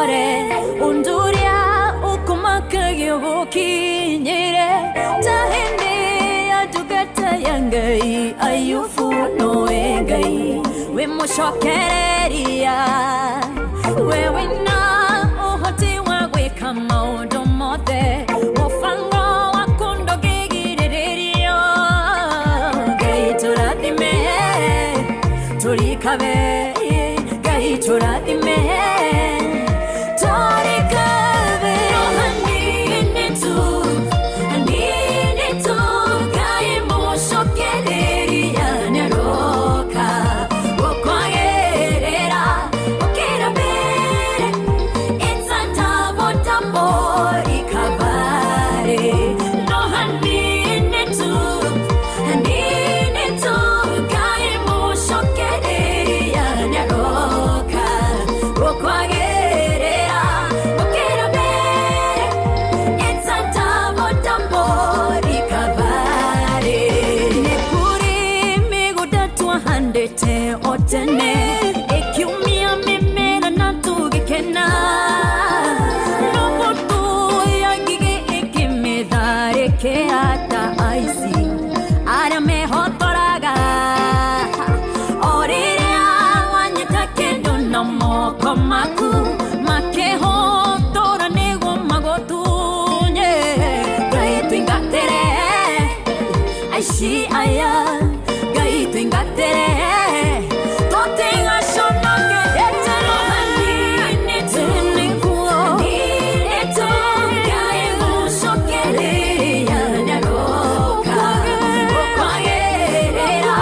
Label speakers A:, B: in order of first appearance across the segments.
A: Ũtore ũndũ ũrĩa ũkũmakagia ũgũkinyĩre ta hĩndĩ ya ndungata ya Ngai Ayubu nowe Ngai wĩ mũcokereria we wĩna ũhoti wa gwĩka maũndũ mothe mũbango waku ndũngĩgirĩrĩrio Ngai tũrathime tũrikabe Ngai tũrathime tũrikabe no hanini tu hanini tu Ngai mũcokereria nĩaroka gũkwagĩrĩra gũkĩra mbere. It's a double double recovery. No hanini tu hanini tu Ngai mũcokereria nĩaroka gũkwagĩrĩra gũkĩra mbere. It's a double double recovery. Nĩ kũrĩ mĩgũnda twahandĩte o tene ĩkiumia mĩmera na tũgĩkena no mbũtũ ya ngigĩ ĩkĩmĩtharĩkĩra ta aici arĩa mehotoraga o rĩrĩa wanyita kĩndũ na moko maku makĩhotora nĩguo magũtunye Ngai tũingatĩre aici aya Ngai tũingatĩre tũtigaconoke no hanini tu nĩguo hanini tu Ngai mũcokereria nĩaroka gũkwagĩrĩra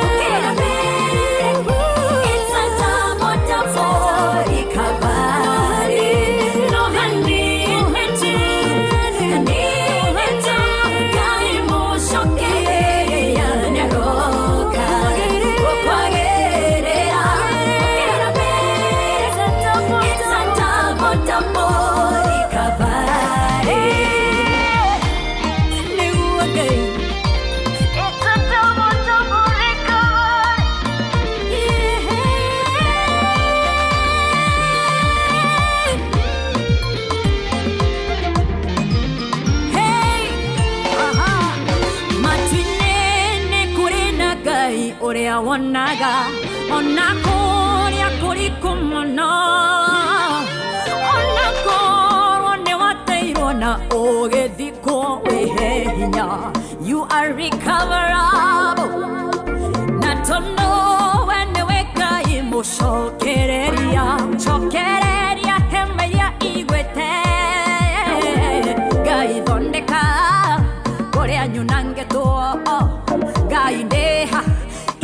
A: gũkĩra mbere. It's a double double recovery. No hanini tu hanini tu Ngai mũcokereria nĩaroka gũkwagĩrĩra gũkĩra mbere. It's a double double recovery. Nĩguo Ngai. It's a double double recovery. Yeah. Hey, aha. Matu-inĩ nĩ kũrĩ na Ngai ũrĩa wonaga ona kũrĩa kũriku mũno ona korwo nĩ wateirwo na ũgĩthikwo wĩhe hinya you are recoverable na tondũ we nĩwe Ngai mũcokereria cokereria hema iria igwĩte Ngai thondeka kũrĩa nyunangĩtwo Ngai ndĩha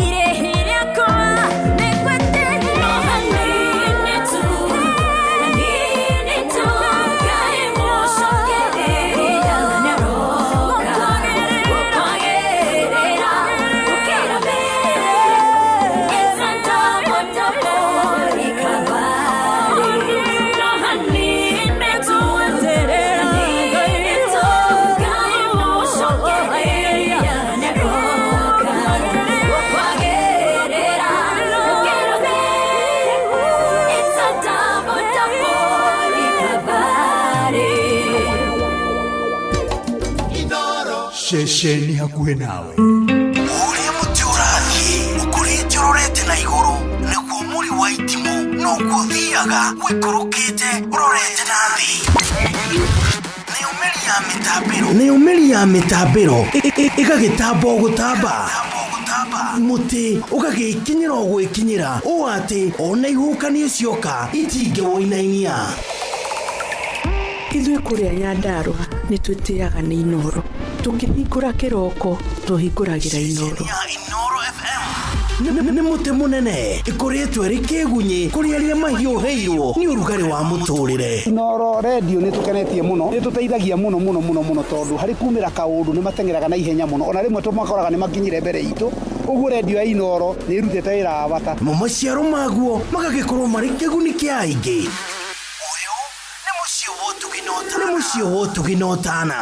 A: irĩhi rĩakwa nĩngwĩte no hanini tu hanini tu Ngai mũcokereria nĩaroka gũkwagĩrĩra gũkĩra mbere. It's a double double recovery. No hanini tu hanini tu Ngai mũcokereria nĩaroka gũkwagĩrĩra gũkĩra mbere. It's a double double recovery.
B: Ceceni hakuhĩ nawe.
C: Ũrĩa mũtĩ ũrathiĩ ũkũrĩte ũrorete na igũrũ nĩguo mũri wa itimũ noguo ũthiaga ũikũrũkĩte ũrorete na thĩ nayo mĩri ya mĩtambĩro nayo mĩri ya mĩtambĩro ĩgagĩtamba o gũtamba mũtĩ ũgagĩkinyĩra o gwĩkinyĩra ũũ atĩ ona ihuhũkanio cioka itingĩwũinainia.
D: Ithuĩ kũrĩa Nyandarũa nĩ twĩtĩaga nĩ Inoro tũkĩhingũra kĩroko tũhingũragĩra Inoro.
C: Ceceni ya Inoro FM nĩ mũtĩ mũnene ĩkũrĩtwo ĩrĩ kĩgunyĩ kũrĩ arĩa mahiũhĩirwo nĩ ũrugarĩ wa mũtũrĩre.
E: Inoro redio nĩ tũkenetie mũno nĩ tũteithagia mũno mũno mũno mũno tondũ harĩ kumĩra kaũndũ nĩ mateng'eraga na ihenya mũno ona rĩmwe tũmakoraga nĩ makinyire mbere itũ ũguo redio ya Inoro nĩ ĩrutĩte wĩra wa bata.
C: Namo maciaro maguo magagĩkorwo marĩ kĩguni kĩa aingĩ. Ũyũ nĩ mũciĩ wa ũtugi na ũtana. Nĩ mũciĩ wa ũtugi na ũtana.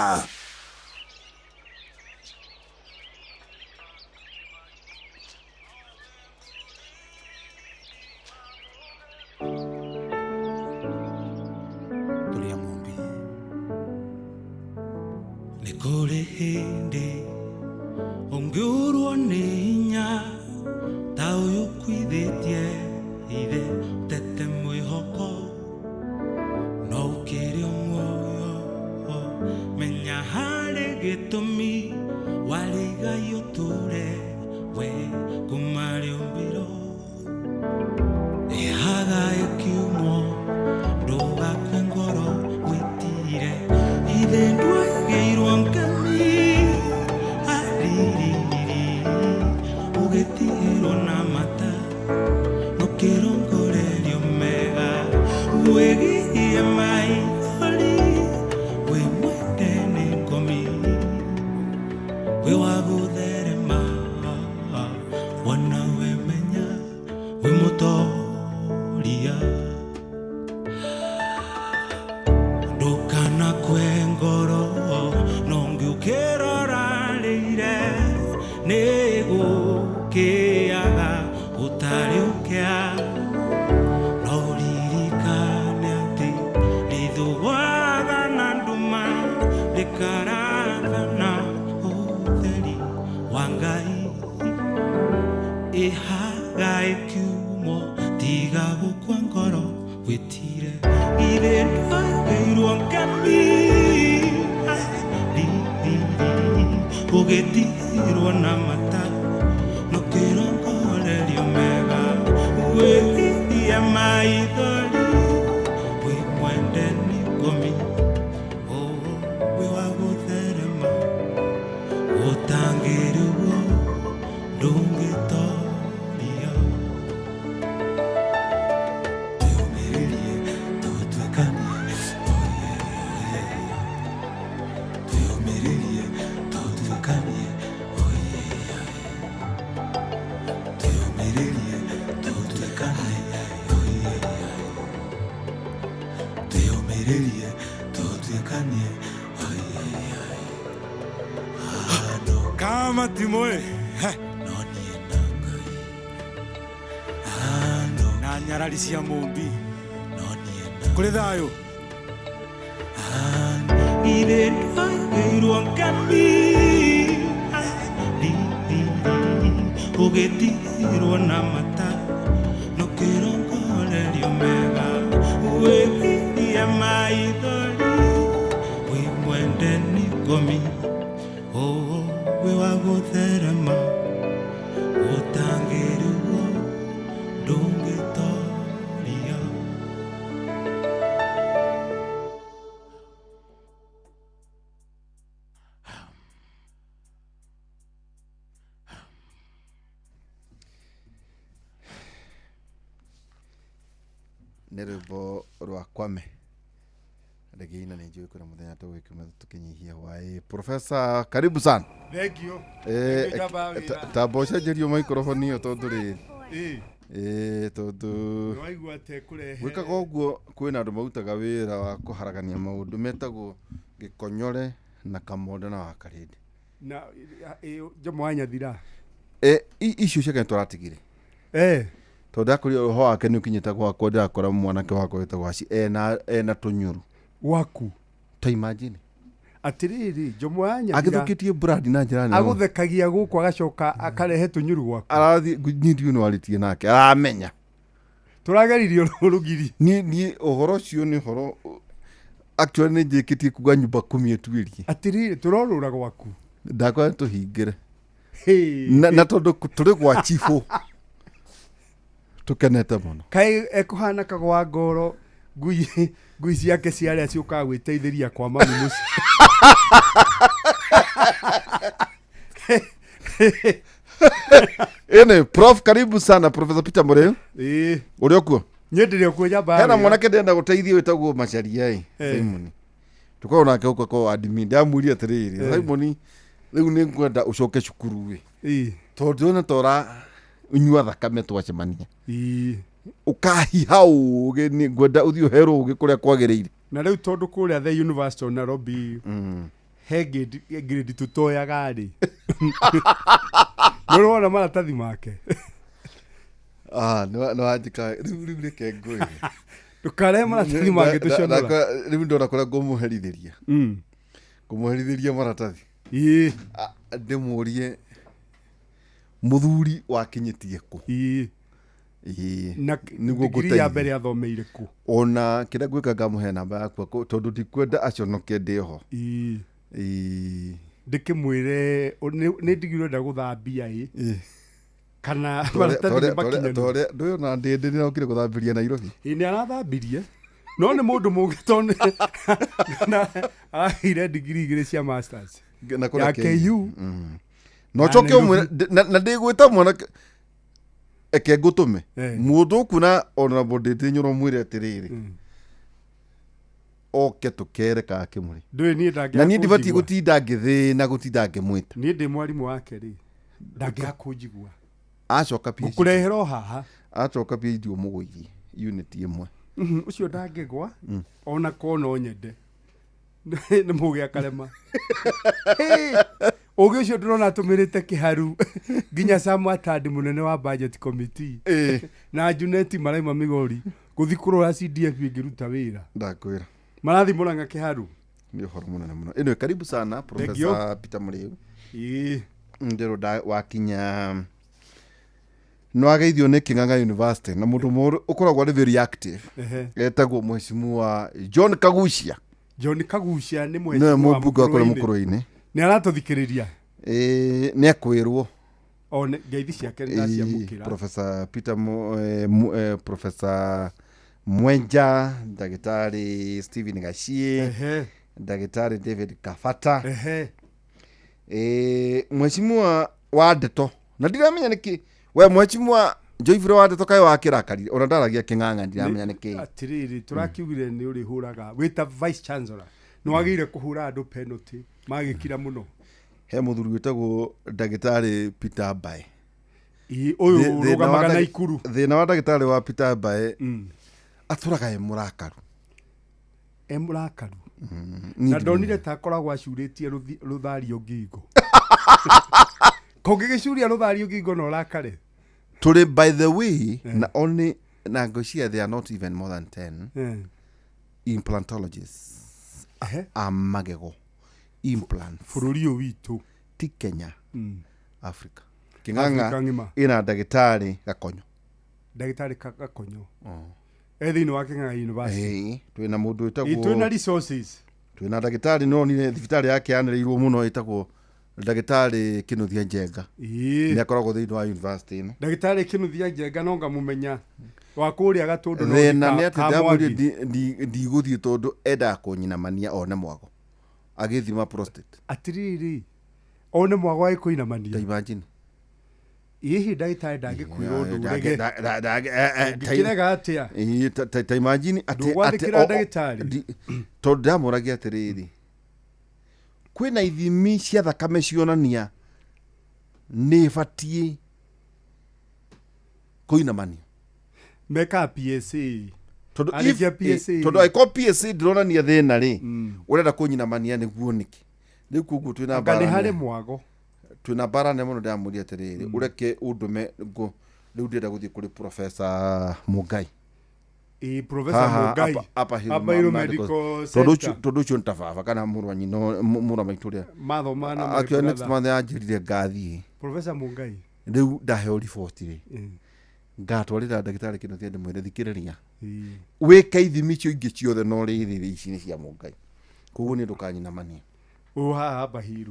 B: Nĩ kũrĩ hĩndĩ ũngĩũrwo nĩ hinya ta ũyũ ũkuithĩtie ithe tete mwĩhoko no ũkĩrĩ o muoyo menya harĩ gĩtũmi warĩigai ũtũre we kuma rĩũmbĩro ĩhaga ĩkiumwo ndũgakue ngoro wĩtire ithe ndwaigĩirwo ngemi aririri ũgĩtigĩrwo na mata nũkĩrongorerio mega wĩgirie maithori wĩ mwende nĩ ngomi wĩ wa gũtherema wona wemenya wĩ mũtoria ndukanakue ngoro no ngĩũkĩrorarĩire nĩ gũkĩaga gũtarĩ ũkĩa no ũririkane atĩ rĩthũaga na nduma rĩkarathana ũtheri wa Ngai ĩhaga ĩkiumwo tiga gũkua ngoro wĩtire ithe ndwaigĩirwo ngemi ũgĩtigĩrwo na mata nũkĩrongorerio mega wĩgirie maithori wĩ mwende nĩ ngomi wĩ wa gũtherema ũtangĩrĩgwo ndũngĩtoria twĩyũmĩrĩrie tũtuĩkanie oye twĩyũmĩrĩrie tũtuĩkanie oye twĩyũmĩrĩrie tũtuĩkanie oye twĩyũmĩrĩrie tũtuĩkanie oye
F: Kama timoe
B: no niĩ na Ngai ano
F: na nyarari cia mũmbi
B: no niĩ na
F: kũrĩ thayũ
B: ithe ndwaigĩirwo ngemi ũgĩtigĩrwo na mata nũkĩrongorerio mega wĩgirie maithori wĩ mwende nĩ ngomi wĩ wa gũtherema ũtangĩrĩgwo ndũngĩtoria.
G: Nä rwä mbo rwa kwame rĩngĩ na nä njå kwä na må thenya tå gä kiuma tå kä nyihia hwaä. Profesa, karibu sana.
F: Thank you.
G: Eh,
F: Njamba wĩra.
G: Tamba å cenjerio microphone ä yo tondå rä
F: Ĩ,
G: tondå
F: nĩwaigua atĩ kũrehe
G: gwä kaga å guo kwä na andå marutaga wä ra wa kå haragania maå ndå metagwo gä konyore na kamonda na wakarä
F: na ĩ, Jomo wa Nyathira.
G: ndä icio ciake nä tå ratigire
F: Eh,
G: tondå ndakorire å ho wake nä å kinyä te gwakwa ndärakora mwanake wakwa wä tagwo aci ena tå nyå
F: waku
G: ta imagine
F: atĩrĩrĩ Jomo wa Nyathira
G: agä thå kä tie brand na njä ra nene mũno.
F: agũthekagia gũkũ agacoka akarehe tũnyũru gwaku.
G: Arathiĩ niĩ ndiũĩ nĩ warĩtie nake aramenya.
F: Tũrageririo rũgiri.
G: Niĩ ũhoro ũcio nĩ ũhoro actually nĩ njĩkĩtie kuga nyumba kumi ĩtuĩrie.
F: Atĩrĩrĩ tũrorũra gwaku.
G: Ndakora tũhingĩre.
F: Hĩ.
G: Na tondũ tũrĩ gwa chibũ tũkenete mũno.
F: Kaĩ ekũhana kagwa ngoro ngui ngui ciake ciarĩa ciũkaga gwĩteithĩria kwa mami mũciĩ.
G: Ĩnĩ prof, karibu sana Professor Peter Mũrĩu.
F: Ĩ.
G: Ũrĩ okuo?
F: Niĩ ndĩrĩ okuo njamba.
G: Hena mwanake ndĩrenda gũteithia wĩtagwo Macharia ĩ.
F: Eh.
G: Simon tũkoragwo nake gũkũ akoragwo admin ndamwĩrire atĩrĩrĩ, Simon, rĩu nĩ ngwenda ũcoke cukuru ĩ
F: Ĩ.
G: tondũ ndĩrona ta ũra nyua thakame twacemania
F: Ĩ.
G: ũkahiha ũgĩ nĩ ngwenda ũthiĩ ũherwo ũgĩ kũrĩa kwagĩrĩire.
F: Na rĩu tondũ kũrĩa the University of Nairobi he grade tũtoyaga rĩ nĩũrona maratathi make.
G: Ah, nĩ wanjĩka rĩu reke ngwĩre.
F: Ndũkarehe maratathi mangĩ tũconora.
G: Rĩu ndona kũrĩa ngũmũherithĩria. Kũmũherithĩria maratathi.
F: Ĩĩ.
G: Ndĩmũrie mũthuri wakinyĩtie kũ.
F: Ĩĩ.
G: Ĩĩ.
F: Na
G: Nĩguo
F: digiri ya
G: ngũteithie.
F: mbere athomeire kũ?
G: Ona kĩrĩa ngwĩka ngamũhe namba yakwa tondũ ndikwenda aconoke ndĩ ho.
F: Ĩĩ.
G: Ĩĩ.
F: Ndĩkĩmwĩre nĩ ndigiri ũrenda gũthambia ĩ
G: Ĩĩ.
F: kana maratathi nĩ makinyanĩru.
G: Torĩa ndũyona ndĩndĩ nĩrokire gũthambĩria Nairobi.
F: Ĩĩ nĩ arathambirie no nĩ mũndũ mũgĩ tondũ na aragĩire digiri igĩrĩ cia masters
G: Na kũrĩa
F: ya
G: Kenya.
F: KU.
G: Na
F: Na
G: ũcoke
F: Nairobi.
G: ũmwĩre na ndĩgwĩta mwanake eke ngũtũme
F: Eh.
G: mũndũ ũkuona honorable Ndĩndĩ Nyoro mwĩre atĩrĩrĩ oke tũkere ka kĩmũrĩ
F: Ndũĩ niĩ ndangĩaga
G: na niĩ ndibatiĩ
F: kũnjigua.
G: gũtinda ngĩthĩna gũtinda ngĩmwĩta.
F: Niĩ ndĩ mwarimũ wake rĩ ndangĩaga kũnjigua.
G: Acoka PhD.
F: Ngũkũrehera o haha.
G: Acoka PhD ũmũgũithie unit ĩmwe.
F: Ũcio ndangĩgwa ona ko no nyende nĩ mũgĩ akarema. Ũgĩ ũcio ndĩrona atũmĩrĩte kĩharu nginya Sam Atandi mũnene wa budget committee na Junet maraima Migori gũthiĩ kũrora CDF ĩngĩruta wĩra.
G: Ndakwĩra.
F: Marathiĩ Mũrang'a kĩharu.
G: Nĩ ũhoro mũnene mũno. Anyway, karibu sana
F: Thank you.
G: Professor Peter Mũrĩu.
F: Ĩĩ.
G: Ndĩrũ wakinya nĩ wageithio nĩ Kĩng'ang'a University na mũndũ mũrũ ũkoragwo arĩ very active.
F: Ehe.
G: Etagwo mheshimiwa John Kagucia.
F: John Kagucia nĩ
G: Nĩwe
F: mheshimiwa wa
G: mũmbunge wa kũrĩa
F: Mũkũrwe-inĩ.
G: Mũkũrwe-inĩ.
F: Nĩ aratũthikĩrĩria.
G: Ĩĩ, nĩ ekwĩrwo.
F: O ngeithi ciake nĩ
G: Ĩĩ,
F: ndaciamũkĩra.
G: Professor Peter Professor Mwenja, ndagĩtarĩ Stephen Gachie,
F: Ehe.
G: ndagĩtarĩ David Kabata.
F: Ehe.
G: Ĩĩ, mheshimiwa wa ndeto na ndiramenya nĩkĩ we mheshimiwa Joyfrey wa ndeto kaĩ wakĩrakarire ona ndaragia kĩng'ang'a ndiramenya nĩkĩ.
F: Atĩrĩrĩ tũrakiugire nĩ ũrĩhũraga wĩ ta vice chancellor nĩ wagĩrĩire kũhũra andũ penalty magĩkira mũno.
G: He mũthuri wĩtagwo ndagĩtarĩ Peter Mbae.
F: Ĩĩ, ũyũ ũrũgamaga na ikuru.
G: Thĩna wa ndagĩtarĩ wa Peter Mbae atũraga e mũrakaru.
F: E mũrakaru.
G: Niĩ
F: Na ndonire ta akoragwo acurĩtie rũthario ngingo. Kũngĩgĩcuria rũthario ngingo na ũrakare.
G: Tũrĩ by the way na only na ngwĩciria they are not even more than 10 implantologists a magego implants
F: Bũrũri ũyũ witũ.
G: Ti Kenya. Africa.
F: Africa
G: Kĩng'ang'a
F: ng'ima.
G: ĩna ndagĩtarĩ Gakonyo.
F: Ndagĩtarĩ Gakonyo. E thĩinĩ wa Kĩng'ang'a University.
G: Ĩĩ, twĩna mũndũ
F: Ĩĩ, twĩna
G: wĩtagwo
F: resources.
G: Twĩna ndagĩtarĩ nonire thibitarĩ yake yanĩrĩirwo mũno ĩtagwo ndagĩtarĩ Kĩnuthia Njenga.
F: Ĩĩ.
G: Nĩ akoragwo thĩinĩ wa university ĩno.
F: Ndagĩtarĩ Kĩnuthia Njenga no ngamũmenya wa kũrĩa Gatũndũ no
G: Thĩna nĩ atĩ
F: ka
G: ndamwĩrire
F: Mwangi.
G: ndigũthiĩ tondũ endaga kũnyinamania one mwago agĩthima prostate.
F: Atĩrĩrĩ one mwago agĩkũinamania.
G: Ta imagine.
F: Hihi ndagĩtarĩ ndangĩkwĩra ũndũ ũrege.
G: Ũngĩkĩrega
F: Ũngĩkĩrega atĩa?
G: Ĩĩ, ta imagine atĩ
F: Ndũgwathĩkĩra ndagĩtarĩ?
G: Tondũ ndamũragia atĩrĩrĩ kwĩna ithimi cia thakame cionania nĩ batiĩ kũinamania.
F: Mekaga PSA.
G: Tondũ
F: Arĩkia PSA.
G: Tondũ angĩkorwo PSA ndĩronania thĩna rĩ ũrenda kũnyinamania nĩguo nĩkĩ rĩu koguo twĩna
F: Anga nĩ
G: mbara
F: harĩ
G: nene.
F: mwago.
G: Twĩna mbara nene mũno ndĩramũria atĩrĩrĩ ũreke ũndũme rĩu ndĩrenda gũthiĩ kũrĩ Professor Mũngai.
F: Ĩĩ, Professor
G: Haha,
F: Mũngai.
G: Upper Hill
F: Upper Hill
G: Medical
F: Medical
G: Tondũ
F: Center.
G: tondũ ũcio nĩ ta baba kana mũrũ wa nyina mũrũ wa maitũ ũrĩa
F: Mathoma na my
G: akiuga next
F: brother.
G: month anjĩrire ngathiĩ.
F: Professor Mũngai.
G: Rĩu ndaheo riboti rĩ
F: Ĩĩ.
G: ngatwarĩra ndagĩtarĩ Kĩnuthia ndĩmwĩre thikĩrĩria
F: Ĩĩ.
G: wĩke ithimi icio ingĩ ciothe no rĩrĩ ici nĩ cia Mũngai koguo nĩ ndũkanyinamania.
F: Ũyũ haha Upper Hill.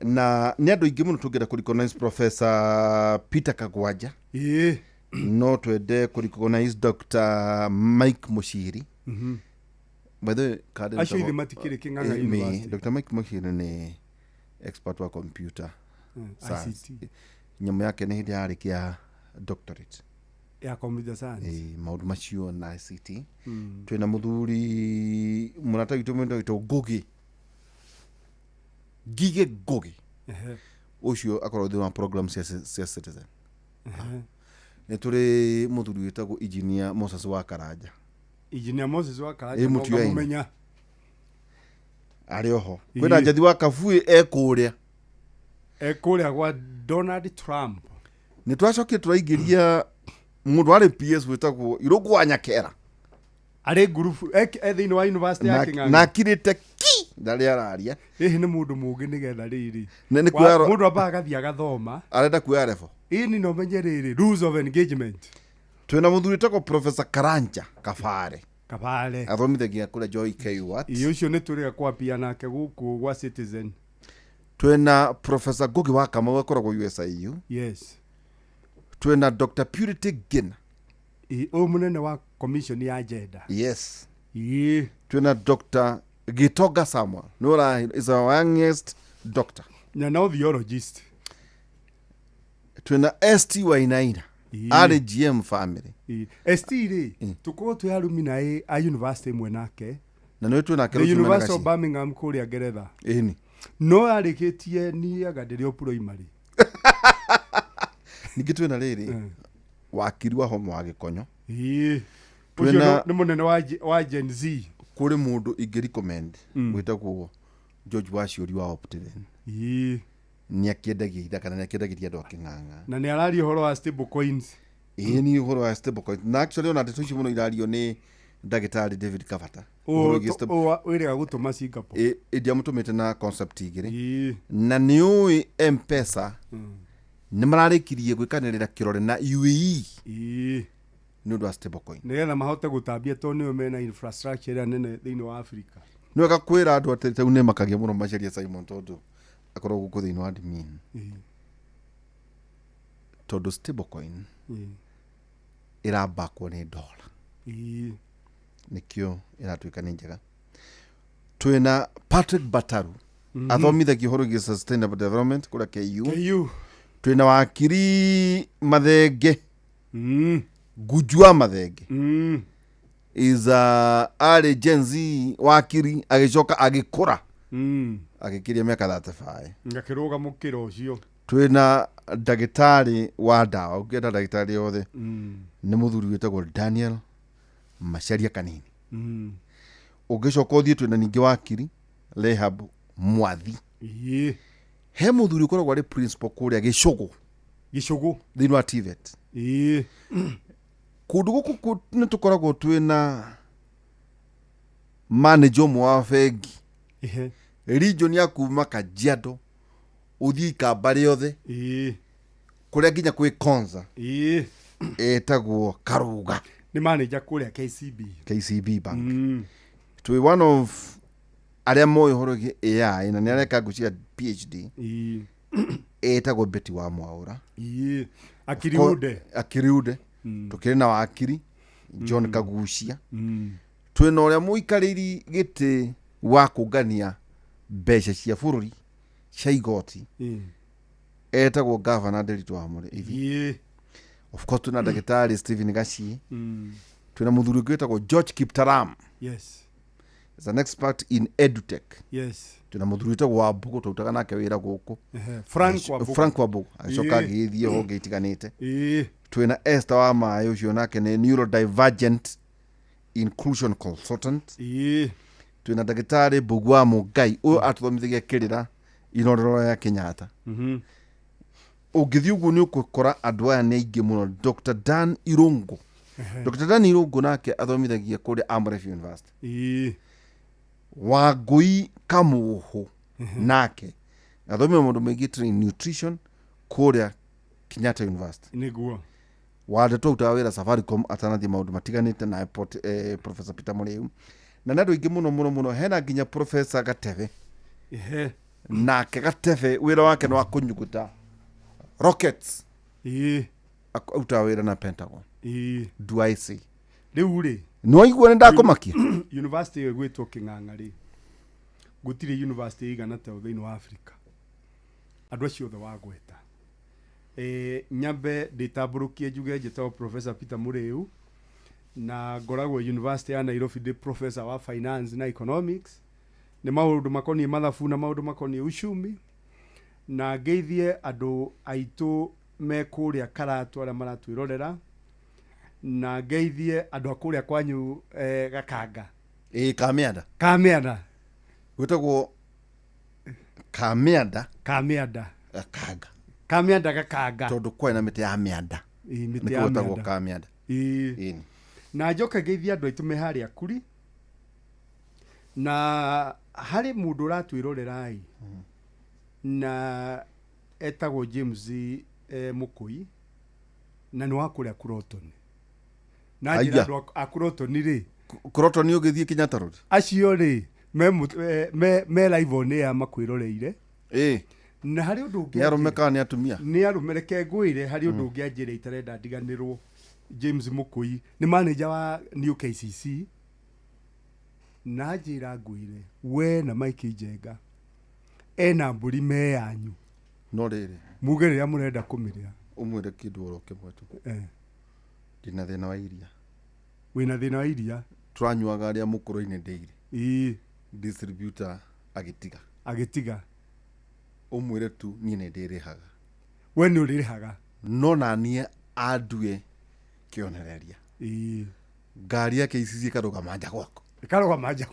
G: Na nĩ andũ aingĩ mũno tũngĩenda kũ recognize Professor Peter Kagwanja.
F: Ĩĩ.
G: No twende kũ recognize Dr. Mike Mushiri. By the way, kandi
F: Acio
G: nĩtagwo-
F: ithe matikĩrĩ Kĩng'ang'a University.
G: Dr. Mike Mushiri nĩ expert wa computer science.
F: ICT.
G: Nyamũ yake nĩ hĩndĩ yarĩkia doctorate.
F: Ya computer science.
G: Ĩĩ, maũndũ macio na ICT. Twĩna mũthuri mũrata witũ mwendwa witũ Ngũgĩ Ngige Ngũgĩ.
F: Ehe.
G: Ũcio akoragwo thĩinĩ wa program cia Citizen.
F: Ehe.
G: Nĩ tũrĩ mũthuri wĩtagwo engineer Moses wa Karanja.
F: Engineer Moses wa Karanja
G: Ĩĩ,
F: no
G: mũtuaine.
F: ngamũmenya.
G: Arĩ oho.
F: Ĩĩ.
G: Kwĩna Njathi wa Kabui e kũrĩa.
F: E kũrĩa gwa Donald Trump.
G: Nĩ twacokire tũraingĩria mũndũ warĩ PS wĩtagwo Irũngũ wa Nyakera.
F: Arĩ ngurubu e thĩinĩ wa university ya
G: Na-
F: Kĩng'ang'a.
G: na akirĩte ki ndarĩ araria.
F: Ĩhĩ, nĩ mũndũ mũũgĩ nĩgetha rĩrĩ.
G: Nĩ kuoya
F: Mũndũ ambaga agathiĩ agathoma.
G: Arenda kuoya rebo.
F: Ĩni no menye rĩrĩ rules of engagement.
G: Twĩna mũthuri wĩtagwo Professor Karanja Kabare.
F: Kabare.
G: Athomithagia kũrĩa Joy KUAT.
F: Ĩ, ũcio nĩ tũrĩga kwambia nake gũkũ gwa Citizen.
G: Twĩna Professor Ngugi wa Kamau, akoragwo USIU.
F: Yes.
G: Twĩna Dr Purity Gina.
F: Ĩ, ũyũ mũnene wa commission ya gender.
G: Yes.
F: Ĩ.
G: Twĩna Dr Gitonga Samuel, nĩ ũra is our youngest doctor.
F: Na no theologist.
G: Twĩna ST Wainaina.
F: Ĩ.
G: Arĩ GM family.
F: Ĩ, ST rĩ, tũkorwo twĩ arumi na a university ĩmwe nake.
G: Na nĩ twĩnake
F: The
G: rũciũ mena
F: University of
G: gaci.
F: Birmingham kũrĩa Ngeretha.
G: Ĩni.
F: No arĩkĩtie niĩ anga ndĩrĩ o primary.
G: Ningĩ twĩna rĩrĩ wakiri wa homa wa Gĩkonyo.
F: Ĩ.
G: Twĩna-
F: Ũcio nĩ mũnene wa Gen Z.
G: Kũrĩ mũndũ ingĩ recommend wĩtagwo George Waciũri wa Optiven.
F: Ĩ.
G: Nĩ akĩendagia ithaka na nĩ akĩendagĩria andũ a Kĩng'ang'a.
F: Na nĩ araria ũhoro wa stable coins.
G: Ĩĩ, nĩ ũhoro wa stablecoin, na actually ona ndeto icio mũno irario nĩ ndagĩtarĩ David Kabata. Ũhoro wĩgiĩ
F: Wĩrĩga gũtũma Singapore.
G: Ĩ, ndiamũtũmĩte na concept igĩrĩ.
F: Ĩ.
G: Na nĩ ũĩ Mpesa nĩ mararĩkirie gwĩkanĩrĩra kĩrore na UAE
F: Ĩ.
G: nĩ ũndũ wa stablecoin.
F: Nĩgetha mahote gũtambia tondũ nĩo mena infrastructure ĩrĩa nene thĩinĩ wa Africa.
G: Nĩ wega kwĩra andũ atĩ rĩu nĩ makagia mũno macaria Simon, tondũ akoragwo gũkũ thĩinĩ wa admin.
F: Ĩ.
G: Tondũ stablecoin
F: Ĩ.
G: ĩrambakwo nĩ dola.
F: Ĩ.
G: Nĩkĩo ĩratuĩka nĩ njega. Twĩna Patrick Bataru, athomithagia ũhoro wĩgiĩ sustainable development kũrĩa KU.
F: KU.
G: Twĩna wakiri Mathenge.
F: Mm.
G: Ngujua Mathenge. Is a arĩ Gen Z wakiri, agĩcoka agĩkũra. Agĩkiria mĩaka 35.
F: Ngakĩrũga mũkĩra ũcio.
G: Twĩna ndagĩtarĩ wa ndawa, ũngĩenda ndagĩtarĩ yothe nĩ mũthuri wĩtagwo Daniel Macharia Kanini. Ũngĩcoka ũthiĩ twĩna ningĩ wakiri Rehab Mwathi.
F: Ĩ.
G: He mũthuri ũkoragwo arĩ principal kũrĩa Gĩcũgũ.
F: Gĩcũgũ.
G: Thĩinĩ wa TVET.
F: Ĩ.
G: Kũndũ gũkũ nĩ tũkoragwo twĩna manager ũmwe wa bengi.
F: Ehe.
G: Region ya kuma Kajiado ũthiĩ Ikamba rĩothe.
F: Ĩ.
G: Kũrĩa nginya kwĩ Konza.
F: Ĩ.
G: Etagwo Karuga.
F: Nĩ manager kũrĩa KCB.
G: KCB Bank. Twĩ one of arĩa moĩ ũhoro wĩgiĩ AI na nĩ areka ngũ cia PhD.
F: Ĩ.
G: Etagwo Betty wa Mwaũra.
F: Ĩ. Akiriude.
G: Akiriude. Tũkĩrĩ na wakiri John Kagucia. Twĩna ũrĩa mũikarĩri gĩtĩ wa kũngania mbeca cia bũrũri cia igoti.
F: Ĩ.
G: Etagwo Gavana Nderitu wa Mũrĩithi.
F: Ĩ.
G: Of course twĩna ndagĩtarĩ Stephen Gachie. Twĩna mũthuri ũngĩ wĩtagwo George Kiptaram.
F: Yes.
G: Is an expert in edutech.
F: Yes.
G: Twĩna mũthuri wĩtagwo Wambũgũ, twarutaga nake wĩra gũkũ.
F: Ehe. Frank Wambũgũ.
G: Frank Wambũgũ agĩcoka
F: Ĩ.
G: agĩgĩthiĩ honge itiganĩte.
F: Ĩ.
G: Twĩna Esther wa Maĩ, ũcio nake nĩ neurodivergent inclusion consultant.
F: Ĩ.
G: Twĩna ndagĩtarĩ Mbũgua wa Mũngai, ũyũ atũthomithagia kĩrĩra inorero ya Kenyatta. Ũngĩthiĩ ũguo nĩ ũgũkora andũ aya nĩ aingĩ mũno. Dr Dan Irũngũ. Dr Dan Irũngũ nake athomithagia kũrĩa Amref University.
F: Ĩ.
G: Wangũi Kamũhũ nake athomire maũndũ maingĩ train nutrition kũrĩa Kenyatta University.
F: Nĩguo.
G: Wande twarutaga wĩra Safaricom atanathiĩ maũndũ matiganĩte na Professor Peter Mũrĩu na nĩ andũ aingĩ mũno mũno mũno. Hena nginya Professor Gatebe.
F: Ehe.
G: Nake Gatebe wĩra wake nĩ wa kũnyuguta rockets.
F: Ĩ.
G: Arutaga wĩra na Pentagon.
F: Ĩ.
G: Do I see?
F: Rĩu rĩ,
G: Nĩ waigua nĩ ndakũmakia.
F: University ĩyo ĩgwĩtwo Kĩng'ang'a rĩ, gũtirĩ university ĩigana tayo thĩinĩ wa Africa. Andũ acio othe wagweta. Nyambe ndĩtambũrũkie njuge njĩtagwo Professor Peter Mũrĩu na ngoragwo University ya Nairobi, ndĩ professor wa finance na economics, nĩ maũndũ makoniĩ mathabu na maũndũ makoniĩ uchumi, na ngeithie andũ aitũ me kũrĩa Karatu arĩa maratwĩrorera, na ngeithie andũ a kũrĩa kwanyu Gakanga.
G: Ĩ, Kamĩanda.
F: Kamĩanda.
G: Gwĩtagwo Kamĩanda.
F: Kamĩanda.
G: Gakanga.
F: Kamĩanda Gakanga.
G: Tondũ kwarĩ na mĩtĩ ya mĩanda.
F: Ĩ, mĩtĩ
G: Nĩkĩo
F: ya
G: gwĩtagwo
F: mĩanda.
G: Kamĩanda.
F: Ĩ.
G: Ĩni.
F: Na njoke ngeithie andũ aitũ me harĩa kuri. Na harĩ mũndũ ũratwĩrorera-ĩ, na etagwo James Mũkũi, na nĩ wa kũrĩa Kurotoni. Na njĩra
G: Aya.
F: andũ a Kurotoni rĩ,
G: Kurotoni ũgĩthiĩ Kenyatta Road.
F: Acio rĩ me live on air makwĩroreire.
G: Ĩ.
F: Na harĩ ũndũ ũngĩ
G: Nĩ arũme kana nĩ atumia?
F: Nĩ arũme. Reke ngwĩre, harĩ ũndũ ũngĩ anjĩra itarenda ndiganĩrwo. James Mũkũi nĩ manager wa New KCC, na anjĩra ngwĩre we na Mike Njenga ena mbũri me yanyu.
G: No rĩrĩ,
F: muge rĩrĩa mũrenda kũmĩrĩa.
G: Ũmwĩre kĩndũ oro kĩmwe tu. Ndĩna thĩna wa iria.
F: Wĩna thĩna wa iria?
G: Tũranyuaga arĩa mũkũrũ-inĩ dairy.
F: Ĩĩ.
G: Distributor agĩtiga.
F: Agĩtiga.
G: Ũmwĩre tu niĩ nĩ ndĩrĩhaga.
F: We nĩ ũrĩrĩhaga.
G: No naniĩ andue kĩonereria. Ngari ya KCC ĩkarũgama nja gwakwa.
F: Ĩkarũgama nja.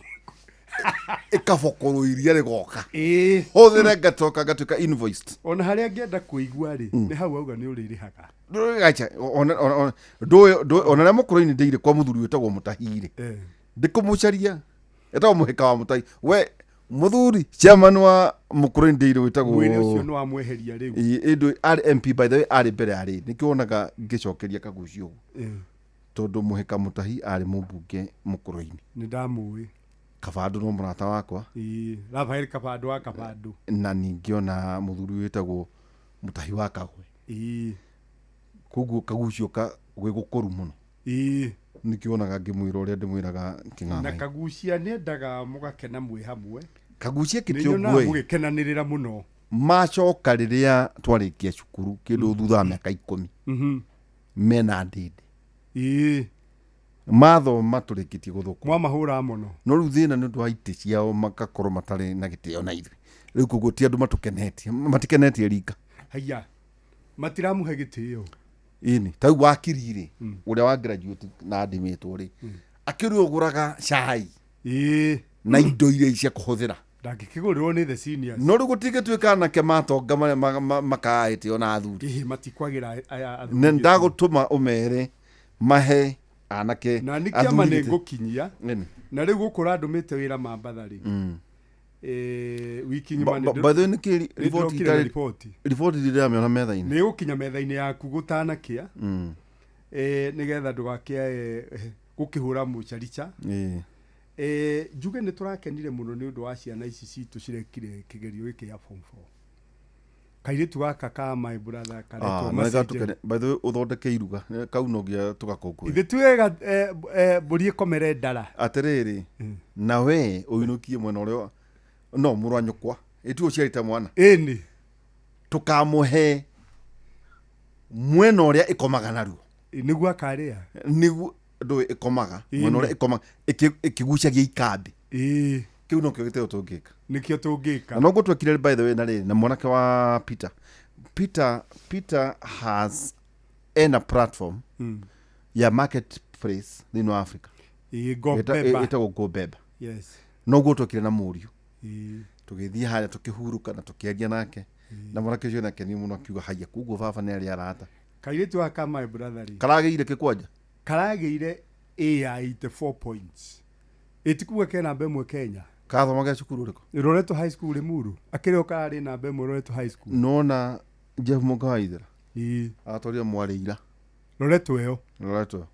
G: Ĩkabokorwo iria rĩgoka.
F: Ĩĩ.
G: Hũthĩre ngatoka ngatuĩka invoiced.
F: Ona harĩa angĩenda kũigua rĩ, nĩ hau auga nĩ ũrĩrĩhaga.
G: Gacha ona rĩa mũkũrũ-inĩ ndĩire kwa mũthuri wĩtagwo mũtahi-rĩ, ndĩkũmũcaria, etagwo mũhĩka wa mũtahi, we mũthuri chairman wa mũkũrũ-inĩ ndĩire wĩtagwo.
F: Mwĩrĩ ũcio nĩ wamweheria rĩu.
G: Ĩĩ, ĩndũ arĩ MP, by the way, arĩ mbere arĩ nĩkĩo wonaga ngĩcokeria kagucio ũguo, tondũ mũhĩka mũtahi arĩ mũmbunge mũkũrũ-inĩ.
F: Nĩ ndamũĩ.
G: Kabandũ no mũrata wakwa.
F: Ĩĩ, Rafael Kabandũ wa Kabandũ.
G: Na ningĩ ona mũthuri wĩtagwo mũtahi wa Kagwe. Koguo kagucio ka gwĩ gũkũru mũno. Nĩkĩo wonaga ngĩmwĩra ũrĩa ndĩmwĩraga
F: Na
G: kĩng'ang'a.
F: Kagucia nĩendaga mũgakena mwĩ hamwe.
G: Kagucia
F: Nĩ
G: kĩtĩ
F: nyonaga
G: ũguo ĩ.
F: mũgĩkenanĩrĩra mũno.
G: Macoka rĩrĩa twarĩkia cukuru kĩndũ thutha wa mĩaka 10, mena ndĩndĩ. Mathoma tũrĩkĩtie gũthũkũma.
F: Mwamahũra mũno.
G: No rĩu thĩna nĩ ũndũ wa itĩ ciao magakorwo matarĩ na gĩtĩo na ithuĩ rĩu, koguo ti andũ matũkenetie, matikenetie rika.
F: Haiya, matiramũhe gĩtĩo.
G: Ĩni ta rĩu wakiri rĩ, ũrĩa wa graduate na ndĩmĩtwo rĩ, akĩrĩ ũgũraga cai na indo iria cia kũhũthĩra.
F: Ndangĩkĩgũrĩrwo nĩ the seniors.
G: No rĩu gũtingĩtuĩka anake matonga marĩa makaĩtĩo na athuri.
F: Ĩhĩ, matikwagĩra aya athuri
G: Na
F: gĩtĩo.
G: ndagũtũma ũmere mahe anake
F: Na nĩ kĩama
G: athuri
F: nĩ
G: gĩtĩo.
F: ngũkinyia.
G: Nĩni.
F: Na rĩu gũkũ ũrandũmĩte wĩra Mambatha rĩ, wiki ng'ima
G: By the way, nĩkĩ
F: nĩ
G: riboti
F: ndĩrokire na
G: itarĩ
F: riboti.
G: Riboti ndĩramĩona metha-inĩ.
F: Nĩ ĩgũkinya metha-inĩ yaku gũtanakĩa, nĩgetha ndũgakĩae gũkĩhũra mũcarica. Njuge nĩ tũrakenire mũno nĩ ũndũ wa ciana ici citũ cirekire kĩgerio gĩkĩ ya form 4. Kairĩtu gaka ka my brother karetwo
G: Ah, na
F: Mercy
G: nĩgatũkene.
F: Njeru.
G: By the way, ũthondeke iruga kau no nginya tũgakũngũĩra.
F: Ithe ti wega mbũri ĩkomere ndara.
G: Atĩrĩrĩ, na we ũinũkie mwena ũrĩa no mũrũ wa nyũkwa ĩtu ũciarĩte mwana.
F: Ĩni.
G: Tũkamũhe mwena ũrĩa ĩkomaga naruo.
F: Nĩguo akarĩa.
G: Nĩguo ndũĩ ĩkomaga mwena ũrĩa ĩkomaga ĩkĩgucagia ikambĩ. Kĩu nokĩo gĩtĩo tũngĩka.
F: Nĩkĩo tũngĩka.
G: Na noguo twekire, by the way, na rĩrĩ na mwanake wa Peter. Peter has ena platform ya marketplace thĩinĩ wa Africa.
F: Ĩĩ, Go Beba.
G: Ĩtagwo Go Beba.
F: Yes.
G: Noguo twekire na mũriũ.
F: Ĩĩ.
G: Tũgĩthiĩ harĩa tũkĩhurũka na tũkĩaria nake, na mwanake ũcio nĩakenire mũno akiuga haiya, koguo baba nĩ arĩ arata.
F: Kairĩtu gaka ka my brother rĩ,
G: Karagĩire kĩ kwanja?
F: Karagĩire A ya 84 points. Ĩtikuga ke namba ĩmwe Kenya.
G: Kathomaga cukuru ũrĩkũ?
F: Loreto High School Limuru. Akĩrĩ o kararĩ namba ĩmwe Loreto High School.
G: Nona Jeff Mũnga wa Ithera
F: Ĩĩ.
G: atwarire mwarĩ ira.
F: Loreto ĩyo.
G: Loreto ĩyo.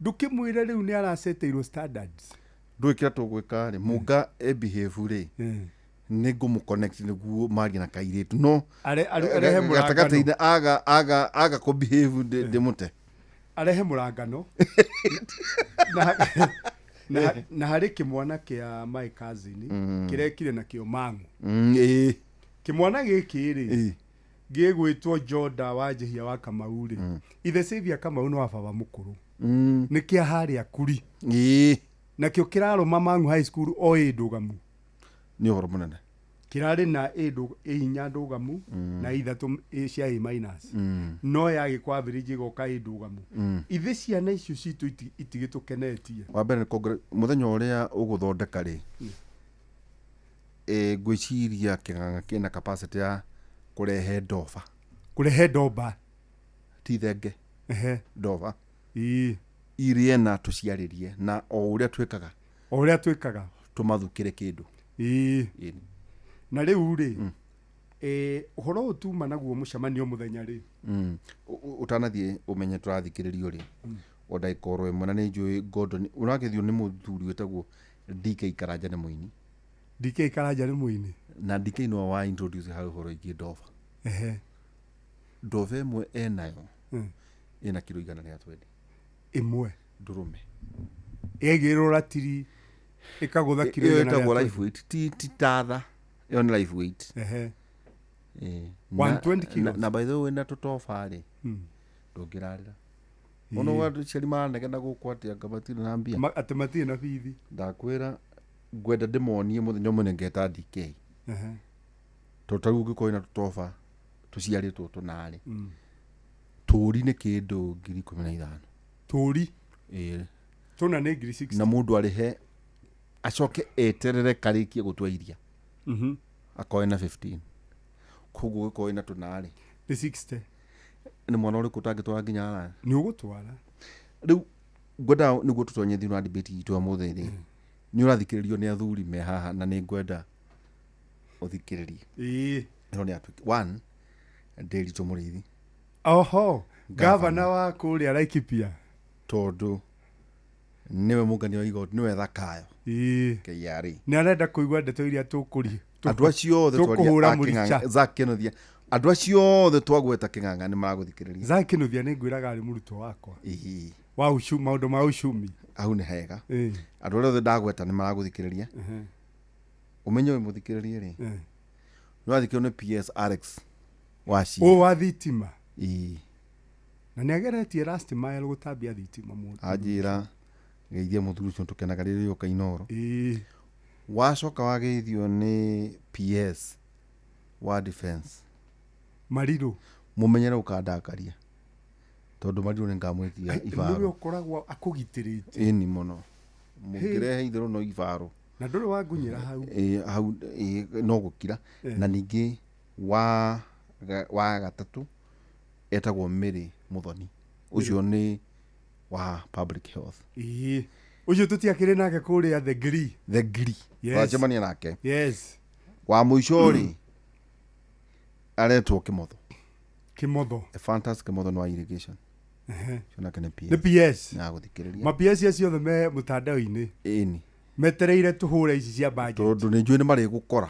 F: Ndũkĩmwĩre rĩu nĩ araceteirwo standards.
G: Ndũĩ kĩrĩa tũgwĩka rĩ, Mũnga e behave rĩ, nĩ ngũmũ connect nĩguo marie na kairĩtu no
F: Arehe mũrangano.
G: gatagatĩ-inĩ aga kũ behave ndĩmũte.
F: Arehe mũrangano. Na harĩ kĩmwana kĩa my cousin kĩrekire nakĩo mang'u.
G: Ĩĩ.
F: Kĩmwana gĩkĩ rĩ, gĩgwĩtwo Joda wa Njehia wa Kamau rĩ, ithe Xavier Kamau nĩ wa baba mũkũrũ. Nĩ kĩa harĩa kuri. Nakĩo kĩrarũma Mang'u High School o ĩ ndũgamu.
G: Nĩ ũhoro mũnene.
F: Kĩrarĩ na A inya ndũgamu na ithatũ A cia A minus. No yagĩkwo average ĩgoka A ndũgamu. Ithe ciana icio citũ itigĩtũkenetie.
G: Wa mbere nĩ mũthenya ũrĩa ũgũthondeka rĩ, ngwĩciria kĩng'ang'a kĩna capacity ya kũrehe ndoba.
F: Kũrehe ndomba.
G: Ti thenge.
F: Ehe.
G: Ndoba.
F: Ĩĩ.
G: Iria na tũciarĩrie na o ũrĩa twĩkaga.
F: O ũrĩa twĩkaga.
G: Tũmathukĩre kĩndũ.
F: Ĩĩ.
G: Ĩni.
F: Na rĩu rĩ, ũhoro ũyũ tuma naguo mũcemanio mũthenya rĩ.
G: Ũtanathiĩ ũmenye tũrathikĩrĩrio rĩ, o ndagĩka oro ĩmwe, na nĩ njũĩ Gordon ũragĩthio nĩ mũthuri wĩtagwo DK Karanja, nĩ mũini.
F: DK Karanja nĩ mũini.
G: Na DK nĩwe wa introduce harĩ ũhoro ingĩ ndova. Ndova ĩmwe enayo ĩna kiro 120.
F: Ĩmwe.
G: Ndũrũme.
F: Ĩgĩrwo ratiri ĩkagũtha kiro
G: Ĩyo
F: igana rĩa
G: ĩtagwo
F: 20.
G: life weight, ti tatha, ĩyo nĩ life weight.
F: 120 kilos.
G: Na by the way, na tũtoba rĩ, ndũngĩrarĩra ona aciari maranegena gũkũ atĩ anga matirĩ na mbia.
F: Atĩ matirĩ na bithi.
G: Ndakwĩra ngwenda ndĩmonie mũthenya ũmwe nĩngeta DK, tondũ tarĩu ũngĩkorwo wĩna tũtoba tũciarĩtwo tũnarĩ, tũri nĩ kĩndũ 15,000.
F: Tũri.
G: Ĩĩ.
F: Tũna nĩ ngiri 60.
G: Na mũndũ arĩhe acoke eterere karĩkie gũtua iria, akorwo na 15, koguo ũgĩkorwo wĩna tũnarĩ
F: Nĩ 60.
G: Nĩ mwana ũrĩkũ ũtangĩtwara nginya haraya?
F: Nĩ ũgũtwara.
G: Rĩu ngwenda nĩguo tũtonye thĩinĩ wa debate itũ ya mũthĩ rĩ, nĩ ũrathikĩrĩrio nĩ athuri me haha, na nĩ ngwenda ũthikĩrĩrie. Ĩno nĩ atuĩke one Ndĩritũ Mũrĩithi.
F: Oho, gavana wa kũrĩa Laikipia.
G: Tondũ nĩwe mũngania wa igoti, nĩwe thakayo. KRA.
F: Nĩ arenda kũigua ndeto iria tũkũri
G: Andũ acio othe twaria
F: tũkũhũra
G: a
F: mũrica.
G: Zack Kĩnuthia, andũ acio othe twagweta Kĩng'ang'a nĩ maragũthikĩrĩria.
F: Zack Kĩnuthia nĩ ngwĩraga arĩ mũrutwo wakwa
G: Ĩĩ.
F: wa maũndũ ma ucumi.
G: Hau nĩ hega. Andũ arĩa othe ndagweta nĩ maragũthikĩrĩria. Ũmenye ũyũ mũthikĩrĩrie rĩ, nĩ wathikĩrĩrio nĩ PS Alex Wachia.
F: Ũ wa thitima.
G: Ĩĩ.
F: Na nĩ ageretie last mile gũtambia thitima mũno.
G: Anjĩra geithia mũthuri ũcio, tũkenaga rĩrĩa ũka Inooro. Wacoka wageithio nĩ PS wa defense
F: Marirũ.
G: Mũmenyere ũkandakaria tondũ Marirũ nĩ ngamwĩtia
F: Nĩwe
G: ibaro.
F: ũkoragwo akũgitĩrĩte.
G: Ĩni mũno, mũngĩrehe itherũ no ibaro.
F: Na ndũrĩ wangunyĩra hau.
G: Ĩĩ, hau ĩĩ, no gũkira. Na ningĩ wa gatatũ etagwo Mary Muthoni, ũcio nĩ wa public health.
F: Ĩĩ, ũcio tũtiakĩrĩ nake kũrĩa The Gree.
G: The Gree.
F: Yes.
G: Wacemania nake.
F: Yes.
G: Wa mũico rĩ, aretwo Kĩmotho.
F: Kĩmotho.
G: Ephantus Kĩmotho nĩ wa irrigation. Ũcio nake nĩ PS.
F: Nĩ PS.
G: Nĩ agũthikĩrĩria.
F: Ma PS acio othe me mũtandao-inĩ.
G: Ĩni.
F: Metereire tũhũre ici cia budget.
G: Tondũ nĩ njũĩ nĩ marĩgũkora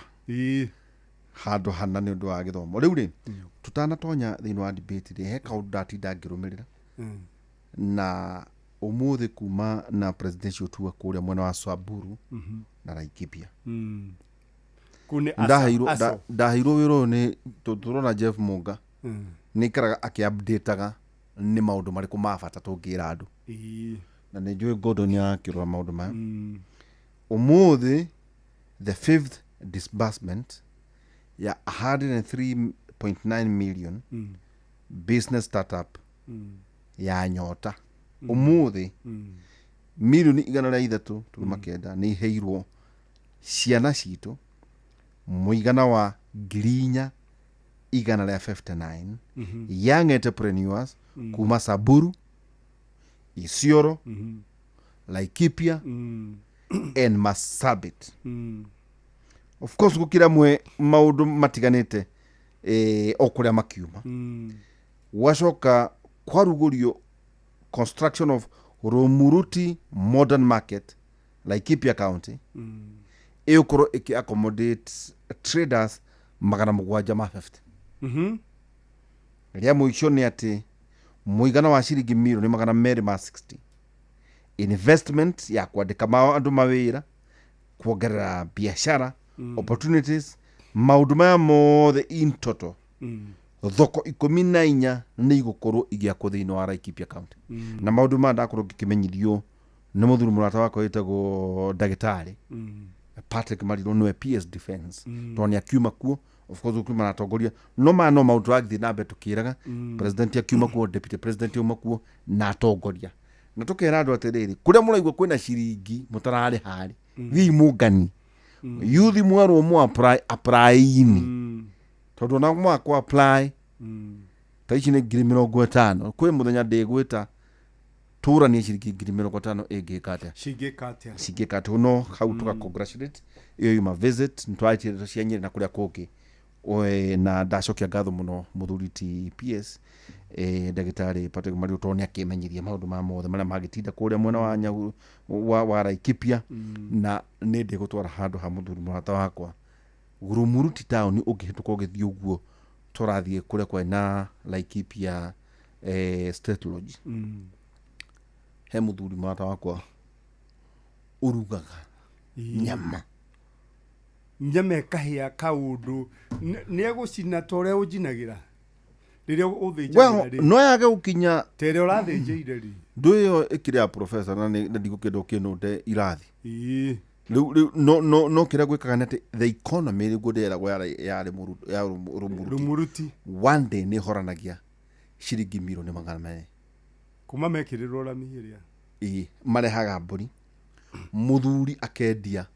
G: handũ hana nĩ ũndũ wa gĩthomo. Rĩu rĩ, tũtanatonya thĩinĩ wa debate rĩ, he kaũndũ ndatinda ngĩrũmĩrĩra na ũmũthĩ kuma na presidential tour kũrĩa mwena wa Samburu na Laikipia.
F: Kũu nĩ Aso.
G: Ndaheirwo wĩra ũyũ nĩ tũrona Jeff Munga, nĩ ikaraga akĩ-updateaga nĩ maũndũ marĩkũ ma bata tũngĩra andũ, na nĩ njũĩ Gordon arakĩrora maũndũ maya. Ũmũthĩ the fifth disbursement ya 103.9 million business startup ya Nyota, ũmũthĩ 103.9 millioni nĩ iheirwo ciana citũ, mũigana wa 4,159 young entrepreneurs kuma Samburu, Isiolo, Laikipia and Marsabit. Of course gũkĩra mwe maũndũ matiganĩte, o kũrĩa makiuma. Gwacoka kwarugũrio construction of Rumuruti Modern Market, Laikipia County, ĩgũkorwo ĩkĩ accommodate traders 750. Rĩa mũico nĩ atĩ mũigana wa ciringi 260 millioni investment ya kwandĩka andũ mawĩra, kuongerera biashara opportunities, maũndũ maya mothe in total, thoko 14 nĩ igũkorwo igĩakwo thĩinĩ wa Laikipia County. Na maũndũ maya ndakorwo ngĩkĩmenyithio nĩ mũthuri mũrata wakwa wĩtagwo ndagĩtarĩ Patrick Marirũ, nĩwe PS Defense, tondũ nĩ akiuma kuo. Of course gũkiuma na atongoria, no maya no maũndũ tũragĩthiĩ na mbere tũkĩraga. President akiuma kuo, deputy president auma kuo, na atongoria, na tũkera andũ atĩrĩrĩ, kũrĩa mũraigua kwĩna ciringi mũtararĩha rĩ, thiĩi mũngani yuthi mwerwo mu apply, apply-ini, tondũ ona mwakwa apply ta ici nĩ 50,000. Kwĩ mũthenya ndĩgwĩta Tũranie ciringi 50,000 ĩngĩka atĩa?
F: Cingĩka atĩa?
G: Cingĩka atĩa? No hau tũga congratulate ĩyo yuma visit nĩtwaĩtire cia Nyĩrĩ na kũrĩa kũngĩ. Na ndacokia ngatho mũno mũthuri TPS ndagĩtarĩ Patrick Mariũ, tondũ nĩ akĩmenyirie maũndũ ma mothe marĩa magĩtinda kũrĩa mwena wa Nyahu wa Laikipia. Na nĩ ndĩgũtwara handũ ha mũthuri mũrata wakwa Rumuruti taũni, ũngĩhĩtũka ũgĩthiĩ ũguo tũrathiĩ kũrĩa kwena Laikipia State Lodge. He mũthuri mũrata wakwa ũrugaga nyama.
F: Nyama ĩkahĩa kaũndũ, nĩ egũcina ta ũrĩa ũnjinagĩra rĩrĩa ũthĩnjagĩra
G: Well,
F: rĩ.
G: No yage gũkinya.
F: Ta ĩrĩa ũrathĩnjĩire rĩ.
G: Ndũ ĩyo ĩkĩrĩ ya professor na na ndigũkĩenda ũkĩnũnde irathi. Rĩu no kĩrĩa gwĩkaga nĩ atĩ the economy nĩguo ndĩragwo yarĩ ya Rumuruti.
F: Rumuruti.
G: One day nĩ ĩhoranagia ciringi 200,000,000.
F: Kuma mekĩrĩrwo rami ĩrĩa.
G: Ĩĩ, marehaga mbũri, mũthuri akendia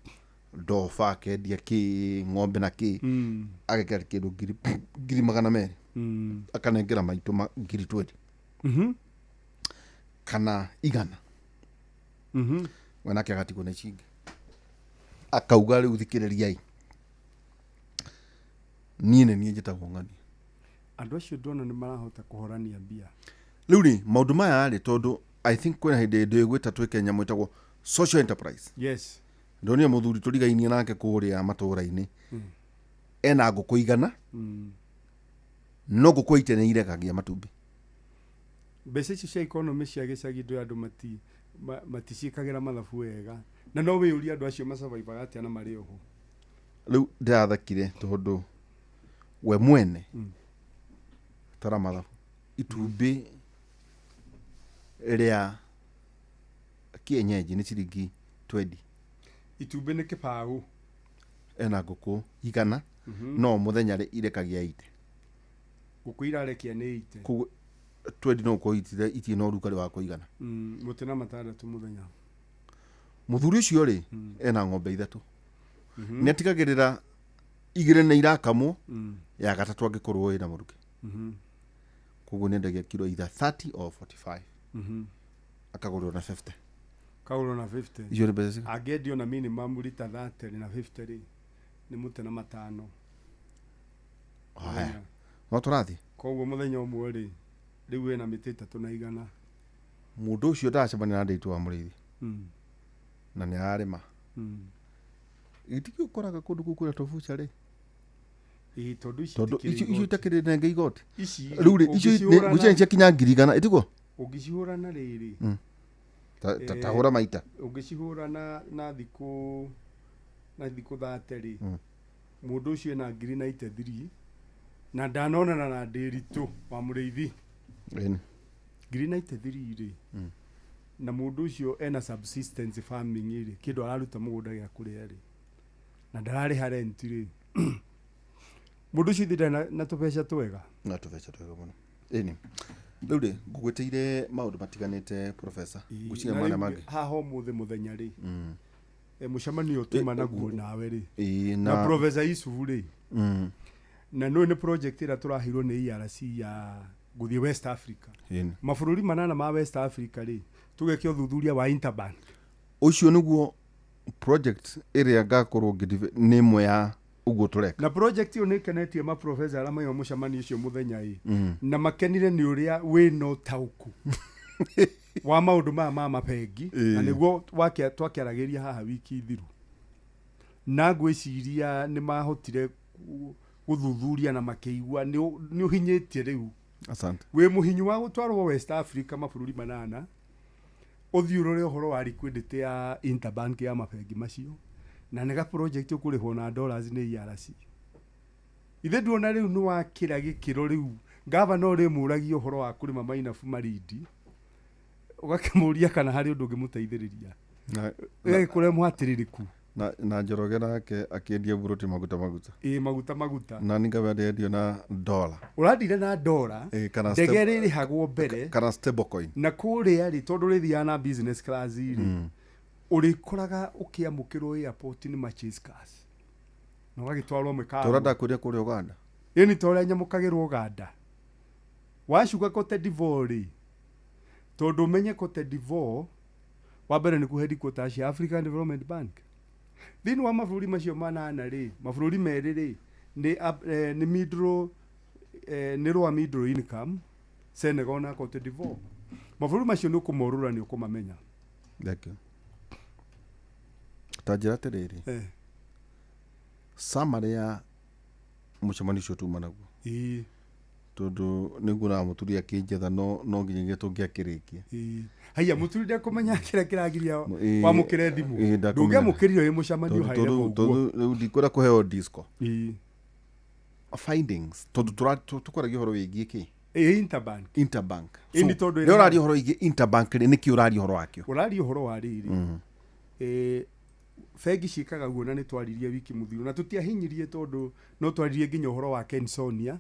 G: ndoba, akendia kĩ ng'ombe na kĩ, agekĩra kĩndũ 200,000, akanengera maitũ ma 20,000 kana 100. We nake agatigwo na ici ingĩ, akauga rĩu thikĩrĩriai, niĩ nĩ niĩ njĩtagwo ng'ani.
F: Andũ acio ndona nĩ marahota kũhorania mbia.
G: Rĩu rĩ, maũndũ maya rĩ, tondũ I think kwĩna hĩndĩ ndĩgwĩta twĩke nyamũ ĩtagwo social enterprise. Ndonire mũthuri tũrigainie nake kũrĩa matũũra-inĩ, ena ngũkũ 100, no ngũkũ ite nĩ iregagia matumbĩ.
F: Mbeca icio cia economy cia gĩcagi, ndũ andũ maticiĩkagĩra mathabu wega, na no wĩyũrie andũ acio masurvivaga atĩa na marĩ oho.
G: Rĩu ndĩrathekire tondũ we mwene tara mathabu, itumbĩ rĩa kienyeji nĩ ciringi 20.
F: Itumbĩ nĩ kĩbaũ.
G: Ena ngũkũ 100, no mũthenya rĩ irekagia ite.
F: Ngũkũ irarekia nĩ ite.
G: Koguo 20 no ũkorwo itirĩ na ũrugarĩ wa kũigana.
F: Mũtĩ na matandatũ mũthenya.
G: Mũthuri ũcio rĩ, ena ng'ombe 3, nĩ atigagĩrĩra 2 nĩ irakamwo, ya gatatũ angĩkorwo ĩna mũruke. Koguo nĩ endagia kiro either 30 or 45, akagũrĩrwo na 50.
F: Kagũrwo na 50.
G: Icio nĩ mbeca cigana?
F: Angĩendio na minimum rita 30 na 50 rĩ, nĩ mũtĩ na matano.
G: Haya, no tũrathiĩ.
F: Koguo mũthenya ũmwe rĩ, rĩu wĩna mĩtĩ 3 na 100.
G: Mũndũ ũcio ndacemania na ndĩitũ wa mũrĩithi na nĩ ararĩma. Gĩtikĩ ũkoraga kũndũ kũu kwĩna tũbuca rĩ.
F: Ĩĩ, tondũ ici
G: Tondũ
F: itikĩrĩ
G: icio
F: igoti.
G: itakĩrĩ nenge igoti.
F: Ici
G: Rĩu rĩ, icio ngwĩciria nĩ ciakinya 100,000 ĩtiguo?
F: Ũngĩcihũra na rĩrĩ,
G: Ta hũra maita.
F: Ũngĩcihũra na thikũ 30 rĩ, mũndũ ũcio ena 93,000 na ndanonana na ndĩritũ wa mũrĩithi.
G: Ĩni.
F: 93,000 rĩ, na mũndũ ũcio ena subsistence farming rĩ, kĩndũ araruta mũgũnda gĩa kũrĩa rĩ, na ndararĩha rent rĩ, mũndũ ũcio ithe ndarĩ na tũbeca twega.
G: Na tũbeca twega mũno. Ĩni. Rĩu rĩ, ngũgwĩtĩire maũndũ matiganĩte, professor. Ngwĩciria
F: Na
G: marĩa
F: rĩu
G: mangĩ.
F: haha ũmũthĩ mũthenya rĩ, mũcemanio tuma naguo nawe rĩ,
G: Ĩĩ,
F: na
G: na
F: Professor Yusufu rĩ, na nĩ nĩ project ĩrĩa tũraheirwo nĩ ERC ya gũthiĩ West Africa.
G: Ĩni.
F: Mabũrũri manana ma West Africa rĩ, tũgeke ũthuthuria wa Interbank.
G: Ũcio nĩguo project ĩrĩa ngakorwo nĩ ĩmwe ya ũguo tũreka.
F: Na project ĩyo nĩ ĩkenetie maprofesa arĩa maima mũcemanio ũcio mũthenya ĩ, na makenire nĩ ũrĩa wĩna ũtaũku wa maũndũ maya ma mabengi, na nĩguo twakĩaragĩria haha wiki thiru, na ngwĩciria nĩ mahotire gũthuthuria na makĩigua nĩ ũhinyĩtie rĩu.
G: Asante.
F: Wĩ mũhinyu wa gũtwarwo West Africa mabũrũri manana, ũthiĩ ũrore ũhoro wa liquidity ya Interbank ya mabengi macio, na nĩ ga project ũkũrĩhwo na dollars nĩ ERC. Ithe nduona rĩu nĩ wakĩra gĩkĩro rĩu gavana ũrĩmũragia ũhoro wa kũrĩma mainabu Malindi, ũgakĩmũria kana harĩ ũndũ ũngĩmũteithĩrĩria, ĩgagĩkũre mũhatĩrĩrĩku.
G: Na Njoroge nake akĩendia buroti maguta maguta.
F: Ĩ, maguta maguta.
G: Na ningabe ndendio na dola.
F: Ũrandire na dola.
G: Ĩ, kana
F: ndege ĩrĩrĩhagwo mbere.
G: Kana stable coin.
F: Na kũrĩa rĩ, tondũ ũrĩthiaga na business class rĩ, ũrĩkoraga ũkĩamũkĩrwo airport nĩ ma chase cars na ũgagĩtwarwo mĩkawa.
G: Tora ndakwĩria kũrĩa Uganda.
F: Ĩni ta ũrĩa nyamũkagĩrwo Uganda, wacuka Cote d'Ivoire rĩ, Tondũ ũmenye Cote d'Ivoire wa mbere nĩkuo headquarters cia African Development Bank. Thĩinĩ wa mabũrũri macio manana rĩ, mabũrũri merĩ rĩ nĩ nĩ middle, nĩ lower middle income, Senegal na Cote d'Ivoire. Mabũrũri macio nĩ ũkũmorũra, nĩ ũkũmamenya.
G: Thank you. Ta njĩra atĩrĩrĩ, summary ya mũcemanio ũcio tuma naguo, tondũ nĩnguonaga mũturi akĩnjetha, no nginyagia tũngĩakĩrĩkia.
F: Ĩĩ. Haiya, mũturi ndekũmenya kĩrĩa kĩragiria wamũkĩre thimũ.
G: Ndakũmenya.
F: Ndũngĩamũkĩrire wĩ mũcemanio
G: Tondũ-
F: haire
G: tondũ
F: ũguo.
G: Tondũ rĩu ndikwenda kũheo disco findings, tondũ tũkwaragia ũhoro wĩgiĩ kĩ?
F: Ĩĩ, interbank.
G: Interbank.
F: Ĩni tondũ
G: rĩrĩa ũraria ũhoro wĩgiĩ interbank rĩ, nĩkĩ ũraria ũhoro wakĩo?
F: Ũraria ũhoro wa rĩrĩ, bengi ciĩkaga guo, na nĩ twaririe wiki mũthiru na tũtiahinyirie, tondũ no twaririe nginya ũhoro wa Kensonia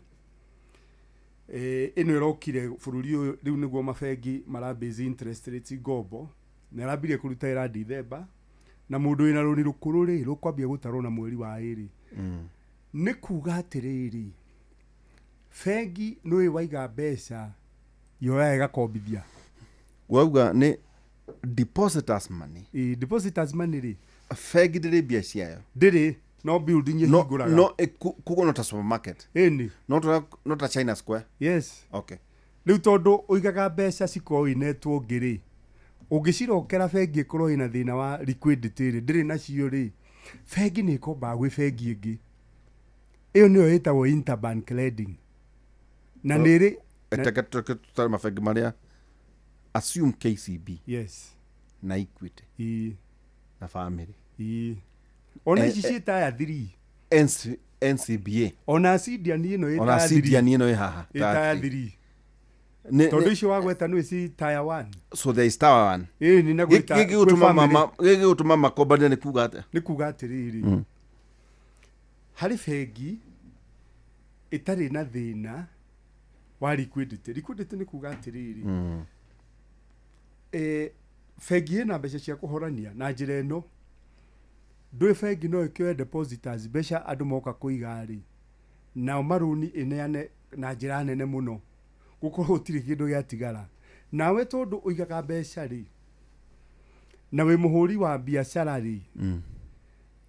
F: ĩno ĩrokire bũrũri ũyũ. Rĩu nĩguo mabengi mara base interest rates ngombo na ĩrambirie kũruta ĩra Dithemba, na mũndũ wĩna rũni rũkũrũ rĩ, rũkwambia gũtarwo na mweri wa ĩrĩ. Nĩ kuga atĩrĩrĩ, bengi nĩũĩ waiga mbeca yoyaga ĩgakombithia.
G: Wauga nĩ depositors money.
F: Ĩ, depositors money rĩ,
G: bengi ndĩrĩ mbia ciayo.
F: Ndĩrĩ, no building
G: no
F: ĩhingũraga.
G: No koguo no ta supermarket?
F: Ĩni.
G: No ta China Square?
F: Yes.
G: Okay.
F: Rĩu tondũ ũigaga mbeca cikorwo inetwo ngĩ rĩ, ũngĩcirokera bengi ĩkorwo ĩna thĩna wa liquidity rĩ, ndĩrĩ nacio rĩ, bengi nĩ ĩkombaga gwĩ bengi ĩngĩ. Ĩyo nĩyo ĩtagwo interbank lending na nĩ ĩrĩ
G: Teke tutare mabengi marĩa, assume KCB na Equity na Family.
F: Ii, ona ici ciĩ taya 3.
G: NCBA.
F: Ona Sidian ĩno ĩ
G: ona
F: taya
G: Sidian
F: 3.
G: Ĩno ĩ haha.
F: Ĩ taya 3. Tondũ icio wagweta nĩ ci taya 1.
G: So there is tier one.
F: Ĩni, na gwĩ
G: Gĩkĩ
F: gwĩ
G: gĩgũtũma
F: family.
G: mama, gĩkĩ gĩgũtũma makombania nĩ kuga atĩa?
F: Nĩ kuga atĩrĩrĩ, harĩ bengi ĩtarĩ na thĩna wa liquidity. Liquidity nĩ kuga atĩrĩrĩ, bengi ĩna mbeca cia kũhorania na njĩra ĩno. Ndũĩ bengi no ĩkĩoe depositors mbeca, andũ moka kũiga rĩ, nao marũni ĩneane na njĩra nene mũno, gũkorwo gũtirĩ kĩndũ gĩatigara. Nawe tondũ ũigaga mbeca rĩ, na wĩ mũhũri wa biacara rĩ,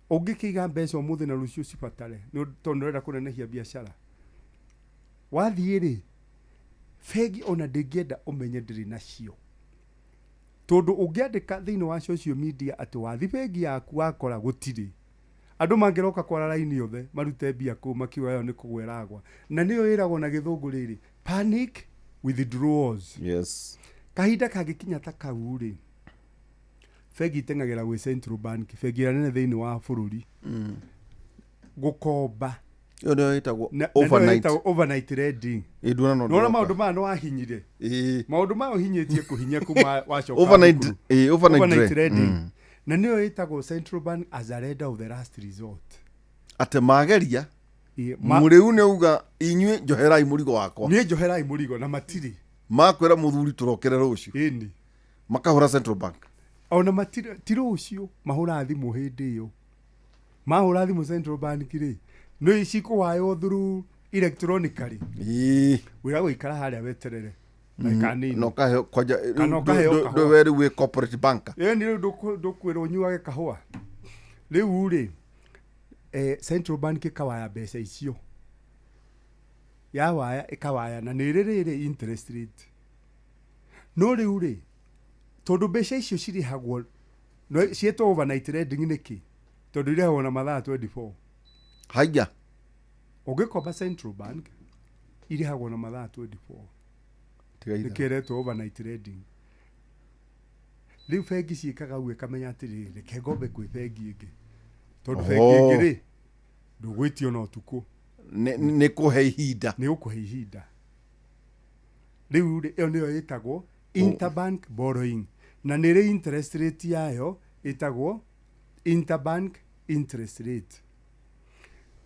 F: ũngĩkĩiga mbeca ũmũthĩ na rũciũ cibatare tondũ nĩũrenda kũnenehia biacara, wathiĩ rĩ, bengi ona ndĩngĩenda ũmenye ndĩrĩ nacio, tondũ ũngĩandĩka thĩinĩ wa social media atĩ wathi bengi yaku wakora gũtirĩ andũ, mangĩroka kwara raini othe marute mbia kũu, makiuga ĩyo nĩ kũgwa ĩragwa, na nĩyo ĩragwo na gĩthũngũ rĩrĩ panic withdrawals. Kahinda kangĩkinya ta kau rĩ, bengi iteng'agĩra gwĩ central bank, bengi ĩrĩa nene thĩinĩ wa bũrũri, gũkomba.
G: Ĩyo nĩyo ĩtagwo
F: Na nĩyo
G: overnight.
F: ĩtagwo overnight lending.
G: Ĩ, nduona no
F: Nĩwona
G: ndĩroka.
F: maũndũ maya nĩwahinyire?
G: Ĩĩ.
F: Maũndũ maya ũhinyĩtie kũhinya kuma wacoka
G: Overnight,
F: thukuru.
G: overnight
F: Overnight lending. Na nĩyo ĩtagwo central bank as a lender of the last resort.
G: Atĩ mageria
F: Ĩ,
G: mũrĩu nĩ auga, inyuĩ njoherai mũrigo wakwa.
F: Niĩ njoherai mũrigo na matirĩ.
G: Makwĩra mũthuri tũrokere rũciũ.
F: Ĩni.
G: Makahũra central bank.
F: Ona matirĩ, ti rũciũ, mahũraga thimũ hĩndĩ ĩyo. Mahũra thimũ central bank rĩ, nĩ cikũwaywo through electronically. Wĩra gũikara harĩa weterere ndagĩka nini.
G: Na ũkaheo kwanja.
F: Kana ũkaheo kahũa.
G: Ndũwe rĩu wĩ corporate banker.
F: Ĩni, rĩu ndũkwĩrwo ũnyuage kahũa rĩu rĩ, central bank ĩkawaya mbeca icio, yawaya ĩkawaya na nĩ ĩrĩ rĩrĩ interest rate. No rĩu rĩ, tondũ mbeca icio cirĩhagwo no ciĩtwo overnight lending nĩkĩ? Tondũ irĩhagwo na mathaa 24.
G: Haiya.
F: Ũngĩkomba central bank irĩhagwo na mathaa 24.
G: Tiga itherũ.
F: Nĩkĩo ĩretwo overnight lending. Rĩu bengi ciĩkaga ũguo, ĩkamenya atĩrĩrĩ, reke ngombe kwĩ bengi ĩngĩ, tondũ bengi ĩngĩ rĩ, ndũgwĩtio na ũtukũ.
G: Nĩ kũhe ihinda.
F: Nĩ gũkũhe ihinda. Rĩu rĩ, ĩyo nĩyo ĩtagwo interbank borrowing, na nĩ ĩrĩ interest rate yayo ĩtagwo interbank interest rate.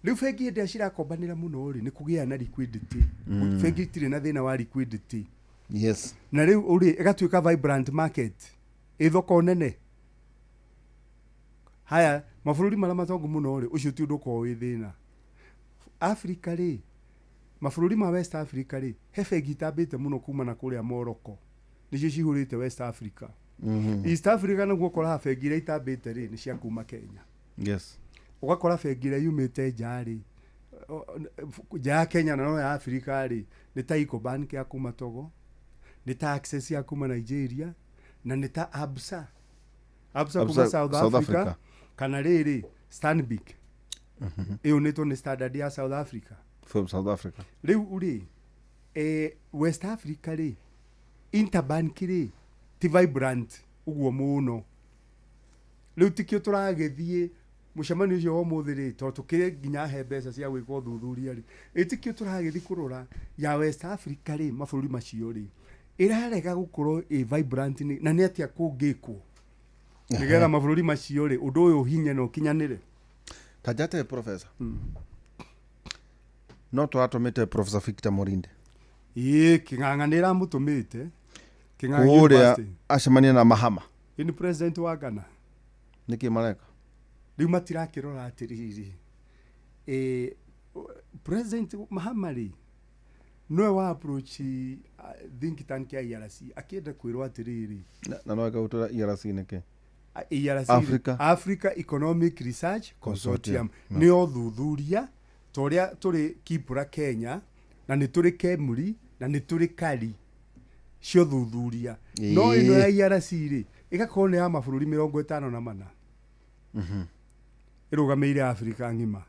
F: Rĩu bengi hĩndĩ ĩrĩa cirakombanĩra mũno rĩ, nĩ kũgĩa na liquidity. Bengi itirĩ na thĩna wa liquidity. Na rĩu ũrĩ ĩgatuĩka vibrant market, ĩ thoko nene. Haya mabũrũri marĩa matongu mũno rĩ, ũcio ti ũndũ ũkoragwo wĩ thĩna. Africa rĩ, mabũrũri ma West Africa rĩ, he bengi itambĩte mũno kuma na kũrĩa Morocco. Nĩcio cihũrĩte West Africa. East Africa naguo ũkoraga bengi iria itambĩte rĩ, nĩ cia kuma Kenya. Ũgakora bengi ĩrĩa yumĩte nja rĩ, nja ya Kenya na no ya Africa rĩ, nĩ ta Ecobank ya kuma Togo, nĩ ta Access ya kuma Nigeria, na nĩ ta Absa, Absa kuma
G: Absa,
F: South,
G: South
F: Africa,
G: Africa.
F: Kana rĩrĩ Stanbic ĩyũnĩtwo nĩ Standard ya South Africa.
G: From South Africa.
F: Rĩu rĩ, West Africa rĩ, Interbank rĩ, ti vibrant ũguo mũno. Rĩu tikĩo tũragĩthiĩ mũcemanio ũcio wa ũmũthĩ rĩ, tondũ tũkĩrĩ nginya he mbeca cia gwĩka ũthuthuria rĩ, ĩtikĩo tũragĩthiĩ kũrora ya West Africa rĩ, mabũrũri macio rĩ, ĩrarega gũkorwo ĩ vibrant na nĩ atĩa kũngĩkwo nĩgetha mabũrũri macio rĩ, ũndũ ũyũ ũhinye na ũkinyanĩre.
G: Ta njate, professor, no tũratũmĩte Professor Victor Morinde.
F: Ĩĩ, Kĩng'ang'a nĩ ĩramũtũmĩte Kĩng'ang'a
G: Kũrĩa
F: University.
G: Acemania na Mahama.
F: Ĩ nĩ president wa Ghana.
G: Nĩkĩ mareka?
F: Rĩu matirakĩrora atĩrĩrĩ, president Mahama rĩ, nĩwe wa approach think tank ya ERC akĩenda kwĩrwo atĩrĩrĩ.
G: Na no ĩka ERC nĩkĩ?
F: ERC.
G: Africa.
F: Africa Economic Research Consortium.
G: Consortium.
F: Nĩo thuthuria ta ũrĩa tũrĩ Kipra Kenya, na nĩ tũrĩ Kemri, na nĩ tũrĩ Kari cio thuthuria, no ĩno ya ERC rĩ, ĩgakorwo nĩ ya mabũrũri 54 ĩrũgamĩire Africa ng'ima.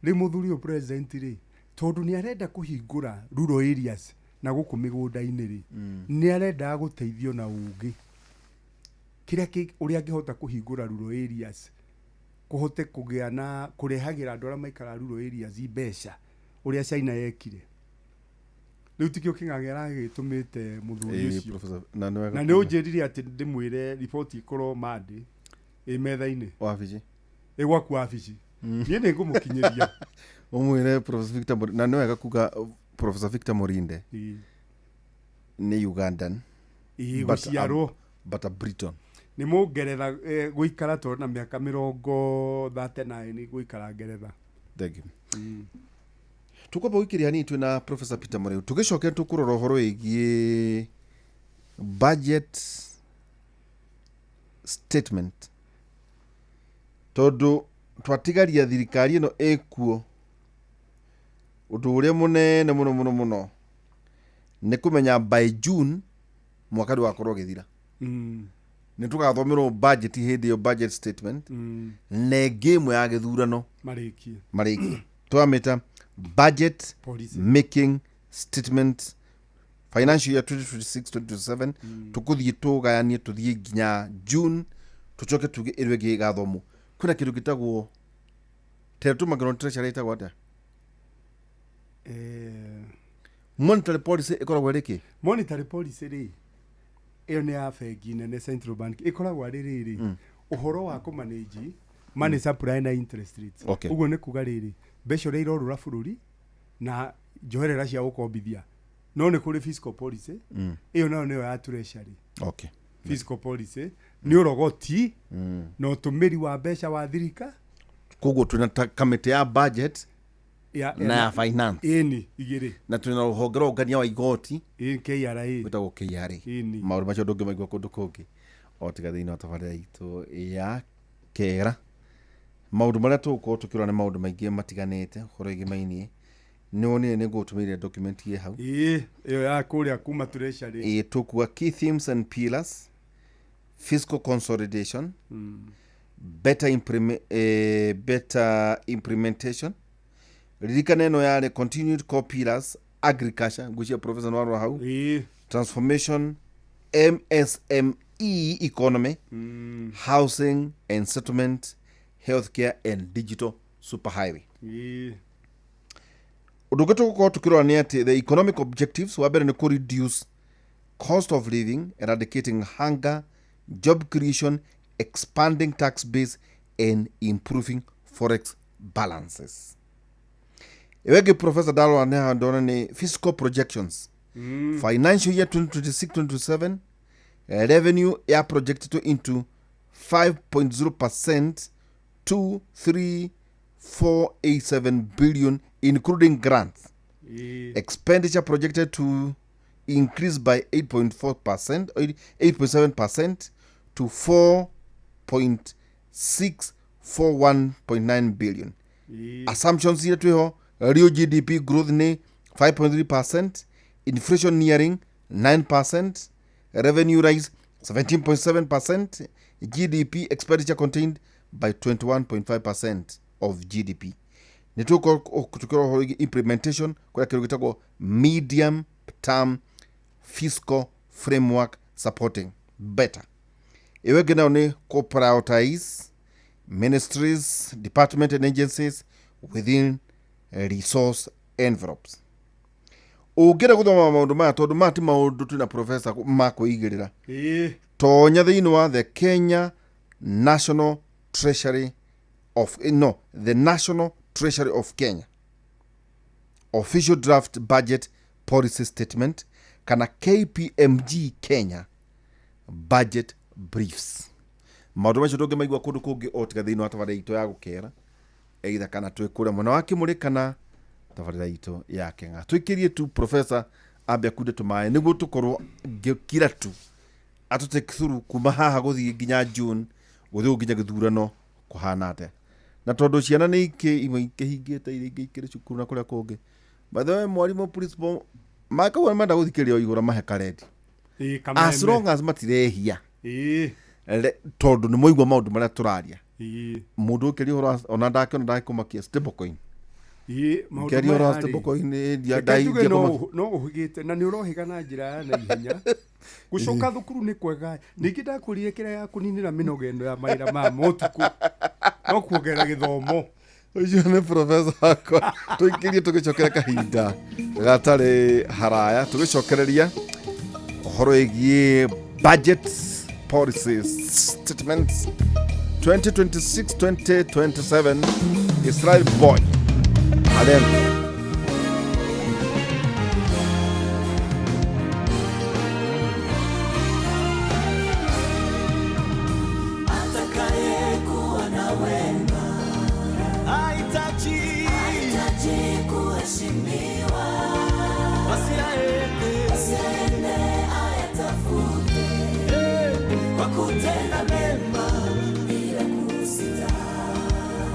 F: Rĩu mũthuri ũyũ president rĩ, tondũ nĩ arenda kũhingũra rural areas na gũkũ mĩgũnda-inĩ rĩ, nĩ arendaga gũteithio na ũgĩ kĩrĩa ũrĩa angĩhota kũhingũra rural areas, kũhote kũgĩa na kũrehagĩra andũ arĩa maikaraga rural areas mbeca, ũrĩa China yekire. Rĩu tikĩo Kĩng'ang'a aragĩtũmĩte mũthuri ũcio.
G: Professor, na nĩ wega
F: Na nĩ ũnjĩrire atĩ ndĩmwĩre riboti ĩkorwo Monday ĩ metha-inĩ.
G: Wabici.
F: Ĩ gwaku wabici, niĩ nĩ ngũmũkinyĩria.
G: Ũmwĩre Professor Victor na nĩ wega kuga Professor Victor Morinde nĩ Ugandan. But a-
F: Gũciarwo.
G: But a Briton.
F: Nĩ mũngeretha, gũikara tondũ na mĩaka 39 gũikara Ngeretha.
G: Thank you. Tukwamba gwĩkĩria hanini twĩna Professor Peter Mũrĩu, tũgĩcoke tũkũrora ũhoro wĩgiĩ budget statement, tondũ twatigaria thirikari ĩno ĩkuo, ũndũ ũrĩa mũnene mũno mũno mũno nĩ kũmenya by June mwaka ndũgakorwo ũgĩthira nĩ tũgathomerwo budget hĩndĩ ĩyo, budget statement, na ĩngĩ ĩmwe ya gĩthurano.
F: Marĩkie.
G: Marĩkie twamĩta budget
F: policy
G: making statement, financial year 2026-2027. Tũkũthiĩ tũgayanie, tũthiĩ nginya June, tũcoke tuge ĩrĩa ĩngĩ ĩgathomwo. Kwĩna kĩndũ gĩtagwo tertũmagĩrwo treasury, ĩtagwo atĩa? Monetary policy ĩkoragwo ĩrĩ kĩ?
F: Monetary policy rĩ, ĩyo nĩ ya bengi nene, central bank, ĩkoragwo arĩ rĩrĩ ũhoro wa kũmanage money supply na interest rates. Ũguo nĩ kuga rĩrĩ, mbeca ũrĩa irorũra bũrũri na njoherera cia gũkombithia. No nĩ kũrĩ fiscal policy, ĩyo nayo nĩyo ya treasury. Fiscal policy nĩ ũrogoti na ũtũmĩri wa mbeca wa thirika.
G: Koguo twĩna kamĩtĩ ya budget na ya finance.
F: Ĩni, igĩrĩ.
G: Na twĩna rũhonge rwa ũngania wa igoti.
F: Ĩ, KRA.
G: Gwĩtagwo KRA.
F: Ĩni.
G: Maũndũ macio ndũngĩmaigua kũndũ kũngĩ o tiga thĩinĩ wa tabarĩra itũ ya kera. Maũndũ marĩa tũgũkorwo tũkĩrora nĩ maũndũ maingĩ matiganĩte ũhoro ĩgĩmainie. Nĩ wonire nĩ ngũgũtũmĩire document ĩ hau.
F: Ĩ, ĩyo ya kũrĩa kuma treasury.
G: Ĩ, tũkuga key themes and pillars: fiscal consolidation, better implementation. Ririkana ĩno yarĩ continued core pillars, agriculture, ngwĩciria professor nĩwarora hau, transformation, MSME economy, housing and settlement, healthcare and digital superhighway. Ũndũ ũngĩ tũgũkorwo tũkĩrora nĩ atĩ the economic objectives, wa mbere nĩ kũ reduce cost of living, eradicating hunger, job creation, expanding tax base and improving forex balances. Ĩyo ĩngĩ, professor, ndarora nĩ haha ndona nĩ fiscal projections, financial year 2026-27, revenue ya projected into 5.0% to 3487 billion, including grants. Expenditure projected to increased by 8.4%, 8.7% to 4.641.9 billion. Assumptions iria twĩho, real GDP growth nĩ 5.3%, inflation nearing 9%, revenue rise 17.7%, GDP expenditure contained by 21.5% of GDP. Nĩ tũgũkorwo tũkĩrora ũhoro wĩgiĩ implementation kũrĩa kĩndũ gĩtagwo medium term fiscal framework supporting better. Ĩyo ĩngĩ nayo nĩ kũ-prioritize ministries, department and agencies within resource envelopes. Ũngĩenda gũthoma maũndũ maya, tondũ maya ti maũndũ twĩna professor ma kwĩigĩrĩra, tonya thĩinĩ wa the Kenya National Treasury of no the National Treasury of Kenya official draft budget policy statement kana KPMG Kenya budget briefs. Maũndũ macio ndũngĩmaigua kũndũ kũngĩ o tiga thĩinĩ wa tabarĩra itũ ya gũkera, either kana twĩ kũrĩa mwena wa Kĩmũrĩ kana tabarĩra itũ ya Keng'a. Tũikĩrie tu professor ambe akunde tũmaĩ nĩguo tũkorwo ngĩkira tu atũtake through kuma haha gũthiĩ nginya June, gũthiĩ nginya gĩthurano kũhana atĩa, na tondũ ciana nĩ ikĩ imwe ikĩhingĩte, iria ingĩ ikĩrĩ cukuru na kũrĩa kũngĩ. By the way, mwarimũ, principal makauga nĩmenda gũthikĩrĩria o igũrũ mahe karedi as long as matirehia. Tondũ nĩ mwaigua maũndũ marĩa tũraria. Mũndũ ũkĩria ũhoro ona ndakĩona ndakĩmakia stablecoin.
F: Maũndũ
G: Ngĩaria ũhoro wa
F: maya rĩ,
G: stablecoin
F: reke njuge no ũhĩgĩte na nĩ ũrohĩga na njĩra ya naihenya. Gũcoka thukuru nĩ kwega. Ningĩ ndakwĩrire kĩrĩa ya kũninĩra mĩnoga ĩno ya mawĩra maya ma ũtukũ no kuongerera gĩthomo.
G: Ũcio nĩ professor wakwa. Tũikĩrie tũgĩcokera kahinda gatarĩ haraya, tũgĩcokereria ũhoro wĩgiĩ budget policies statements 2026-2027. Israel Boy Alem.
A: Atakayekuwa na wema
B: Hahitaji
A: hahitaji kuheshimiwa,
B: basi aende
A: asiende ayatafute
B: kwa kutenda mema,
A: bila kusita,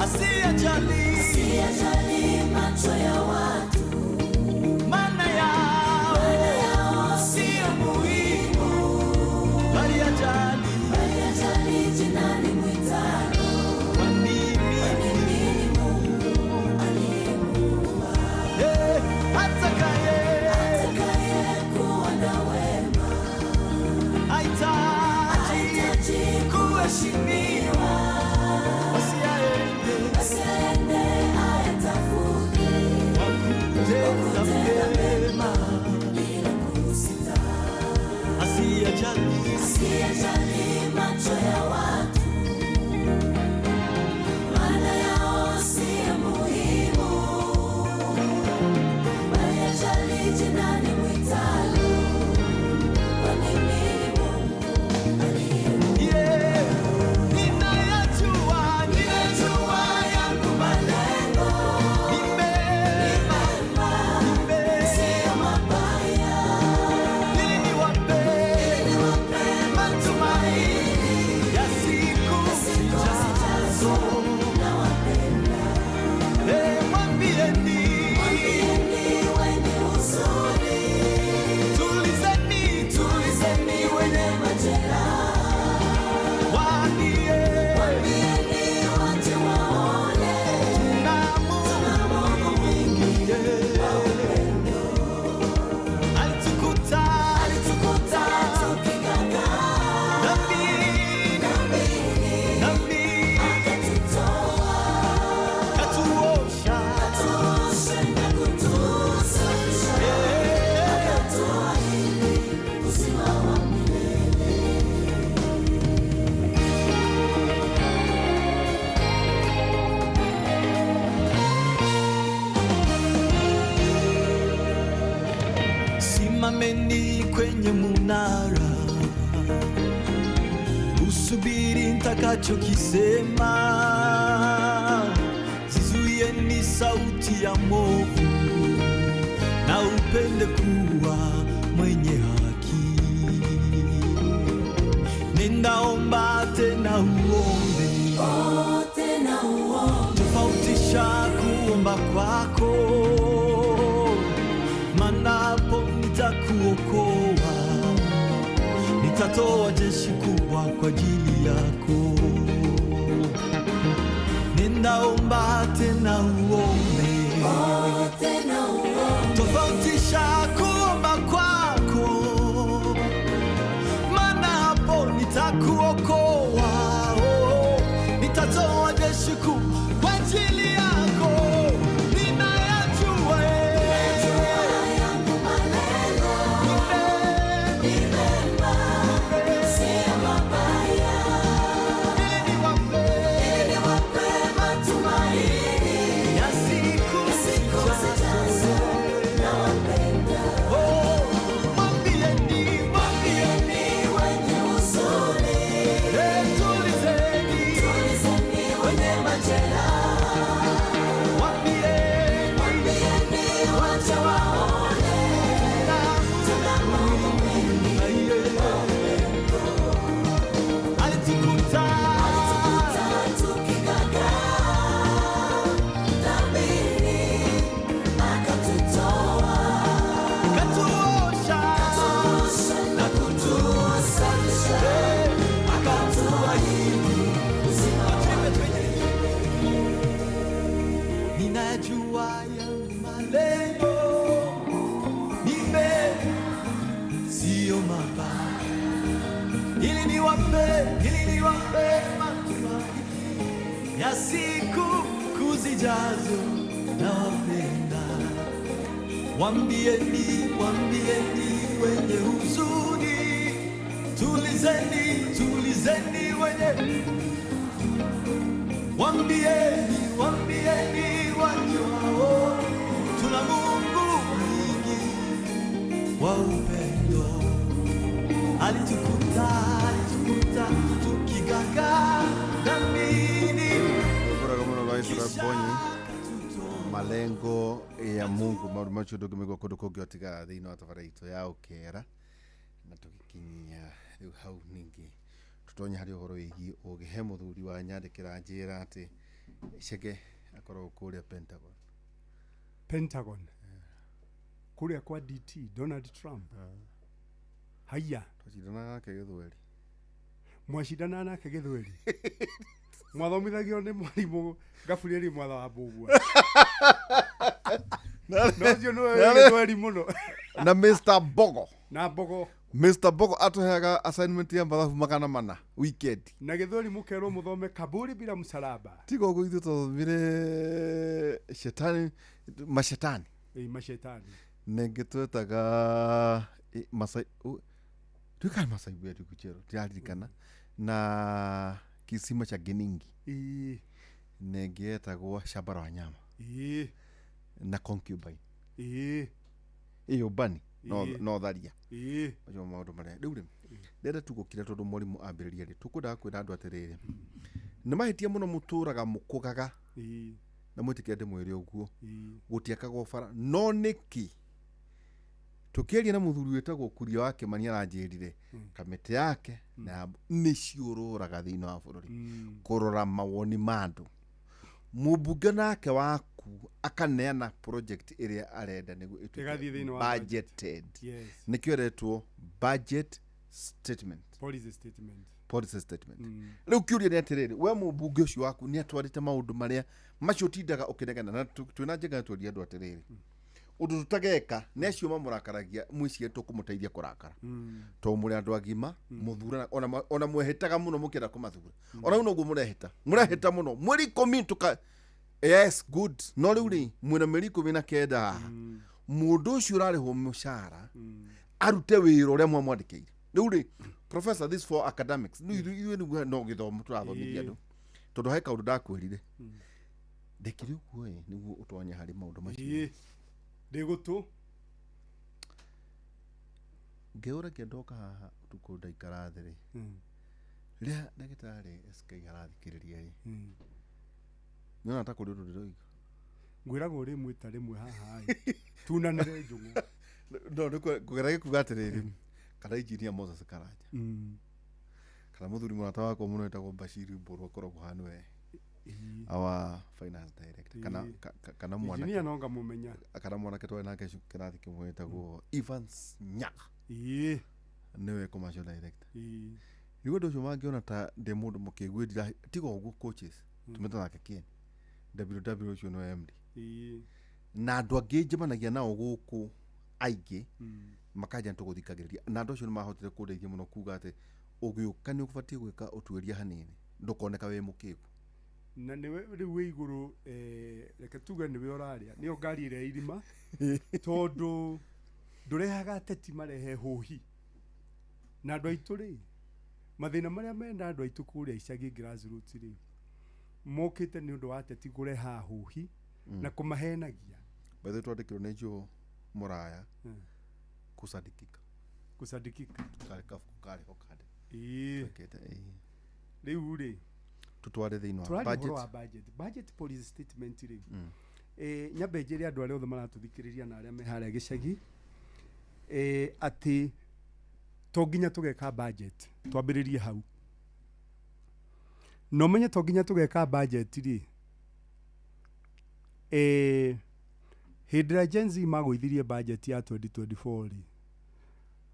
B: asiyejali
A: asiyejali macho ya watu,
B: maana yao
A: yao
B: sio muhimu, bali ajali
A: bali ajali jina limwitalo.
B: Kwa nini
A: Mimi ni Mungu aliyemuumba.
B: Atakaye
A: Atakayekuwa na wema
B: hahitaji
A: hahitaji
B: kuheshimiwa, basi aende
A: asiende ayatafute
B: kwa kutenda mema,
A: bila kusita,
B: asiyejali
A: asiyejali macho ya watu, maana yao si muhimu, bali ajali jina limwitalo. Kwani mimi ni Mungu aliyemuumba.
B: Yeah, ninayajua, ninajua yangu
A: Malengo
B: ni mema,
A: mema,
B: ni mema.
A: sio mabaya,
B: Ili niwape
A: niwape
B: matumaini ya siku zijazo.
A: Nawapenda.
B: Mwambieni,
A: Mwambieni wenye huzuni,
B: tulizeni, tulizeni wenye
A: majeraha,
B: waambie,
A: mwambieni waje waone
B: tuna Mungu
A: Mungu mwingi
B: mwingi.
A: wa upendo.
B: Alitukuta,
A: Alitukuta tukigangaa
B: dhambini,
A: dhambini,
B: dhambini,
A: akatutoa,
B: katuosha.
A: katuosha na kutusafisha, akatuahidi uzima wa milele.
B: Simameni kwenye munara, usubiri nitakachokisema. Zizuieni sauti ya mwovu, na upende kuwa mwenye haki. Ninaomba tena uombe,
A: Oh, tena uombe.
B: Tofautisha kuomba kwako, maana hapo nitakuokoa, nitatoa jeshi kubwa kwa ajili yako. Ninaomba tena uombe,
A: Oh, tena uombe.
B: Tofautisha kuomba kwako, maana hapo nitakuokoa, oh, nitatoa jeshi kubwa kwa ajili yako. Ninayajua,
A: Najua yangu malengo ni mema, sio mabaya. Ili niwape matumaini
B: ya siku
A: siku zijazo. Nawapenda.
B: Oh, mwambieni, mwambieni,
A: Ni wenye huzuni,
B: eh, tulizeni,
A: tulizeni wenye majeraha.
B: mwambieni,
A: Mwambieni wacha waone, tuna Mungu mwingi
B: alitukuta
A: Alitukuta tukigagaa dhambini, akatutoa,
B: katuosha
A: katuosha na kutusafisha, akatuahidi uzima wa
B: Ninajua yangu malengo ni mema, sio mabaya, ili niwape matumaini ya siku kuzijazo. Nawapenda, waambieni, waambieni wenye huzuni, tulizeni, tulizeni wenye Wambieni, wambieni wajuao, tuna Mungu mwingi wa upendo. Alitukuta, alitukuta tukigagaa dhambini,
G: Ngũraga mũno Lois Rabonyi
B: akatutoa.
G: Malengo ya Mungu maũndũ macio ndũngĩmaigua kũndũ kũngĩ o tiga thĩinĩ wa tabarĩra itũ ya ũkera na tũgĩkinyia rĩu hau ningĩ tũtonye harĩ ũhoro wĩgiĩ ũgĩ. He mũthuri wa nyandĩkĩra njĩra atĩ Chege akoragwo kũrĩa Pentagon.
F: Pentagon kũrĩa kwa DT Donald Trump. Haiya,
G: twacindanaga nake gĩthweri.
F: Mwacindana nake gĩthweri, mwathomithagio nĩ mwarimũ Gabrieli Mwatha wa Mbũgua, na ũcio nĩwe wĩ gĩthweri mũno.
G: Na Mr Bogo.
F: Na Mbogo.
G: Mr Bogo atũheaga assignment ya mathabu 400 weekend.
F: Na gĩthweri mũkerwo mũthome kaburi bila msalaba.
G: Tiga ũguo ithuĩ twathomire shetani, mashetani.
F: Ĩ, mashetani.
G: Ningĩ twetaga Masai, tuikana Masai wetu kuchero tiraririkana na kisima cha Geningi. Ningĩ yetagwo shamba la wanyama na concubine. Ĩyo bani no no tharia. Macio maũndũ marĩa rĩu rĩ ndĩrenda tu gũkira tondũ mwarimũ ambĩrĩria rĩ tũkwendaga kwĩra andũ atĩrĩrĩ nĩ mahĩtia mũno mũtũraga mũkũgaga na mwĩtĩkĩre ndĩmwĩre ũguo gũtiakagwo bara no nĩkĩ tũkĩaria na mũthuri wĩtagwo Kuria wa Kĩmani aranjĩrire kamĩtĩ yake na ya nĩ ciũrũraga thĩinĩ wa bũrũri kũrora mawoni ma andũ mũmbunge nake waku akaneana project ĩrĩa arenda nĩguo
F: Ĩgathiĩ
G: ĩtuĩke
F: thĩinĩ wa budget.
G: budgeted.
F: Yes.
G: Nĩkĩo ĩretwo budget statement.
F: Policy statement.
G: Policy statement. Rĩu kĩũria nĩ atĩrĩrĩ we mũmbunge ũcio waku nĩ atwarĩte maũndũ marĩa macio ũtindaga ũkĩnegena na twĩna njega tũrie andũ atĩrĩrĩ ũndũ tũtageka nĩ acio mamũrakaragia mwĩcirie tũkũmũteithia kũrakara tondũ mũrĩ andũ agima mũthurana ona mwehĩtaga mũno mũkĩenda kũmathura ona rĩu noguo mũrehĩta mũrehĩta mũno mweri 10 tũka yes good no rĩu rĩ mwĩna mĩeri 19 haha mũndũ ũcio ũrarĩhwo mũcara arute wĩra ũrĩa mwamwandĩkĩire rĩu rĩ professor this for academics rĩu ithuĩ nĩguo no gĩthomo tũrathomithia andũ tondũ he kaũndũ ndakwĩrire ndekire ũguo ĩ nĩguo ũtonye harĩ maũndũ macio.
F: Ndĩ gũtũ.
G: Ngĩũragia ndoka haha ũtukũ ndaikara thĩ rĩ rĩrĩa ndagĩtarĩ SK arathikĩrĩria ĩ nĩona ta kũrĩ ũndũ ndĩroiga.
F: Ngwĩragwo rĩmwe ta rĩmwe haha ĩ tunanĩre njũng'wa.
G: No nĩ kũgeragia kuga atĩrĩrĩ, kana engineer Moses Karanja, kana mũthuri mũrata wakwa mũno wĩtagwo Bashiri Mbũrũ akoragwo haha, nĩwe our finance director, kana kana mwanake
F: Engineer no ngamũmenya.
G: Kana mwanake twarĩ nake kĩrathi kĩmwe wĩtagwo Evans Nyaga, nĩwe commercial director. Rĩu andũ acio mangĩona ta ndĩ mũndũ mũkĩgu, ndira tiga ũguo coaches tumĩte nake kĩeni WW ũcio nĩwe MD na andũ angĩ njemanagia nao gũkũ aingĩ makanja nĩ tũgũthikagĩrĩria, na andũ acio nĩ mahotire kũndeithia mũno kuga atĩ ũgĩũka nĩ ũbatiĩ gwĩka ũtuĩria hanini ndũkoneka wĩ mũkĩgu.
F: Na nĩwe rĩu wĩ igũrũ, reke tuge nĩwe ũrarĩa nĩyo ngari ĩrĩa irima, tondũ ndũrehaga ateti marehe hũhi na andũ aitũ rĩ, mathĩna marĩa mena andũ aitũ kũrĩa icagi grassroots rĩ, mokĩte nĩ ũndũ wa ateti kũreha hũhi na kũmahenagia.
G: By the way, twandĩkĩrwo nĩ Joe Mũraya kusadikika.
F: Kusadikika.
G: Karĩ kabuku karĩ ho kande twĩkĩte, ĩĩ.
F: Rĩu rĩ,
G: tũtware thĩinĩ wa
F: tũraria ũhoro
G: budget.
F: Wa budget policy statement rĩ, nyambe njĩre andũ arĩa othe maratũthikĩrĩria na arĩa me harĩa gĩcagi, atĩ to nginya tũgeka budget. Twambĩrĩrie hau na ũmenye to nginya tũgeka budget rĩ, hĩndĩ ĩrĩa Gen Z magũithirie budget ya 2024 rĩ,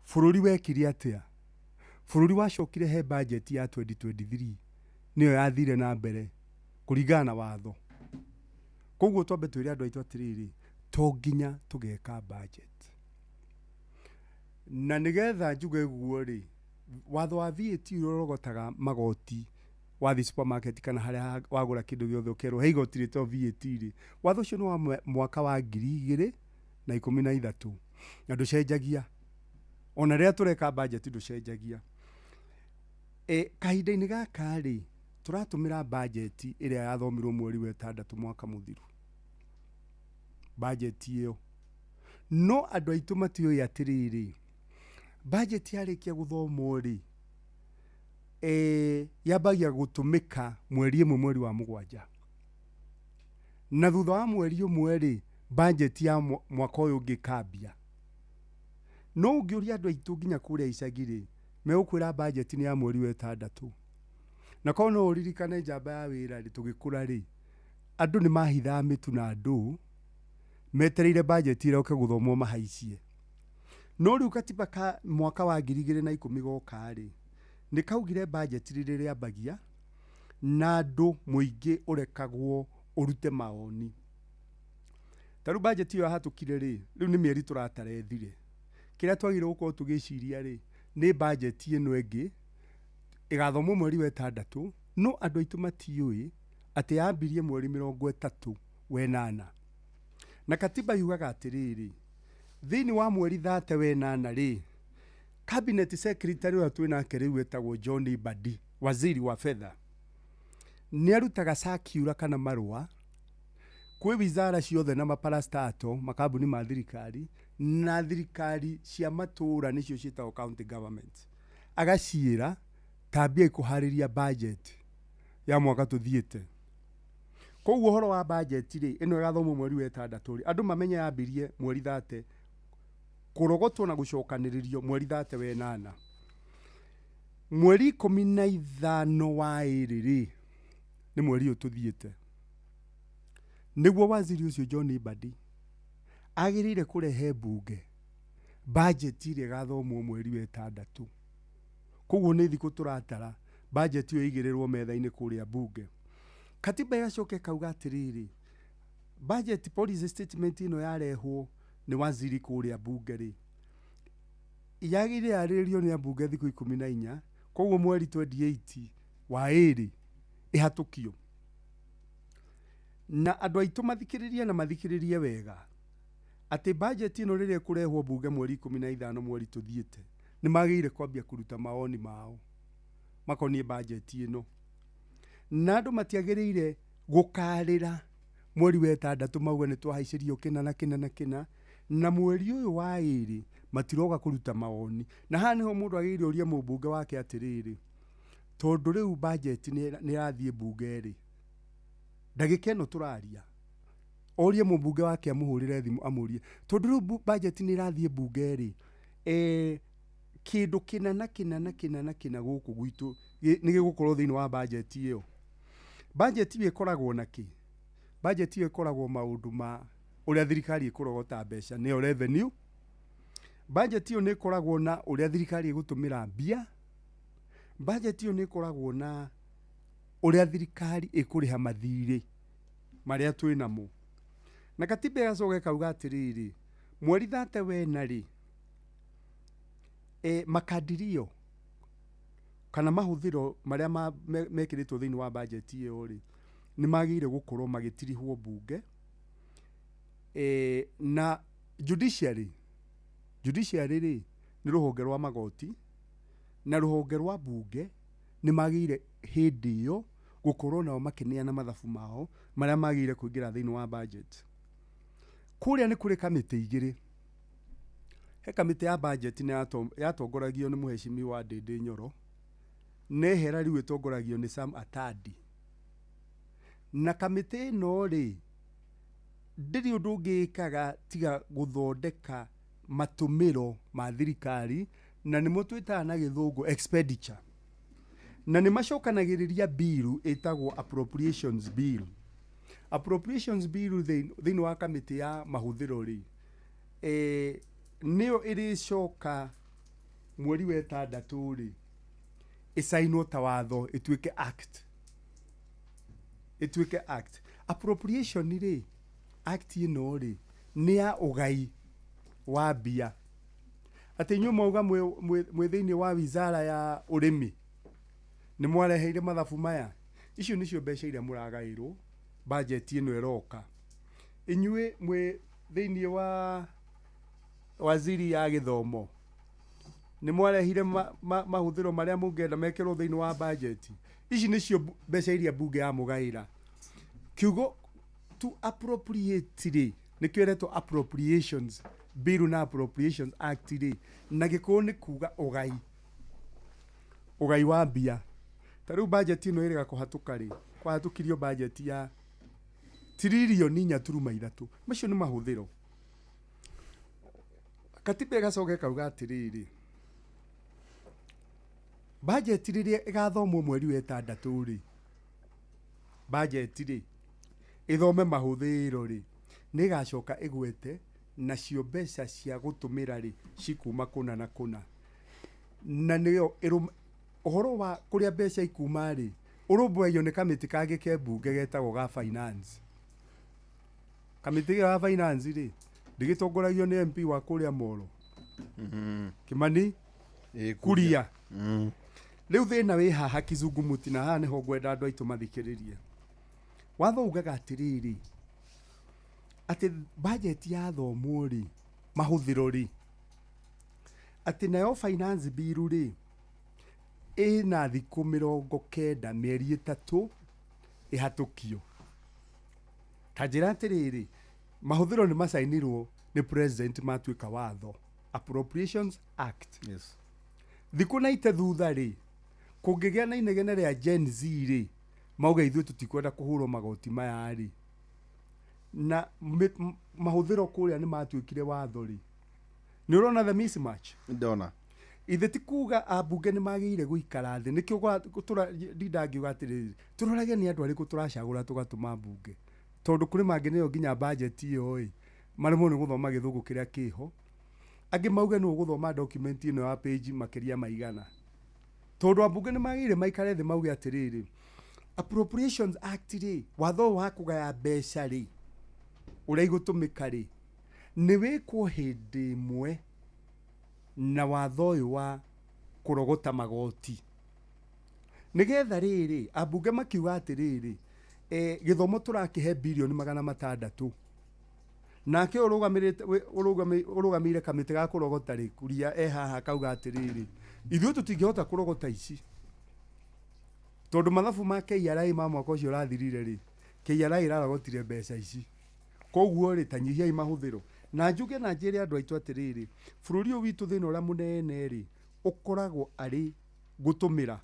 F: bũrũri wekire atĩa? Bũrũri wacokire he budget ya 2023, nĩyo yathire na mbere kũringana na watho. Koguo twambe twĩre andũ aitũ atĩrĩrĩ, to nginya tũgeka budget. Na nĩgetha njuge guo rĩ, watho wa VAT ũrĩa ũrogotaga magoti wathiĩ supermarket kana harĩa wagũra kĩndũ gĩothe ũkerwo he igoti rĩtagwo VAT rĩ, watho ũcio nĩ wa mwaka wa 2013 na ndũcenjagia. Ona rĩrĩa tũreka budget ndũcenjagia. Kahinda-inĩ gaka rĩ, tũratũmĩra budget ĩrĩa yathomirwo mweri wa ĩtandatũ mwaka mũthiru, budget ĩyo. No andũ aitũ matiũĩ atĩrĩrĩ, budget yarĩkia gũthomwo rĩ, yambagia gũtũmĩka mweri 1 mweri wa 7, na thutha wa mweri 1 rĩ, budget ya mwaka ũyũ ũngĩ ĩkambia. No ũngĩũria andũ aitũ nginya kũrĩa icagi rĩ, megũkwĩra budget nĩ ya mweri wa 6. Na korwo no ũririkane njamba ya wĩra rĩ, tũgĩkũra rĩ, andũ nĩ mahithaga mĩtu na ndũ metereire budget ĩroke gũthomwo mahaicie. No rĩu katiba ka mwaka wa 2010 goka rĩ, nĩ kaugire budget rĩrĩ rĩambagia na andũ mũingĩ ũrekagwo ũrute maoni. Ta rĩu budget ĩyo yahatũkire rĩ, rĩu nĩ mĩeri tũratara ĩthire. Kĩrĩa twagĩrĩirwo gũkorwo tũgĩciria rĩ, nĩ budget ĩno ĩngĩ ĩgathomwo mweri wa 6, no andũ aitũ matiũĩ atĩ yambirie mweri 38. Na katiba yugaga atĩrĩrĩ, thĩinĩ wa mweri 38 rĩ, cabinet secretary ũrĩa twĩ nake rĩu wĩtagwo John Mbadi, waziri wa fedha, nĩ arutaga circular kana marũa kwĩ wizara ciothe na maparastato, makambuni ma thirikari na thirikari cia matũũra nĩcio ciĩtagwo county government, agaciĩra tambia kũharĩria budget ya mwaka tũthiĩte. Koguo ũhoro wa budget rĩ, ĩno ĩgathomwo mweri wa 6 rĩ, andũ mamenye yambirie mweri 30 kũrogotwo na gũcokanĩrĩrio mweri 38. Mweri 15 wa 2 rĩ, nĩ mweri ũyũ tũthiĩte, nĩguo waziri ũcio John Mbadi agĩrĩire kũrehe mbunge budget ĩrĩa ĩgathomwo mweri wa 6. Koguo nĩ thikũ tũratara budget ĩyo ĩigĩrĩrwo metha-inĩ kũrĩa mbunge. Katiba ĩgacoka ĩkauga atĩrĩrĩ, budget policy statement ĩno yarehwo nĩ waziri kũrĩa mbunge rĩ, yagĩrĩire yarĩrĩrio nĩ ambunge thikũ 14, koguo mweri 28 wa 2 ĩhatũkio. Na andũ aitũ mathikĩrĩrie na mathikĩrĩrie wega atĩ budget ĩno rĩrĩa ĩkũrehwo mbunge mweri 15 mweri tũthiĩte, nĩ magĩrĩire kwambia kũruta maoni mao makoniĩ budget ĩno. Na andũ matiagĩrĩire gũkarĩra mweri wa 6 mauge nĩ twahaicĩrio kĩna na kĩna na kĩna, na mweri ũyũ wa 2 matiroga kũruta maoni. Na haha nĩho mũndũ agĩrĩire ũrie mũmbunge wake atĩrĩrĩ, tondũ rĩu budget nĩ ĩrathiĩ mbunge rĩ, ndagĩka ĩno tũraria Orie mũmbunge wake amũhũrĩre thimũ amũrie tondũ rĩu budget nĩ ĩrathiĩ mbunge rĩ, kĩndũ kĩna na kĩna na kĩna na kĩna gũkũ gwitũ nĩ gĩgũkorwo thĩinĩ wa budget ĩyo. Budget ĩyo ĩkoragwo na kĩ? Budget ĩyo ĩkoragwo maũndũ ma ũrĩa thirikari ĩkũrogota mbeca nĩyo revenue. Budget ĩyo nĩ ĩkoragwo na ũrĩa thirikari ĩgũtũmĩra mbia. Budget ĩyo nĩ ĩkoragwo na ũrĩa thirikari ĩkũrĩha mathirĩ marĩa twĩ namo. Na katiba ĩgacoka ĩkauga atĩrĩrĩ, mweri 31 rĩ, makadirio kana mahũthĩro marĩa mekĩrĩtwo thĩinĩ wa budget ĩyo rĩ, nĩ magĩrĩire gũkorwo magĩtirihwo mbunge. Na judiciary rĩ nĩ rũhonge rwa magoti na rũhonge rwa mbunge nĩ magĩrĩire hĩndĩ ĩyo gũkorwo nao makĩneana mathabu mao marĩa magĩrĩire kũingĩra thĩinĩ wa budget. Kũrĩa nĩ kũrĩ kamĩtĩ igĩrĩ. He kamĩtĩ ya budget nĩ yatongoragio nĩ mũhecimiwa Ndĩndĩ Nyoro, nehera rĩu ĩtongoragio nĩ Sam Atadi. Na kamĩtĩ ĩno rĩ, ndĩrĩ ũndũ ũngĩ ĩkaga tiga gũthondeka matũmĩro ma thirikari, na nĩmo twĩtaga na gĩthũngũ expenditure. Na nĩ macokanagĩrĩria bill ĩtagwo appropriations bill. Appropriations bill thĩinĩ wa kamĩtĩ ya mahũthĩro rĩ, nĩyo ĩrĩcoka mweri wa ĩtandatũ rĩ, ĩcainwo ta watho ĩtuĩke act. Ĩtuĩke act. Appropriation rĩ, act ĩno rĩ, nĩ ya ũgai wa mbia. Atĩ inyuĩ mwauga mwĩ thĩinĩ wa wizara ya ũrĩmi, nĩ mwareheire mathabu maya. Icio nĩcio mbeca iria mũragaĩrwo budget ĩno ĩroka. Inyuĩ mwĩ thĩinĩ wa waziri ya gĩthomo, nĩ mwarehire mahũthĩro marĩa mũngĩenda mekĩrwo thĩinĩ wa budget. Ici nĩcio mbeca iria mbunge yamũgaĩra. Kiugo to appropriate rĩ, nĩkĩo ĩretwo appropriations bill na appropriations act rĩ, na gĩkũyũ nĩ kuga ũgai, ũgai wa mbia. Ta rĩu budget ĩno ĩrĩga kũhatũka rĩ, kwahatũkirio budget ya tiririoni 4.3. Macio nĩ mahũthĩro. Katiba ĩgacoka ĩkauga atĩrĩrĩ, budget rĩrĩa ĩgathomwo mweri wa ĩtandatũ rĩ, budget rĩ ĩthome mahũthĩro rĩ, nĩ ĩgacoka ĩgwete nacio mbeca cia gũtũmĩra rĩ cikuma kũna na kũna. Na nĩyo ũhoro wa kũrĩa mbeca ikuma rĩ, ũrũmbũyagio nĩ kamĩtĩ kangĩ ke mbunge getagwo ga finance. Kamĩtĩ ga finance rĩ, ndĩgĩtongoragio nĩ MP wa kũrĩa Molo, Kimani Kuria. Rĩu thĩna wĩ haha kizungumuti, na haha nĩho ngwenda andũ aitũ mathikĩrĩrie. Watho ugaga atĩrĩrĩ, atĩ budget yathomwo rĩ, mahũthĩro rĩ, atĩ nayo finance bill rĩ, ĩna thikũ 90 mĩeri 3 ĩhatũkio. Ta njĩra atĩrĩrĩ, mahũthĩro nĩ macainirwo nĩ president matuĩka watho, Appropriations Act.
G: Yes.
F: Thikũ na ite thutha rĩ, kũngĩgĩa na inegene rĩa Gen Z rĩ, mauga ithuĩ tũtikwenda kũhũrwo magoti maya rĩ, na mahũthĩro kũrĩa nĩ matuĩkire watho rĩ, nĩ ũrona the mismatch?
G: Ndona.
F: Ithe ti kuga ambunge nĩ magĩrĩire gũikara thĩ, nĩkĩo ndindangiuga atĩrĩrĩ, tũrorage nĩ andũ arĩkũ tũracagũra tũgatũma mbunge, tondũ kũrĩ mangĩ nĩyo nginya budget ĩyo ĩ maremwo nĩ gũthoma gĩthũngũ kĩrĩa kĩho, angĩ mauge nĩ ũgũthoma document ĩno ya page makĩria maigana, tondũ ambunge nĩ magĩrĩire maikare thĩ mauge atĩrĩrĩ, Appropriations Act rĩ, watho wa kũgaya mbeca rĩ, ũrĩa igũtũmĩka rĩ, nĩ wĩkwo hĩndĩ ĩmwe na watho ũyũ wa kũrogota magoti, nĩgetha rĩrĩ ambunge makiuga atĩrĩrĩ, gĩthomo tũrakĩhe birioni 600, nake ũrũgamĩrĩire kamĩtĩ ga kũrogota rĩ, Kuria e haha akauga atĩrĩrĩ, ithuĩ tũtingĩhota kũrogota ici tondũ mathabu ma KRA ma mwaka ũcio ũrathirire rĩ, KRA ĩrarogotire mbeca ici, koguo rĩ ta nyihiai mahũthĩro. Na njuge na njĩre andũ aitũ atĩrĩrĩ, bũrũri ũyũ witũ thĩna ũrĩa mũnene rĩ, ũkoragwo arĩ gũtũmĩra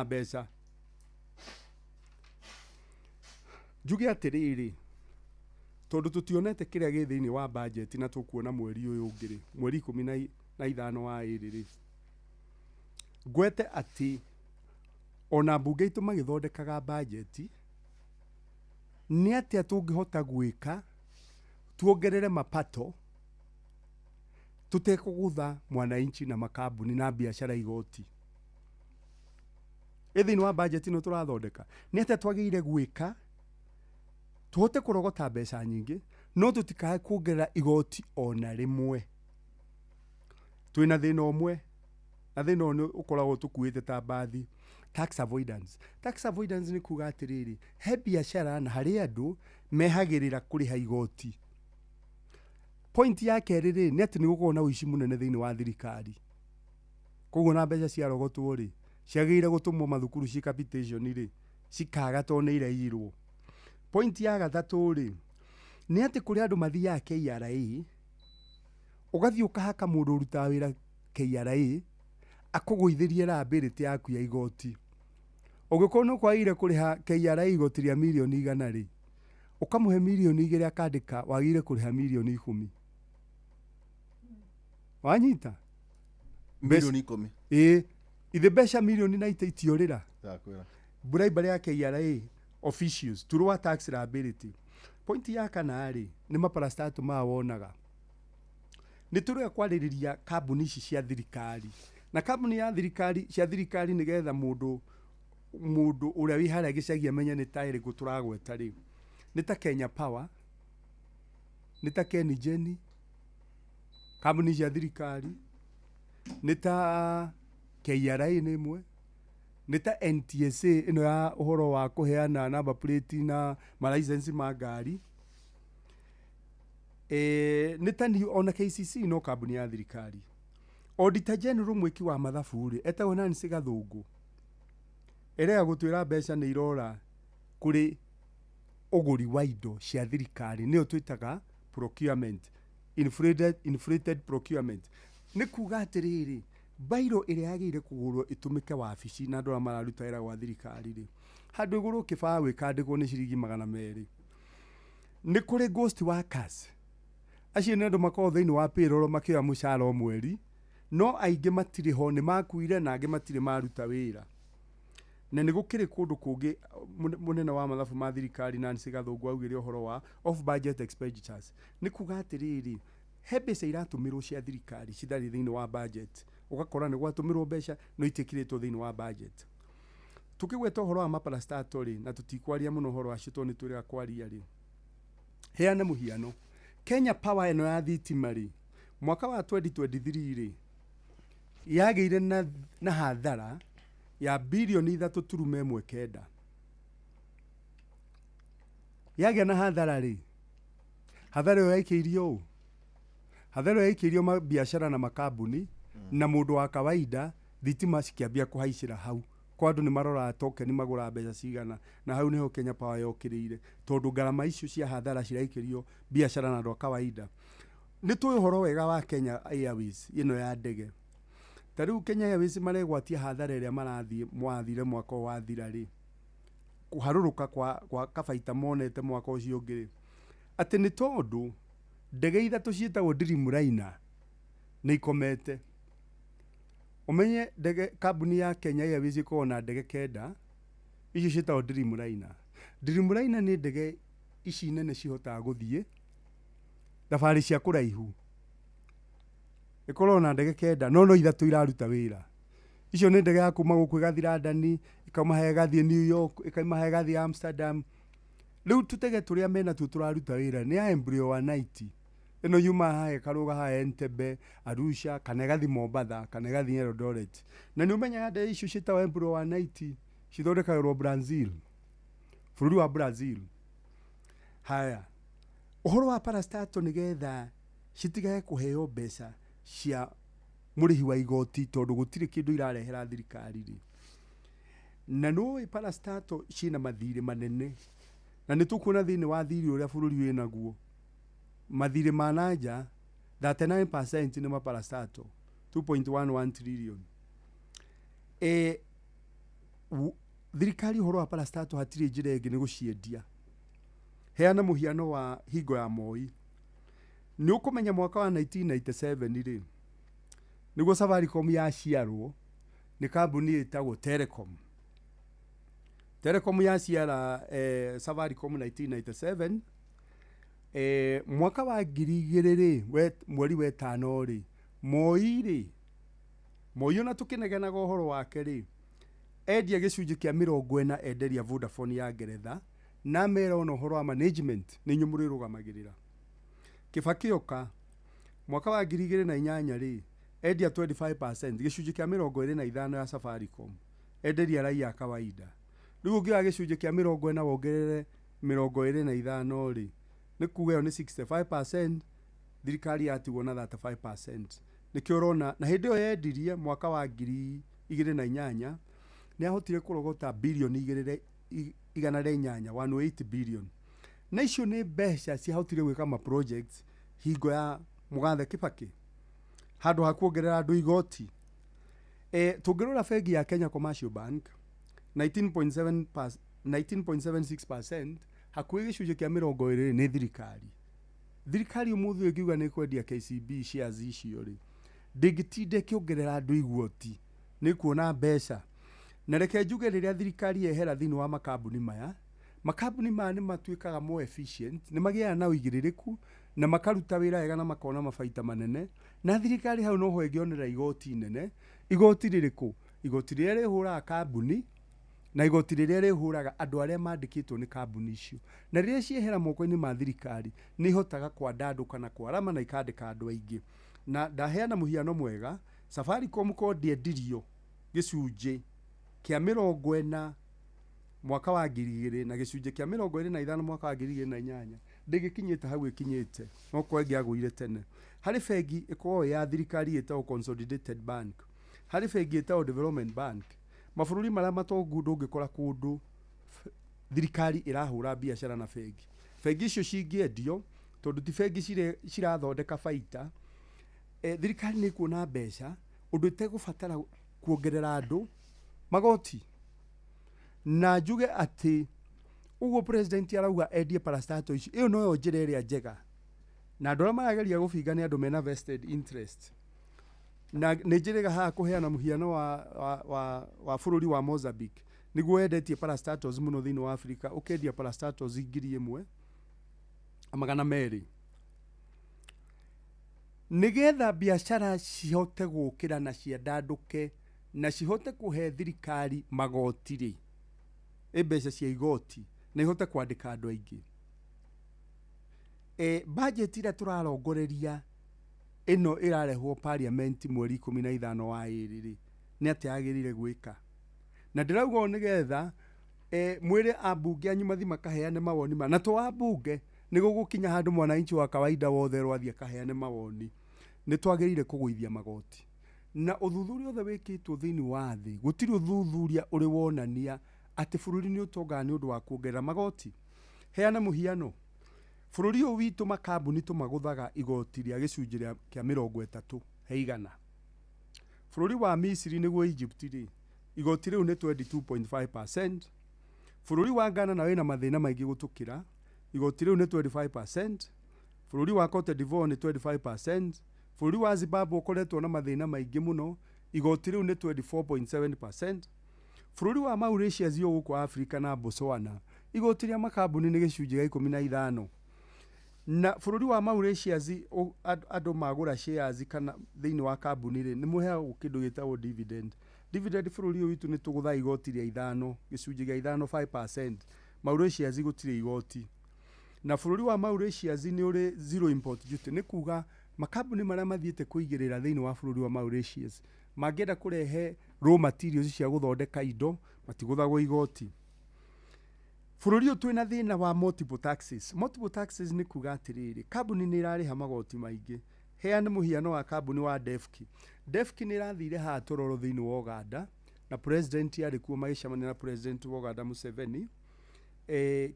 F: mbeca. Njuge atĩrĩrĩ, tondũ tũtionete kĩrĩa gĩ thĩinĩ wa budget na tũkuona mweri ũyũ ũngĩ rĩ, mweri 15 wa 2 rĩ, ngwete atĩ ona mbunge itũ magĩthondekaga budget, nĩ atĩa tũngĩhota gwĩka tuongerere mapato tũtekũgũtha mwananchi na makambuni na biacara igoti. Ĩ thĩinĩ wa budget ĩno tũrathondeka, nĩ atĩa twagĩrĩire gwĩka tũhote kũrogota mbeca nyingĩ no tũtikae kuongerera igoti ona rĩmwe. Twĩna thĩna ũmwe, na thĩna ũyũ nĩ ũkoragwo tũkuĩte ta mbathi, tax avoidance. Tax avoidance nĩ kuga atĩrĩrĩ, he biacara na harĩ andũ mehagĩrĩra kũrĩha igoti. Point ya kerĩ rĩ, nĩ atĩ nĩ gũkoragwo na ũici mũnene thĩinĩ wa thirikari. Koguo na mbeca ciarogotwo rĩ, ciagĩrĩire gũtũmwo mathukuru ci capitation rĩ, cikaga tondũ nĩ iraiyirwo. Point ya gatatũ rĩ, nĩ atĩ kũrĩ andũ mathiaga KRA, ũgathiĩ ũkahaka mũndũ ũrutaga wĩra KRA, akũgũithĩrie liability yaku ya igoti. Ũngĩkorwo nĩ ũkwagĩrĩire kũrĩha KRA igoti rĩa mirioni 100 rĩ, ũkamũhe mirioni 2 akandĩka wagĩrĩire kũrĩha mirioni 10. Wanyita?
G: Mirioni 10.
F: Ĩĩ, ithe mbeca mirioni 90 itiorĩra.
G: Ndakwĩra.
F: Bribery ya KRA officials to lower tax liability. Point ya kana rĩ, nĩ maparastato maya wonaga. Nĩ tũrĩa kwarĩrĩria kambuni ici cia thirikari. Na kambuni ya thirikari cia thirikari nĩgetha mũndũ ũrĩa wĩ harĩa gĩcagi amenye nĩ ta ĩrĩkũ tũragweta rĩ. Nĩ ta Kenya Power, nĩ ta KenGen, kambuni cia thirikari, nĩ ta KRA nĩ ĩmwe, nĩ ta NTSA ĩno ya ũhoro wa kũheana number plate na ma license ma ngari. Nĩ ta ona KCC no kambuni ya thirikari. Auditor General mwĩki wa mathabu rĩ, etagwo Nancy Gathũngũ, ĩrega gũtwĩra mbeca nĩ irora kũrĩ ũgũri wa indo cia thirikari, nĩyo twĩtaga procurement, inflated procurement. Nĩ kuga atĩrĩrĩ, bairo ĩrĩa yagĩrĩire kũgũrwo ĩtũmĩke wabici na andũ arĩa mararuta wĩra gwa thirikari rĩ, handũ ĩgũrwo kĩbaũ ĩkandĩkwo nĩ ciringi 200. Nĩ kũrĩ ghost workers, acio nĩ andũ makoragwo thĩinĩ wa payroll makĩoya mũcara o mweri, no aingĩ matirĩ ho, nĩ makuire na angĩ matirĩ maruta wĩra. Na nĩ gũkĩrĩ kũndũ kũngĩ mũnene wa mathabu ma thirikari Nancy Gathũngũ augire ũhoro wa off budget expenditures. Nĩ kuga atĩrĩrĩ, he mbeca iratũmĩrwo cia thirikari citarĩ thĩinĩ wa budget, ũgakora nĩ gwatũmĩrwo mbeca no itiĩkĩrĩtwo thĩinĩ wa budget. Tũkĩgweta ũhoro wa maparastato rĩ, na tũtikwaria mũno ũhoro wacio tondũ nĩ twĩrĩga kwaria rĩ, heane mũhiano. Kenya Power ĩno ya thitima rĩ, mwaka wa 2023 rĩ, yagĩire na hathara ya birioni 3.19. Yagĩa na hathara rĩ, hathara ĩyo yaikĩirio ũ? Hathara ĩyo yaikĩirio mabiacara na makambuni na mũndũ wa kawaida, thitima cikĩambia kũhaicĩra hau. Kwa andũ nĩ maroraga token magũraga mbeca cigana, na hau nĩho Kenya Power yokĩrĩire, tondũ ngarama icio cia hathara ciraikĩrio biacara na andũ a kawaida. Nĩ tũĩ ũhoro wega wa Kenya Airways ĩno ya ndege. Ta rĩu Kenya Airways maregwatia hathara ĩrĩa marathiĩ mwathire mwaka ũyũ wathira rĩ, kũharũrũka kwa kabaita monete mwaka ũcio ũngĩ rĩ, atĩ nĩ tondũ ndege ithatũ ciĩtagwo Dreamliner nĩ ikomete. Ũmenye ndege kambuni ya Kenya Airways ĩkoragwo na ndege 9, icio ciĩtagwo Dreamliner. Dreamliner nĩ ndege ici nene cihotaga gũthiĩ thabarĩ cia kũraihu. Ĩkoragwo na ndege 9, no 3 iraruta wĩra. Icio nĩ ndege ya kuma gũkũ ĩgathiĩ London, ĩkauma haha ĩgathiĩ New York, ĩkauma haha ĩgathiĩ Amsterdam. Rĩu tũtege tũrĩa mena tuo tũraruta wĩra nĩ ya Embraer 190. Ĩno yuma haha ĩkarũga haha Entebbe, Arusha, kana ĩgathiĩ Mombatha, kana ĩgathiĩ Eldoret. Na nĩ ũmenyaga ndege icio ciĩtagwo Embraer 190 cithondekagĩrwo Brazil, bũrũri wa Brazil. Haya, ũhoro wa parastato nĩgetha citigage kũheo mbeca cia mũrĩhi wa igoti tondũ gũtirĩ kĩndũ irarehera thirikari rĩ. Na nĩũĩ parastato ciĩna mathirĩ manene, na nĩ tũkuona thĩinĩ wa thirĩ ũrĩa bũrũri wĩnaguo, mathirĩ ma nanja 39% nĩ maparastato, 2.11 trillion. Thirikari ũhoro wa parastato hatirĩ njĩra ĩngĩ nĩ gũciendia. Heana mũhiano wa hingo ya Moi. Nĩ ũkũmenya mwaka wa 1997 rĩ, nĩguo Safaricom yaciarwo nĩ kambuni ĩtagwo Telecom. Telecom yaciara Safaricom 1997. Mwaka wa 2000 rĩ, mweri wa ĩtano rĩ, Moi rĩ, Moi ona tũkĩnegenaga ũhoro wake rĩ, endia gĩcunjĩ kĩa 40 enderia Vodafone ya Ngeretha, na mera ona ũhoro wa management nĩ inyuĩ mũrĩrũgamagĩrĩra. Kibaki oka mwaka wa 2008 rĩ, endia 25%, gĩcunjĩ kĩa 25 ya Safaricom, enderia raia a kawaida. Rĩu ũngĩoya gĩcunjĩ kĩa 40 wongerere 25 rĩ, nĩ kuga ĩyo nĩ 65%, thirikari yatigwo na 35%. Nĩkĩo ũrona na hĩndĩ ĩyo yendirie mwaka wa 2008 nĩ ahotire kũrogota birioni 208, 108 billion. Na icio nĩ mbeca ciahotire gwĩka ma projects hingo ya mũgathe Kibaki, handũ ha kuongerera andũ igoti. Tũngĩrora bengi ya Kenya Commercial Bank 19.76%, hakuhĩ gĩcunjĩ kĩa 20 nĩ thirikari. Thirikari ũmũthĩ ĩngiuga nĩ kwendia KCB shares icio rĩ, ndĩngĩtinda ĩkĩongerera andũ igoti, nĩ kuona mbeca. Na reke njuge rĩrĩa thirikari yehera thĩinĩ wa makambuni maya, makambuni maya nĩ matuĩkaga more efficient, nĩ magĩaga na ũigĩrĩrĩku na makaruta wĩra wega na makona mabaita manene. Na thirikari hau noho ĩngĩonera igoti inene. Igoti rĩrĩkũ? Igoti rĩrĩa rĩhũraga kambuni na igoti rĩrĩa rĩhũraga andũ arĩa mandĩkĩtwo nĩ kambuni icio. Na rĩrĩa ciehera moko-inĩ ma thirikari, nĩ ihotaga kwandandũka na kwarama na ikandĩka andũ aingĩ. Na ndaheana mũhiano mwega, Safaricom ko ndĩendirio gĩcunjĩ kĩa 40 mwaka wa 2000 na gĩcunjĩ kĩa 25 mwaka wa 2008, ndĩgĩkinyĩte hau ĩkinyĩte, no korwo ĩngĩagũire tene. Harĩ bengi ĩkoragwo ya thirikari ĩtagwo Consolidated Bank, harĩ bengi ĩtagwo Development Bank. Mabũrũri marĩa matongu ndũngĩkora kũndũ thirikari ĩrahũra biacara na bengi. Bengi icio cingĩendio, tondũ ti bengi cirathondeka baita, thirikari nĩ ĩkuona mbeca ũndũ ĩtegũbatara kuongerera andũ magoti. Na njuge atĩ ũguo president arauga endie parastatal ici, ĩyo noyo njĩra ĩrĩa njega. Na andũ arĩa marageria gũbinga nĩ andũ mena vested interest. Na nĩ njĩrĩga haha kũheana mũhiano wa bũrũri wa Mozambique, nĩguo wendetie parastatals mũno thĩinĩ wa Africa, ũkendia parastatals 1,200. Nĩgetha biacara cihote gũkĩra na ciandandũke na cihote kũhe thirikari magoti rĩ, mbeca cia igoti, na ihote kwandĩka andũ aingĩ. Budget ĩrĩa tũrarongoreria ĩno ĩrarehwo parliament mweri 15 wa ĩrĩ rĩ, nĩ atĩa yagĩrĩire gwĩka. Na ndĩrauga ũũ nĩgetha mwĩre ambunge anyu mathiĩ makaheane mawoni ma, na to ambunge, nĩ gũgũkinya handũ mwananchi wa kawaida wothe rwathiĩ akaheane mawoni. Nĩ twagĩrĩire kũgũithia magoti. Na ũthuthuria wothe wĩkĩtwo thĩinĩ wa thĩ, gũtirĩ ũthuthuria ũrĩ wonania atĩ bũrũri nĩ ũtongaga nĩ ũndũ wa kuongerera magoti. Heana mũhiano, bũrũri ũyũ witũ makambuni tũmagũthaga igoti rĩa gĩcunjĩ kĩa 30 he igana. Bũrũri wa Misiri nĩguo Egypt rĩ, igoti rĩu nĩ 22.5%. Bũrũri wa Ghana na wĩna mathĩna maingĩ gũtũkĩra, igoti rĩu nĩ 25%. Bũrũri wa Cote d'Ivoire nĩ 25%. Bũrũri wa Zimbabwe ũkoretwo na mathĩna maingĩ mũno, igoti rĩu nĩ 24.7%. Bũrũri wa Mauritius yo gũkũ Africa na Botswana, igoti rĩa makambuni nĩ gĩcunjĩ gĩa 15. Na bũrũri wa Mauritius andũ magũra shares kana thĩinĩ wa kambuni rĩ, nĩ mũheagwo kĩndũ gĩtagwo dividend. Dividend bũrũri ũyũ witũ nĩ tũgũthaga igoti rĩa 5, gĩcunjĩ gĩa 5, 5%. Mauritius gũtirĩ igoti. Na bũrũri wa Mauritius nĩ ũrĩ zero import duty, nĩ kuga makambuni marĩa mathiĩte kũigĩrĩra thĩinĩ wa bũrũri wa Mauritius mangĩenda kũrehe raw materials cia gũthondeka indo matigũthagwo igoti. Bũrũri ũyũ twĩna thĩna wa multiple taxes. Multiple taxes nĩ kuga atĩrĩrĩ, kambuni nĩ ĩrarĩha magoti maingĩ. Heana mũhiano wa kambuni wa Defki. Defki nĩ ĩrathire haha Tororo thĩinĩ wa Uganda, na president arĩ kuo magĩcemania na president wa Uganda Museveni.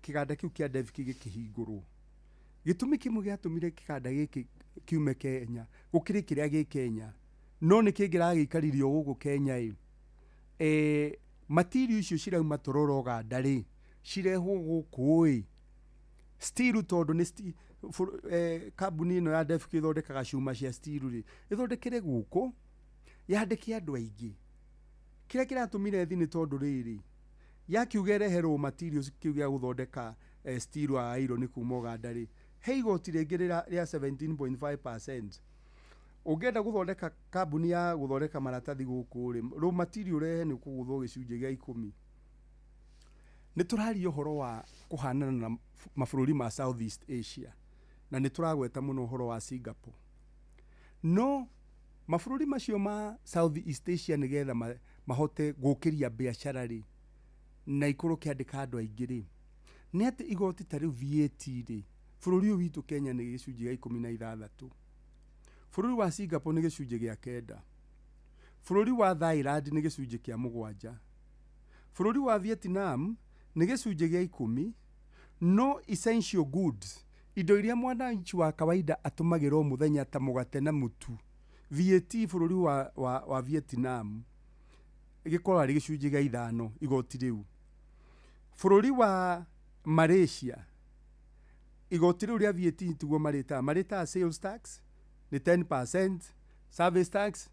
F: Kĩganda kĩu kĩa Defki gĩkĩhingũrwo. Gĩtũmi kĩmwe gĩatũmire kĩganda gĩkĩ kiume Kenya gũkĩrĩ kĩrĩa gĩ Kenya, no nĩ kĩngĩragĩikaririo gũkũ Kenya ĩ. Material icio cirauma Tororo Uganda rĩ, cirehwo gũkũ ĩ, Steel tondũ nĩ kambuni ĩno ya Defco ĩthondekaga cuma cia steel rĩ, ĩthondekere gũkũ, yandĩke andũ aingĩ. Kĩrĩa kĩratũmire thi nĩ tondũ rĩrĩ, yakiuga ĩrehe raw materials kĩu gĩa gũthondeka steel wa iron kuma Uganda rĩ, he igoti rĩngĩ rĩa 17.5%. Ũngĩenda gũthondeka kambuni ya gũthondeka maratathi gũkũ rĩ, raw material ũrehe nĩ ũkũgũthwo gĩcunjĩ gĩa 10. Nĩ tũraria ũhoro wa kũhanana na mabũrũri ma Southeast Asia, na nĩ tũragweta mũno ũhoro wa Singapore. No mabũrũri macio ma Southeast Asia nĩgetha mahote gũkĩria biacara rĩ, na ikorwo kĩandĩka andũ aingĩ rĩ, nĩ atĩ igoti ta rĩu VAT rĩ, bũrũri ũyũ witũ Kenya nĩ gĩcunjĩ gĩa 16. Bũrũri wa Singapore nĩ gĩcunjĩ gĩa 9. Bũrũri wa Thailand nĩ gĩcunjĩ kĩa 7. Bũrũri wa Vietnam nĩ gĩcunjĩ gĩa 10. No essential goods, indo iria mwananchi wa kawaida atũmagĩra o mũthenya ta mũgate na mũtu, VAT bũrũri wa Vietnam gĩkoragwo arĩ gĩcunjĩ gĩa 5 igoti rĩu. Bũrũri wa Malaysia igoti rĩu rĩa VAT tiguo marĩtaga sales tax nĩ 10%, service tax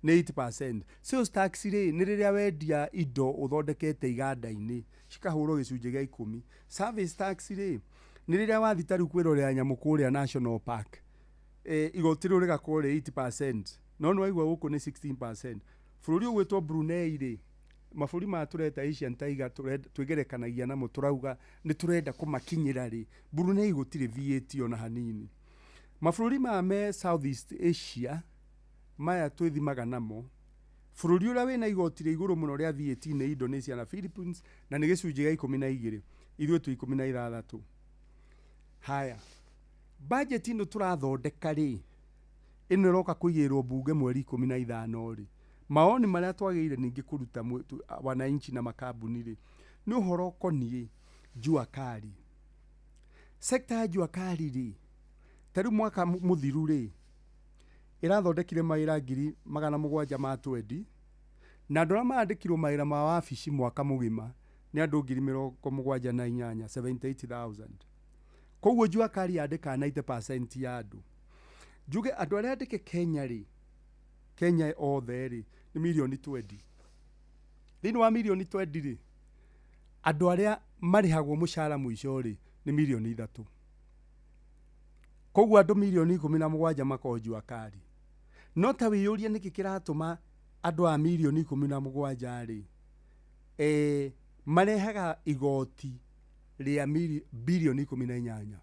F: nĩ 8%. Sales tax rĩ, nĩ rĩrĩa wendia indo ũthondekete iganda-inĩ cikahũrwo gĩcunjĩ gĩa 10. Service tax rĩ, nĩ rĩrĩa wathiĩ ta rĩu kwĩrorera nyamũ kũrĩa National Park, igoti rĩu rĩgakorwo rĩ 8%, no nĩ waigua gũkũ nĩ 16%. Bũrũri ũgwĩtwo Brunei rĩ, mabũrũri maya tũreta Asian Tiger twĩgerekanagia namo, tũrauga nĩ tũrenda kũmakinyĩra rĩ, Brunei gũtirĩ VAT ona hanini. Mabũrũri maya me Southeast Asia maya twĩthimaga namo, bũrũri ũrĩa wĩna igoti rĩa igũrũ mũno rĩa VAT nĩ Indonesia na Philippines, na nĩ gĩcunjĩ gĩa 12, ithuĩ twĩ 16. Haya, budget ĩno tũrathondeka rĩ, ĩno ĩroka kũigĩrĩrwo bunge mweri 15 rĩ, maoni marĩa twagĩrĩire ningĩ kũruta wananchi na makambuni rĩ, nĩ ũhoro ũkoniĩ jua kali. Sekta ya jua kali rĩ, ta rĩu mwaka mũthiru rĩ, ĩrathondekire mawĩra 720,000, na andũ arĩa mandĩkirwo mawĩra ma wabici mwaka mũgima nĩ andũ 78,000, 78,000. Koguo jua kali yandĩkaga 90% ya andũ. Njuge andũ arĩa andĩke Kenya rĩ, Kenya othe rĩ, nĩ mirioni 20. Thĩinĩ wa mirioni 20 rĩ, andũ arĩa marĩhagwo mũcara mũico rĩ, nĩ mirioni 3. Koguo andũ mirioni 17 makoragwo jua kali. No ta wĩyũrie nĩkĩ kĩratũma andũ a mirioni 17 rĩ, marehaga igoti rĩa bilioni 18.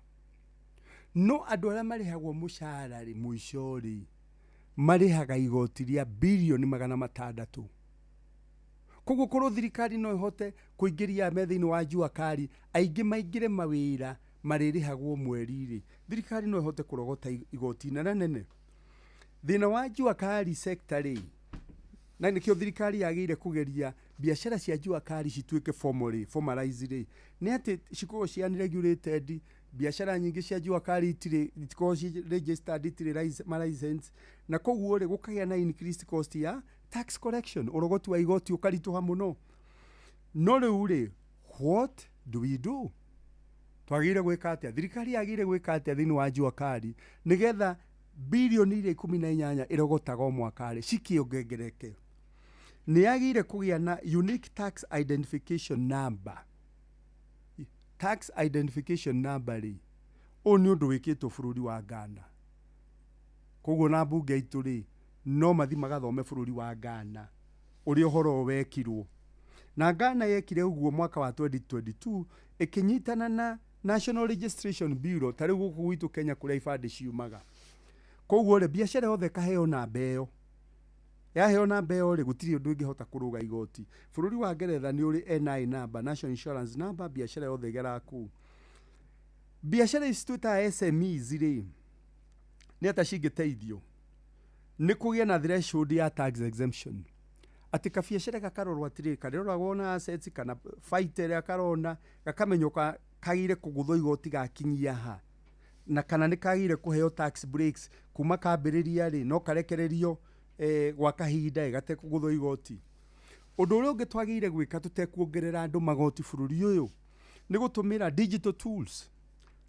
F: No andũ arĩa marĩhagwo mũcara rĩ, mũico rĩ, marĩhaga igoti rĩa bilioni 600. Koguo korwo thirikari no ĩhote kũingĩria me thĩinĩ wa jua kali, aingĩ maingĩre mawĩra marĩrĩhagwo mweri rĩ, thirikari no ĩhote kũrogota igoti inene nene. Thĩna wa jua kali sector rĩ, na nĩkĩo thirikari yagĩrĩire kũgeria biacara cia jua kali cituĩke formalize rĩ, nĩ atĩ cikoragwo cia unregulated, biacara nyingĩ cia jua kali itikoragwo ci registered, itirĩ ma license, na koguo rĩ, gũkagĩa na increased cost ya tax collection, ũrogoti wa igoti ũkaritũha mũno. No rĩu rĩ, what do we do? Twagĩrĩire gwĩka atĩa? Thirikari yagĩrĩire gwĩka atĩa thĩinĩ wa jua kali nĩgetha bilioni iria 18 ĩrogotaga o mwaka rĩ, cikĩongerereke? Nĩ yagĩrĩire kũgĩa na unique tax identification number. Tax identification number rĩ, ũyũ nĩ ũndũ wĩkĩtwo bũrũri wa Ghana. Koguo na mbunge itũ rĩ, no mathi magathome bũrũri wa Ghana ũrĩa ũhoro wekirwo. Na Ghana yekire ũguo mwaka wa 2022 ĩkĩnyitana na National Registration Bureau, ta rĩu gũkũ gwitũ Kenya kũrĩa ibandĩ ciumaga. Koguo rĩ, biacara yothe ĩkaheo namba ĩyo. Yaheo namba ĩyo rĩ, gũtirĩ ũndũ ĩngĩhota kũrũga igoti. Bũrũri wa Ngeretha nĩ ũrĩ NI number, National Insurance number, biacara yothe ĩgeraga kũu. Biacara ici twĩtaga SMEs rĩ, nĩ atĩa cingĩteithio? Nĩ kũgĩa na threshold ya tax exemption. Atĩ kabiacara gakarorwo atĩrĩrĩ, karĩroragwo na assets kana baita ĩrĩa karona, gakamenywo kagĩrĩire kũgũthwo igoti gakinyia ha, na kana nĩ kagĩrĩire kũheo tax breaks kuma kambĩrĩria rĩ, no karekererio gwa kahinda gatekũgũthwo igoti. Ũndũ ũrĩa ũngĩ twagĩrĩire gwĩka tũtekuongerera andũ magoti bũrũri ũyũ nĩ gũtũmĩra digital tools.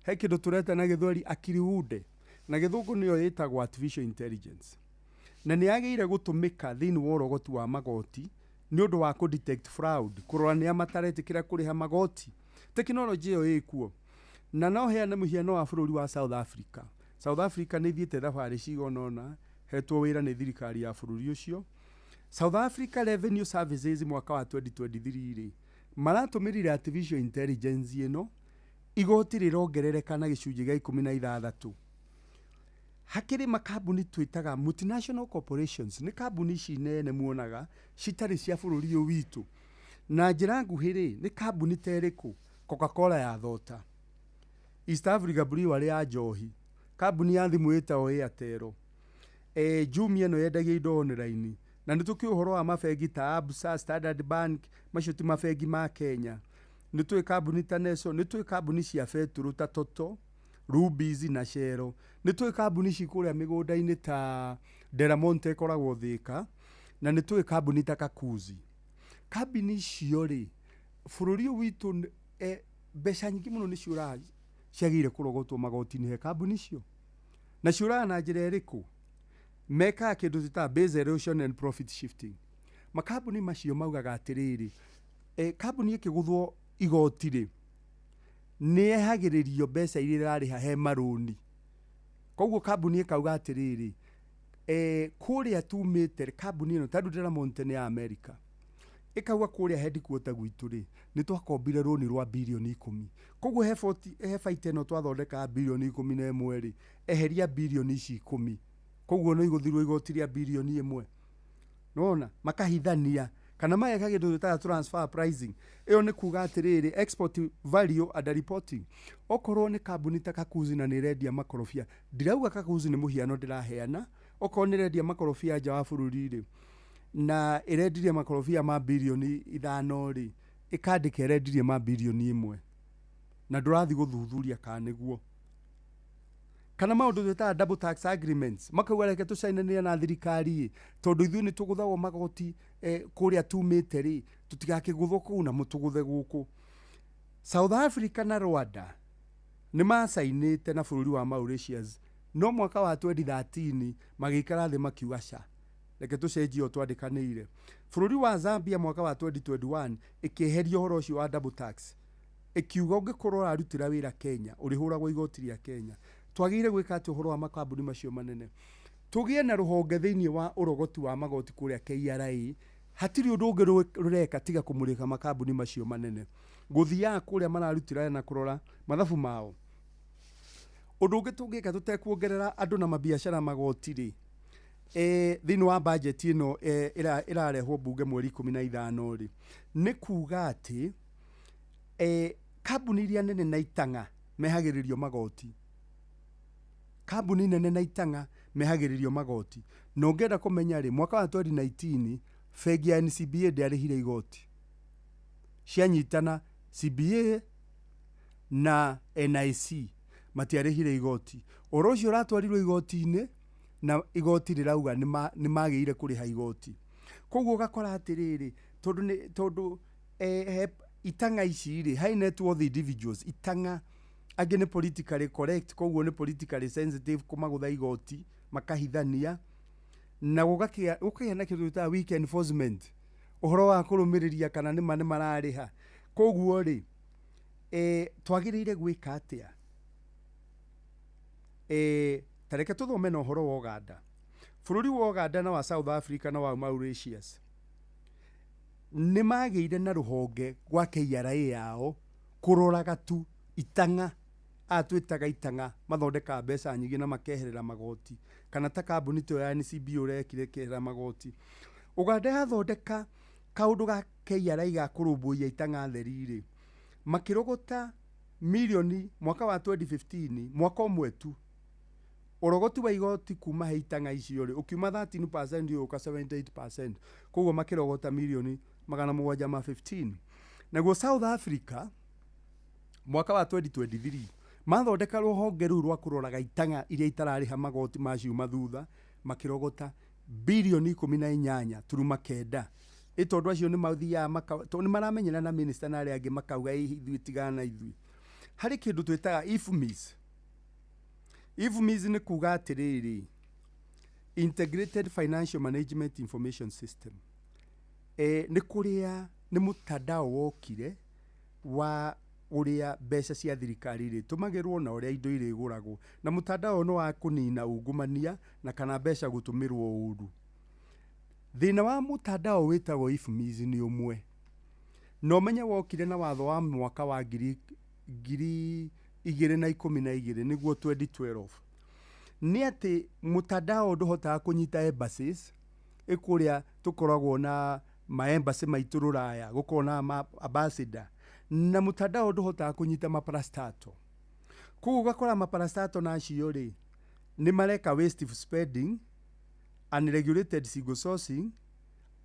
F: He kĩndũ tũreta na gĩthweri akili unde, na gĩthũngũ nĩyo ĩtagwo artificial intelligence, na nĩ yagĩrĩire gũtũmĩka thĩinĩ wa ũrogoti wa magoti nĩ ũndũ wa kũ detect fraud, kũrora nĩa mataretĩkĩra kũrĩha magoti. Tekinoronjĩ ĩyo ĩkuo, na no heane mũhiano wa bũrũri wa South Africa. South Africa nĩ ithiĩte thabarĩ cigana ũna, hetwo wĩra nĩ thirikari ya bũrũri ũcio. South Africa Revenue Services mwaka wa 2023 rĩ, maratũmĩrire artificial intelligence ĩno, igoti rĩrongerereka na gĩcunjĩ gĩa 16. Hakĩrĩ makambuni twĩtaga multinational corporations, nĩ kambuni ici nene muonaga citarĩ cia bũrũri ũyũ witũ. Na njĩra nguhĩ rĩ, nĩ kambuni ta ĩrĩkũ? Coca-Cola ya thota, East Africa Brewery ya njohi, kambuni ya thimũ ĩtagwo Airtel, Jumia ĩno yendagia indo online, na nĩ tũkĩũĩ ũhoro wa mabengi ta Absa, Standard Bank, macio ti mabengi ma Kenya. Nĩ tũĩ kambuni ta Nestle, nĩ tũĩ kambuni cia betũrũ ta Total, Rubis na Shell. Nĩ tũĩ kambuni ici kũrĩa mĩgũnda-inĩ ta Delamonte ĩkoragwo Thĩka, na nĩ tũĩ kambuni ta Kakuzi. Kambuni icio rĩ, bũrũri ũyũ witũ mbeca nyingĩ mũno nĩ ciũraga ciagĩrĩire kũrogotwo magoti-inĩ he kambuni icio. Na ciũraga na njĩra ĩrĩkũ? Mekaga kĩndũ twĩtaga base erosion and profit shifting. Makambuni macio maugaga atĩrĩrĩ, kambuni ĩkĩgũthwo igoti rĩ, nĩ yehagĩrĩrio mbeca iria ĩrarĩha he marũni. Koguo kambuni ĩkauga atĩrĩrĩ, kũrĩa tumĩte kambuni ĩno, tondũ Delamonte nĩ ya America, ĩkauga kũrĩa headquarter gwitũ rĩ, nĩ twakombire rũni rwa birioni 10. Koguo he 40, he baita ĩno twathondeka birioni 11 rĩ, eheria birioni ici 10, koguo no igũthirwo igoti rĩa birioni 1. Nona makahithania kana mageka kĩndũ twĩtaga transfer pricing. Ĩyo nĩ kuga atĩrĩrĩ, export value under reporting. Okorwo nĩ kambuni ta Kakuzi na nĩ ĩrendia makorobia, ndirauga Kakuzi nĩ mũhiano ndĩraheana, okorwo nĩ ĩrendia makorobia nja wa bũrũri rĩ, na ĩrendirie makorobia ma birioni 5 rĩ, ĩkandĩka ĩrendirie ma birioni 1, na ndũrathiĩ gũthuthuria kana nĩguo. Kana maũndũ twĩtaga double tax agreements, makauga reke tũcainanĩre na thirikari ĩ, tondũ ithuĩ nĩ tũgũthagwo magoti kũrĩa tumĩte rĩ, tũtigakĩgũthwo kũu na mũtũgũthe gũkũ. South Africa na Rwanda nĩ macainĩte na bũrũri wa Mauritius, no mwaka wa 2013 magĩikara thĩ makiuga ca, reke tũcenjie ũũ twandĩkanĩire. Bũrũri wa Zambia mwaka wa 2021 ĩkĩeheria ũhoro ũcio wa double tax, ĩkiuga ũngĩkorwo ũrarutĩra wĩra Kenya ũrĩhũragwo igoti rĩa Kenya. Twagĩrĩire gwĩka atĩ ũhoro wa makambuni macio manene, tũgĩe na rũhonge thĩinĩ wa ũrogoti wa magoti kũrĩa KRA. Hatirĩ ũndũ ũngĩ rũreka tiga kũmũrĩka makambuni macio manene, gũthiaga kũrĩa mararutĩra na kũrora mathabu mao. Ũndũ ũngĩ tũngĩka tũtekuongerera andũ na mabiacara magoti rĩ, thĩinĩ wa bajeti ĩno ĩrarehwo mbunge mweri 15 rĩ, nĩ kuga atĩ kambuni iria nene na itang'a mehagĩrĩrio magoti. Kambuni nene na itang'a mehagĩrĩrio magoti. Na ũngĩenda kũmenya rĩ, mwaka wa 2019 bengi ya NCBA ndĩarĩhire igoti. Cianyitana CBA na NIC matiarĩhire igoti. Ũhoro ũcio ũratwarirwo igoti-inĩ, na igoti rĩrauga nĩ magĩrĩire kũrĩha igoti. Koguo ũgakora atĩrĩrĩ, tondũ itang'a ici rĩ, high net worth individuals, itang'a angĩ nĩ politically correct, koguo nĩ politically sensitive kũmagũtha igoti, makahithania, na gũkagĩa na kĩndũ twĩtaga weak enforcement, ũhoro wa kũrũmĩrĩria kana nĩma nĩ mararĩha. Koguo rĩ, twagĩrĩire gwĩka atĩa? Ta reke tũthome na ũhoro wa Uganda. Bũrũri wa Uganda na wa South Africa na wa Mauritius nĩ magĩire na rũhonge gwa KRA yao kũroraga tu itang'a, aya twĩtaga itang'a, mathondekaga mbeca nyingĩ na makeherera magoti, kana ta kambuni ta ĩyo ya NCB ũrekire ĩkeherera magoti. Uganda yathondeka kaũndũ ga KRA ga kũrũmbũiya itang'a theri rĩ, makĩrogota milioni mwaka wa 2015, mwaka ũmwe tu. Ũrogoti wa igoti kuma he itang'a icio rĩ, ũkiuma 13% ũgĩũka 78%, koguo makĩrogota milioni 715. Naguo South Africa mwaka wa 2023 mathondeka rũhonge rũu rwa kũroraga itang'a iria itararĩha magoti maciuma thutha, makĩrogota birioni 18.9. Ĩ tondũ acio nĩ mathiaga tondũ nĩ maramenyana na minister na arĩa angĩ makauga ĩ ithuĩ tigana na ithuĩ. Harĩ kĩndũ twĩtaga IFMIS. IFMIS nĩ kuga atĩrĩrĩ, Integrated Financial Management Information System. Nĩ kũrĩa nĩ mũtandao wokire wa ũrĩa mbeca cia thirikari irĩtũmagĩrwo na ũrĩa indo irĩgũragwo, na mũtandao ũyũ nĩ wa kũnina ungumania na kana mbeca gũtũmĩrwo ũru. Thĩna wa mũtandao wĩtagwo IFMIS nĩ ũmwe, na ũmenye wokire na watho wa mwaka wa 2012, nĩguo 2012, nĩ atĩ mũtandao ndũhotaga kũnyita embassies ĩkũrĩa tũkoragwo na maembassy maitũ rũraya, gũkorwo na ma ambassador, na mũtandao ndũhotaga kũnyita maparastato. Koguo ũgakora maparastato na acio rĩ nĩ mareka waste of spending, unregulated single sourcing,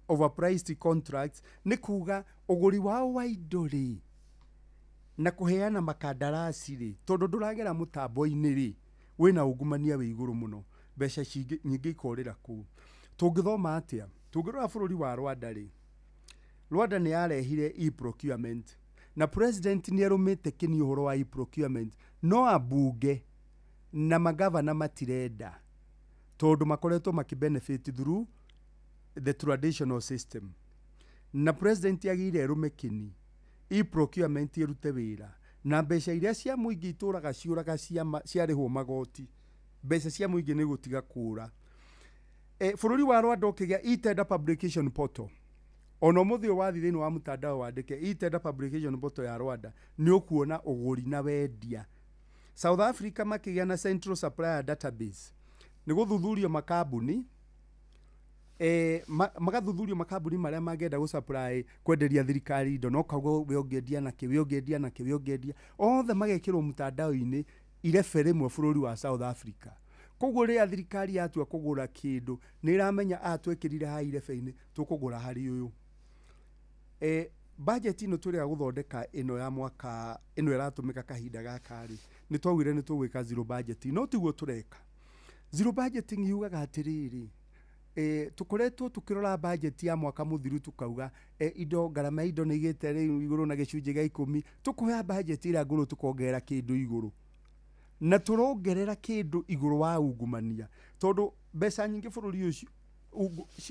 F: overpriced contracts, nĩ kuga ũgũri wao wa indo rĩ na kũheana makandarasi rĩ, tondũ ndũragera mũtambo-inĩ rĩ, wĩna ungumania wĩ igũrũ mũno, mbeca nyingĩ ikorĩra kũu. Tũngĩthoma atĩa? Tũngĩrora bũrũri wa Rwanda rĩ, Rwanda nĩ yarehire e-procurement, na president nĩ arũmĩte kĩni ũhoro wa e-procurement, no ambunge na magavana matirenda tondũ makoretwo makĩbenefit through the traditional system. Na president agĩire ĩrũme kĩni e-procurement ĩrute wĩra, na mbeca iria cia mũingĩ itũraga ciũraga ciarĩhwo magoti, mbeca cia mũingĩ nĩ gũtiga kũra. Bũrũri wa Rwanda ũkĩgĩa e-tender publication portal, ona ũmũthĩ ũyũ wathiĩ thĩinĩ wa mtandao wandĩke e-tender publication portal ya Rwanda, nĩ ũkuona ũgũri na wendia. South Africa makĩgĩa na central supplier database, nĩ gũthuthurio makambuni, magathuthurio makambuni marĩa mangĩenda gũsupply kwenderia thirikari indo, no kauga we ũngĩendia nakĩ, we ũngĩendia nakĩ, we ũngĩendia, othe magekĩrwo mtandao-inĩ irebe rĩmwe bũrũri wa South Africa. Koguo rĩrĩa thirikari yatua kũgũra kĩndũ, nĩ ĩramenya twekĩrire haha irebe-inĩ, tũkũgũra harĩ ũyũ. Budget ĩno tũrĩa gũthondeka ĩno ya mwaka ĩno ĩratũmĩka kahinda gaka rĩ, nĩ twaugire nĩ tũgwĩka zero budgeting, no tiguo tũreka. Zero budgeting yugaga atĩrĩrĩ, tũkoretwo tũkĩrora budget ya mwaka mũthiru tukauga, indo ngarama ya indo nĩ igĩte rĩu igũrũ na gĩcunjĩ gĩa 10, tũkoya budget ĩrĩa ngũrũ tũkongerera kĩndũ igũrũ, na tũrongerera kĩndũ igũrũ wa ungumania, tondũ mbeca nyingĩ bũrũri ũcio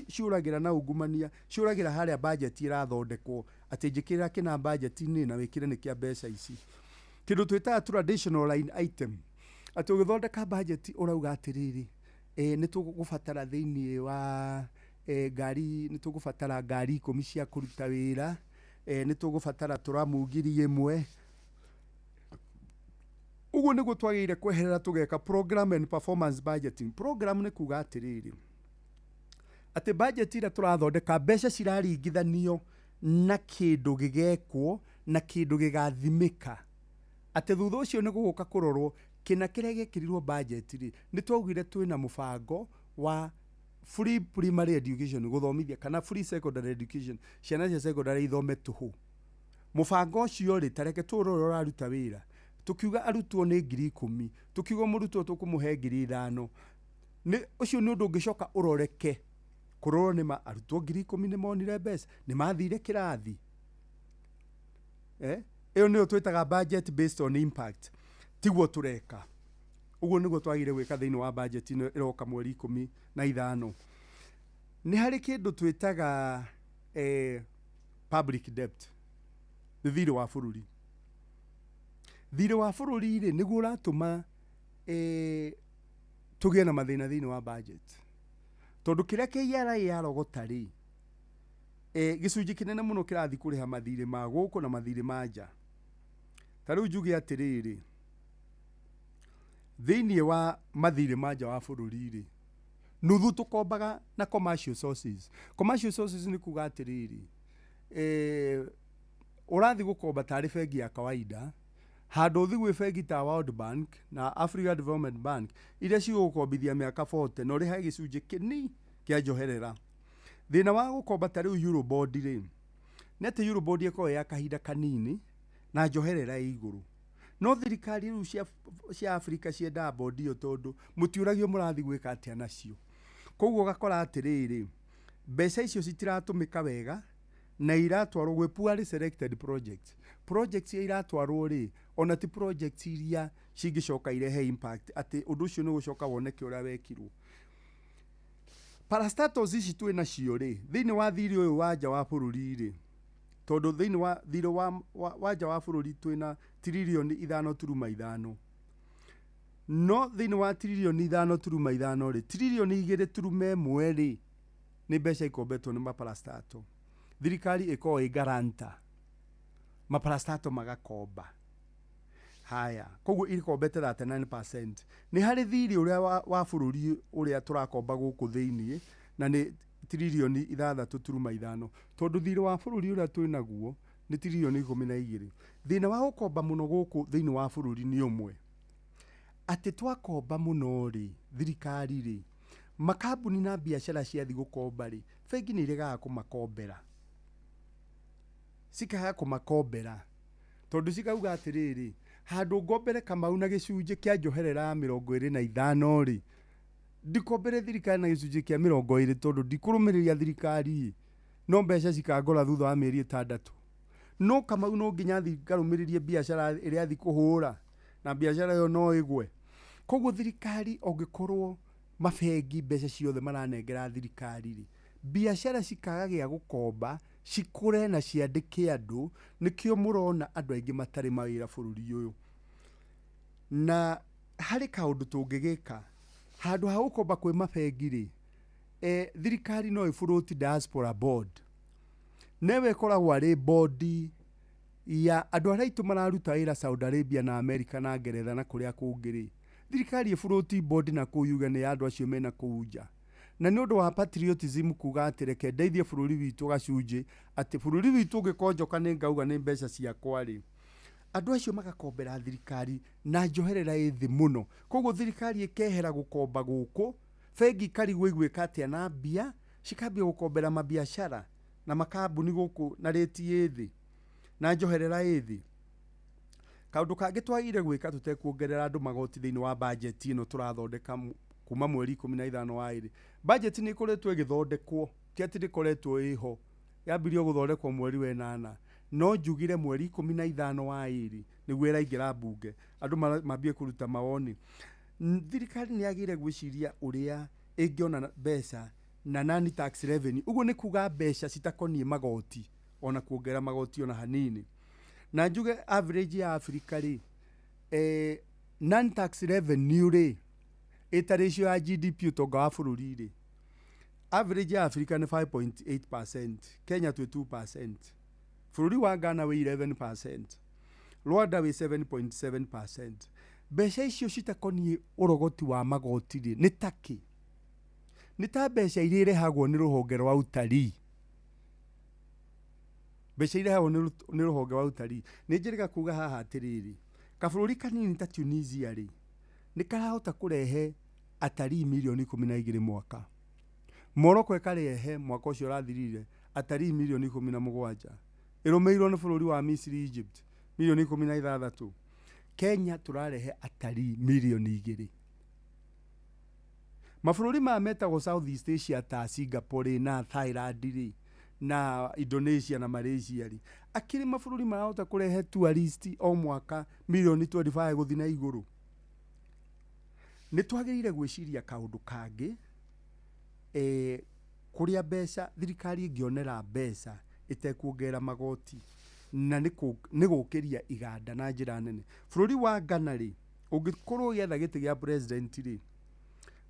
F: ciũragĩra na ungumania, ciũragĩra harĩa budget ĩrathondekwo, atĩ njĩkĩrĩra kĩna budget-inĩ na wĩkĩre nĩ kĩa mbeca ici. Kĩndũ twĩtaga traditional line item, atĩ ũgĩthondeka budget ũrauga atĩrĩrĩ, nĩ tũgũbatara thĩinĩ wa ngari, nĩ tũgũbatara ngari 10 cia kũruta wĩra, nĩ tũgũbatara tũramu 1000. Ũguo nĩguo twagĩrĩire kweherera tũgeka program and performance budgeting. Program nĩ kuga atĩrĩrĩ, atĩ budget ĩrĩa tũrathondeka mbeca ciraringithanio na kĩndũ gĩgekwo na kĩndũ gĩgathimĩka, atĩ thutha ũcio nĩ gũgũka kũrorwo kĩna kĩrĩa gĩekĩrirwo budget rĩ. Nĩ twaugire twĩna mũbango wa free primary education gũthomithia, kana free secondary education, ciana cia secondary ithome tũhũ. Mũbango ũcio rĩ, ta reke tũrore ũrĩa ũraruta wĩra. Tũkiuga arutwo nĩ 10,000, tũkiuga mũrutwo tũkũmũhe 5,000, nĩ ũcio nĩ ũndũ ũngĩcoka ũroreke kũrorwo nĩ ma arutwo 10,000 nĩ monire mbeca, nĩ mathire kĩrathi. Ĩyo nĩyo twĩtaga budget based on impact. Tiguo tũreka. Ũguo nĩguo twagĩrĩire gwĩka thĩinĩ wa budget ĩno ĩroka mweri 15. Nĩ harĩ kĩndũ twĩtaga public debt, nĩ thirĩ wa bũrũri. Thirĩ wa bũrũri rĩ, nĩguo ũratũma tũgĩe na mathĩna thĩinĩ wa budget, tondũ kĩrĩa KRA yarogota rĩ, gĩcunjĩ kĩnene mũno kĩrathiĩ kũrĩha mathirĩ ma gũkũ na mathirĩ ma nja. Ta rĩu njuge atĩrĩrĩ, thĩinĩ wa mathirĩ ma nja wa bũrũri rĩ, nuthu tũkombaga na commercial sources. Commercial sources nĩ kuga atĩrĩrĩ, ũrathiĩ gũkomba tarĩ bengi ya kawaida, handũ ũthiĩ gwĩ bengi ta World Bank na Africa Development Bank iria cigũgũkombithia mĩaka 40 na ũrĩhage gĩcunjĩ kĩnini kĩa njoherera. Thĩna wa gũkomba ta rĩu Eurobond rĩ, nĩ atĩ Eurobond ĩkoragwo ya kahinda kanini na njoherera ĩ igũrũ. No thirikari rĩu cia Africa ciendaga bondi ĩyo tondũ mũtiũragio mũrathiĩ gwĩka atĩa nacio. Koguo ũgakora atĩrĩrĩ, mbeca icio citiratũmĩka wega Na iratwarwo gwĩ poorly selected projects. Projects iria iratwarwo rĩ, ona ti projects iria cingĩcoka irehe impact atĩ ũndũ ũcio nĩ ũgũcoka woneke ũrĩa wekirwo. Parastatals ici twĩ nacio rĩ, thĩinĩ wa thirĩ ũyũ wa nja wa bũrũri rĩ, tondũ thĩinĩ wa thirĩ wa nja wa bũrũri twĩna 5.5 tiririoni, no thĩinĩ wa 5.5 tiririoni rĩ, 2.1 tiririoni rĩ, nĩ mbeca ikombetwo nĩ maparastato. Thirikari ĩkoragwo ĩ guarantor, maparastato magakomba. Haya, koguo ikombete 39%. Nĩ harĩ thirĩ ũrĩa wa bũrũri ũrĩa tũrakomba gũkũ thĩiniĩ, na nĩ 6.5 tiririoni, tondũ thirĩ wa bũrũri ũrĩa twĩ naguo nĩ 12 tiririoni. Thĩna wa gũkomba mũno gũkũ thĩinĩ wa bũrũri nĩ ũmwe, atĩ twakomba mũno rĩ, thirikari rĩ, makambuni na biacara ciathi gũkomba rĩ, bengi nĩ iregaga kũmakombera, cikaga kũmakombera tondũ cikauga atĩrĩrĩ, handũ ngombere Kamau na gĩcunjĩ kĩa njoherera ya 25 rĩ, ndikombere thirikari na gĩcunjĩ kĩa 20, tondũ ndikũrũmĩrĩria thirikari, no mbeca cikangora thutha wa mĩeri 6. No Kamau no nginya thiĩ ngarũmĩrĩrie biacara ĩrĩa athi kũhũra, na biacara ĩyo no ĩgwe. Koguo thirikari, ũngĩkorwo mabengi mbeca ciothe maranengera thirikari rĩ, biacara cikaga gĩa gũkomba cikũre na ciandĩke andũ. Nĩkĩo mũrona andũ aingĩ matarĩ mawĩra bũrũri ũyũ. Na harĩ kaũndũ tũngĩgĩka handũ ha gũkomba kwĩ mabengi rĩ, thirikari no ĩbũrũti diaspora board, newe ĩkoragwo arĩ bodi ya andũ arĩa aitũ mararuta wĩra Saudi Arabia na America na Ngeretha na kũrĩa kũngĩ rĩ. Thirikari ĩbũrũti board na kũu, yuge nĩ ya andũ acio mena kũu nja, na nĩ ũndũ wa patriotism, kuga atĩ reke ndeithie bũrũri witũ gacunjĩ, atĩ bũrũri witũ ũngĩkonjoka nĩ ngauga nĩ mbeca ciakwa rĩ, andũ acio magakombera thirikari na njoherera ĩ thĩ mũno. Koguo thirikari ĩkehera gũkomba gũkũ, bengi ikarigwo igwĩka atĩa na mbia, cikambia gũkombera mabiacara na makambuni gũkũ na rĩti ĩ thĩ na njoherera ĩ thĩ. Kaũndũ kangĩ twagĩrĩire gwĩka tũtekuongerera andũ magoti thĩinĩ wa bajeti ĩno tũrathondeka kuma mweri 15 wa ĩrĩ, bajeti nĩ ĩkoretwo ĩgĩthondekwo, ti atĩ ndĩkoretwo ĩho, yambirio gũthondekwo mweri wa ĩnana, no njugire mweri 15 wa ĩrĩ nĩguo ĩraingĩra mbunge, andũ mambie kũruta mawoni. Thirikari nĩ yagĩrĩire gwĩciria ũrĩa ĩngĩona mbeca na non tax revenue, ũguo nĩ kuga mbeca citakoniĩ magoti ona kuongerera magoti ona hanini. Na njuge average ya Africa rĩ, non tax revenue rĩ, ĩta ratio ya GDP, ũtonga wa bũrũri rĩ, average ya Africa nĩ 5.8%. Kenya twĩ 2%, bũrũri wa Ghana wĩ 11%, Rwanda wĩ 7.7%. Mbeca icio citakoniĩ ũrogoti wa magoti rĩ, nĩ takĩ? Nĩ ta mbeca iria irehagwo nĩ rũhonge rwa utarii. Mbeca irehagwo nĩ rũhonge rwa utarii, nĩ njĩrĩga kuga haha atĩrĩrĩ, kabũrũri kanini ta Tunisia rĩ, nĩ karahota kũrehe atarii 12 mirioni mwaka. Morocco ĩkarehe mwaka ũcio ũrathirire atarii 17 mirioni, ĩrũmĩrĩirwo nĩ bũrũri wa Misiri, Egypt, 16 mirioni. Kenya tũrarehe atarii 2 mirioni. Mabũrũri maya metagwo South East Asia ta Singapore na Thailand rĩ, na Indonesia na Malaysia rĩ, akĩrĩ mabũrũri marahota kũrehe tourist o mwaka 25 mirioni gũthiĩ na igũrũ. Nĩ twagĩrĩire gwĩciria kaũndũ kangĩ, kũrĩa mbeca thirikari ĩngĩonera mbeca ĩtekuongerera magoti, na nĩ gũkĩria iganda na njĩra nene. Bũrũri wa Ghana rĩ, ũngĩkorwo ũgĩetha gĩtĩ gĩa president rĩ,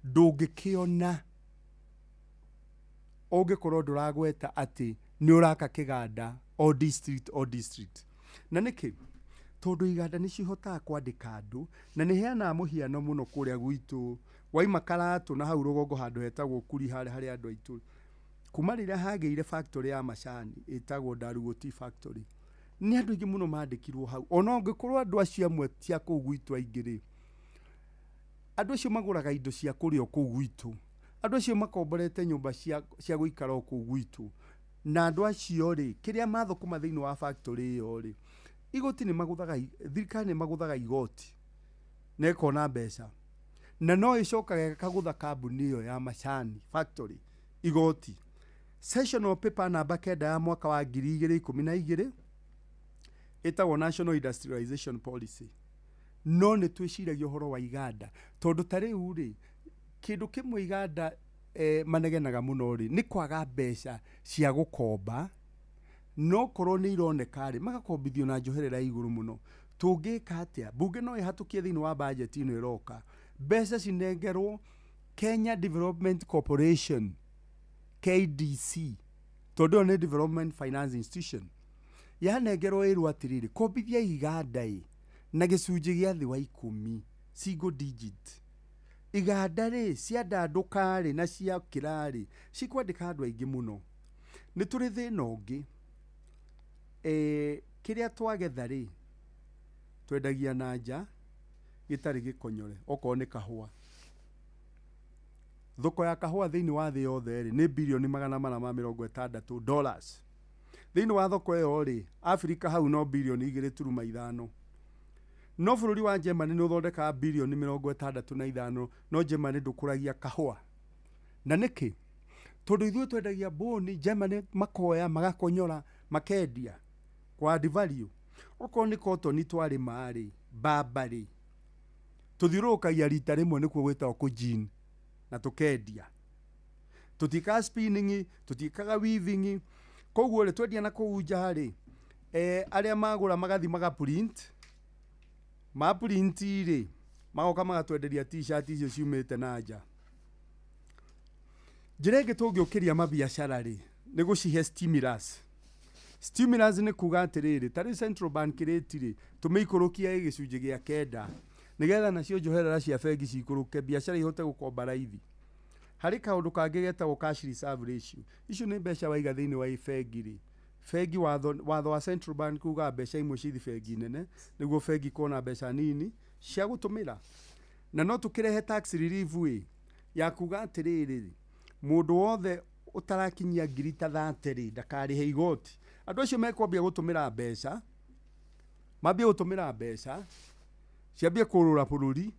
F: ndũngĩkĩona ũngĩkorwo ndũragweta atĩ nĩ ũraka kĩganda o district o district. Na nĩkĩ? Tondũ iganda nĩ cihotaga kwandĩka andũ. Na nĩ heanaga mũhiano mũno kũrĩa gwitũ waima Karatũ na hau rũgongo, handũ hetagwo Kuri, harĩa harĩ andũ aitũ, kuma rĩrĩa hagĩire factory ya macani ĩtagwo Ndarugo Tea Factory, nĩ andũ aingĩ mũno mandĩkirwo hau. Ona ũngĩkorwo andũ acio amwe ti a kũu gwitũ aingĩ rĩ, andũ acio magũraga indo cia kũrĩa o kũu gwitũ, andũ acio makomborete nyũmba cia gũikara o kũu gwitũ, na andũ acio rĩ, kĩrĩa mathũkũma thĩinĩ wa factory ĩyo rĩ, igoti nĩ magũthaga, thirikari nĩ magũthaga igoti na ĩkona mbeca, na no ĩcokaga ĩkagũtha kambuni ĩyo ya macani factory igoti. Sessional paper namba 9 ya mwaka wa 2012 ĩtagwo National Industrialization Policy. No nĩ twĩciragia ũhoro wa iganda, tondũ ta rĩu rĩ, kĩndũ kĩmwe iganda manegenaga mũno rĩ, nĩ kwaga mbeca cia gũkomba. No korwo nĩ ironeka rĩ, magakombithio na njoherera ya igũrũ mũno. Tũngĩka atĩa? Mbunge no ĩhatũkie thĩinĩ wa bajeti ĩno ĩroka mbeca cinengerwo Kenya Development Corporation, KDC, tondũ ĩyo nĩ development finance institution. Yanengerwo ĩrwo atĩrĩrĩ, kombithia iganda ĩ na gĩcunjĩ gĩa thĩ wa 10, single digit. Iganda rĩ ciandandũka rĩ na ciakĩra rĩ, cikwandĩka andũ aingĩ mũno. Nĩ tũrĩ thĩna ũngĩ, kĩrĩa twagetha rĩ, twendagia na nja gĩtarĩ gĩkonyore, okorwo nĩ kahũa. Thoko ya kahũa thĩinĩ wa thĩ yothe rĩ, nĩ birioni $460. Thĩinĩ wa thoko ĩyo rĩ, Afrika hau no birioni 2.5. No bũrũri wa Germany nĩ ũthondekaga birioni 65, no Germany ndũkũragia kahũa. Na nĩkĩ? Tondũ ithuĩ twendagia mbũni, Germany makoya magakonyora makendia kwa add value. Okorwo nĩ cotton twarĩma rĩ, mbamba rĩ, tũthiũrũrũkagia rita rĩmwe, nĩkuo gwĩtagwo kũjin, na tũkendia. Tũtiĩkaga spinning, tũtiĩkaga weaving. Koguo rĩ, twendia na kũu nja rĩ, arĩa magũra magathi magaprint, maprint rĩ, magoka magatwenderia t-shirt icio ciumĩte na nja. Njĩra ĩngĩ tũngĩũkĩria mabiacara rĩ, nĩ gũcihe stimulus. Stimulus nĩ kuga atĩrĩrĩ, ta rĩu central bank rate rĩ, tũmĩikũrũkie gĩcunjĩ gĩa 9, nĩgetha nacio njoherera cia bengi cikũrũke, biacara ihote gũkomba raithi. Harĩ kaũndũ kangĩ getagwo cash reserve ratio. Icio nĩ mbeca waiga thĩinĩ wa bengi rĩ, bengi watho wa central bank ugaga mbeca imwe cithi bengi nene, nĩguo bengi kuona mbeca nini cia gũtũmĩra. Na no tũkĩrehe tax relief ĩ, ya kuga atĩrĩrĩ, mũndũ wothe ũtarakinyia ngiri ta 30 rĩ, ndakarĩhe igoti. Andũ acio mekwambia gũtũmĩra mbeca, mambie gũtũmĩra mbeca ciambie kũrũra bũrũri,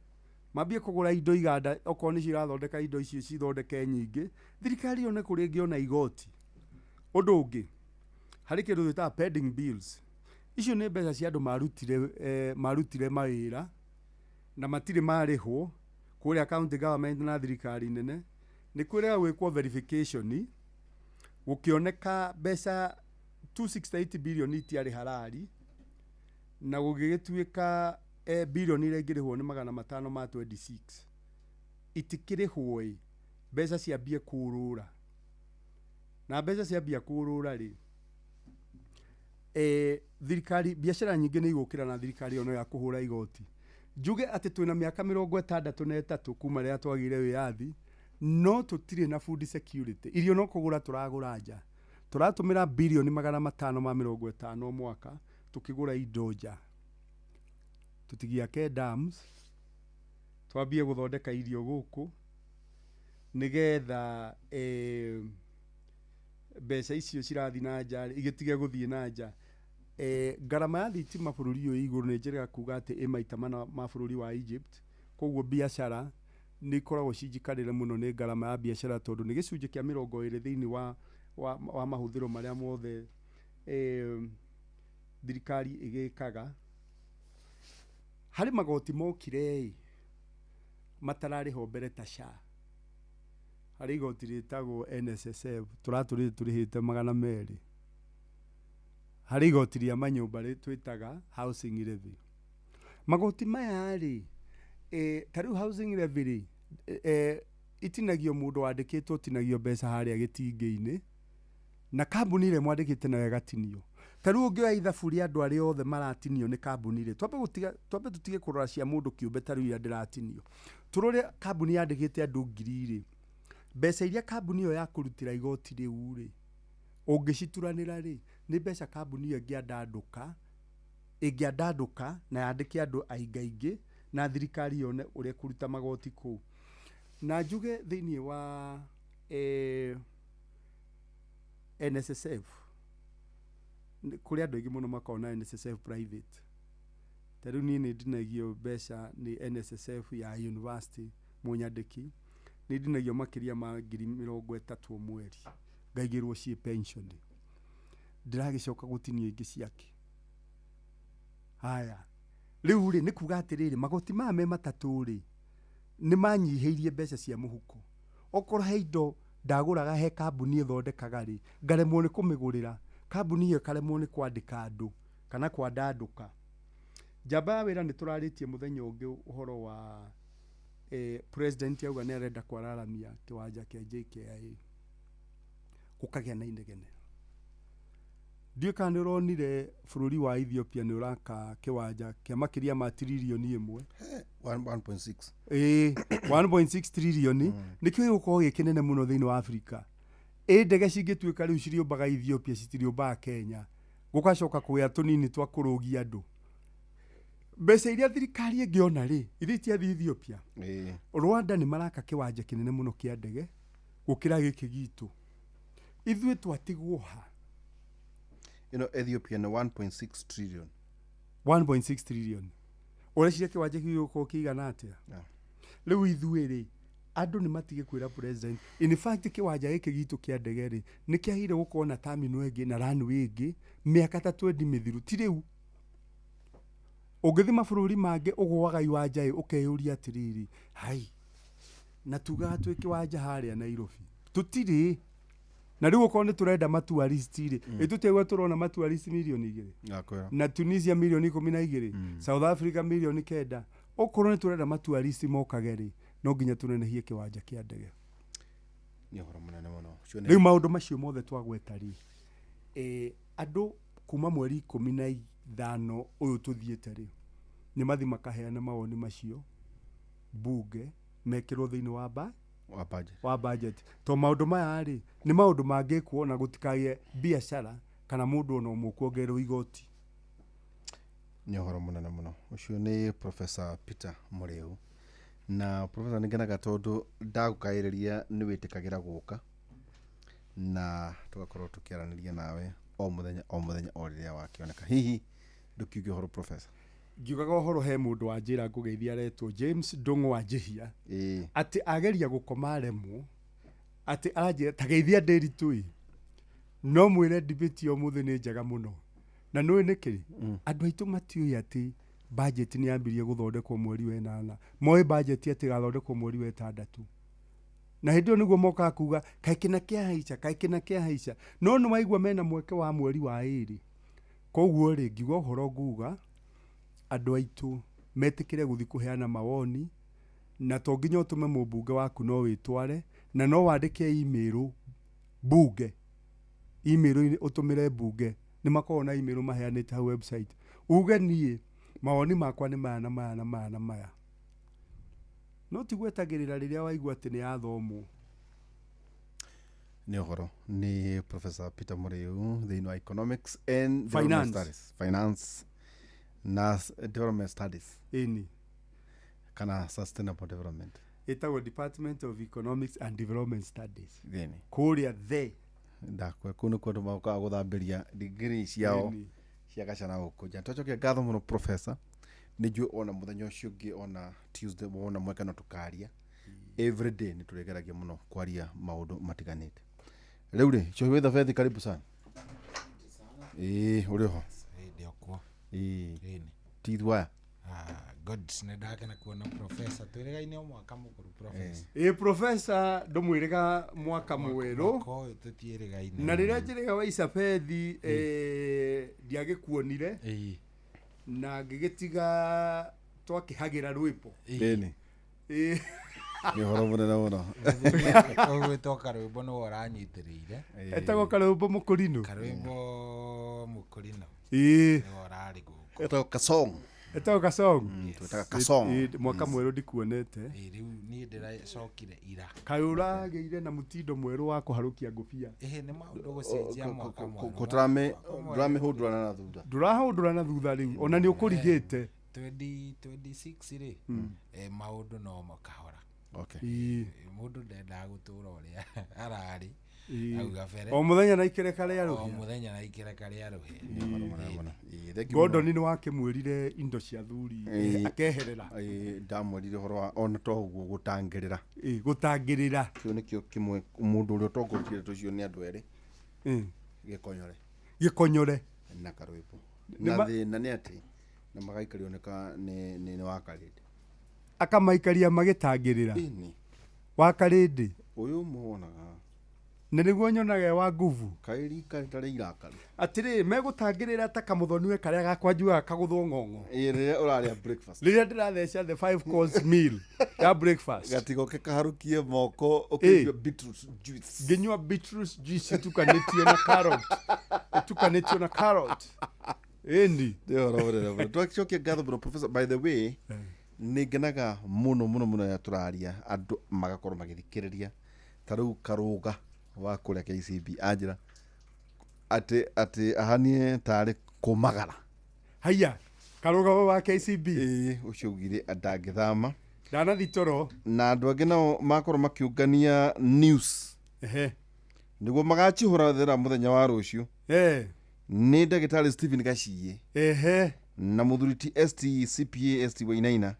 F: mambie kũgũra indo iganda, okorwo nĩ cirathondeka indo icio cithondeke nyingĩ, thirikari yone kũrĩa ĩngĩona igoti. Ũndũ ũngĩ, harĩ kĩndũ twĩtaga pending bills. Icio nĩ mbeca cia andũ marutire mawĩra na matirĩ marĩhwo kũrĩa county government na thirikari nene. Nĩ kwĩrega gwĩkwo verification, gũkĩoneka mbeca 268 billion itiarĩ harari, na gũgĩgĩtuĩka birioni iria ingĩrĩhwo nĩ 526 itikĩrĩhwo ĩ, mbeca ciambie kũrũra. Na mbeca ciambia kũrũra rĩ, thirikari biacara nyingĩ nĩ igũkĩra na thirikari ono ya kũhũra igoti. Njuge atĩ twĩna mĩaka 63 kuma rĩrĩa twagĩire wĩyathi, no tũtirĩ na food security. Irio no kũgũra tũragũra nja. Tũratũmĩra birioni 550 mwaka tũkĩgũra indo nja. Tũtigĩake dams, twambie gũthondeka irio gũkũ, nĩgetha mbeca icio cirathiĩ na nja igĩtige gũthiĩ na nja. Ngarama ya thitima bũrũri ũyũ igũrũ nĩ njĩrĩga kuga atĩ ĩ maita mana ma bũrũri wa Egypt. Koguo biacara nĩ ikoragwo cinjikarĩre mũno nĩ ngarama ya biacara, tondũ nĩ gĩcunjĩ kĩa 20 thĩinĩ wa mahũthĩro marĩa mothe thirikari ĩgĩkaga. Harĩ magoti mokire ĩ, matararĩhwo mbere ta SHA. Harĩ igoti rĩtagwo NSSF, tũratũrĩte tũrĩhĩte 200. Harĩ igoti rĩa manyũmba twĩtaga housing levy. Magoti maya rĩ, ta rĩu housing levy rĩ, itinagio mũndũ wandĩkĩtwo, tinagio mbeca harĩa gĩtingĩ-inĩ, na kambuni ĩrĩa mwandĩkĩte nayo ĩgatinio. Ta rĩu ũngĩoya ithabu rĩa andũ arĩa othe maratinio nĩ kambuni rĩ, twambe tũtige kũrora cia mũndũ kĩũmbe ta rĩu iria ndĩratinio. Tũrore kambuni yandĩkĩte andũ 1000 rĩ, mbeca iria kambuni ĩyo ya kũrutĩra igoti rĩu rĩ, ũngĩcituranĩra rĩ, nĩ mbeca kambuni ĩyo ĩngĩandandũka na yandĩke andũ aingaingĩ, na thirikari yone ũrĩa ĩkũruta magoti kũu. Na njuge thĩinĩ wa NSSF, kũrĩ andũ aingĩ mũno makoragwo na NSSF private. Ta rĩu niĩ nĩ ndinagio mbeca nĩ NSSF ya university mũnyandĩki, nĩ ndinagio makĩria ma ngiri 30 o mweri. Ngaigĩrwo ciĩ pension. Ndĩragĩcoka gũtinia ingĩ ciake. Haya, rĩu rĩ, nĩ kuga atĩrĩrĩ, magoti maya me matatũ rĩ, nĩ manyihĩirie mbeca cia mũhuko. Okorwo he indo ndagũraga he kambuni ĩthondekaga rĩ, ngaremwo nĩ kũmĩgũrĩra, kambuni ĩyo ĩkaremwo nĩ kwandĩka andũ kana kwandandũka. Njamba ya wĩra nĩ tũrarĩtie mũthenya ũngĩ ũhoro wa president auga nĩ arenda kwararamia kĩwanja kĩa JKIA, gũkagĩa na inegene. Ndiũĩ kana nĩ ũronire bũrũri wa Ethiopia nĩ ũraka kĩwanja kĩa makĩria ma tiririoni 1.
G: 1.6.
F: Ĩĩ, 1.6 trillion, nĩkĩo gĩgũkorwo gĩ kĩnene mũno thĩinĩ wa Afrika. Ĩ ndege cingĩtuĩka rĩu cirĩũmbaga Ethiopia, citirĩũmbaga Kenya, gũgacoka kũgĩa tũnini twa kũrũgia andũ. Mbeca iria thirikari ĩngĩona rĩ, iria itiathiĩ Ethiopia. Rwanda nĩ maraka kĩwanja kĩnene mũno kĩa ndege gũkĩra gĩkĩ gitũ. Ithuĩ twatigwo ha?
G: Ĩno Ethiopia nĩ 1.6 trillion.
F: 1.6 trillion. Ũreciria kĩwanja kĩu gĩgũkorwo kĩigana atĩa? Rĩu ithuĩ rĩ, andũ nĩ matige kwĩra president. In fact, kĩwanja gĩkĩ gitũ kĩa ndege rĩ, nĩ kĩagĩrĩire gũkorwo na terminal ĩngĩ na runway ĩngĩ mĩaka ta 20 mĩthiru. Ti rĩu. Ũngĩthiĩ mabũrũri mangĩ ũgũaga iwanja ĩ, ũkeyũria atĩrĩrĩ, hai, na tugaga twĩ kĩwanja harĩa Nairobi. Tũtirĩ. Na rĩu okorwo nĩ tũrenda matourist rĩ, ĩ tũtiaigua tũrona matourist mirioni 2.
G: Ngakwĩra.
F: Na Tunisia mirioni 12, South Africa mirioni 9. Okorwo nĩ tũrenda matourist mokage rĩ, no nginya tũnenehie kĩwanja kĩa ndege.
G: Nĩ ũhoro mũnene mũno.
F: Rĩu maũndũ macio mothe twagweta rĩ, andũ kuma mweri 15 ũyũ tũthiĩte rĩ, nĩ mathi makaheana mawoni macio bunge mekĩrwo thĩinĩ wa
G: Wa budget.
F: Wa budget. To maũndũ maya rĩ, nĩ maũndũ mangĩkwo na gũtikagĩe biacara kana mũndũ ona ũmwe kuongererwo igoti.
G: Nĩ ũhoro mũnene mũno. Ũcio nĩ Professor Peter Mũrĩu. Na Professor, nĩ ngenaga tondũ ndagũkaĩrĩria nĩ wĩtĩkagĩra gũka na tũgakorwo tũkĩaranĩria nawe o mũthenya o mũthenya o rĩrĩa wakĩoneka. Hihi ndũkiuge ũhoro, Professor?
F: Ngiugaga ũhoro he mũndũ wanjĩra ngũgeithia aretwo James Ndung'u wa Njihia, atĩ ageria gũkoma aremwo, atĩ aranjĩra ta geithia Ndĩritũ ĩ, no mwĩre debate ya ũmũthĩ nĩ njega mũno. Na nĩũĩ nĩkĩ? Andũ aitũ matiũĩ atĩ budget nĩ yambirie gũthondekwo mweri wa 8. Moĩ budget atĩ ĩgathondekwo mweri wa 6. Na hĩndĩ ĩyo nĩguo mokaga kuga kaĩ kĩna kĩahaica, kaĩ kĩna kĩahaica. No nĩ waigua mena mweke wa mweri wa 2. Koguo rĩ, ngiuga ũhoro nguga andũ aitũ metĩkĩre gũthiĩ kũheana mawoni, na to nginya ũtũme mũmbunge waku, no wĩtware na no wandĩke email bunge, email ũtũmĩre bunge, nĩ makoragwo na email maheanĩte hau website, uge niĩ mawoni makwa nĩ maya na maya na maya na maya. No ti gwetagĩrĩra rĩrĩa waigua atĩ nĩ yathomwo.
G: Nĩ ũhoro nĩ Professor Peter Mũrĩu thĩinĩ wa Economics and
F: Finance.
G: Development Studies. Finance na Development Studies.
F: Ĩni.
G: Kana Sustainable Development.
F: Ĩtagwo Department of Economics and Development Studies.
G: Thĩinĩ.
F: Kũrĩa the
G: Ndakwe kũu nĩkuo andũ mokaga gũthambĩria degree ciao
F: Ĩni.
G: cia gacana gũkũnja. Twacokia ngatho mũno, Professor. Nĩ njũĩ ona mũthenya ũcio ũngĩ, ona Tuesday wona mweke no tũkaria. Every day nĩ tũrĩgeragia mũno kwaria maũndũ matiganĩte. Rĩu rĩ, Cohi wĩ Thabethi, karibu sana. Ĩĩ, ũrĩ ho?
H: Ndĩ okuo.
G: Ĩĩ.
H: Ĩni.
G: Tithwaya.
H: Ah, good, nĩ ndakena kuona professor. Twĩrĩgaine o mwaka mũkũrũ, professor.
F: Ĩ professor, ndũmwĩrĩga mwaka mwerũ.
H: Mwaka ũyũ tũtiĩrĩgaine.
F: Na rĩrĩa njĩrĩga wa Isabethi, ndiagĩkuonire na ngĩgĩtiga twakĩhagĩra rwĩmbo.
G: Ĩni.
F: Ĩ.
G: Nĩ ũhoro mũnene mũno.
H: Ũgwĩtwo karwĩmbo nĩwe ũranyitĩrĩire.
F: Etagwo karwĩmbo mũkũrinũ.
H: Karwĩmbo mũkũrinũ.
F: Ĩ.
H: Nĩwe ũrarĩ gũkũ.
G: Etagwo kasong.
F: Etagwo kasong.
G: Twĩtaga kasong.
F: Ĩ, mwaka mwerũ ndikuonete.
H: Ĩ, rĩu niĩ ndĩracokire ira.
F: Kaĩ ũragĩire na mũtindo mwerũ wa kũharũkia ngũbia?
H: Ĩhĩ, nĩ maũndũ gũcenjia mwaka mwerũ.
G: Ndũramĩhũndũra na thutha.
F: Ndũrahũndũra na thutha rĩu, ona nĩ ũkũrigĩte.
H: 2026 rĩ, maũndũ no kahora.
G: Okay.
F: Ĩ.
H: Mũndũ ndendaga gũtũra ũrĩa ararĩ. Hau gabere.
F: O muthenya na ikereka rĩa
H: O
F: rũhĩa.
H: muthenya na ikereka rĩa rũhĩa.
G: Ĩĩ, thank you
F: Gordon
G: mũno.
F: nĩ wakĩmwĩrire indo cia thuri
G: Ĩĩ.
F: akeherera.
G: Ĩĩ, ndamwĩrire ũhoro wa ona to ũguo gũtangĩrĩra.
F: Ĩĩ, gũtangĩrĩra.
G: Kĩu nĩkĩo kĩmwe mũndũ ũrĩa ũtongoretie ndeto icio nĩ andũ erĩ. Gĩkonyore.
F: Gĩkonyore.
G: Na karwĩmbo.
F: Nĩ
G: Na thĩna nĩ atĩ na magaikario nĩ nĩ wakarĩndĩ.
F: Akamaikaria magĩtangĩrĩra.
G: Ĩni.
F: Wakarĩndĩ.
G: Ũyũ muonaga.
F: Na nĩguo nyonaga e wa nguvu.
G: Kaĩ rika rĩtarĩ irakaru.
F: Atĩrĩrĩ, megũtangĩrĩra ta kamũthoniwe karĩa gakwa njugaga kagũthwo ng'ong'o.
G: Ĩĩ, rĩrĩa ũrarĩa breakfast.
F: Rĩrĩa ndĩratheca the five course meal ya breakfast.
G: Gatigoke kaharũkie moko ũkĩnyua beetroot juice.
F: Ngĩnyua beetroot juice ĩtukanĩtio na carrot. Ĩtukanĩtio na carrot. Ĩni.
G: Nĩ ũhoro mũnene mũno. Twacokia ngatho mũno professor. By the way, nĩ ngenaga mũno mũno mũno rĩrĩa tũraria andũ magakorwo magĩthikĩrĩria ta rĩu karũga wa kũrĩa KCB anjĩra atĩ ahanie tarĩ kũmagara.
F: Haiya, karũga wa KCB.
G: Ĩĩ, ũcio augire ndangĩthama.
F: Ndanathi toro.
G: Na andũ angĩ nao makorwo makĩũngania news.
F: Ehe.
G: Nĩguo magacihũrathĩra mũthenya wa rũciũ. Nĩ ndagĩtarĩ Stephen Gaciĩ.
F: Ehe.
G: Na mũthuri ti ST CPA ST Wainaina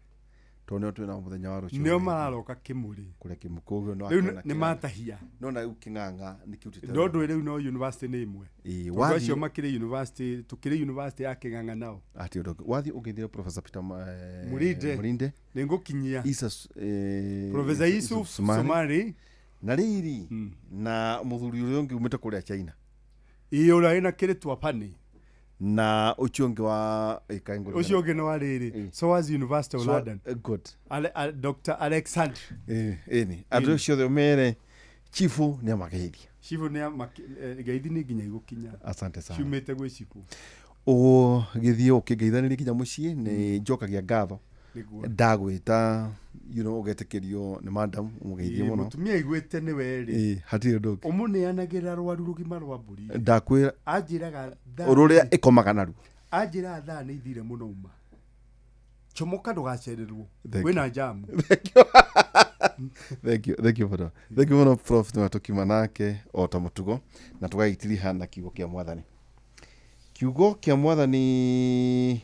G: tondũ nĩo twĩnao mũthenya wa rũciũ.
F: Nĩo mararoka kĩmũrĩ.
G: Kũrĩa kĩmũ koguo no
F: Rĩu
G: akĩona
F: nĩ matahia.
G: No na rĩu kĩng'ang'a nĩ kĩrutĩte
F: No ndũĩ rĩu no university nĩ ĩmwe.
G: Ĩĩ,
F: Tondũ
G: wathiĩ-
F: acio makĩrĩ university, tũkĩrĩ university ya kĩng'ang'a nao.
G: Atĩ ũndũ ũngĩ. Wathiĩ ũngeithĩre Professor Peter
F: Mũrinde.
G: Mũrinde.
F: Nĩ ngũkinyia.
G: Isa,
F: Professor Yusuf Somari.
G: Na rĩrĩ na mũthuri ũrĩa ũngĩ umĩte kũrĩa China.
F: Ĩĩ, ũrĩa wĩna kĩrĩtwa Pani.
G: Na ũcio ũngĩ wa ĩ, kaĩ ngũrĩ-
F: Ũcio ũngĩ nĩ wa rĩrĩ SOAS University of London.
G: Good.
F: Dr. Alexander.
G: Ĩĩ, ĩni. Andũ acio othe ũmere chifu nĩ amageithia.
F: Chifu nĩ ngeithi nĩ nginya igũkinya.
G: Asante sana.
F: Ciumĩte gwĩ chifu.
G: Ũgĩthiĩ ũkĩngeithanĩria nginya mũciĩ nĩ njokagia ngatho.
F: Nĩguo.
G: Ndagwĩta you know, ũgetĩkĩrio nĩ madam ũmũgeithie
F: Ĩĩ,
G: mũno.
F: Mũtumia aiguĩte nĩ we rĩ.
G: Ĩĩ, hatirĩ ũndũ ũngĩ.
F: Ũmũneanagĩra rwaru rũgima rwa mbũri.
G: Ndakwĩra
F: Anjĩraga thaa
G: rũrĩa ĩkomaga naruo.
F: Anjĩraga thaa nĩ ithire mũno uma. Comoka ndũgacererwo.
G: Thank
F: Kwĩna jamu.
G: Thank you, thank you mũno. Thank you mũno prof nĩ tũkiuma nake o ta mũtugo na tũgagĩtiriha na kiugo kĩa mwathani. Kiugo kĩa mwathani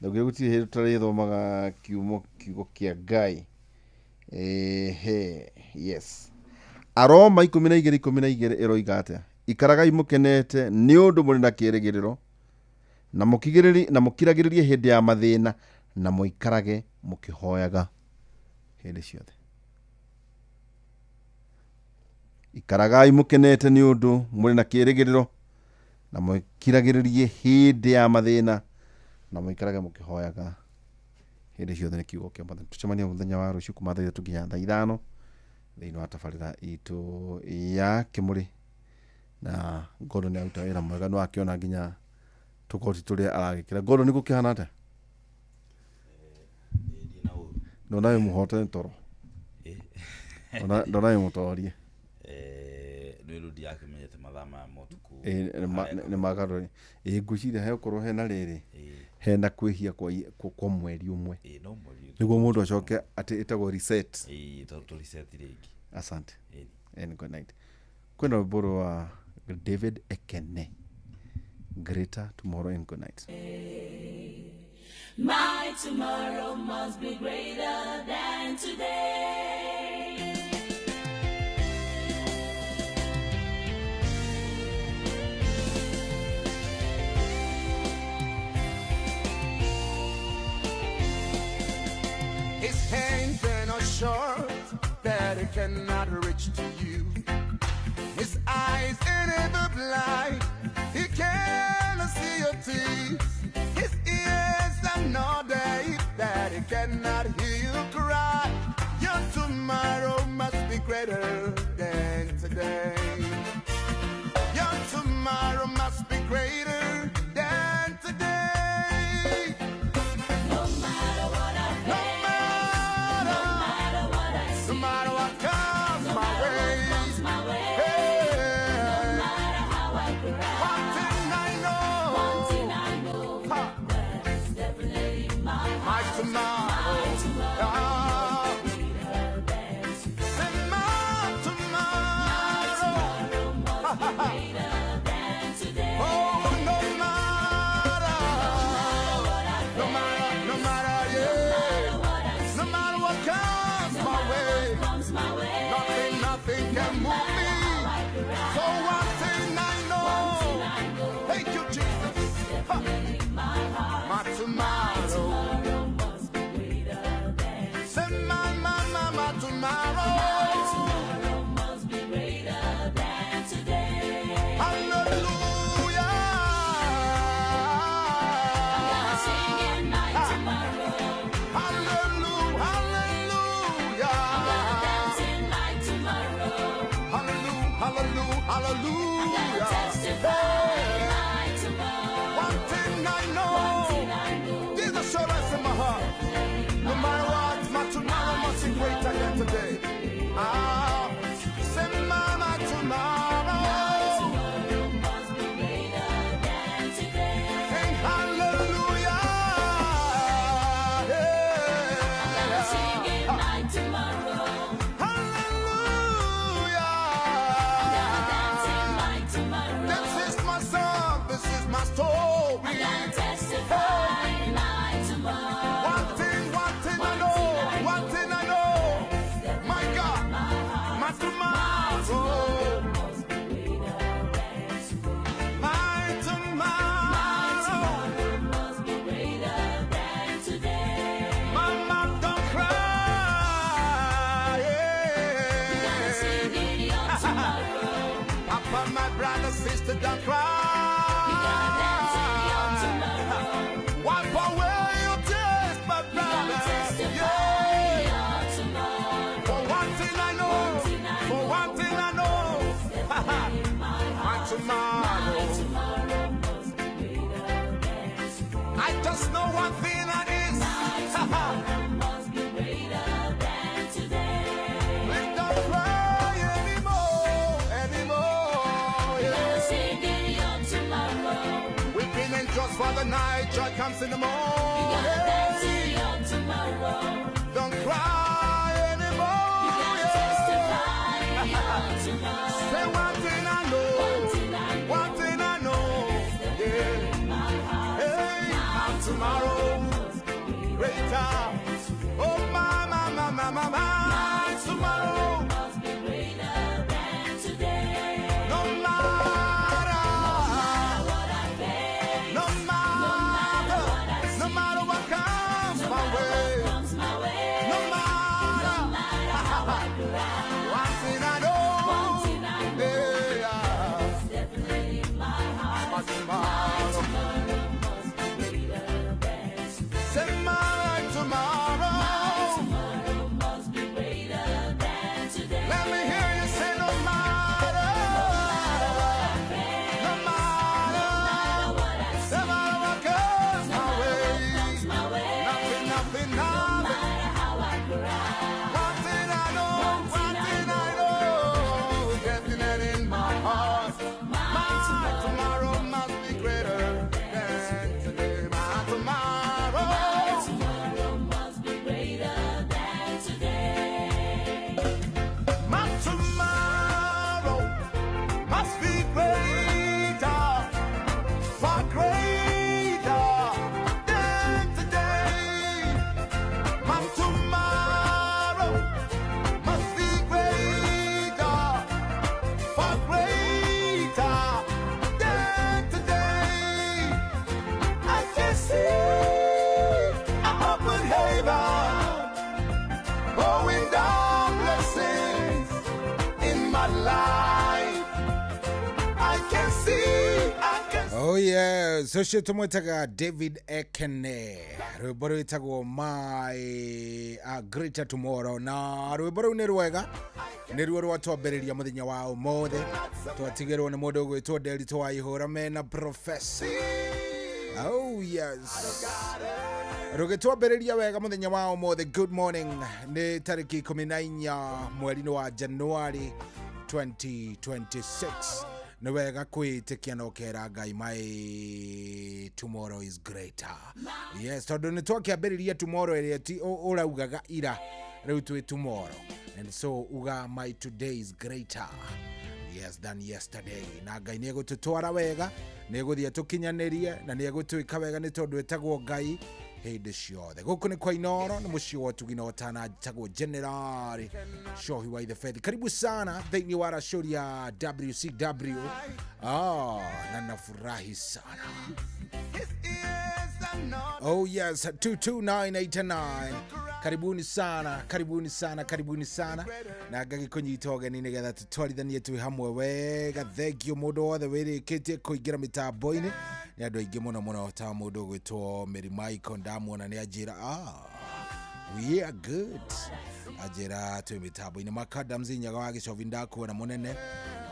G: ndaugire gũtirĩ hĩndĩ tũtarĩthomaga kiugo kĩa Ngai. Ehe, yes. Aroma 12:12 ĩroiga atĩa? Ikaragai mũkenete nĩ ũndũ mũrĩ na kĩĩrĩgĩrĩro na mũkiragĩrĩrie hĩndĩ ya mathĩna na mũikarage mũkĩhoyaga hĩndĩ ciothe. Ikaragai mũkenete nĩ ũndũ mũrĩ na kĩĩrĩgĩrĩro na mũkiragĩrĩrie hĩndĩ ya mathĩna na mũikarage mũkĩhoyaga hĩndĩ ciothe. Nĩ kiugo kĩa mwathani. Tũcemanie mũthenya wa rũciũ kuma thaa ithatũ nginya thaa ithano thĩinĩ wa tabarĩra itũ ya kĩmũrĩ. Na Gordon nĩ aruta wĩra mwega, nĩ wakĩona nginya tũkoti tũrĩa aragĩkĩra. Gordon nĩ gũkĩhana atĩa? Ndona wĩ mũhote nĩ toro. Ndona wĩ mũtorie.
I: Nĩ rũndi yakĩmenyete mathaa maya ma ũtukũ.
G: Ĩĩ, nĩ magarũre. Ĩĩ, ngwĩciria hegũkorwo hena rĩrĩ hena kwĩhia kwa mweri ũmwe.
I: Ĩĩ, no mweri
G: nĩguo mũndũ acoke atĩ ĩtagwo reset.
I: Ĩĩ, tũ reset rĩngĩ.
G: Asante.
I: Ĩĩ.
G: And good night. Kwĩna rwĩmbo rwa David Ekene, Greater Tomorrow, and good night.
A: My tomorrow must be greater than today.
B: His hands are not short that he cannot reach to you. His eyes are never blind, he cannot see your tears. His ears are not deaf that he cannot hear you cry. Your tomorrow must be greater than today. Your tomorrow must be greater than today.
A: No matter what I face, no matter what I see,
B: no matter what comes
A: no
B: my
A: matter
B: way,
A: what comes my way,
B: hey,
A: no matter how I cry,
B: one thing I know,
A: one thing I know,
B: ha,
A: that is definitely my
B: my
A: heart,
B: tomorrow,
A: my tomorrow
B: ah, Don't cry.
A: You gotta dance in your tomorrow.
B: Wipe away your tears, my
A: You gotta
B: brother.
A: testify
B: Yeah.
A: your tomorrow.
B: For one thing I know,
A: One thing I
B: for
A: know.
B: one thing I know,
A: Definitely in my
B: my
A: heart.
B: tomorrow.
A: My tomorrow must be greater than today.
B: I just know one thing that is.
A: My tomorrow must be greater than today.
B: Please don't cry anymore, anymore.
A: You gotta
B: Yeah.
A: sing in your tomorrow.
B: Weeping and just for the night, joy comes in the
A: You gotta dance in
B: morning.
A: your tomorrow.
B: Don't cry anymore.
A: You gotta
B: yeah.
A: testify your tomorrow.
B: Say one thing I know,
A: One thing I know.
B: one thing I know. Yeah.
A: My heart,
B: Hey, my tomorrow
A: must be greater
B: greater. Oh my, my, my, my, my, my tomorrow.
A: must be greater than today.
B: No matter,
A: What I face,
B: no matter, no matter what comes my way,
A: comes my way.
B: no matter.
A: No matter how I cry,
B: One thing I know,
A: one thing I know,
B: yeah,
A: it's definitely in my heart.
B: my tomorrow.
A: Tomorrow must be greater than today.
B: Say my tomorrow.
A: Tomorrow must be greater than today.
B: Let me hear you say no matter, no matter,
A: What I see,
B: no matter what comes my way.
A: comes my way.
B: Nothing, nothing,
A: No
B: nothing.
A: matter how I cry,
B: One thing I know, one thing I know, definitely in my heart. My tomorrow must be greater than today. My tomorrow.
A: tomorrow must be greater than today.
B: My tomorrow must be greater, far greater than today. My tomorrow must be greater, far greater than today. I can see a open heaven pouring down blessings in my life. I can see, I can
H: Oh yes, ũcio tũmwĩtaga David Ekene, rwĩmbo rwĩtagwo My Greater Tomorrow, na rwĩmbo rũu nĩ rwega, nĩruo rwatwambĩrĩria mũthenya wa ũmũthĩ. Twatigĩrwo nĩ mũndũ ũgwĩtwo Nderitu wa Ihũra mena Professor. Oh yes, rũgĩtwambĩrĩria wega mũthenya wa ũmũthĩ. Good morning, nĩ tarĩki 14 mweri-inĩ wa Januari 2026. Nĩ wega kwĩĩtĩkia na ũkera Ngai my tomorrow is greater. Yes, tondũ nĩ twakĩambĩrĩria tomorrow ĩrĩa ti ũraugaga ira, rĩu twĩ tomorrow, and so uga my today is greater, yes, than yesterday. Na Ngai nĩ egũtũtwara wega, nĩ egũthiĩ tũkinyanĩrie na nĩ egũtwĩka wega, nĩ tondũ etagwo Ngai hĩndĩ ciothe. Gũkũ nĩ kwa Inoro, nĩ mũciĩ wa ũtugi na ũtana. Njĩtagwo Generali Shohi wa Ithefethi. Karibu sana thĩinĩ wa racũria WCW. Na nafurahi sana.
B: His ears are not
H: Oh yes, 22989. Karibuni sana, karibuni sana, karibuni sana, na ngagĩkũnyita ũgeni nĩgetha tũtwarithanie twĩ hamwe wega. Thank you mũndũ wothe wĩrĩkĩtie kũingĩra mĩtambo-inĩ. Nĩ andũ aingĩ mũno mũno, ta mũndũ ũgwĩtwo Mary Michael, ndamuona nĩ anjĩra, ah, we are good, anjĩra twĩ mĩtambo-inĩ. Makadams Nyaga wa Gĩcobi, ndakuona mũnene,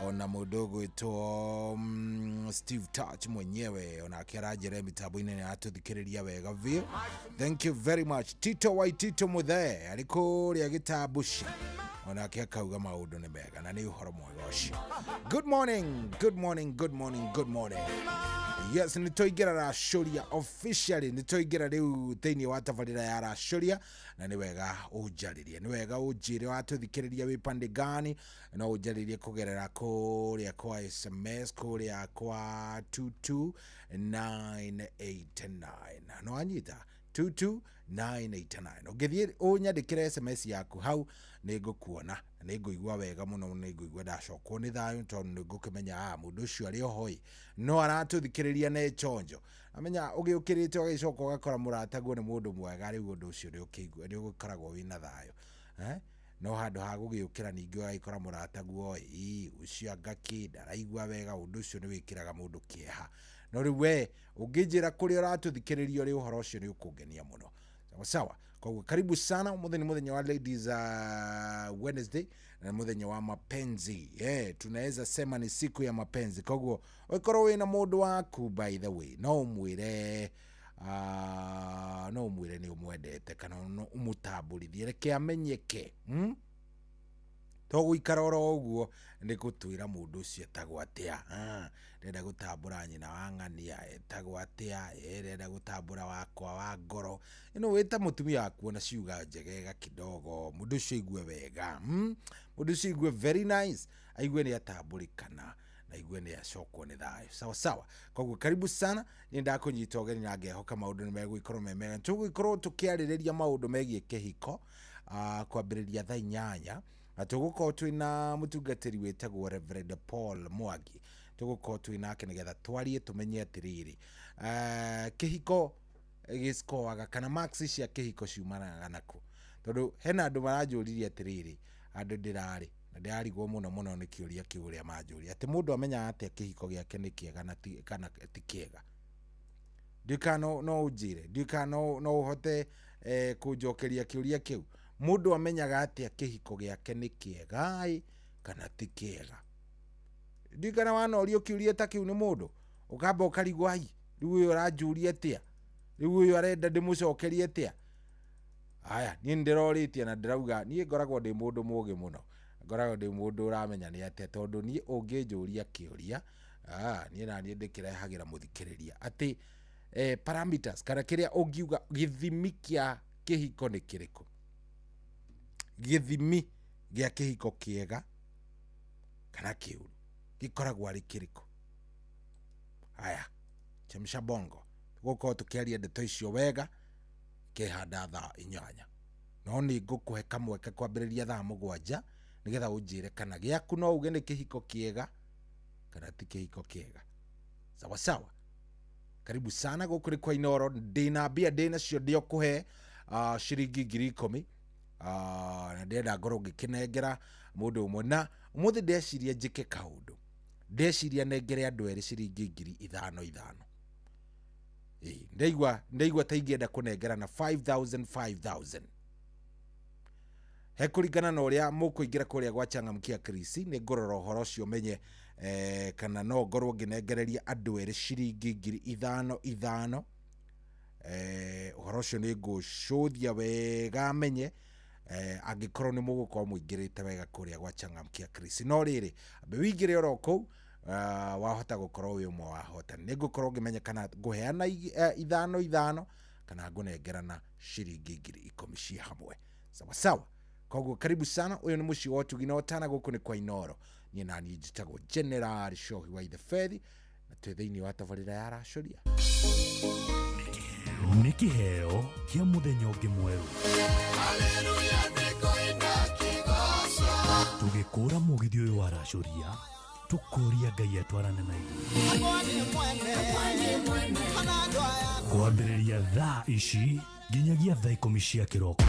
H: ona mũndũ ũgwĩtwo Steve Touch mwenyewe onake aranjĩra mĩtambo-inĩ nĩ aratũthikĩrĩria wega biũ. Thank you very much. Tito wa Tito Mũthee arĩ kũrĩa Gĩtambuci, onake akauga maũndũ nĩ mega na nĩ ũhoro mwega ũcio. Good morning, good morning, good morning, good morning. Yes, nĩ twaingĩra racũria officially, nĩ twaingĩra rĩu thĩinĩ wa tabarĩra ya racũria, na nĩ wega ũnjarĩrie, nĩ wega ũnjĩre watũthikĩrĩria wĩ pande gani. No ũnjarĩrie kũgerera kũrĩa kwa SMS, kũrĩa kwa 22989. No anyita 22989, ũngĩthiĩ ũnyandĩkĩre SMS yaku hau, nĩ ngũkuona, nĩ ngũigua wega mũno, nĩ ngũigua ndacokwo nĩ thayũ, tondũ nĩ ngũkĩmenya ah, mũndũ ũcio arĩ oho ĩ no aratũthikĩrĩria na chonjo. Amenya ũgĩũkĩrĩte ũgagĩcoka ũgakora mũrataguo nĩ mũndũ mwega, rĩu ũndũ ũcio nĩ ũgĩkoragwo wĩna thayũ, eh? No handũ ha gũgĩũkĩra ningĩ ũgagĩkora mũrataguo ĩ ũcio anga kĩ ndaraigua wega. Ũndũ ũcio nĩ wĩkĩraga mũndũ kĩeha. No rĩu we ũngĩnjĩra kũrĩa ũratũthikĩrĩria ũrĩ, ũhoro ũcio nĩ ũkũngenia mũno. Sawa sawa. Koguo karibu sana. Ũmũthĩ nĩ mũthenya wa Ladies Wednesday na mũthenya wa mapenzi. Yeah, tunaweza sema ni siku ya mapenzi. Koguo ũkorwo wĩna mũndũ waku, by the way, no ũmwĩre no ũmwĩre nĩ ũmwendete, kana no ũmũtambũrithie, reke amenyeke, To gũikara oro ũguo nĩ gũtwĩra mũndũ ũcio etagwo atĩa. Ah, ndĩrenda gũtambũra nyina wa ng'ania etagwo atĩa, ndĩrenda gũtambũra wakwa wa ngoro ĩno wĩta mũtumia waku ona ciuga njegega kidogo, mũndũ ũcio aigue wega, Mũndũ ũcio aigue very nice, aigue nĩ atambũrĩkana na aigue nĩ acokwo nĩ thayũ. Sawa sawa. Koguo karibu sana, nĩ ndakũnyita ũgeni na ngehoka maũndũ nĩ megũgĩkorwo me mega. Tũgũgĩkorwo tũkĩarĩrĩria maũndũ megiĩ kĩhiko kwambĩrĩria thaa 8, na tũgũkorwo twĩna mũtungatĩri wĩtagwo Reverend Paul Mwangi. Tũgũkorwo twĩ nake nĩgetha twarie tũmenye atĩrĩrĩ, kĩhiko gĩcikoaga kana marks cia kĩhiko ciumanaga nakũ, tondũ hena andũ maranjũririe atĩrĩrĩ, andũ ndĩrarĩ na ndĩrarigwo mũno mũno nĩ kĩũria kĩu ũrĩa manjũria, atĩ mũndũ amenyaga atĩa kĩhiko gĩake nĩ kĩega na ti, kana ti kĩega. Ndiũĩ kana no ũnjĩre, ndiũĩ kana no ũhote kũnjokeria kĩũria kĩu. Mũndũ amenyaga atĩa kĩhiko gĩake nĩ kĩega ĩ kana ti kĩega? Ndiũĩ kana wanorio kĩũria ta kĩu nĩ mũndũ, ũkamba ũkarigwo, ai, rĩu ũyũ ũranjũria atĩa, rĩu ũyũ arenda ndĩmũcokerie atĩa? Aya, niĩ nĩndĩrorĩtie na ndĩrauga niĩ ngoragwo ndĩ mũndũ mũgĩ mũno, ngoragwo ndĩ mũndũ ũramenya nĩ atĩa, tondũ niĩ ũngĩnjũria kĩũria, niĩ naniĩ ndĩkĩrehagĩra mũthikĩrĩria atĩ parameters kana kĩrĩa ũngiuga gĩthimi kĩa kĩhiko nĩ kĩrĩkũ, gĩthimi gĩa kĩhiko kĩega kana kĩũru gĩkoragwo arĩ kĩrĩkũ. Aya, chemsha bongo, tũgũkorwo tũkĩaria ndeto icio wega kĩhanda thaa 8, no nĩ ngũkũhe kamweke kwambĩrĩria thaa 7 nĩgetha ũnjĩre kana gĩaku no uge nĩ kĩhiko kĩega kana ti kĩhiko kĩega. Sawa sawa. Karibu sana gũkũ nĩ kwa Inooro. Ndĩna mbia ndĩnacio ndĩ kũhe ciringi 10,000, na ndĩrenda ngorwo ngĩkĩnengera mũndũ ũmwe. Na ũmũthĩ ndeciria njĩke kaũndũ, ndeciria nengere andũ erĩ ciringi 5,000 ithano. Ĩĩ, ndaigua ta ingĩenda kũnengera na 5000 5000 he kũringana na ũrĩa mũkũingĩra kũrĩa gwa Changamkia Krisi. Nĩ ngũrora ũhoro ũcio menye kana no ngorwo ngĩnengereria andũ erĩ ciringi 5,000 ithano. Ũhoro ũcio nĩ ngũcũthia wega menye angĩkorwo nĩ mũgũkorwo mũingĩrĩte wega kũrĩa gwa Changamkia Krisi. No rĩrĩ, ambe wĩingĩre oro kũu, wahota gũkorwo wĩ ũmwe wa ahotani. Nĩ ngũkorwo ngĩmenya kana ngũheana ithano ithano kana ngũnengerana ciringi 10,000 ci hamwe. Sawa sawa. Koguo karibu sana. Ũyũ nĩ mũciĩ wa ũtugi na ũtana, gũkũ nĩ kwa Inooro. Niĩ naniĩ njĩtagwo General Shohi wa Ithebethi, na twĩ thĩinĩ wa tabarĩra ya Racũria.
J: Nĩ kĩheo kĩa mũthenya ũngĩ mwerũ, tũgĩkũra mũgithi ũyũ wa Racũria, tũkũria Ngai atwarane na ithuĩ kwambĩrĩria thaa ici nginyagia thaa 10 cia kĩroko.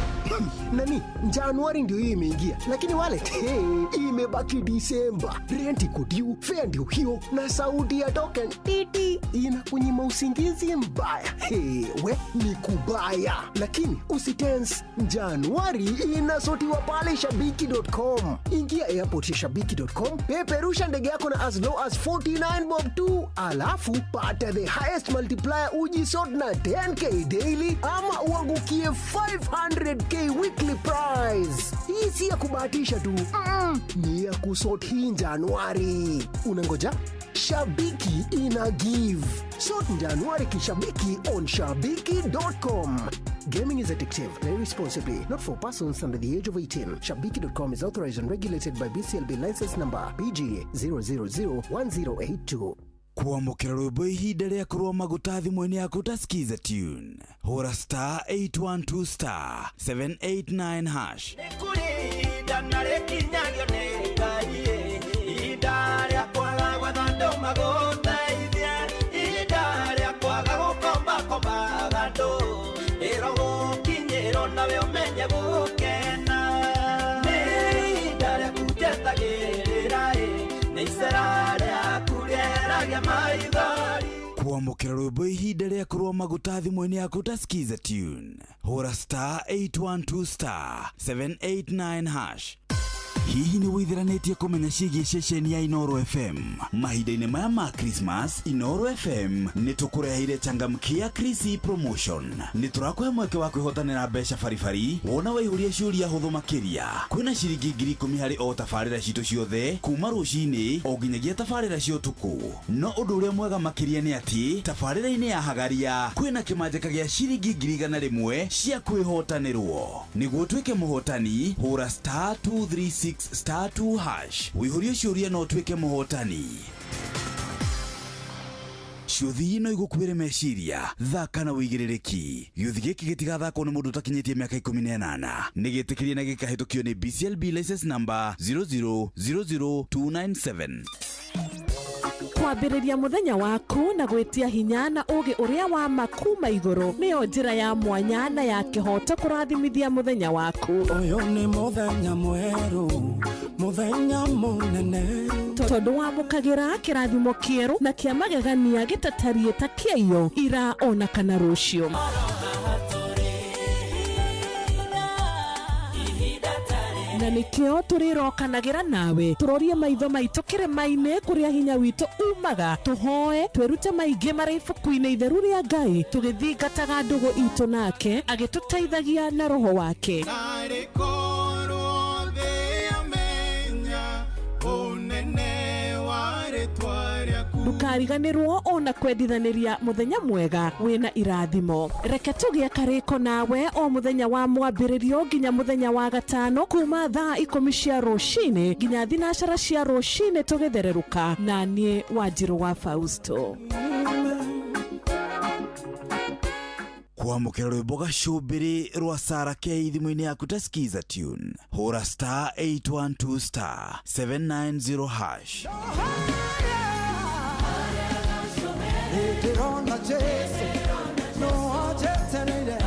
C: Nani, Januari ndio hii imeingia, lakini wallet, hey, imebaki Disemba. Rent iko due, fare ndio hiyo, na sauti ya token titi inakunyima usingizi mbaya. Hey, we ni kubaya, lakini usitense. Januari inasotiwa pale shabiki.com. Ingia airport ya shabiki.com, peperusha ndege yako na as low as 49 bob tu, alafu pata the highest multiplier, ujisort na 10K daily ama uangukie 500K weekly prize. Hii si ya kubahatisha tu, ni ya kusort hii Januari. Unangoja? Shabiki ina give. Sort Januari kishabiki on shabiki.com. Gaming is addictive. Play responsibly. Not for persons under the age of 18. Shabiki.com is authorized and regulated by BCLB license number BG 0001082.
I: Kwamũkĩra rwĩmbo ihinda rĩa kũrũa maguta thimũ-inĩ yaku ta Skiza tune, hũra *812 *789 hash.
A: Nĩ ihinda na rĩkinyagio nĩ Ngai, ihinda rĩa kwaga gwetha andũ magũteithie, ihinda rĩa kwaga gũkombakombaga andũ, ĩro gũkinyĩrwo nawe ũmenye gũkena. Nĩ
I: Kwamũkĩra rwĩmbo ihinda rĩa kũrũa maguta thimũ-inĩ yaku ta Skiza tune, hũra star 812 star 789 hash. Hihi nĩ wĩitheranĩtie kũmenya ciĩgiĩ ceceni ya Inoro FM? Mahinda-inĩ maya ma Christmas, Inoro FM nĩ tũkũreheire changamkia Krisi promotion. Nĩ tũrakũhe mweke wa kwĩhotanĩra mbeca baribari wona waihũria ciũria hũthũ makĩria. Kwĩna ciringi 10,000 harĩ o tabarĩra citũ ciothe kuma rũcinĩ o nginyagia tabarĩra cia ũtukũ. No ũndũ ũrĩa mwega makĩria nĩ atĩ tabarĩra-inĩ ya Hagaria kwĩna kĩmanjĩka gĩa ciringi 100,000 cia kwĩhotanĩrwo. Nĩguo ũtuĩke mũhotani, hũra star 236 star 2 hash wĩihũrie ciũria no ũtuĩke mũhotani. Ciũthi no igũkuĩre meciria, thaka na wĩigĩrĩrĩki. Gĩũthi gĩkĩ gĩtigathakwo nĩ mũndũ ũtakinyĩtie mĩaka 18. Nĩ gĩtĩkĩrie na gĩkahĩtũkio nĩ BCLB license number 0000297.
D: Kwambĩrĩria mũthenya waku na gwĩtia hinya na ũũgĩ ũrĩa wa ma kuma igũrũ nĩyo njĩra ya mwanya na ya kĩhooto kũrathimithia mũthenya waku.
K: Ũyũ nĩ mũthenya mwerũ, mũthenya mũnene.
D: Tondũ wamũkagĩra kĩrathimo kĩerũ na kĩa magegania gĩtatariĩ ta kĩaiyo ira ona kana rũciũ. Na nĩkĩo tũrĩrokanagĩra nawe tũrorie maitho maitũ kĩrĩma-inĩ kũrĩa hinya witũ umaga, tũhoe twĩrute maingĩ marĩ ibuku-inĩ itheru rĩa Ngai, tũgĩthingataga ndũgũ itũ nake agĩtũteithagia na roho wake.
B: Narĩ korwo thĩ yamenya ũnene wa rĩtwa rĩaku.
D: Ndũkariganĩrwo ona kwendithanĩria mũthenya mwega wĩna irathimo. Reke tũgĩe karĩko nawe o mũthenya wa mwambĩrĩrio nginya mũthenya wa gatano kuma thaa 10 cia rũcinĩ nginya 9 cia rũcinĩ tũgĩthererũka na niĩ Wanjirũ wa Fausto.
I: Kwamũkĩra rwĩmbo gacũmbĩrĩ rwa Sara K thimũ-inĩ yaku ta Skiza tune, hũra star 812 star 790 hash.
K: Ndĩrona Jesu, no anjetereire.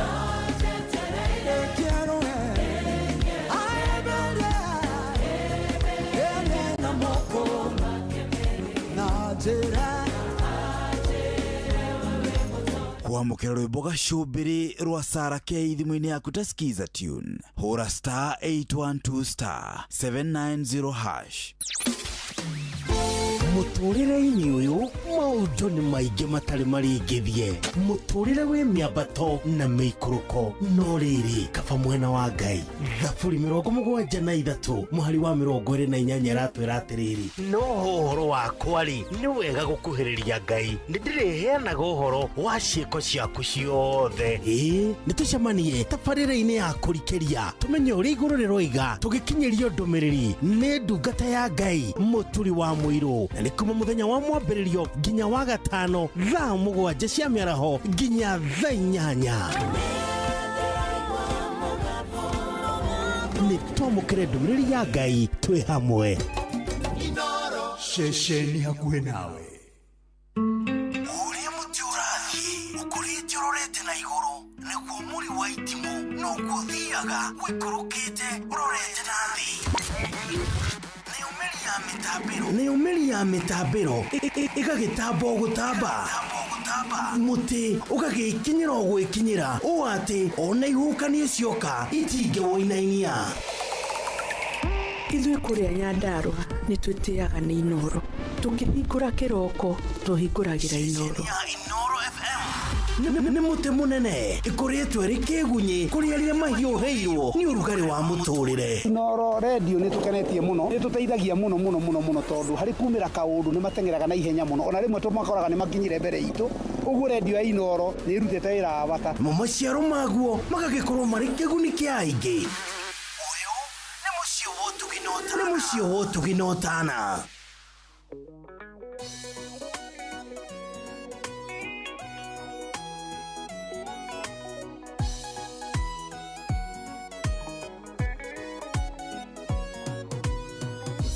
K: Ekĩerũe, aemberie, ene na moko, na njĩra.
I: Kwamũkĩra rwĩmbo gacũmbĩrĩ rwa Sara K thimũ-inĩ yaku ta Skiza tune, hũra star 812 star 790 hash.
C: Mũtũrĩre-inĩ ũyũ maũndũ nĩ maingĩ matarĩ marĩngĩthie. Mũtũrĩre wĩ mĩambato na mĩikũrũko, no rĩrĩ kaba mwena wa Ngai. Thaburi 73 mũhari wa 28 ĩratwĩra atĩrĩrĩ, no ũhoro wakwa rĩ, nĩ wega gũkuhĩrĩria Ngai, nĩ ndĩrĩheanaga ũhoro wa ciĩko ciaku ciothe. Ĩĩ, nĩ tũcemanie tabarĩra-inĩ ya kũrikĩria tũmenye ũrĩa igũrũ rĩroiga, tũgĩkinyĩrio ndũmĩrĩri nĩ ndungata ya Ngai Mũturi wa Mũirũ, na nĩ kuma mũthenya wa mwambĩrĩrio nginya wa gatano thaa 7 cia mĩaraho nginya thaa 8. Nĩ twamũkĩre ndũmĩrĩri ya Ngai twĩ hamwe.
J: Ceceni hakuhĩ nawe.
C: Ũrĩa mũtĩ ũrathiĩ ũkũrĩte ũrorete na igũrũ nĩguo mũri wa itimũ noguo ũthiaga ũikũrũkĩte ũrorete na thĩ. Nĩyo mĩri ya mĩtambĩro ĩgagĩtamba o gũtamba, mũtĩ ũgagĩkinyĩra o gwĩkinyĩra ũũ atĩ ona ihuhũkanio cioka itingĩwũinainia.
D: Ithuĩ kũrĩa Nyandarũa nĩ twĩtĩaga nĩ Inoro. Tũkĩhingũra kĩroko tũhingũragĩra Inoro.
C: Nĩ mũtĩ mũnene ĩkũrĩtwo ĩrĩ kĩgunyĩ kũrĩ arĩa mahiũhĩirwo nĩ ũrugarĩ wa mũtũrĩre.
E: Inoro redio nĩ tũkenetie mũno, nĩ tũteithagia mũno mũno mũno mũno tondũ harĩ kumĩra kaũndũ nĩ mateng'eraga na ihenya mũno, ona rĩmwe tũmakoraga nĩ makinyire mbere itũ. Ũguo redio ya Inoro nĩ ĩrutĩte wĩra wa bata.
C: Mo maciaro maguo magagĩkorwo marĩ kĩguni kĩa aingĩ. Ũyũ nĩ mũciĩ wa ũtugi na ũtana. Nĩ mũciĩ wa ũtugi na ũtana.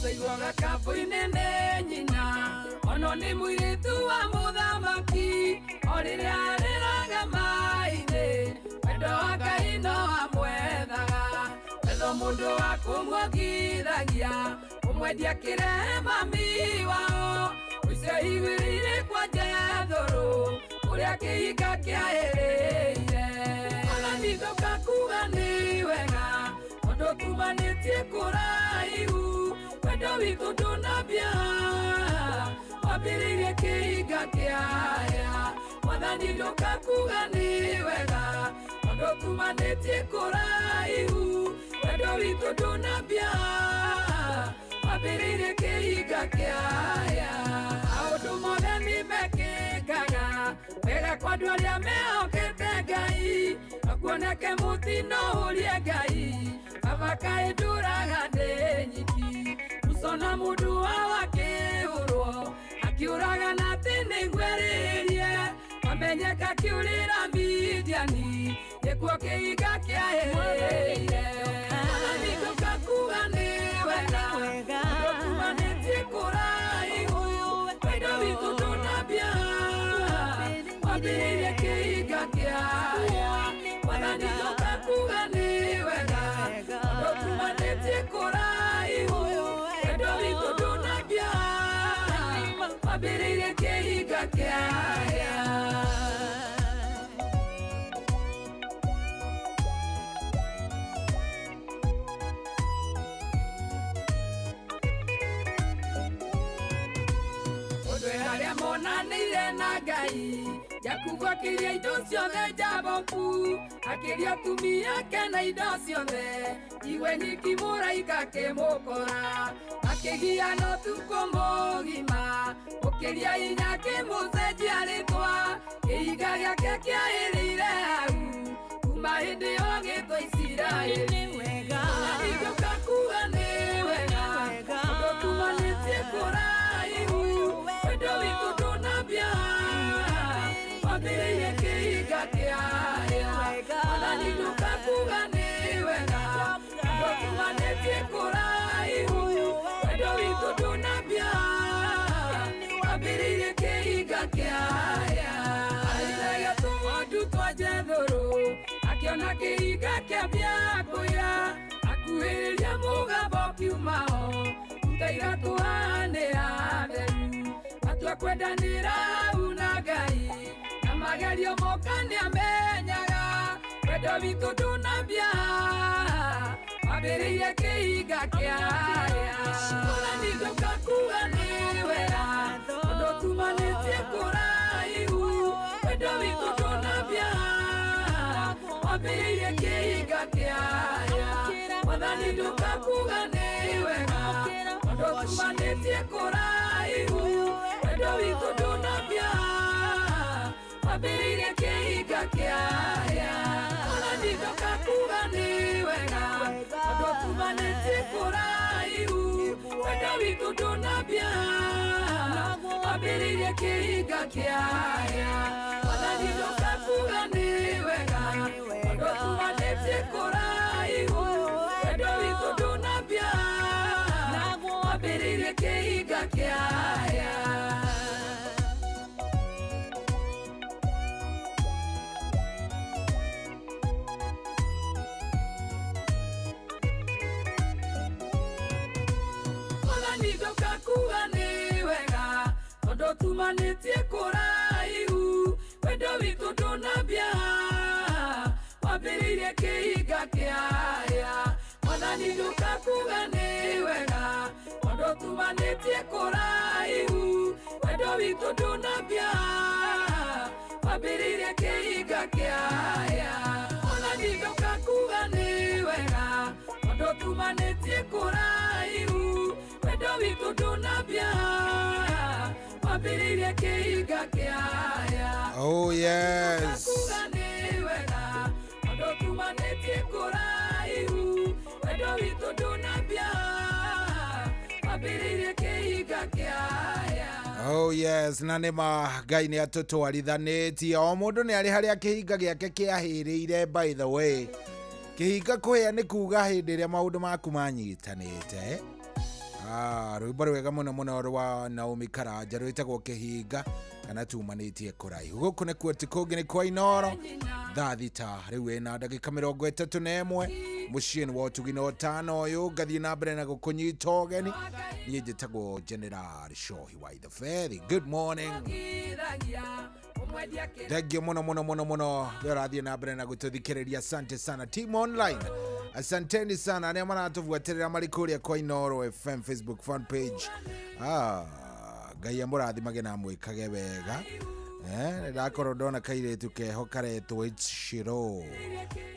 L: Ũcaiguaga kabũ-inĩ nĩ nyina, ono nĩ mũirĩtu wa mũthamaki, o rĩrĩa arĩraga maithe, wendo wa Ngai no amwethaga, wetho mũndũ wa kũmuongithagia, kũmwendia kĩrema mami wao. Tũtiaiguĩrĩire kwa Jethũrũ ũrĩa kĩhinga kĩaĩrĩire. Mwathani ndũkakuga nĩ wega tondũ tumanĩtie kũraihu, wendo witũ ndũnambia wambĩrĩirie kĩhinga kĩaya. Mwathani ndũkakuga nĩ wega tondũ tumanĩtie kũraihu, wendo witũ ndũnambia wambĩrĩirie kĩhinga kĩaya. Maũndũ mothe nĩ mekĩkaga wega kwa andũ arĩa mehokete Ngai, no kuoneke mũtino ũrie Ngai baba kaĩ ndũraga ndĩ nyiki. Musa na mũndũ wao akĩhũrwo akiũraga na atĩ nĩngwerĩrie, mamenyeka kĩũrĩra Midiani nĩkuo kĩhinga kĩaĩrĩire. Mwathani ndũkakuga nĩ wega tondũ tumanĩtie kũraihu, wendo witũ ndũnambia wambĩrĩirie kĩhinga kĩaya. Mwathani ndũkakuga nĩ wega tondũ tumanĩtie kũraihu, wendo witũ ndũnambia wambĩrĩirie kĩhinga kĩaya. Ũndũ harĩa monanĩire na Ngai, Jakubu akĩria indo ciothe Jaboku, akĩria atumia ake na indo ciothe, iwe nyiki mũraika akĩmũkora, akĩgiana ũtukũ mũgima, ũkĩria hinya akĩmũcenjia rĩtwa, kĩhinga gĩake kĩaĩrĩire hau, kuma hĩndĩ ĩyo gĩtwo Isiraeli. Mwathani ndũkakuga nĩ wega tondũ tumanĩtie kũraihu, wendo witũ ndũnambia wambĩrĩirie kĩhinga kĩaya. Mwathani ndũkakuga nĩ wega tondũ tumanĩtie kũraihu, wendo witũ ndũnambia wambĩrĩirie kĩhinga kĩaya. Arĩithagia tũng'ondu twa Jethũrũ akĩona kĩhinga kĩambia kũya, akuhĩrĩria mũgambo ũkiuma ho, ruta iratũ haha nĩ hatheru, matua kwendanĩra hau na Ngai, na magerio moka nĩamenyaga, wendo witũ ndũnambia wambĩrĩirie kĩhinga kĩaya. Mwathani ndũkakuga nĩ wega tondũ tumanĩtie kũraihu, wendo witũ ndũnambia wambĩrĩirie kĩhinga kĩaya. Mwathani ndũkakuga nĩ wega tondũ tumanĩtie kũraihu, wendo witũ ndũnambia wambĩrĩirie kĩhinga kĩaya. Mwathani ndũkakuga nĩ wega tondũ tumanĩtie kũraihu, wendo witũ ndũnambia wambĩrĩirie kĩhinga kĩaya. Mwathani ndũkakuga nĩ wega tondũ tumanĩtie kũraihu, wendo witũ ndũnambia wambĩrĩirie kĩhinga kĩaya. Mwathani ndũkakuga nĩ wega tondũ tumanĩtie kũraihu, wendo witũ ndũnambia wambĩrĩirie kĩhinga kĩaya. Mwathani ndũkakuga nĩ wega tondũ tumanĩtie kũraihu, wendo witũ ndũnambia wambĩrĩirie kĩhinga kĩaya. Mwathani ndũkakuga nĩ wega tondũ tumanĩtie kũraihu, wendo witũ ndũnambia wambĩrĩirie kĩhinga kĩaya.
H: Oh yes.
L: Ndũkakuga nĩ wega tondũ tumanĩtie kũraihu, wendo witũ ndũnambia wambĩrĩirie kĩhinga kĩaya.
H: Oh yes, na nĩ ma Ngai nĩ atũtwarithanĩtie o mũndũ nĩ arĩ harĩa kĩhinga gĩake kĩahĩrĩire. By the way, kĩhinga kũhĩa nĩ kuga hĩndĩ ĩrĩa maũndũ maku manyitanĩte. Rwĩmbo rwega mũno mũno rwa Naomi Karanja rwĩtagwo Kĩhinga kana tumanĩtie kũraihu. Gũkũ nĩkuo ti kũngĩ nĩ kwa Inoro, thaa 6 rĩu ĩna ndagĩka 31. Mũciĩ-inĩ wa ũtugi na ũtano ũyũ ngathiĩ na mbere na gũkũnyita ũgeni. Niĩ njĩtagwo General Shohi wa the Ferry. Good morning. Thank you muno muno muno muno. We ũrathiĩ na mbere na gũtũthikĩrĩria. Asante sana team online, asanteni sana arĩa maratũbuatĩrĩra marĩ kũrĩa kwa Inoro FM Facebook fan page. Ah, Ngai amũrathimage na amwĩkage wega. Ndakorwo ndona kairĩtu keho karetwo Shiro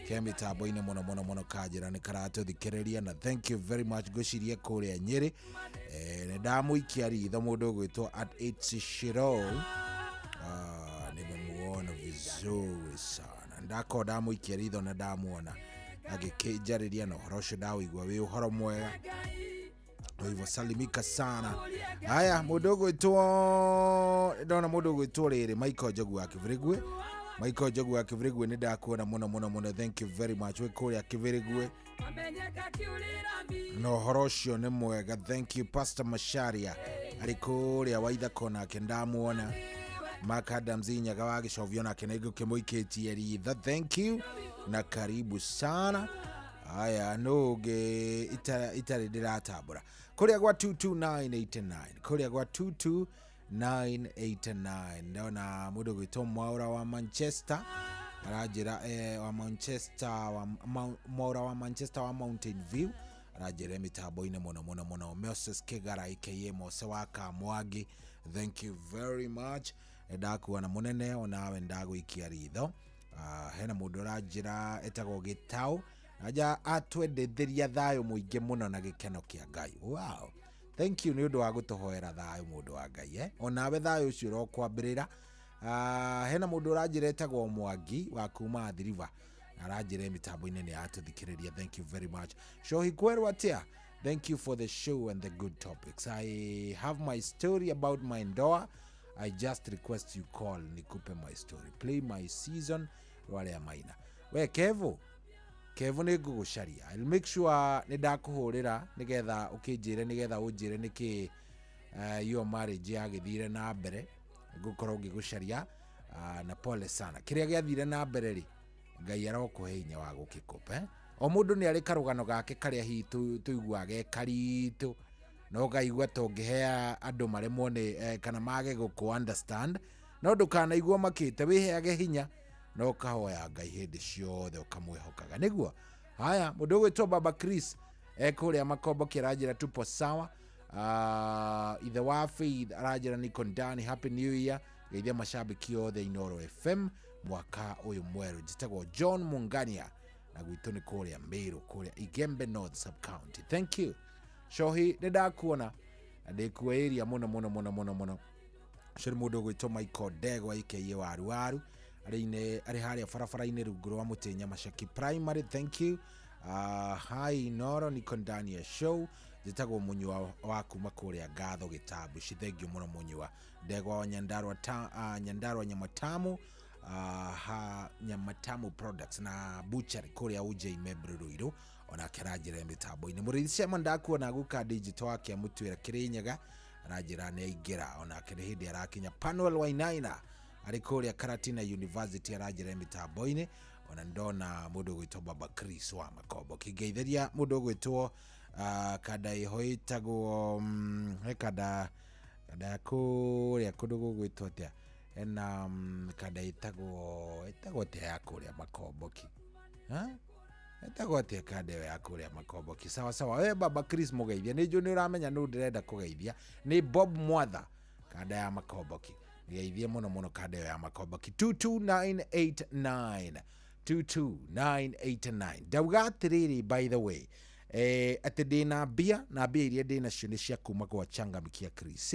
H: ke mĩtambo-inĩ mũno mũno mũno, kanjĩra nĩ karatũthikĩrĩria, na thank you very much. Ngwĩciria kũrĩa Nyĩrĩ, nĩ ndamũikia ritho mũndũ ũgwĩtwo at Shiro. Ah, nimemuona vizuri sana, ndakorwo ndamũikia ritho na ndamuona agĩkĩnjarĩria, na ũhoro ũcio ndawĩigua wĩ ũhoro mwega. Kwa hivyo salimika sana. Haya, mũndũ ũgwĩtwo, ndona mũndũ ũgwĩtwo rĩrĩ Michael Njogu wa Kĩbĩrĩgwe. Michael Njogu wa Kĩbĩrĩgwe, nĩ ndakuona mũno mũno mũno, thank you very much. Wĩ kũrĩa Kĩbĩrĩgwe na ũhoro ũcio nĩ mwega, thank you. Pastor Masharia arĩ kũrĩa Waithaka, nake ndamuona. Mark Adams Nyaga wa Gĩcovio, nake nĩ ngũkĩmũikĩtie ritho, thank you na karibu sana. Aya, no ũngĩ itarĩ ndĩratambũra kũrĩa gwa 22989, kũrĩa gwa 22989 ndona mũndũ gwĩtwo Mwaura wa Manchester aranjĩra, wa Manchester wa Mwaura wa Manchester wa Mountain View aranjĩra mĩtambo-inĩ mũno mũno mũno. Moses Kĩgara aka Mose wa Kamwangi, thank you very much, ndakuona mũnene, onawe ndagũikia ritho. Hena mũndũ ũranjĩra etagwo Gĩtaũ, aja atwendithĩria thayũ mũingĩ mũno na gĩkeno kĩa Ngai. Wow, thank you nĩ ũndũ wa gũtũhoera thayũ, mũndũ wa Ngai, eh? Onawe thayũ ũcio ũrokwambĩrĩra. Hena mũndũ ũranjĩra etagwo Mwangi wa kuma Athi River, aranjĩra mĩtambo-inĩ nĩ yatũthikĩrĩria, thank you very much. Shohi kwerwo atĩa? Thank you for the show and the good topics. I have my story about my ndoa. I just request you call nikupe my story. Play my season rwarĩa maina. We Kevo, Kevo, nĩ ngũgũcaria. I'll make sure nĩ ndakũhũrĩra nĩgetha ũkĩnjĩre, nĩgetha ũnjĩre nĩkĩ your marriage yagĩthire na mbere. Ngũkorwo ngĩgũcaria, na pole sana kĩrĩa gĩathire na mbere rĩ, Ngai arokũhe hinya wa gũkĩkũpa, eh? O mũndũ nĩ arĩ karũgano gake karĩa hihi tũiguaga ge karitũ, na ũkaigua tũngĩhea andũ maremwo nĩ kana mage gũkũ understand, no ndũkanaigua makĩte, wĩheage hinya na ũkahoya Ngai hĩndĩ ciothe ũkamwĩhokaga nĩguo. Haya, mũndũ ũgwĩtwo Baba Chris ekũrĩa Makombo kĩranjĩra tupo sawa. Ithe wa Faith aranjĩra niko ndani, happy new year, geithia mashabiki othe Inoro FM mwaka ũyũ mwerũ. Njĩtagwo John Mungania na gwitũ nĩ kũrĩa Meru, kũrĩa Igembe North sub county. Thank you. Shohi, nĩ ndakuona na ndĩkuo area mũno mũno mũno mũno mũno. Ũcio nĩ mũndũ ũgwĩtwo Michael Ndegwa aka Waru Waru, arĩ arĩ harĩa barabara-inĩ rungu rwa mũtĩ Nyamacaki Primary, thank you. Hi Noro, niko ndani ya show, njĩtagwo Mũnyua wa kuma kũrĩa Ngatho Gĩtambu. Thank you mũno Mũnyua. Ndegwa wa Nyandarua, Nyandarua Nyamatamu, ha Nyamatamu Products na butchery kũrĩa UJ Membru Ruiru, onake aranjĩra mĩtambo-inĩ. Mũrĩithi Cema, ndakuona guka digital wake amũtuĩra Kĩrĩnyaga, aranjĩra nĩ aingĩra, onake nĩ hĩndĩ arakinya. Panuel Wainaina arĩ kũrĩa Karatina University aranjĩra mĩtambo-inĩ. Ona ndona mũndũ ũgwĩtwo Baba Chris wa Makombo kĩngeithĩria, mũndũ ũgwĩtwo kanda ĩho ĩtagwo he kanda ya kũrĩa kũndũ gũgwĩtwo atĩa, ena kanda ĩtagwo atĩa ya kũrĩa Makomboki, ha? Ĩtagwo atĩa kanda ĩyo ya kũrĩa Makomboki? Sawa sawa, we Baba Chris mũgeithia, nĩ njũĩ nĩ ũramenya nũ ndĩrenda kũgeithia, nĩ Bob Mwatha, kanda ya Makomboki, geithie mũno mũno kanda ĩyo ya Makomboki. 22989, 22989. Ndauga atĩrĩrĩ, by the way, atĩ ndĩna mbia, na mbia iria ndĩ nacio nĩ cia kuma gwa Changamkia Chris,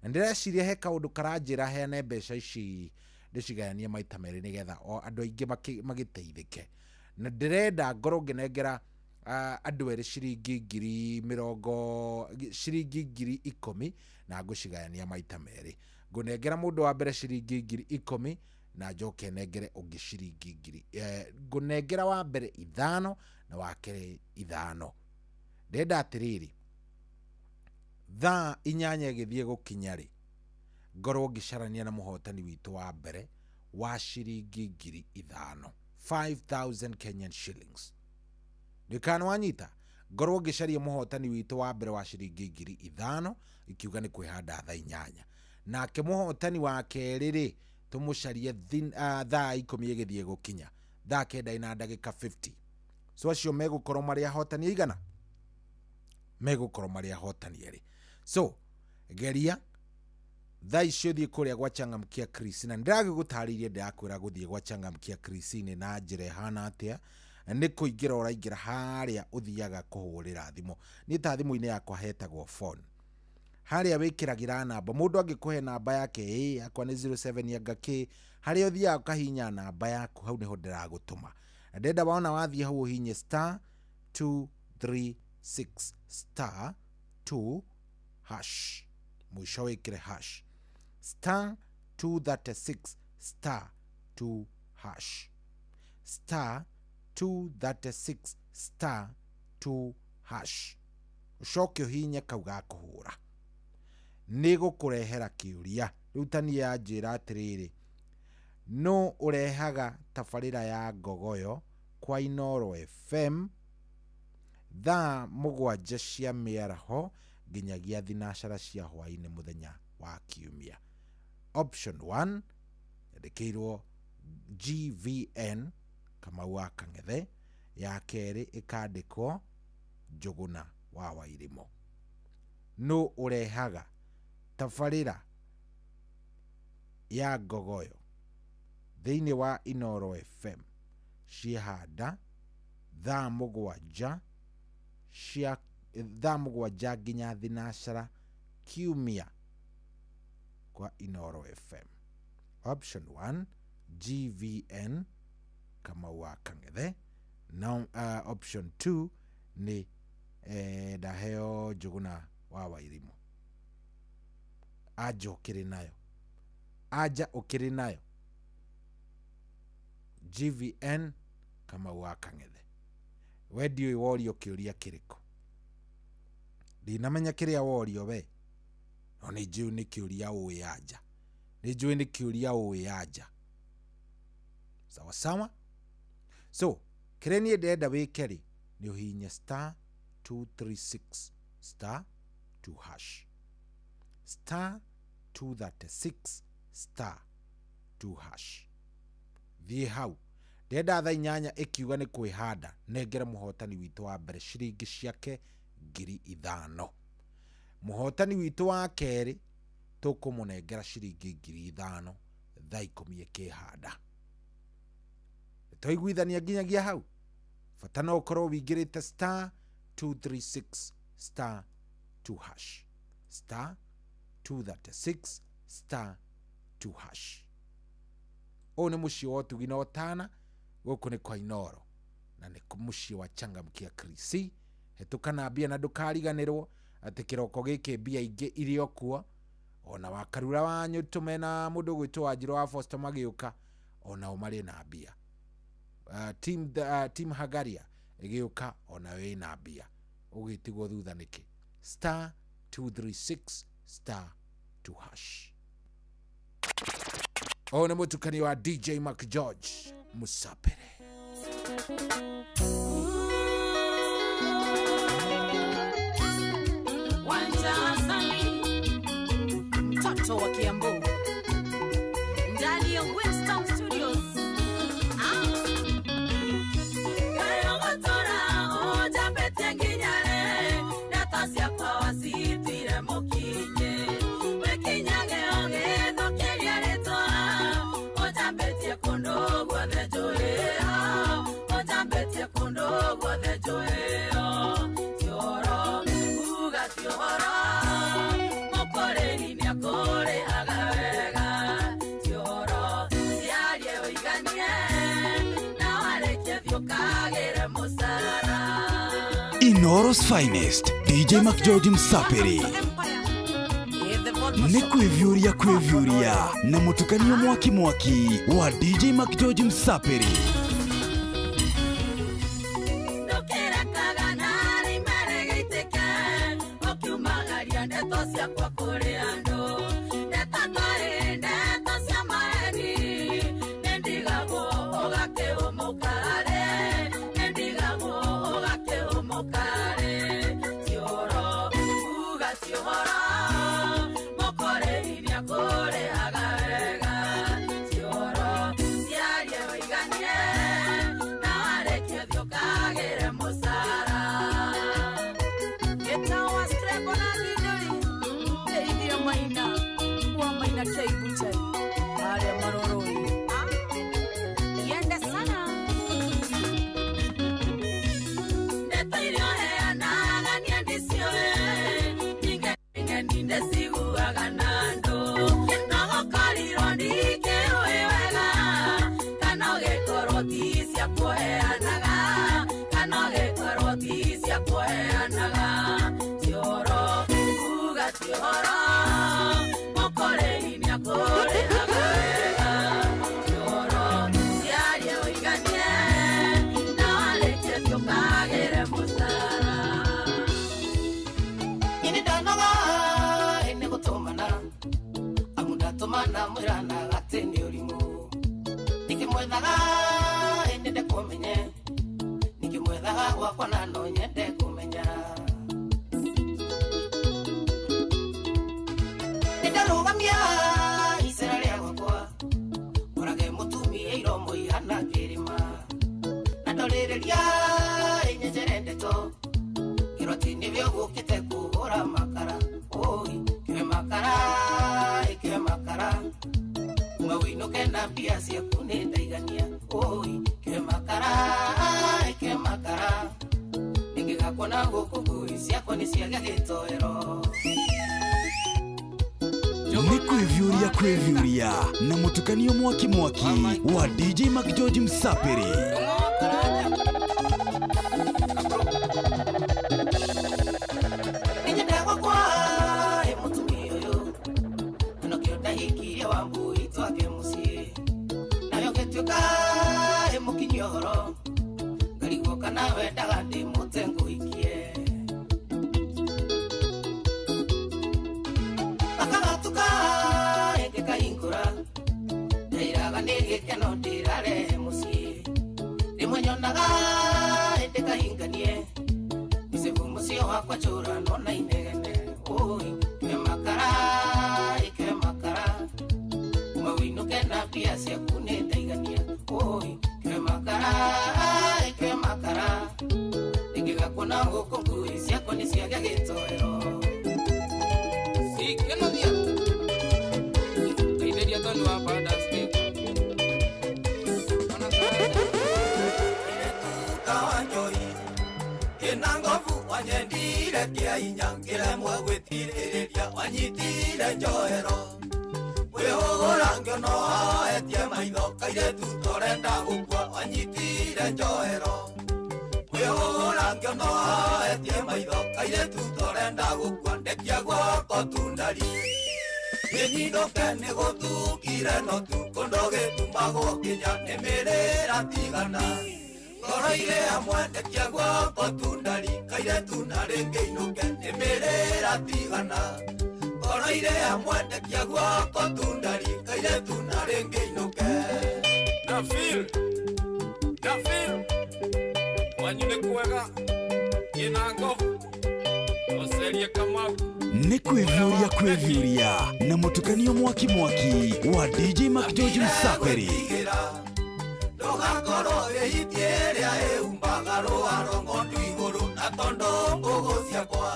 H: na ndĩreciria he kaũndũ karanjĩra heane mbeca ici ndĩcigayanie maita merĩ nĩgetha o andũ aingĩ magĩteithĩke, na ndĩrenda ngorwo ngĩnengera andũ erĩ ciringi ngiri mĩrongo, ciringi 10,000, na ngũcigayania maita merĩ. Ngũnengera mũndũ wa mbere ciringi 10,000 na njoke nengere ũngĩ ciringi ngiri, ngũnengera wa mbere 5 na wa kerĩ 5. Ndĩrenda atĩrĩrĩ, thaa 8 ĩgĩthiĩ gũkinya rĩ, ngorwo ngĩcarania na mũhotani witũ wa mbere wa ciringi 5,000, 5000 Kenyan shillings. Ndikana wanyita ngorwo ngĩcaria mũhotani witũ wa mbere wa ciringi 5,000 ikiuga nĩ kwĩhanda thaa 8. Nake mũhotani wa kerĩ rĩ tũmũcarie thaa 10 ĩgĩthiĩ gũkinya thaa 9 na ndagĩka 50. So acio megũkorwo marĩ ahotani aigana? Megũkorwo marĩ ahotani erĩ. So geria thaa icio thiĩ kũrĩa gwa Changamkia Chris, na ndĩragĩgũtarĩirie ndĩrakwĩra gũthiĩ gwa Changamkia Chris na njĩra ĩhana atĩa. Nĩ kũingĩra ũraingĩra harĩa ũthiaga kũhũrĩra thimũ. Niĩ ta thimũ-inĩ yakwa hetagwo phone. Harĩa wĩkĩragĩra namba, mũndũ angĩkũhe namba yake, ĩ yakwa nĩ 07 anga kĩ, harĩa ũthiaga ũkahinya namba yaku, hau nĩho ndĩragũtũma. Ndenda wona wathiĩ hau ũhinye star 236 star 2 hash, mũico wĩkĩre hash, star 236 star 2 hash, star 236 star 2 hash, ũcoke ũhinye kau ga kũhũra. Nĩ gũkũrehera kĩũria. Rĩu ta niĩ yanjĩra atĩrĩrĩ, no ũrehaga tabarĩra ya Ngogoyo kwa Inooro FM thaa 7 cia mĩaraho nginyagia 9 cia hwaĩ-inĩ mũthenya wa kiumia. Option 1 yandĩkĩirwo GVN Kamau wa Kang'ethe, ya kerĩ ĩkandĩkwo Njũgũna wa Wairimu. No ũrehaga tabarĩra ya Ngogoyo thĩinĩ wa Inooro FM ciĩhanda thaa 7 cia thaa 7 nginya 9 kiumia kwa Inooro FM. Option 1 GVN Kamau wa Kang'ethe. Now option 2 nĩ ndaheo Njũgũna wa Wairimu. Anja ũkĩrĩ nayo, anja ũkĩrĩ nayo, GVN Kamau wa Kang'ethe. We ndiũĩ worio kĩũria kĩrĩkũ, ndinamenya kĩrĩa worio we, no nĩ njũĩ nĩ kĩũria ũĩ anja, nĩ njũĩ nĩ kĩũria ũĩ anja. Sawa sawa. So kĩrĩa niĩ ndĩrenda wĩke rĩ, nĩ ũhihinye star 236 star 2 hash, star 236 star 2 hash. Thiĩ hau. Ndĩrenda thaa 8 ĩkiuga nĩ kwĩhanda, nengere mũhotani witũ wa mbere ciringi ciake 5,000. Mũhotani witũ wa kerĩ tũkũmũnengera ciringi 5,000 thaa 10 ĩkĩhanda. Twaiguithania nginyagia hau. Bata no ũkorwo wĩingĩrĩte star 236 star 2 hash, star 236 star 2 hash. Ũyũ nĩ mũciĩ wa ũtugi na ũtana, gũkũ nĩ kwa Inooro na nĩ mũciĩ wa Changamkia Chris. Hetũka na mbia na ndũkariganĩrwo atĩ kĩroko gĩkĩ mbia ingĩ irĩ o kuo. Ona wa Karura wa Nyũtũ mena mũndũ ũgwĩtwo Wanjirũ wa Foster magĩũka, onao marĩ na mbia. Team Hagaria ĩgĩũka, onayo ĩna mbia. Ũgĩtigwo thutha nĩkĩ? Star 236 star 2 hash. Ũyũ nĩ mũtukanio wa DJ Mark George Musapere.
A: Wanja Asali, mtoto wa Kiambu, ndani ya Winston Studios.
I: Inooro's finest DJ McGeorge Msapiri. Nĩ kwĩviũria kwĩviũria na mũtukanio mwaki mwaki wa DJ McGeorge Msapiri.
M: Ndarũgamia icera rĩa gwakwa ngorage mũtumia iromo ihana kĩrĩma na ndorĩrĩria ĩnyenjere ndeto ngĩrwo atĩ nĩwe ũgũkĩte kũhũra makara oi kĩwe makara ĩkĩwe makara uma wĩinũke na mbia ciaku nĩ ndaigania oi kĩwe makara ĩkĩwe makara nĩngĩgakuona gũkũ ngui ciakwa nĩ ciagĩa gĩtoero.
I: Nĩ kwĩviũria kwĩviũria na mũtukanio mwaki mwaki wa DJ McGeorge Msapiri.
M: Nĩnyendaga gwakwa ĩ mũtumia ũyũ na nokĩo ndahikirie wa mbui twake mũciĩ nayo gĩtuĩka ĩ mũkinyia ũhoro ngarigwo kana wendaga ndĩmũte ngũhikie akagatuka ĩngĩkahingũra ndairaga nĩ gĩkeno ndĩrarehe mũciĩ rĩmwe nyonaga ĩndĩkahinganie mĩcebu mũciĩ wakwa njũranwo na inegene oi kĩwe makara ĩkĩwe makara uma wĩinũke na mbia ciaku nĩ ndaigania oi kĩwe makara ĩkĩwe makara nĩngĩgakuona gũkũ ngui ciakwa nĩ ciagĩa gĩtoero.
L: Sikenothia ngeithĩria tondũ wa Father's Day.
K: Kawanjoi ina ngovu wanyendire kĩa ngĩremwo gwĩtirĩrĩria wanyitire njohero wĩhũgũra ngĩono oetie maitho kairĩtu torenda gũkua wanyitire njohero wĩhũgũra ngĩono oetie maitho kairĩtu torenda gũkua ndekia guoko tundari ĩnyinũke nĩ gũtukire no tukũ ndũgĩtumagwo kinya nĩ mĩrĩra tigana ngoro irĩ hamwe ndekia guoko tundari kairĩtu na rĩngĩ inũke nĩ mĩrĩra tigana ngoro irĩ hamwe ndekia guoko tundari kairĩtu na rĩngĩ inũke.
L: Na feel na feel wanyu nĩ kwega ĩna ngovu ocerie Kamau.
I: Nĩ kwĩviũria kwĩviũria na mũtukanio mwaki mwaki wa DJ McGeorge Msapiri.
K: Ndũgakorwo wĩhitie ĩrĩa ĩhumbaga rũaro ng'ondu igũrũ na tondũ mbũgũ ciakwa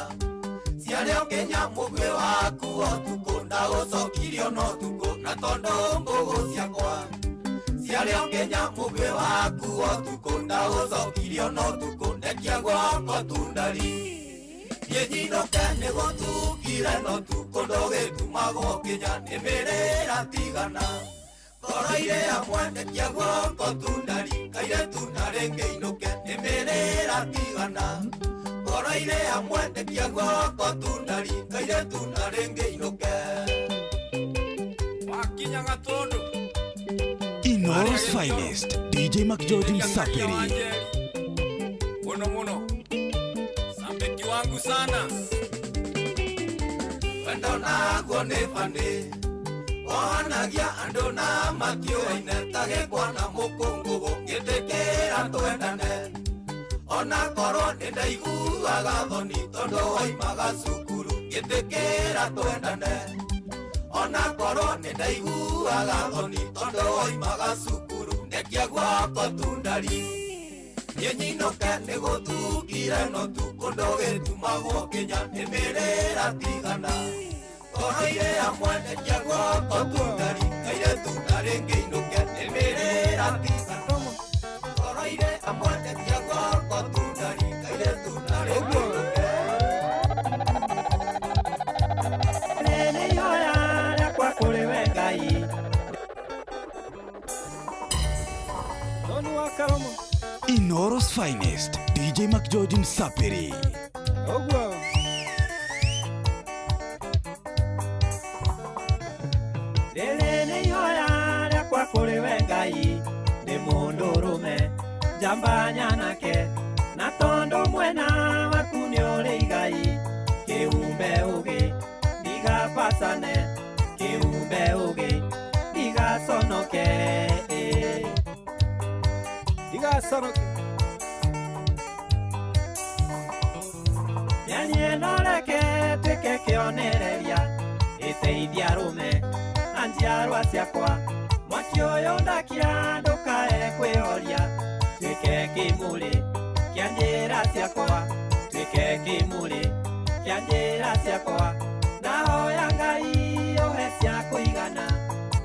K: ciarĩ o nginya mũgwĩ waku ũtukũ ndagũcokirio no tukũ na tondũ mbũgũ ciakwa ciarĩ o nginya mũgwĩ waku ũtukũ ndagũcokirio no tukũ ndekia guoko tundari ĩnyinũke nĩ gũtukire no tukũ ndũgĩtumagwo kinya nĩ mĩrĩra tigana ngoro irĩ hamwe ndekia guoko tundari kairĩtu na rĩngĩ inũke nĩ mĩrĩra tigana ngoro irĩ hamwe ndekia guoko tundari kairĩtu na rĩngĩ inũke.
L: Wakinya Gatũndũ.
I: Inooro's finest DJ McGeorge Msapiri.
L: Muno muno sambiki wangu sana
K: wendo naguo nĩ bani wohanagia andũ na matiũaine ta gĩkwa na mũkũngũgũ ngĩtĩkĩra twendane ona korwo nĩ ndaiguaga thoni tondũ waimaga cukuru ngĩtĩkĩra twendane ona korwo nĩ ndaiguaga thoni tondũ waimaga cukuru ndekia guoko tundari ĩnyinũke nĩ gũtukire no tukũ ndũgĩtumagwo kinya nĩ mĩrĩra tigana ngoro irĩ hamwe ndekia guoko tundari kairĩtu na rĩngĩ inũke nĩ mĩrĩra tigana ngoro irĩ hamwe ndekia guoko tundari kairĩtu na rĩngĩ inũke.
N: Nĩ ihoya rĩakwa kũrĩ we Ngai.
O: Tonu wa Karomo.
I: Inooro's finest DJ McGeorge Msapiri.
O: Ũguo.
N: Rĩrĩ nĩ ihoya rĩakwa kũrĩ we Ngai ndĩ mũndũrũme njamba nyanake na tondũ mwena waku nĩ ũrĩ igai kĩumbe ũgĩ ndigabacane kĩumbe ũgĩ ndigaconoke
O: Ndigaconoke.
N: Mĩario ĩno reke ĩtuĩke kĩonereria Teithia arũme na njiarwa ciakwa mwaki ũyũ ndakia ndũkae kwĩhoria tuĩke kĩmũrĩ kĩa njĩra ciakwa tuĩke kĩmũrĩ kĩa njĩra ciakwa ndahoya Ngai ũhe cia kũigana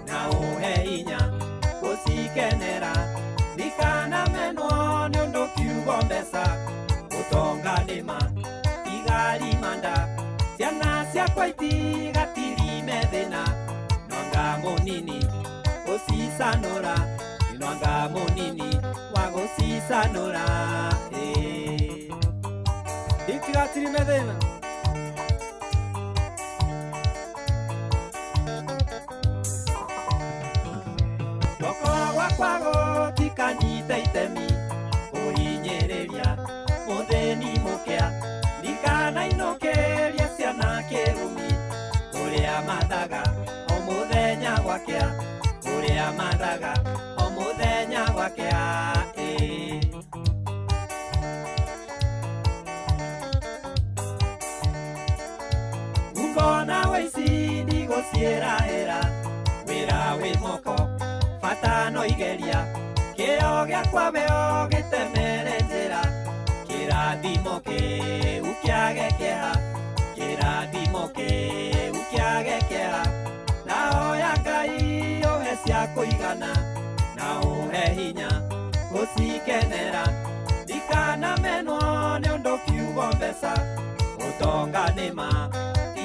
N: na ũhe hinya gũcikenera ndikanamenwo nĩ ũndũ kiugo mbeca ũtonga nĩma igarimanda ciana ciakwa itigatirime thĩna nwanga mũnini gũcicanũra nwanga mũnini wa gũcicanũra
O: Itigatirime thĩna.
N: Guoko gwakwa gũtikanyite itemi kũhinyĩrĩria mũthĩni mũkĩa ndikanainũkĩrie ciana kĩrumi ũrĩa mathaga o mũthenya gwakĩa ũrĩa mathaga o mũthenya gwakĩa ĩĩ. Ngona wĩici ndigũciĩrahĩra wĩra wĩ moko bata no igeria kĩo gĩakwa weo gĩtemere njĩra kĩrathimo kĩu kĩage kĩeha kĩrathimo kĩu kĩage kĩeha ndahoya Ngai ũhe cia kũigana na ũhe hinya gũcikenera ndikanamenwo nĩ ũndũ kiugo mbeca ũtonga nĩma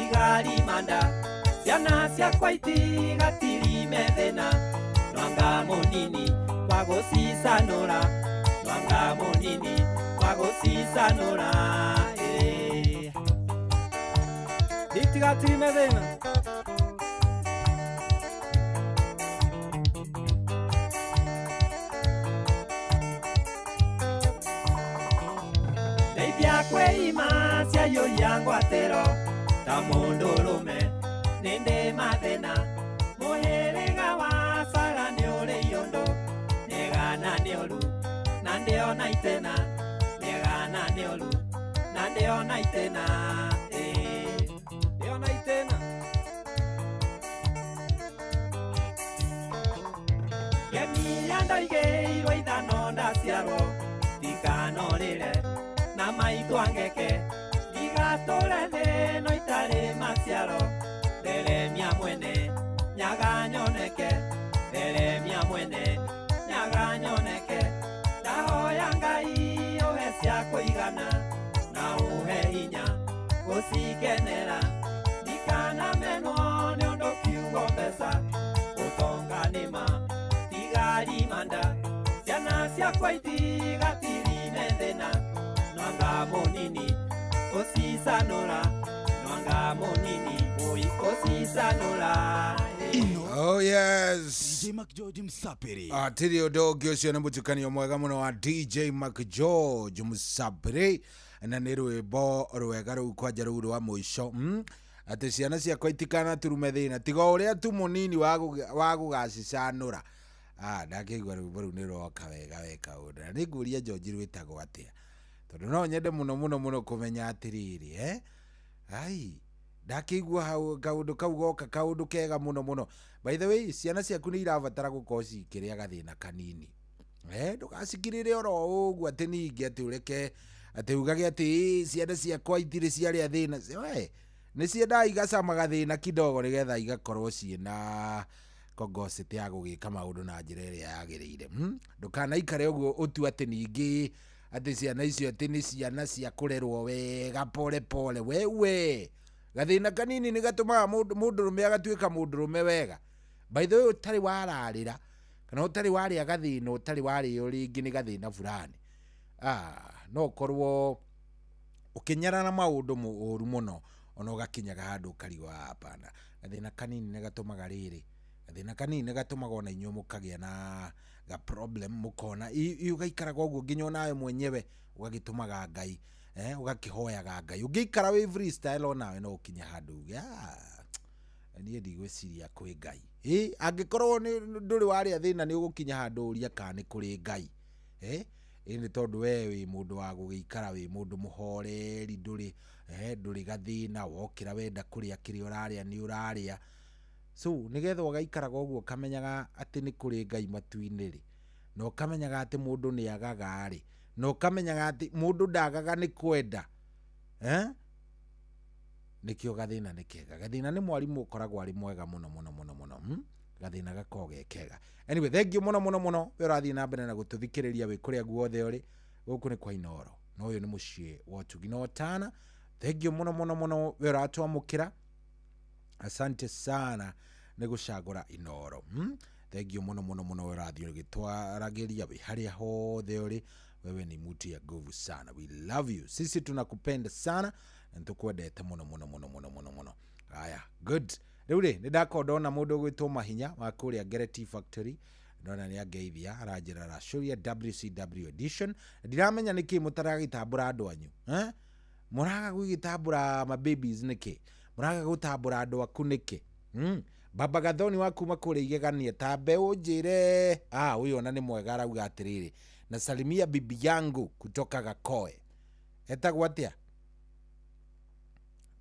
N: igarimanda ciana ciakwa itigatirime thĩna nwanga mũnini wa gũcicanũra nwanga mũnini wa gũcicanũra ĩĩ.
O: Itigatirime thĩna.
N: Ndeithia kwĩima ciaiyũria ngwatĩro ta mũndũrũme nĩ ndĩ mathĩna mũhĩrĩga wa Sara nĩ ũrĩ iũndũ nĩgana nĩ ũru na ndĩona itĩna nĩgana nĩ ũru na ndĩona itĩna ĩĩ.
O: Ndĩona itĩna.
N: Ngemi ya ndoigĩirwo ithano ndaciarwo ndikanorĩre na maitũ angeke ndigatũre thĩ no itarĩ maciaro theremia mwene nyaga nyoneke theremia mwene nyaga nyoneke ndahoya Ngai ũhe cia kũigana na ũhe hinya gũcikenera ndikanamenwo nĩ ũndũ kiugo mbeca ũtonga nĩma tigarimanda ciana ciakwa itigatirime thĩna nwanga mũnini ũcicanũra nwanga mũnini ũi ũcicanũra.
H: Oh yes.
I: DJ McGeorge Msapiri.
H: Atiri ũndũ ũngĩ ũcio nĩ mũtukanio mwega mũno wa DJ McGeorge Msapiri na nĩ rwĩmbo rwega rũu kwanja rũu rwa mũico atĩ ciana ciakwa itikanaturume thĩna tiga ũrĩa tu mũnini wa gũgacicanũra. Ndakĩigua rwĩmbo rũu nĩ rwoka wega weka ũndũ na nĩngũria George rwĩtagwo atĩa tondũ no nyende mũno mũno mũno kũmenya atĩrĩrĩ ai ndakĩigua hau kaũndũ kau goka kaũndũ kega mũno mũno. By the way, ciana ciaku nĩ irabatara gũkorwo cikĩrĩa gathĩna kanini ndũgacikirĩre oro ũguo atĩ ningĩ atĩ ũreke atĩ ugage atĩ ciana ciakwa itirĩ ciarĩa thĩna we nĩ ciendaga igacama gathĩna kidogo nĩgetha igakorwo ciĩna kongocete ya gũgĩka maũndũ na njĩra ĩrĩa yagĩrĩire. Ndũkanaikare ũguo ũtue atĩ ningĩ atĩ ciana icio atĩ nĩ ciana cia kũrerwo wega pole pole wewe gathĩna kanini nĩ gatũmaga mũndũrũme agatuĩka mũndũrũme wega. By the way, ũtarĩ wararĩra kana ũtarĩ warĩa gathĩna ũtarĩ warĩo rĩngĩ nĩ gathĩna fulani no ũkorwo ũkĩnyarara maũndũ ũru mũno ona ũgakinyaga handũ ũkarigwo hapana gathĩna kanini nĩ gatũmaga rĩrĩ gathĩna kanini nĩ gatũmaga ona inyuĩ mũkagĩa na ga problem mũkona ũgaikaraga ũguo nginya onawe mwenyewe ũgagĩtũmaga Ngai ũgakĩhoyaga Ngai ũngĩikara wĩ freestyle onawe no ũkinye handũ uge niĩ ndigwĩciria kwĩ Ngai angĩkorwo ndũrĩ warĩa thĩna nĩ ũgũkinya handũ ũrie kana nĩ kũrĩ Ngai Ĩ nĩ tondũ we wĩ mũndũ wa gũgĩikara wĩ mũndũ mũhoreri, ndũrĩ ndũrĩ gathĩna, wokĩra wenda kũrĩa kĩrĩa ũrarĩa nĩ ũrarĩa. So nĩgetha ũgaikaraga ũguo ũkamenyaga atĩ nĩ kũrĩ Ngai matu-inĩ rĩ, na ũkamenyaga atĩ mũndũ nĩ agaga rĩ, na ũkamenyaga atĩ mũndũ ndagaga nĩ kwenda, eh? Nĩkĩo gathĩna nĩ kega. Gathĩna nĩ mwarimũ ũkoragwo arĩ mwega mũno mũno mũno mũno, Gathĩna gakoragwo ge kega. Anyway, thank you mũno mũno mũno we ũrathiĩ na mbere na gũtũthikĩrĩria wĩ kũrĩa guothe ũrĩ. Gũkũ nĩ kwa Inooro na ũyũ nĩ mũciĩ wa ũtugi na ũtana. Thank you mũno mũno mũno we ũratwamũkĩra. Asante sana nĩ gũcagũra Inooro. Thank you mũno mũno mũno we ũrathiĩ ũgĩtwaragĩria wĩ harĩa hothe ũrĩ. Wewe ni mtu ya nguvu sana. We love you. Sisi tunakupenda sana na nĩtũkwendete mũno mũno mũno mũno mũno mũno. Haya, good. Rĩu rĩ, nĩ ndakorwo ndona mũndũ ũgwĩtwo Mahinya wa kũrĩa Ngereti Factory. Ndona nĩ angeithia, aranjĩra aracũria WCW edition. Ndiramenya nĩkĩ mũtaragĩtambũra andũ anyu. Eh? Mũraga gũgĩtambũra ma babies nĩkĩ? Mũraga gũtambũra andũ aku nĩkĩ? Baba Gathoni wa kuma kũrĩa Igegania, ta mbeũ njĩre. Ah, ũyũ ona nĩ mwega arauga atĩrĩrĩ. Nasalimia bibi yangu kutoka Gakoe. Etagwo atĩa?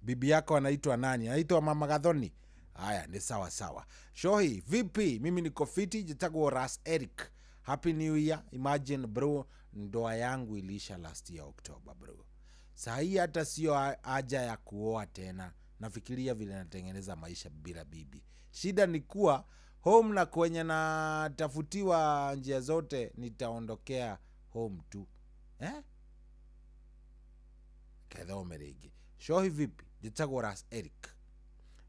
H: Bibi yako anaitwa nani? Anaitwa Mama Gathoni. Haya, ni sawa sawa. Shohi, vipi? Mimi niko fiti, jitagwo Ras Eric. Happy New Year. Imagine bro, ndoa yangu iliisha last year October bro. Saa hii hata sio haja ya kuoa tena. Nafikiria vile natengeneza maisha bila bibi. Shida ni kuwa home na kwenye natafutiwa njia zote nitaondokea home tu. Eh? Kethome rĩngĩ. Shohi vipi? Jitagwo Ras Eric.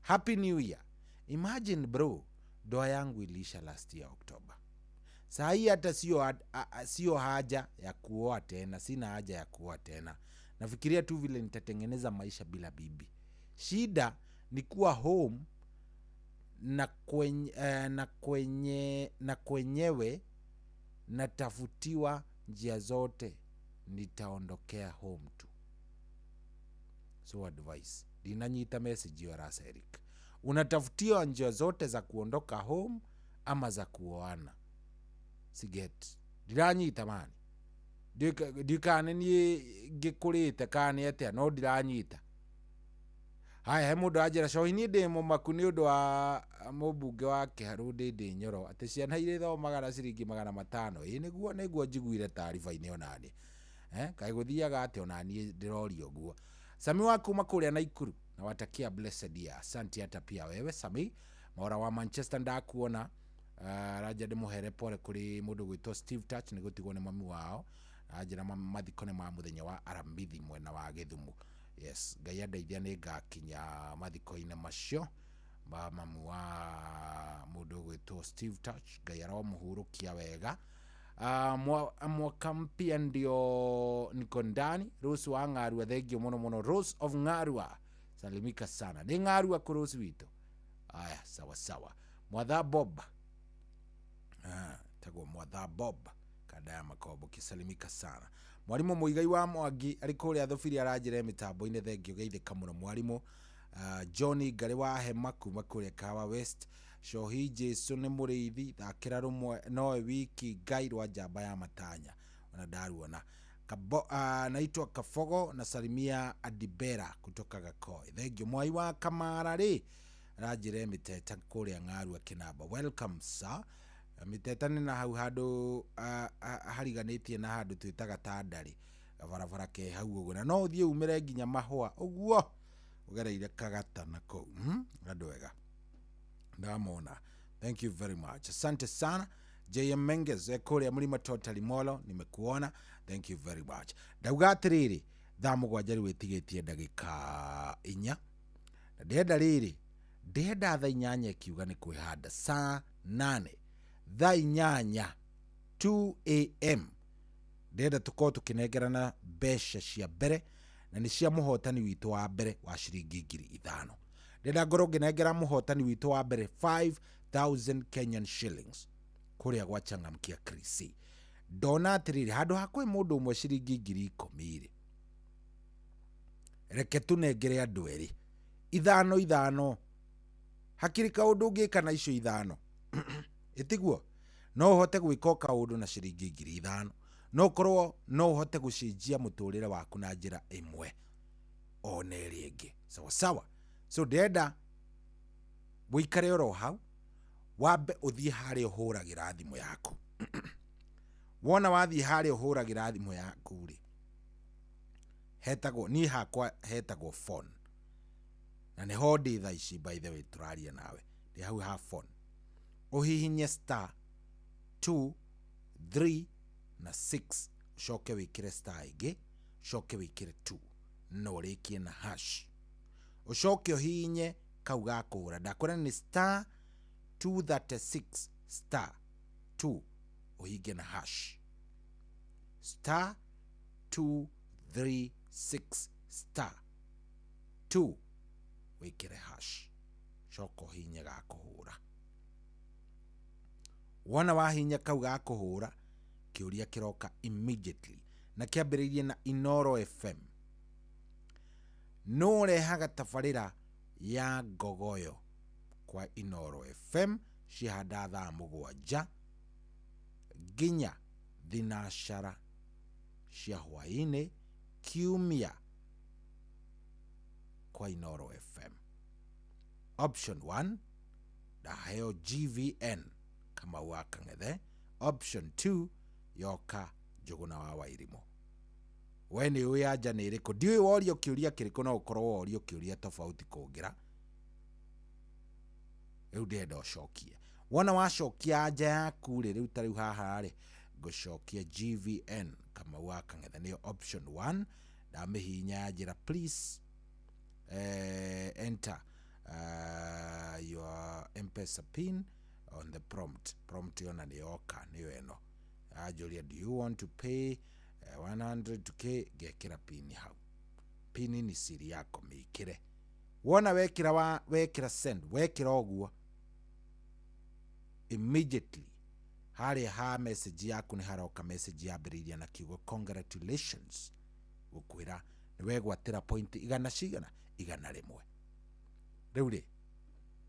H: Happy New Year. Imagine bro, ndoa yangu iliisha last year October. Saa hii hata sio haja ya kuoa tena, sina haja ya kuoa tena. Nafikiria tu vile nitatengeneza maisha bila bibi. Shida ni kuwa home na kwenyewe natafutiwa njia zote nitaondokea home tu. So advice, dinanyita message ya Ras Eric. Unatafutiwa njia zote za kuondoka home ama za kuoana. Siget. Ndiranyita mani. Ndikane niĩ ngĩkũrĩte kana nĩ atĩa, no ndiranyita. Haya, he mũndũ anjĩra Shohi, niĩ ndĩ mũmaku nĩ ũndũ wa mũmbunge wa Kĩharũ Ndĩndĩ Nyoro atĩ ciana iria ithomaga na ciringi 500. Ĩĩ nĩguo njiguire taariba-inĩ onaniĩ. Kaĩ gũthiaga atĩa onaniĩ ndĩroria ũguo. Sami wa kuma kũrĩa Naikuru na watakia blessed year. Asante hata pia wewe Sami. Maura wa Manchester ndakuona. Raja ndĩmũhere pole kũrĩ mũndũ gwĩtwo Steve Touch nĩ gũtigwo nĩ mami wao. Anjĩra mathiko nĩ ma mũthenya wa Aramithi mwena wa Gĩthumo. Yes, Ngai andeithia nĩ ngakinya mathiko-inĩ macio ma mamu wa mũndũ ũgwĩtwo Steve Touch. Ngai aromũhurũkia wega. Mwaka mpya ndio niko ndani. Rose wa Ng'arua, thank you mũno mũno. Rose of Ng'arua, salimika sana. Nĩ Ng'arua kũ Rose witũ? Aya, sawa sawa. Mwatha Bob. Tagwo Mwatha Bob kanda ya Makombo, kisalimika sana. Mwalimu Muigai wa Mwangi ari kũrĩa Thũbiri aranjĩra mĩtambo-inĩ, thank you, geithĩka mũno mwalimu. Johnny Ngari wa Hema kuma kũrĩa Kahawa West. Shohi Jesu nĩ mũrĩithi, thakĩra rũmwe nowe wiki Ngai rwa njamba ya matanya ona ndaruona. Naitwa Kafogo nasalimia Adibera kutoka Gakoi, thank you. Mwai wa Kamara rĩ aranjĩra mĩteta kũrĩa Ng'arua Kĩnamba, welcome sir. Mĩteta nĩ na hau handũ hariganĩtie na handũ twĩtaga Tandari, barabara ke hau ũguo, na no ũthiĩ umĩre nginya Mahũa ũguo ũgereire Kagata na kũu. Andũ ega ndamona, thank you very much, asante sana. JM Menges kũrĩa Mlima Totally Molo, nimekuona, thank you very much. Ndauga atĩrĩrĩ, thaa 7 rĩu ĩtigĩtie ndagĩka 4 na ndĩrenda rĩrĩ, ndĩrenda thaa 8 ĩkiuga nĩ kwĩhanda saa 8 thaa 8 2 am ndĩrenda tũkorwo tũkĩnengerana mbeca cia mbere na nĩ cia mũhotani witũ wa mbere wa ciringi 5,000. Ndĩrenda ngorwo ngĩnengera mũhotani witũ wa mbere 5,000 Kenyan shillings kũrĩa gwa Changamkia Krisi. Ndona atĩrĩrĩ, handũ ha kwĩ mũndũ ũmwe ciringi 10,000 rĩ, reke tũnengere andũ erĩ 5 5. Hakĩrĩ kaũndũ ũngĩka na icio 5 ĩtiguo? No ũhote gwĩka o kaũndũ na ciringi 5,000. No ũkorwo no ũhote gũcenjia mũtũrĩre waku na njĩra ĩmwe ona ĩrĩa ĩngĩ. Sawa sawa. So ndĩrenda wĩikare oro hau, wambe ũthiĩ harĩa ũhũragĩra thimũ yaku. Wona wathiĩ harĩa ũhũragĩra thimũ yaku rĩ, hetagwo, niĩ hakwa hetagwo phone, na nĩho ndĩ thaa ici, by the way tũraria nawe ndĩ hau ha phone. Ũhihinye star 2 3 na 6, ũcoke wĩkĩre star ĩngĩ, ũcoke wĩkĩre 2 na ũrĩkie na hash. Ũcoke ũhihinye kau ga kũhũra, ndakwĩra nĩ star 236 star 2, ũhinge na hash. Star 236 star 2 wĩkĩre hash, coka ũhihinye ga kũhũra. Wona wahihinya kau ga kũhũra, kĩũria kĩroka immediately na kĩambĩrĩirie na Inoro FM. Nũ ũrehaga tabarĩra ya Ngogoyo kwa Inoro FM cihanda thaa 7 nginya 12 cia hwaĩ-inĩ kiumia kwa Inoro FM? Option 1 ndaheo GVN Kamau wa Kang'ethe. Option 2 Yoka Njũgũna wa Wairimũ. We nĩ ũĩ anja nĩ ĩrĩkũ? Ndiũĩ worio kĩũria kĩrĩkũ, no ũkorwo worio kĩũria tofauti kũngĩra. Rĩu ndĩrenda ũcokie. Wona wacokia anja yaku rĩ, rĩu ta rĩu haha rĩ, ngũcokia GVN Kamau wa Kang'ethe nĩyo option 1. Ndamĩhihinya ya njĩra please enter your M-Pesa pin on the prompt. Prompt yona nĩ yoka, nĩyo ĩno. Anjũria do you want to pay 100k, ngekĩra pin hau. Pin ni siri yako, mĩkĩre. Wona wekĩra wekĩra send, wekĩra ũguo immediately harĩa ha message yaku nĩ haroka message yambĩrĩirie na kiugo congratulations, gũkwĩra nĩ wegwatĩra point igana cigana 101. Rĩu rĩ,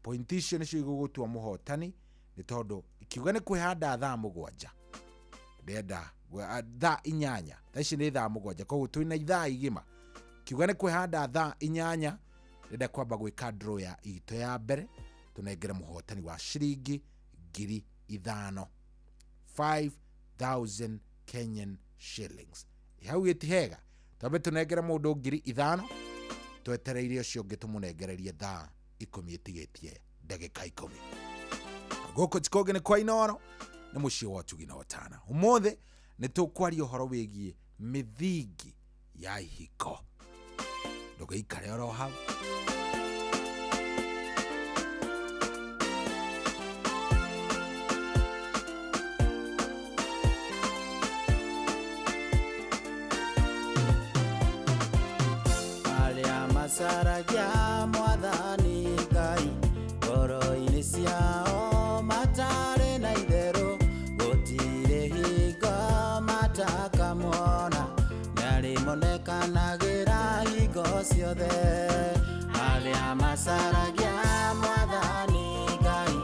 H: point icio nĩcio igũgũtua mũhotani, nĩ tondũ ikiuga nĩ kwĩhanda thaa 7, ndĩrenda thaa 8, thaa ici nĩ thaa 7, koguo twĩna ithaa igima. Kiuga nĩ kwĩhanda thaa 8, ndĩrenda kwamba gwĩka draw ya itũ ya mbere, tũnengere mũhotani wa ciringi 5,000, 5,000 Kenyan shillings. Hau gĩtihega, twambe tũnengere mũndũ 5,000, twetereire ũcio ũngĩ tũmũnengererie thaa 10 ĩtigĩtie ndagĩka 10. Gũkũ ti kũngĩ nĩ kwa Inoro, nĩ mũciĩ wa ũtugi na ũtana. Ũmũthĩ nĩ tũkwaria ũhoro wĩgiĩ mĩthingi ya ihiko. Ndũgĩikare oro hau.
P: Arĩa macaragia mwathani Ngai ngoro-inĩ ciao matarĩ na itherũ, gũtirĩ hingo matakamwona, nĩarĩmonekanagĩra hingo ciothe. Arĩa macaragia mwathani Ngai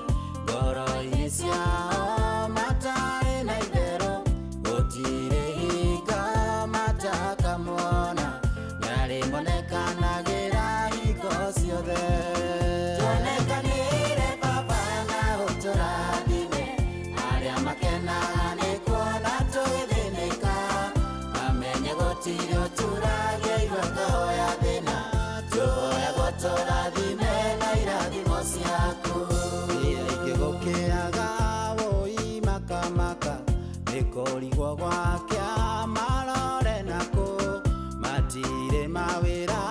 P: ngoro-inĩ ciao matarĩ na itherũ, gũtirĩ hingo matakamwona, nĩarĩmonekanagĩra hingo ciothe. Tuonekanĩre Baba na ũtũrathime, arĩa makenaga nĩ kuona tũgĩthĩnĩka, mamenye gũtirĩ ũturagia tũhoya thĩna, tũhoya tũrathime na irathimo ciaku. Aingĩ gũkĩaga wũi makamaka, nĩ kũrigwo gwakĩa marore nakũ, matirĩ mawĩra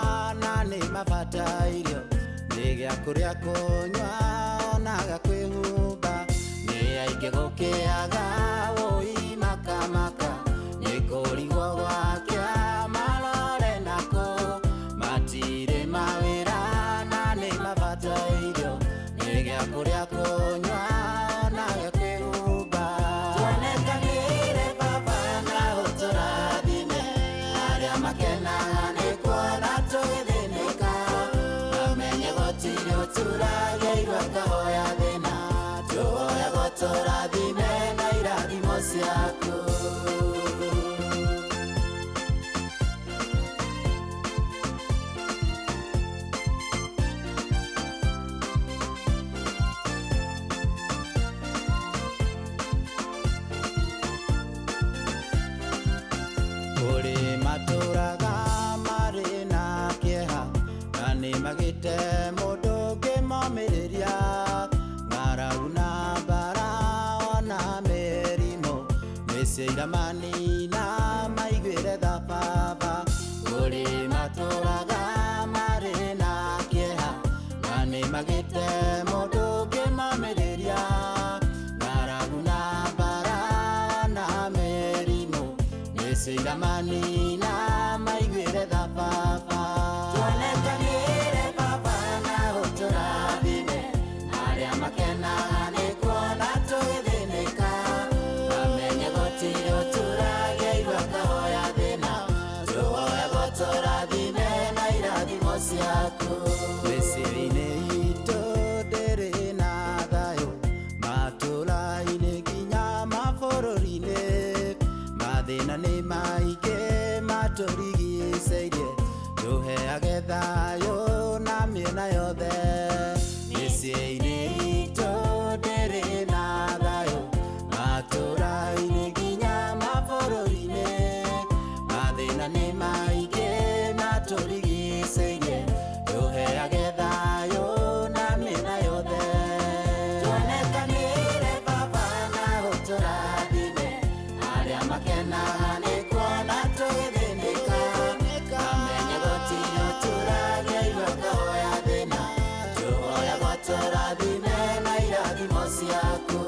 P: na nĩ mabatairio, nĩ gĩa kũrĩa kũnyua ona gĩa kwĩhumba. Nĩ aingĩ gũkĩaga wũi makamaka, nĩ kũrigwo gwakĩa marore nakũ, matirĩ mawĩra na nĩ mabatairio, nĩ gĩa kũrĩa kũnyua ona gĩa kwĩhumba. Tuonekanĩre Baba na ũtũrathime, arĩa makenaga nĩ kuona tũgĩthĩnĩka, mamenye gũtirĩ ũturagia tũhoya thĩna, tũhoya tũrathime na irathimo ciaku. nĩ magĩte mũndũ ũngĩmomĩrĩria ng'aragu na mbara ona mĩrimũ mĩciĩ iramanina maiguĩre tha baba kũrĩ matũraga marĩ na kĩeha na nĩ magĩte mũndũ ũngĩmomĩrĩria ng'aragu na mbara na mĩrimũ mĩciĩ iramanina maiguĩre tha baba tuonekanĩre baba na ũtũrathime arĩa makenaga nĩ kuona tũgĩthĩnĩka mamenye gũtirĩ ũturagia irua kahoya thĩna tũhoya gũtũrathime na irathimo ciaku mĩciĩ-inĩ itũ ndĩrĩ na thayũ matũra-inĩ nginya mabũrũri-inĩ mathĩna nĩ maingĩ matũrigicĩirie tũheage thayũ na mĩena yothe mĩciĩ-inĩ itũ ndĩrĩ na thayũ matũra-inĩ nginya mabũrũri-inĩ mathĩna nĩ maingĩ matũrigicĩirie tũheage thayũ na mĩena yothe tuonekanĩre baba na ũtũrathime arĩa makenaga nĩ kuona tũgĩthĩnĩka mamenye gũtirĩ ũturagia irua kahoya thĩna tũhoya gũtũrathime na irathimo ciaku.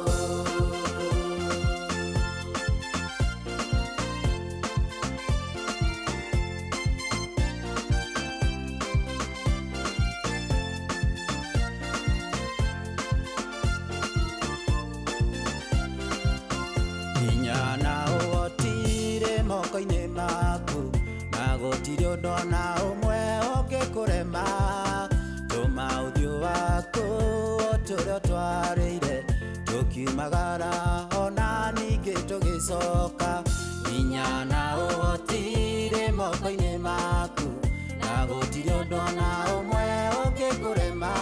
P: Hinya na ũhotire moko-inĩ maku na gũtirĩ ũndũ ona ũmwe ũngĩkũrema tũma ũthiũ waku ũtũre ũtwarĩire tũkiumagara ona ningĩ tũgĩcoka hinya na ũhotire moko-inĩ maku na gũtirĩ ũndũ ona ũmwe ũngĩkũrema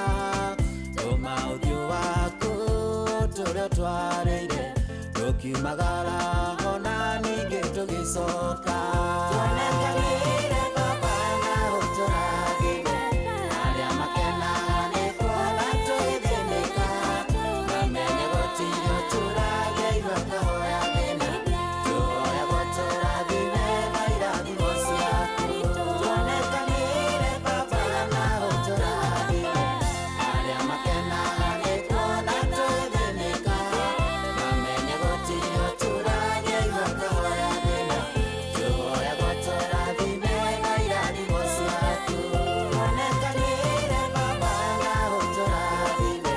P: tũma ũthiũ waku ũtũre ũtwarĩire tũkiumagara ona ningĩ tũgĩcoka tuonekanĩre baba na ũtũrathime arĩa makenaga nĩ kuona tũgĩthĩnĩka mamenye gũtirĩ ũturagia irua kahoya thĩna tũhoya gũtũrathime na irathimo ciaku tuonekanĩre baba na ũtũrathime arĩa makenaga nĩ kuona tũgĩthĩnĩka mamenye gũtirĩ ũturagia irua kahoya thĩna tũhoya gũtũrathime na irathimo ciaku tuonekanĩre baba na ũtũrathime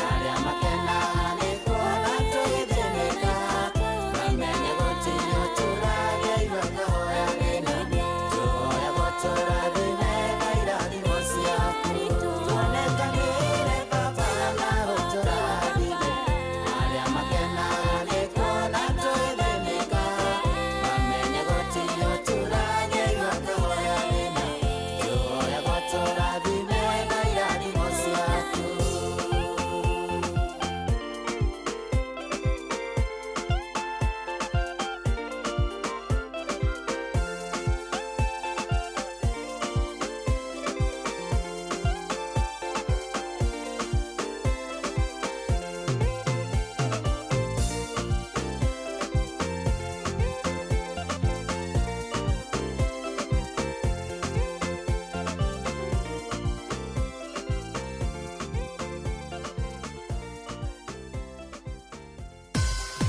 P: arĩa makenaga nĩ kuona tũgĩthĩnĩka mamenye gũtirĩ ũturagia irua kahoya thĩna tũhoya gũtũrathime na irathimo ciaku tuonekanĩre baba na ũtũrathime arĩa makenaga nĩ kuona tũgĩthĩnĩka mamenye gũtirĩ ũturagia irua kahoya thĩna tũhoya gũtũrathime na irathimo ciaku.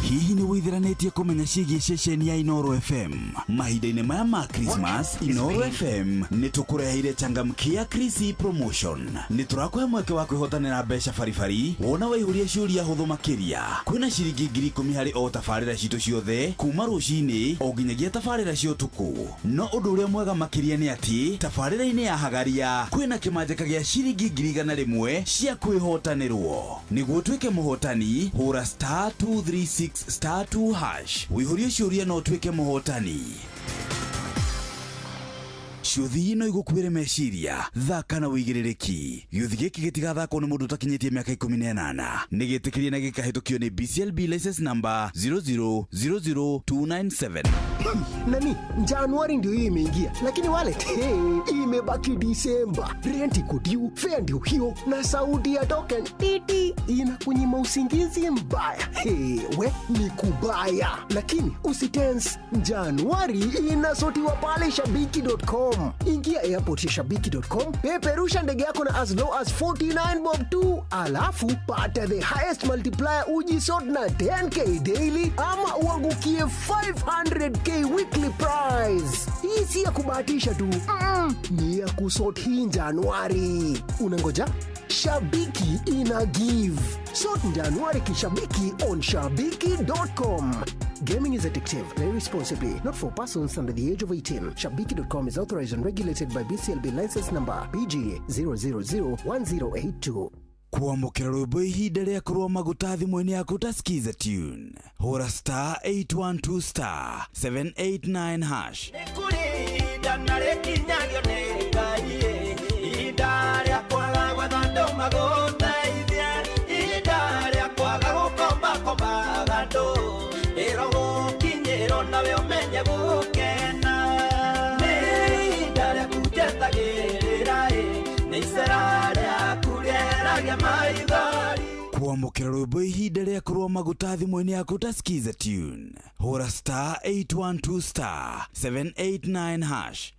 I: Hihi nĩ wĩithiranĩtie kũmenya ciĩgiĩ ceceni ya Inoro FM mahinda-inĩ maya ma Christmas? Inoro FM nĩ tũkũreheire changamkia Krisi promotion. Nĩ tũrakũhe mweke wa kwĩhotanĩra mbeca baribari wona waihũria ciũria hũthũ makĩria. Kwĩna ciringi 10,000 harĩ o tabarĩra citũ ciothe kuma rũcinĩ o nginyagia tabarĩra cia ũtukũ. No ũndũ ũrĩa mwega makĩria nĩ atĩ tabarĩra-inĩ ya hagaria kwĩna kĩmanjĩka gĩa ciringi 100,000 cia kwĩhotanĩrwo. Nĩguo ũtuĩke mũhotani, hũra star 236 star 2 hash wĩihũrie ciũria na ũtuĩke mũhotani. Ciũthi no igũkuĩre meciria, thaka na wĩigĩrĩrĩki. Gĩũthi gĩkĩ gĩtigathakwo nĩ mũndũ ũtakinyĩtie mĩaka 18. Nĩ gĩtĩkĩrie na gĩkahĩtũkio nĩ BCLB license number 0000297.
Q: Nani, Januari ndio hiyo imeingia, lakini wallet, hey, imebaki Disemba. Rent iko due, fare ndio hiyo, na sauti ya token titi inakunyima usingizi mbaya. Hey, we ni kubaya, lakini usitense. Januari inasotiwa pale shabiki.com. Ingia airport ya shabiki.com, peperusha ndege yako na as low as 49 bob tu, alafu pata the highest multiplier ujisort na 10K daily ama uangukie 500K weekly prize. Hii si ya kubahatisha tu, ni ya kusort hii Januari. Unangoja Shabiki ina give. Sort Januari kishabiki on shabiki.com. Gaming is addictive. Play responsibly. Not for persons under the age of 18. Shabiki.com is authorized and regulated by BCLB license number BG 0001082.
I: Kwamũkĩra rwĩmbo ihinda rĩa kũrũa maguta thimũ-inĩ yaku ta skiza tune, hũra star 812 star 789 hash.
K: Ihinda na rĩkinyagio nĩ Ngai, ihinda rĩa kwaga gwetha andũ magũteithie, ihinda rĩa kwaga gũkombakombaga andũ, ĩro gũkinyĩrwo nawe ũmenye gũkena. Nĩ ihinda rĩaku njetagĩrĩra, nĩ icera rĩaku rĩeragia maithori.
I: Kwamũkĩra rwĩmbo ihinda rĩa kũrũa maguta thimũ-inĩ yaku ta skiza tune, hũra star 812 star 789 hash.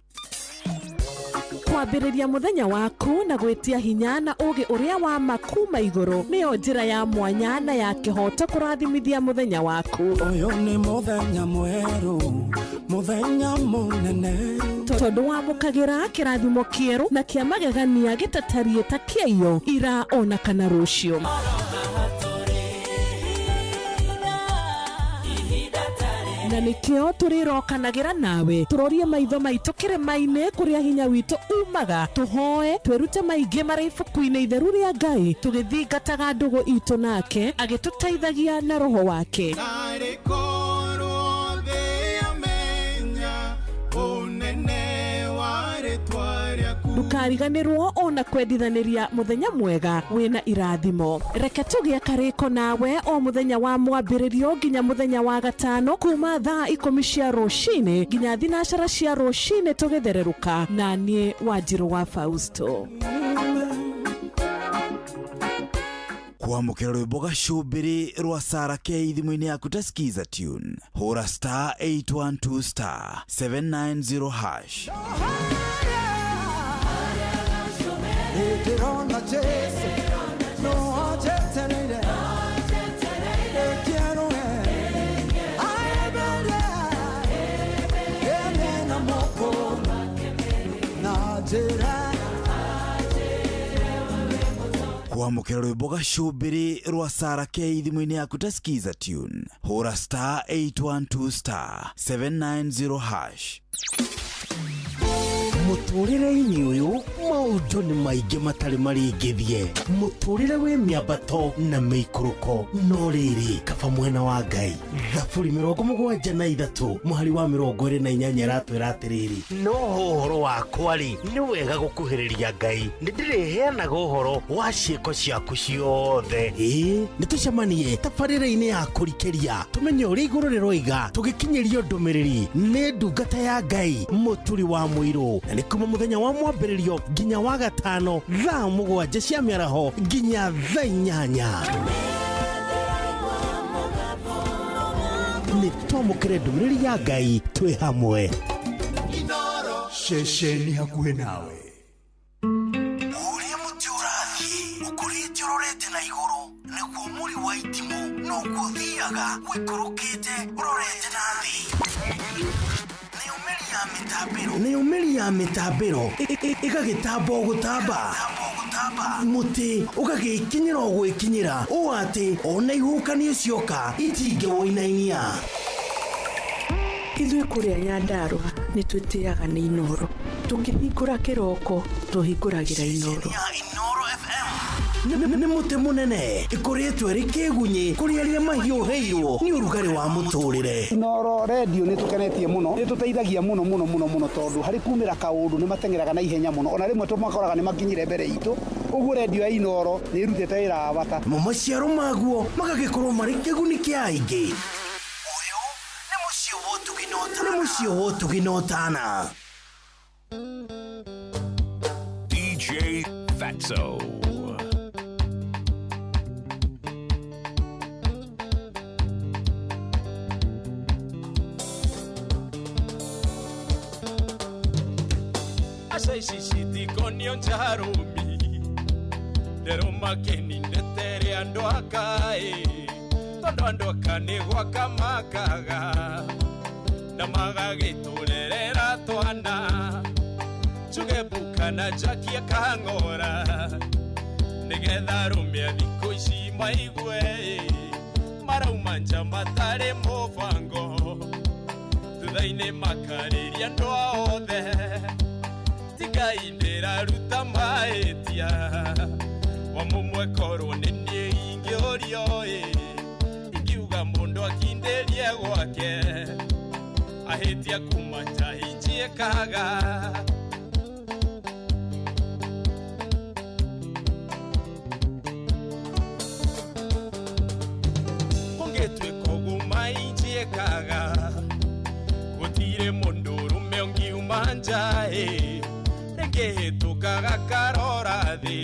D: Kwambĩrĩria mũthenya waku na gwĩtia hinya na ũũgĩ ũrĩa wa ma kuma igũrũ nĩyo njĩra ya mwanya na ya kĩhooto kũrathimithia mũthenya waku.
R: Ũyũ nĩ mũthenya mwerũ, mũthenya mũnene,
D: tondũ wamũkagĩra kĩrathimo kĩerũ na kĩa magegania gĩtatariĩ ta kĩaiyo ira ona kana rũciũ. Na nĩkĩo tũrĩrokanagĩra nawe tũrorie maitho maitũ kĩrĩma-inĩ kũrĩa hinya witũ umaga, tũhoe twĩrute maingĩ marĩ ibuku-inĩ itheru rĩa Ngai, tũgĩthingataga ndũgũ itũ nake agĩtũteithagia na roho wake.
B: Narĩ korwo thĩ yamenya ũnene wa rĩtwa rĩaku.
D: Ndũkariganĩrwo ona kwendithanĩria mũthenya mwega wĩna irathimo. Reke tũgĩe karĩko nawe o mũthenya wa mwambĩrĩrio nginya mũthenya wa gatano kuma thaa 10 cia rũcinĩ nginya 12 cia rũcinĩ tũgĩthererũka, na niĩ Wanjirũ wa Fausto.
I: Kwamũkĩra rwĩmbo gacũmbĩrĩ rwa Sara K thimũ-inĩ yaku ta skiza tune, hũra star 812 star 790 hash.
R: Ndĩrona Jesu no anjetereire, ĩkĩerũe aembere ene na moko na njĩra.
I: Kwamũkĩra rwĩmbo gacũmbĩrĩ rwa Sara K thimũ-inĩ yaku ta skiza tune, hũra star 812 star 790 hash.
C: Mũtũrĩre-inĩ ũyũ maũndũ nĩ maingĩ matarĩ marĩngĩthie, mũtũrĩre wĩ mĩambato na mĩikũrũko, no rĩrĩ kaba mwena wa Ngai. Thaburi 73 mũhari wa 28 ĩratwĩra atĩrĩrĩ, no ũhoro wakwa rĩ, nĩ wega gũkuhĩrĩria Ngai, nĩ ndĩrĩheanaga ũhoro wa ciĩko ciaku ciothe. Ĩĩ, nĩ tũcemanie tabarĩra-inĩ ya kũrikĩria tũmenye ũrĩa igũrũ rĩroiga, tũgĩkinyĩrio ndũmĩrĩri nĩ ndungata ya Ngai Mũturi wa Mũirũ, na nĩ kuma mũthenya wa mwambĩrĩrio nginya wa gatano thaa 7 cia mĩaraho nginya thaa 8. Nĩ twamũkĩre ndũmĩrĩri ya Ngai twĩ hamwe.
F: Ceceni hakuhĩ nawe.
C: Ũrĩa mũtĩ ũrathiĩ ũkũrĩte ũrorete na igũrũ nĩguo mũri wa itimũ noguo ũthiaga ũikũrũkĩte ũrorete na thĩ. Nĩyo mĩri ya mĩtambĩro ĩgagĩtamba o gũtamba, mũtĩ ũgagĩkinyĩra o gwĩkinyĩra ũũ atĩ ona ihuhũkanio cioka itingĩwũinainia.
S: Ithuĩ kũrĩa Nyandarũa nĩ twĩtĩaga nĩ Inooro, tũkĩhingũra kĩroko tũhingũragĩra Inooro.
C: Nĩ mũtĩ mũnene ĩkũrĩtwo ĩrĩ kĩgunyĩ kũrĩ arĩa mahiũhĩirwo nĩ ũrugarĩ wa mũtũrĩre.
E: Inooro redio nĩ tũkenetie mũno, nĩ tũteithagia mũno mũno mũno mũno, tondũ harĩ kumĩra kaũndũ nĩ mateng'eraga na ihenya mũno, ona rĩmwe tũmakoraga nĩ makinyire mbere itũ. Ũguo redio ya Inooro nĩ ĩrutĩte wĩra wa bata.
C: Mo maciaro maguo magagĩkorwo marĩ kĩguni kĩa aingĩ. Mũciĩ wa ũtugi na ũtana.
T: DJ Fatso.
U: Aca ici citikonio njarũmi nderũ makeni ndetere andũ akaĩ tondũ andũ aka nĩ gwaka makaga na magagĩtũrerera twana njuge mbuka na njakie kang'ora nĩgetha arũme a thikũ ici maigue marauma nja matarĩ mũbango thutha-inĩ makarĩria andũ othe tigai ndĩraruta mahĩtia wa mũmwe korwo nĩ niĩ ingĩũrio ĩ ingiuga mũndũ akindĩrie gwake ahĩtia kuma nja injiĩkaga. Kũngĩtuĩka ũguo mainjiĩkaga gũtirĩ mũndũ ũrũme ũngiuma nja ĩ rĩngĩhĩtũkaga karora thĩ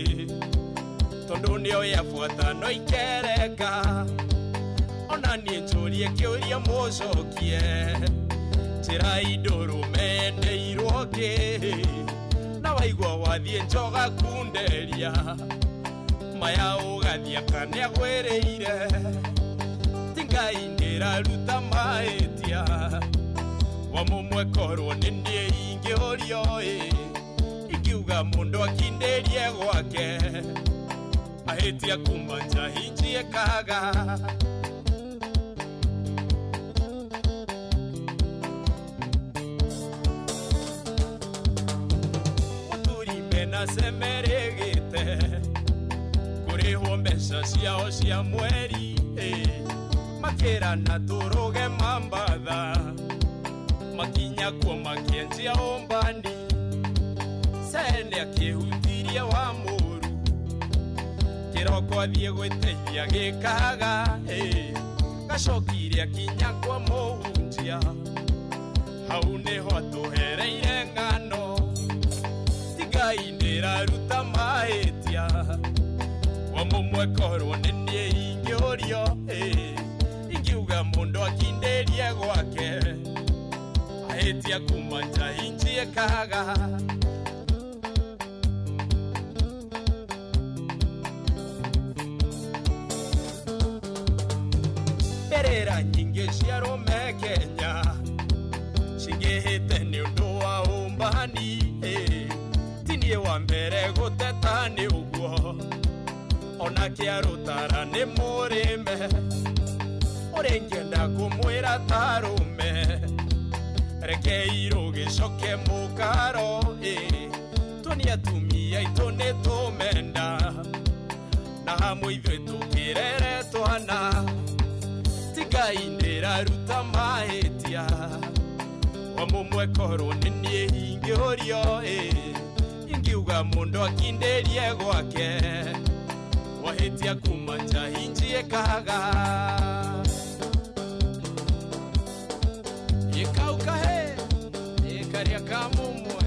U: tondũ nĩo yabuata no ikereka ona niĩ njũrie kĩũria mũcokie njĩra indũrũme endeirwo kĩ na waigua wathiĩ njoga kunderia maya ũgathiĩ kana agwĩrĩire ti Ngai ndĩraruta mahĩtia wa mũmwe korwo nĩ niĩ ingĩũrio ĩ ingiuga mũndũ akindĩrie gwake ahĩtia kuma nja injiĩkaga. Mũthuri mena cemerĩgĩte kũrĩhwo mbeca ciao cia mweri makĩrana tũrũge mambatha makinya kuo makĩanjia ũmbani cene akĩhutirie wa mũru kĩroko athiĩ gwĩteithia gĩkaga gacokire akinya kwa mũhunjia hau nĩho atũhereire ng'ano ti Ngai ndĩraruta mahĩtia wa mũmwe korwo nĩ niĩ ingĩũrio ingiuga mũndũ akindĩrie gwake ahĩtia kuma nja injiĩkaga. Mbĩrĩra nyingĩ cia arũme Kenya cingĩhĩte nĩ ũndũ wa ũmbani ti niĩ wa mbere gũteta nĩ ũguo ona kĩarũtara nĩ mũrĩme ũrĩa ingĩenda kũmwĩra ta arũme rekei rũgĩcoke mũkaro tuonie atumia aitũ nĩ tũmenda na hamwe ithuĩ tũkĩrere twana ti Ngai ndĩraruta mahĩtia wa mũmwe korwo nĩ niĩ ingĩũrio ingiuga mũndũ akindĩrie gwake wahĩtia kuma nja injiĩkaga. Ĩkauka he ĩkarĩa ka mũmwe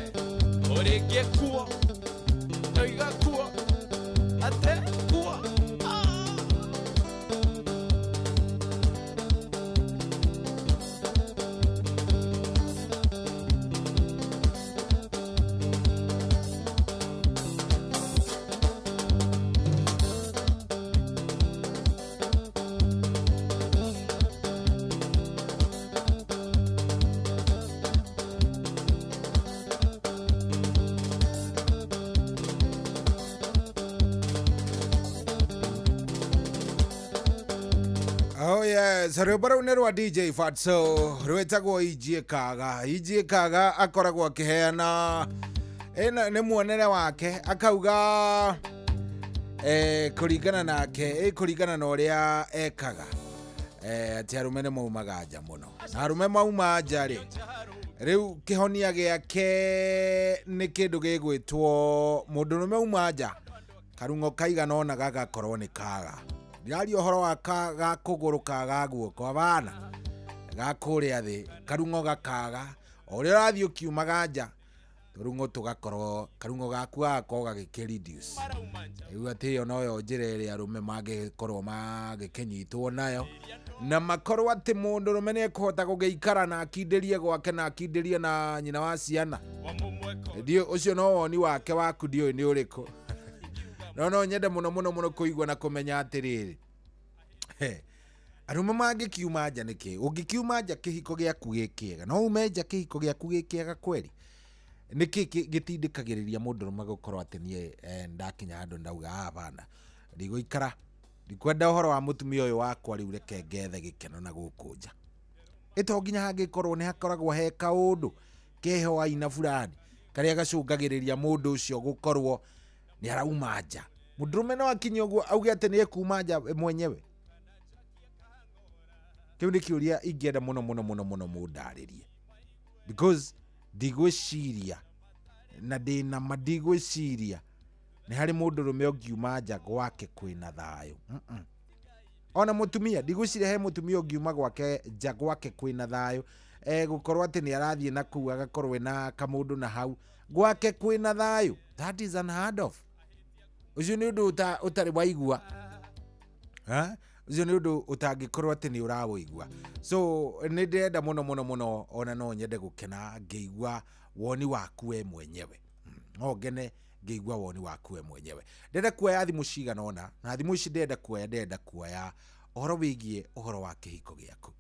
U: ũrĩngĩ kuo ndoiga kuo ate kuo.
H: Rwĩmbo rũu nĩ rwa DJ Fatso rwĩtagwo injiĩkaga. Injiĩkaga akoragwo akĩheana ĩno nĩ muonere wake akauga kũringana nake kũringana na ũrĩa ekaga atĩ arũme nĩ maumaga nja mũno na arũme mauma nja rĩ rĩu kĩhonia gĩake nĩ kĩndũ gĩgwĩtwo mũndũrũme uma nja karung'o kaigana ũna gagakorwo nĩ kaga ndiraria ũhoro wa ga kũgũrũ ka ga guoko abana Ga kũrĩa thĩ karung'o gakaga o ũrĩa ũrathiĩ ũkiumaga nja tũrung'o tũgakorwo karung'o gaku gagakorwo gagĩkĩ reduce. Rĩu atĩ ĩyo noyo njĩra ĩrĩa arũme mangĩkorwo magĩkĩnyitwo nayo na makorwo atĩ mũndũrũme nĩ ekũhota gũgĩikara na akindĩrie gwake na akindĩrie na nyina wa ciana. Ndiũ ũcio no woni wake waku ndiũĩ nĩ ũrĩkũ. No no nyende mũno mũno mũno kũigua na kũmenya atĩrĩrĩ, arũme mangĩkiuma nja nĩkĩ? Ũngĩkiuma nja kĩhiko gĩaku gĩ kĩega, no ume nja kĩhiko gĩaku gĩ kĩega kweri? Nĩkĩ gĩtindĩkagĩrĩria mũndũrũme gũkorwo atĩ niĩ ndakinya handũ ndauga hapana, ndigũikara, ndikwenda ũhoro wa mũtumia ũyũ wakwa rĩu, reke ngethe gĩkeno na gũkũ nja. Ĩ to nginya hangĩkorwo nĩ hakoragwo he kaũndũ keho aina fulani karĩa gacũngagĩrĩria mũndũ ũcio gũkorwo nĩ arauma nja. Mũndũrũme no akinye ũguo auge atĩ nĩ ekuma nja mwenyewe? Kĩu nĩ kĩũria ingĩenda mũno mũno mũno mũno mũndarĩrie, because ndigwĩciria na ndĩna ma ndigwĩciria nĩ harĩ mũndũrũme ũngiuma nja gwake kwĩna thayũ. Ona mũtumia ndigwĩciria he mũtumia ũngiuma gwake nja gwake kwĩna thayũ, gũkorwo atĩ nĩ arathiĩ na kũu agakorwo ena kamũndũ na hau gwake kwĩna thayũ. That is unheard of. Ũcio nĩ ũndũ ũtarĩ waigua. Ũcio nĩ ũndũ ũtangĩkorwo atĩ nĩ ũraũigua. So nĩ ndĩrenda mũno mũno mũno, ona no nyende gũkena ngĩigua woni waku we mwenyewe. No ngene ngĩigua woni waku we mwenyewe. Ndĩrenda kuoya thimũ cigana ũna, na thimũ ici ndĩrenda kuoya ũhoro wĩgiĩ ũhoro wa kĩhiko gĩaku.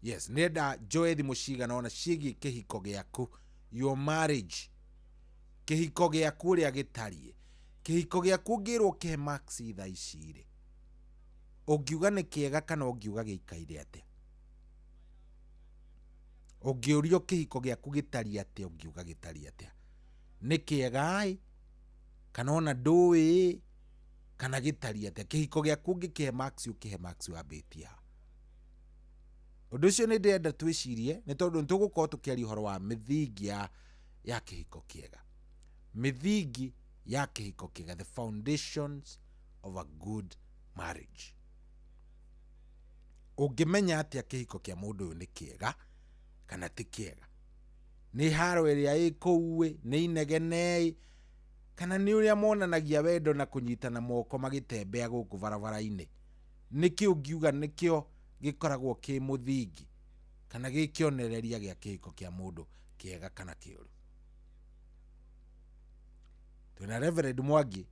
H: Yes, ndĩrenda njoe thimũ cigana ũna ciĩgiĩ kĩhiko gĩaku, your marriage, kĩhiko gĩaku ũrĩa gĩtariĩ. Kĩhiko gĩaku ũngĩrwo kĩhe marks thaa ici rĩ, ũngiuga nĩ kĩega kana ũngiuga gĩikaire atĩa? Ũngĩũrio kĩhiko gĩaku gĩtariĩ atĩa, ũngiuga gĩtariĩ atĩa? Nĩ kĩega ĩ, kana ona ndũĩ, kana gĩtariĩ atĩa? Kĩhiko gĩaku ũngĩkĩhe marks, ũkĩhe marks wambĩtie ha? Ũndũ ũcio nĩ ndĩrenda twĩcirie, nĩ tondũ nĩ tũgũkorwo tũkĩaria ũhoro wa mĩthingi ya kĩhiko kĩega. Mĩthingi ya kĩhiko kĩega, the foundations of a good marriage. Ũngĩmenya atĩa kĩhiko kĩa mũndũ ũyũ nĩ kĩega kana ti kĩega? Nĩ haro ĩrĩa ĩ kũu ĩ, nĩ inegene ĩ, kana nĩ ũrĩa monanagia wendo na kũnyitana moko magĩtembea gũkũ barabara-inĩ? Nĩkĩ ũngiuga nĩkĩo gĩkoragwo kĩ mũthingi kana gĩ kĩonereria gĩa kĩhiko kĩa mũndũ kĩega kana kĩũru? Twĩna Reverend Mwangi,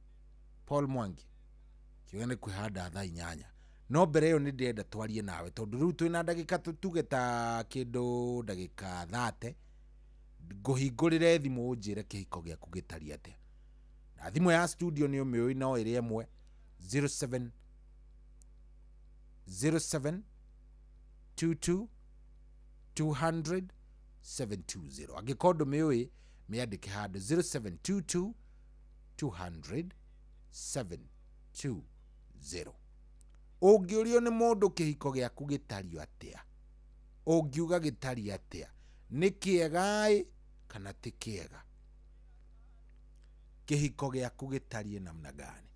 H: Paul Mwangi, kiuga nĩ kwĩhanda thaa 8. No mbere ĩyo nĩ ndĩrenda twarie nawe, tondũ rĩu twĩna ndagĩka tuge ta kĩndũ ndagĩka 30, ngũhingũrĩre thimũ ũnjĩre kĩhiko gĩaku gĩtariĩ atĩa. Na thimũ ya studio nĩ ũmĩũĩ no ĩrĩ ĩmwe, 07 07 22 200 720. Angĩkorwo ndũmĩũĩ, mĩandĩke handũ, 0722 200 720. Ũngĩũrio nĩ mũndũ kĩhiko gĩaku gĩtariĩ atĩa, ũngiuga gĩtariĩ atĩa? Nĩ kĩega ĩ kana ti kĩega? Kĩhiko gĩaku gĩtariĩ namna gani?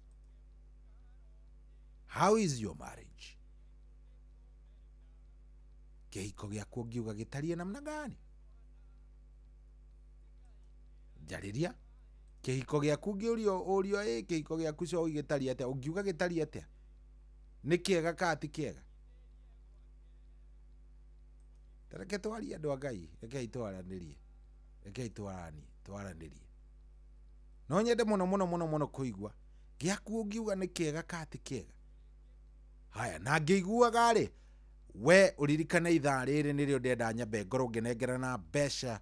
H: How is your marriage? Kĩhiko gĩaku ũngiuga gĩtariĩ namna gani? Njarĩria kĩhiko gĩaku ũngĩũrio ũrio ĩ kĩhiko gĩaku co gĩtariĩ atĩa, ũngiuga gĩtariĩ atĩa? Nĩ kĩega kana ti kĩega? Ta reke twarie andũ a Ngai, rekei twaranĩrie, rekei twaranĩrie. No nyende mũno mũno mũno mũno kũigua gĩaku ũngiuga nĩ kĩega kana ti kĩega. Haya, na ngĩiguaga rĩ, we ũririkane ithaa rĩrĩ nĩrĩo ndĩrenda nyambe ngorwo ngĩnengerana mbeca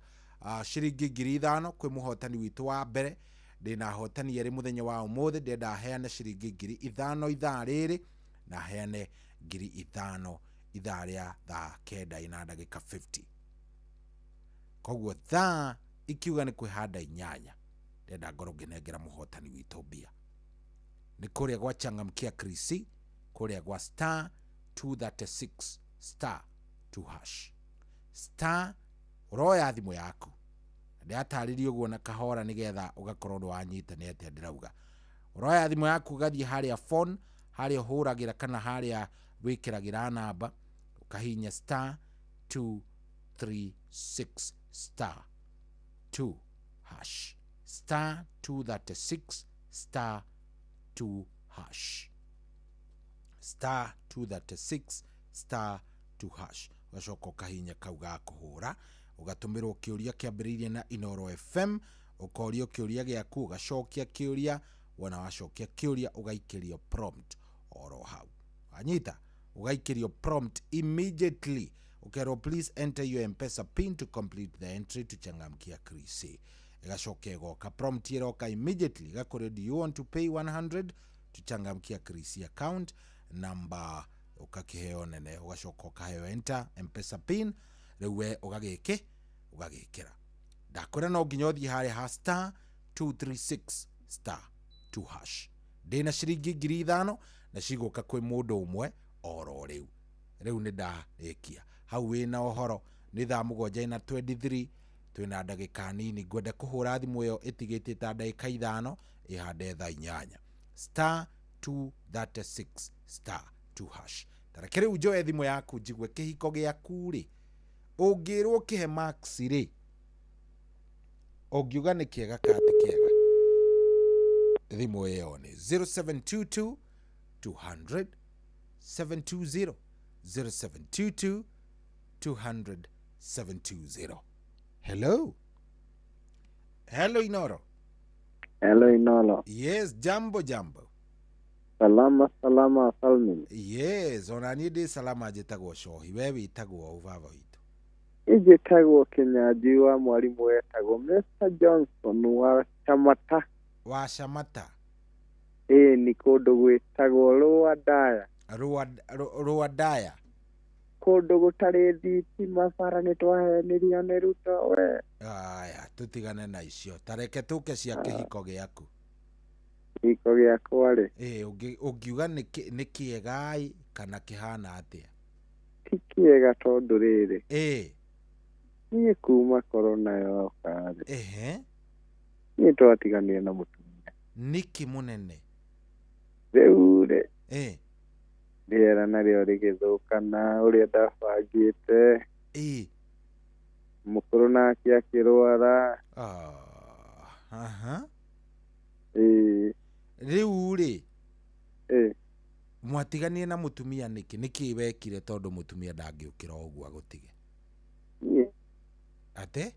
H: ciringi 5,000 kwĩ mũhotani witũ wa mbere. Ndĩna ahotani erĩ mũthenya wa ũmũthĩ, ndĩrenda heane ciringi 5,000 ithaa rĩrĩ na heane 5,000 ithaa rĩa thaa 9 na ndagĩka 50. Koguo thaa ikiuga nĩ kwĩhanda 8, ndĩrenda ngorwo ngĩnengera mũhotani witũ mbia. Nĩ kũrĩa gwa Changamkia Krisi, kũrĩa gwa star 236 star 2 hash. Star ũroya thimũ yaku, ndĩratarĩria ũguo na kahora nĩgetha ũgakorwo ndwanyita nĩ atĩa ndĩrauga. Ũroya thimũ yaku ũgathiĩ harĩa phone, harĩa ũhũragĩra kana harĩa wĩkĩragĩra namba, Ũkahihinya star 236 star 2 hash, star 236 star 2 hash, star 236 star 2 hash. Ũgacoka ũkahihinya kau ga kũhũra, ũgatũmĩrwo kĩũria kĩambĩrĩirie na Inoro FM, ũkorio kĩũria gĩaku, ũgacokia kĩũria. Wona wacokia kĩũria, ũgaikĩrio prompt oro hau. Wanyita, ũgaikĩrio prompt immediately, ũkerwo, "Please enter your M-Pesa PIN to complete the entry to Changamkia Krisi." Ĩgacoka ĩgoka prompt, ĩroka immediately, ĩgakũria, "Do you want to pay 100 to Changamkia Krisi account number?" Ũkakĩheo nene, ũgacoka ũkaheo "Enter M-Pesa PIN." Rĩu we ũgagĩkĩ ũgagĩkĩra. Ndakwĩra no nginya ũthiĩ harĩa ha star 236 star 2 hash. Ndĩna ciringi 5,000 na cigũka kwĩ mũndũ ũmwe oro rĩu. Rĩu nĩ ndarĩkia hau. Wĩna ũhoro nĩ thaa 7 na 23, twĩna ndagĩka nini. Ngwenda kũhũra thimũ ĩyo ĩtigĩtie ta ndagĩka 5 ĩhande thaa 8. Star 236 star 2 hash. Tareke rĩu njoe thimũ yaku njigue kĩhiko gĩaku rĩ, ũngĩrwo kĩhe marks rĩ, ũngiuga nĩ kĩega kana ti kĩega? Thimũ ĩyo nĩ 0722 200 720, 0722 200 720. Hello, hello, Inoro.
G: Hello, Inoro.
H: Yes, jambo jambo.
G: Salama salama salmin.
H: Yes, ona niĩ ndĩ salama. Njĩtagwo Cohi, we wĩtagwo ũ, baba witũ?
G: Injĩtagwo Kĩnyanjui wa mwarimũ wetagwo Mr Johnson wa Chamata.
H: Wa Camata?
G: Ĩĩ, nĩ kũndũ gwĩtagwo Rũa Ndaya.
H: Rũa Ndaya.
G: Kũndũ gũtarĩ thitima, bara nĩ twahenirio nĩ Ruto we.
H: Aya, tũtigane na icio, tareke tũke cia kĩhiko gĩaku.
G: Kĩhiko gĩakwa rĩ?
H: Ĩ, ũngiuga nĩ kĩega kana kĩhana atĩa?
G: Ti kĩega tondũ rĩrĩ, niĩ kuma korona yoka rĩ, niĩ twatiganire na mũtumia.
H: Nĩkĩ, mũnene?
G: Rĩu rĩ, rĩera narĩo rĩgĩthũka na ũrĩa ndabangĩte. Mũkũrũ nake akĩrwara. Ĩĩ.
H: Rĩu rĩ, mwatiganire na mũtumia nĩkĩ? Nĩkĩ wekire tondũ mũtumia ndangĩũkĩra o ũguo agũtige?
G: Niĩ
H: Ate?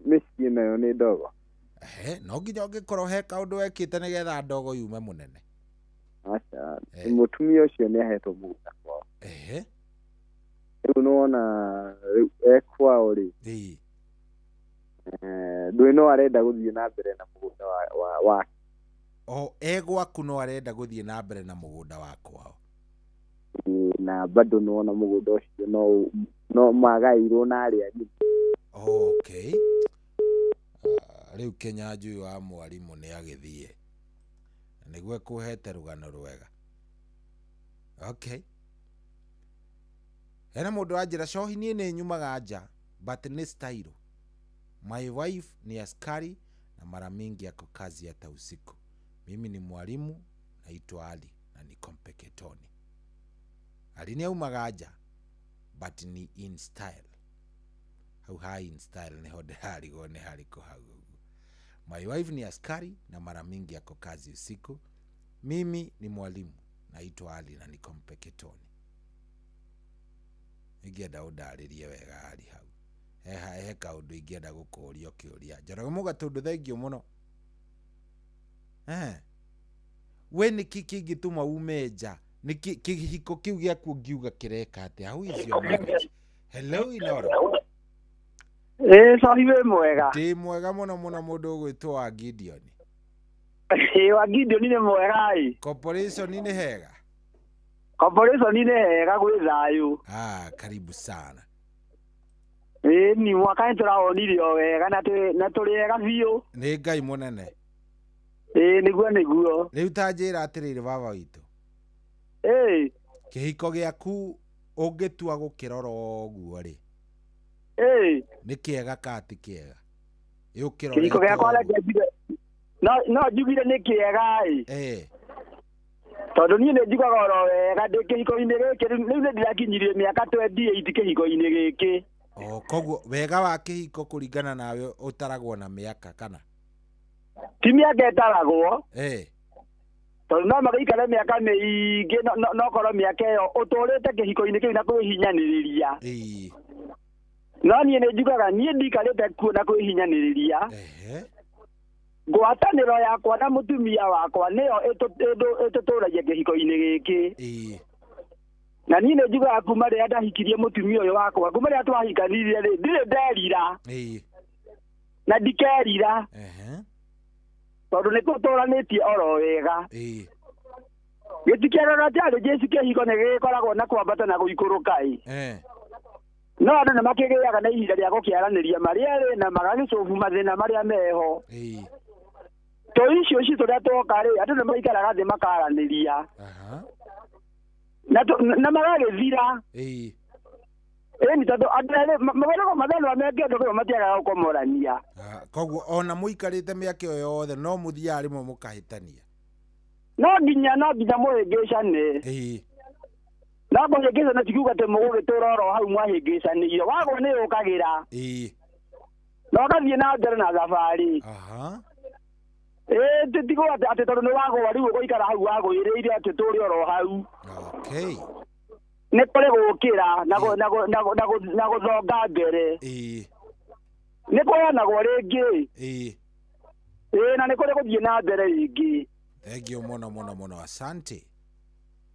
G: Mĩciĩ nayo nĩ ndogo.
H: Ehe, no nginya ũngĩkorwo he kaũndũ wekĩte nĩgetha ndogo yume, mũnene.
G: Aca, mũtumia ũcio nĩ ahetwo mũgũnda kwao. Rĩu nĩwona rĩu e kwao rĩ, ndũĩ no arenda gũthiĩ na mbere na mũgũnda wake.
H: O e gwaku no arenda gũthiĩ na mbere na mũgũnda wa kwao.
G: Ĩĩ, na bado nĩwona mũgũnda ũcio no magairwo na arĩa angĩ.
H: Okay. Ah, rĩu Kĩnyanjui wa mwarimũ nĩ agĩthiĩ na nĩguo ekũhete rũgano rwega. Okay, hena mũndũ wanjĩra, "Cohi, niĩ nĩ nyumaga nja but nĩ style. My wife ni askari na mara mingi ako kazi hata usiku. Mimi ni mwalimu, naitwa Ali na niko Mpeketoni." Ali nĩ aumaga nja but ni in style. Hau ha in style niho ndĩrarigwo nĩ harĩkũ hau ũguo. "My wife ni askari na mara mingi ako kazi usiku. Mimi ni mwalimu, naitwa Ali na niko Mpeketoni." Ingĩenda ũndarĩrie wega Ali hau. He kaũndũ ingĩenda gũkũria kĩũria. Njoroge Mũgatũndũ, thank you mũno. We nĩkĩ kĩngĩtũma ume nja? Nĩkĩ kĩhiko kĩu gĩaku ũngiuga kĩreka atĩa? How is your marriage? Hello, Inoro.
V: Ĩĩ, Cohi, wĩ mwega?
H: Ndĩ mwega mũno mũno, mũndũ ũgwĩtwo wa Gideon.
V: Ĩĩ, wa Gideon nĩ mwega ĩ.
H: Corporation nĩ hega?
V: Corporation nĩ hega, gwĩ thayũ.
H: Ah, karibu sana.
V: Ĩĩ, ni mwaka nĩ tũrawonire o wega na tũrĩ ega biũ.
H: Nĩ Ngai mũnene.
V: Ĩĩ, nĩguo nĩguo.
H: Rĩu ta njĩra atĩrĩrĩ, baba witũ.
V: Ĩĩ.
H: Kĩhiko gĩaku ũngĩtua gũkĩrora ũguo rĩ, nĩ kĩega kana ti kĩega? Ĩ ũkĩrorete
V: Kĩhiko gĩakwa
H: ũguo.
V: Reke njuge no njugire nĩ kĩega ĩ. Tondũ niĩ nĩ njiguaga oro wega ndĩ kĩhiko-inĩ gĩkĩ rĩu nĩ ndĩrakinyirie mĩaka 28 kĩhiko-inĩ gĩkĩ.
H: O koguo wega wa kĩhiko kũringana nawe ũtaragwo na mĩaka kana?
V: Ti mĩaka ĩtaragwo.
H: Eh.
V: Tondũ no magĩikare mĩaka mĩingĩ no korwo mĩaka ĩyo ũtũrĩte kĩhiko-inĩ kĩu na kwĩhinyanĩrĩria.
H: Ĩĩ.
V: No niĩ nĩ njugaga niĩ ndikarĩte kuo na kwĩhinyanĩrĩria. Ngwatanĩro yakwa na mũtumia wakwa nĩyo ĩtũtũragia kĩhiko-inĩ gĩkĩ.
H: Ĩĩ.
V: Na niĩ nĩ njugaga kuma rĩrĩa ndahikirie mũtumia ũyũ wakwa, kuma rĩrĩa twahikanirie rĩ, ndirĩ nderira.
H: Ĩĩ.
V: Na ndikerira. Tondũ nĩ tũtũranĩtie oro wega.
H: Ĩĩ.
V: Gĩtikĩagaga challenges kĩhiko nĩ gĩkoragwo na kwambata na gũikũrũka ĩ.
H: Eh.
V: No andũ nĩ makĩgĩaga na ihinda rĩa gũkĩaranĩria marĩ erĩ na magagĩcobu mathĩna marĩa meho.
H: Ĩĩ.
V: To icio ici tũrĩa twoka rĩ, andũ nĩ maikaraga thĩ makaranĩria. Na magagĩthira.
H: Ĩĩ.
V: Ĩni tondũ andũ erĩ makoragwo mathĩna mekĩndũ kĩmwe matiagaga gũkomorania.
H: Koguo ona mũikarĩte mĩaka ĩyo yothe no mũthiaga rĩmwe mũkahĩtania.
V: No nginya mũhĩngĩcane.
H: Ĩĩ.
V: No kũhĩngĩcana ti kuuga atĩ mũgũgĩtũra oro hau mwahĩngĩcanĩire. Wagwo nĩ ũkagĩra.
H: Ĩĩ.
V: Na ũgathiĩ na mbere na thabarĩ.
H: Aha.
V: Ĩĩ ti kuuga atĩ tondũ nĩ wagũa rĩu ũgũikara hau wagũĩrĩire atĩ tũrĩ oro hau.
H: Okay.
V: Nĩ kũrĩ gũkĩra na gũthonga mbere.
H: Ĩĩ.
V: Nĩ kũheanagwo rĩngĩ.
H: Ĩĩ.
V: Ĩĩ na nĩ kũrĩ gũthiĩ na mbere rĩngĩ.
H: Thank you mũno mũno mũno, asante.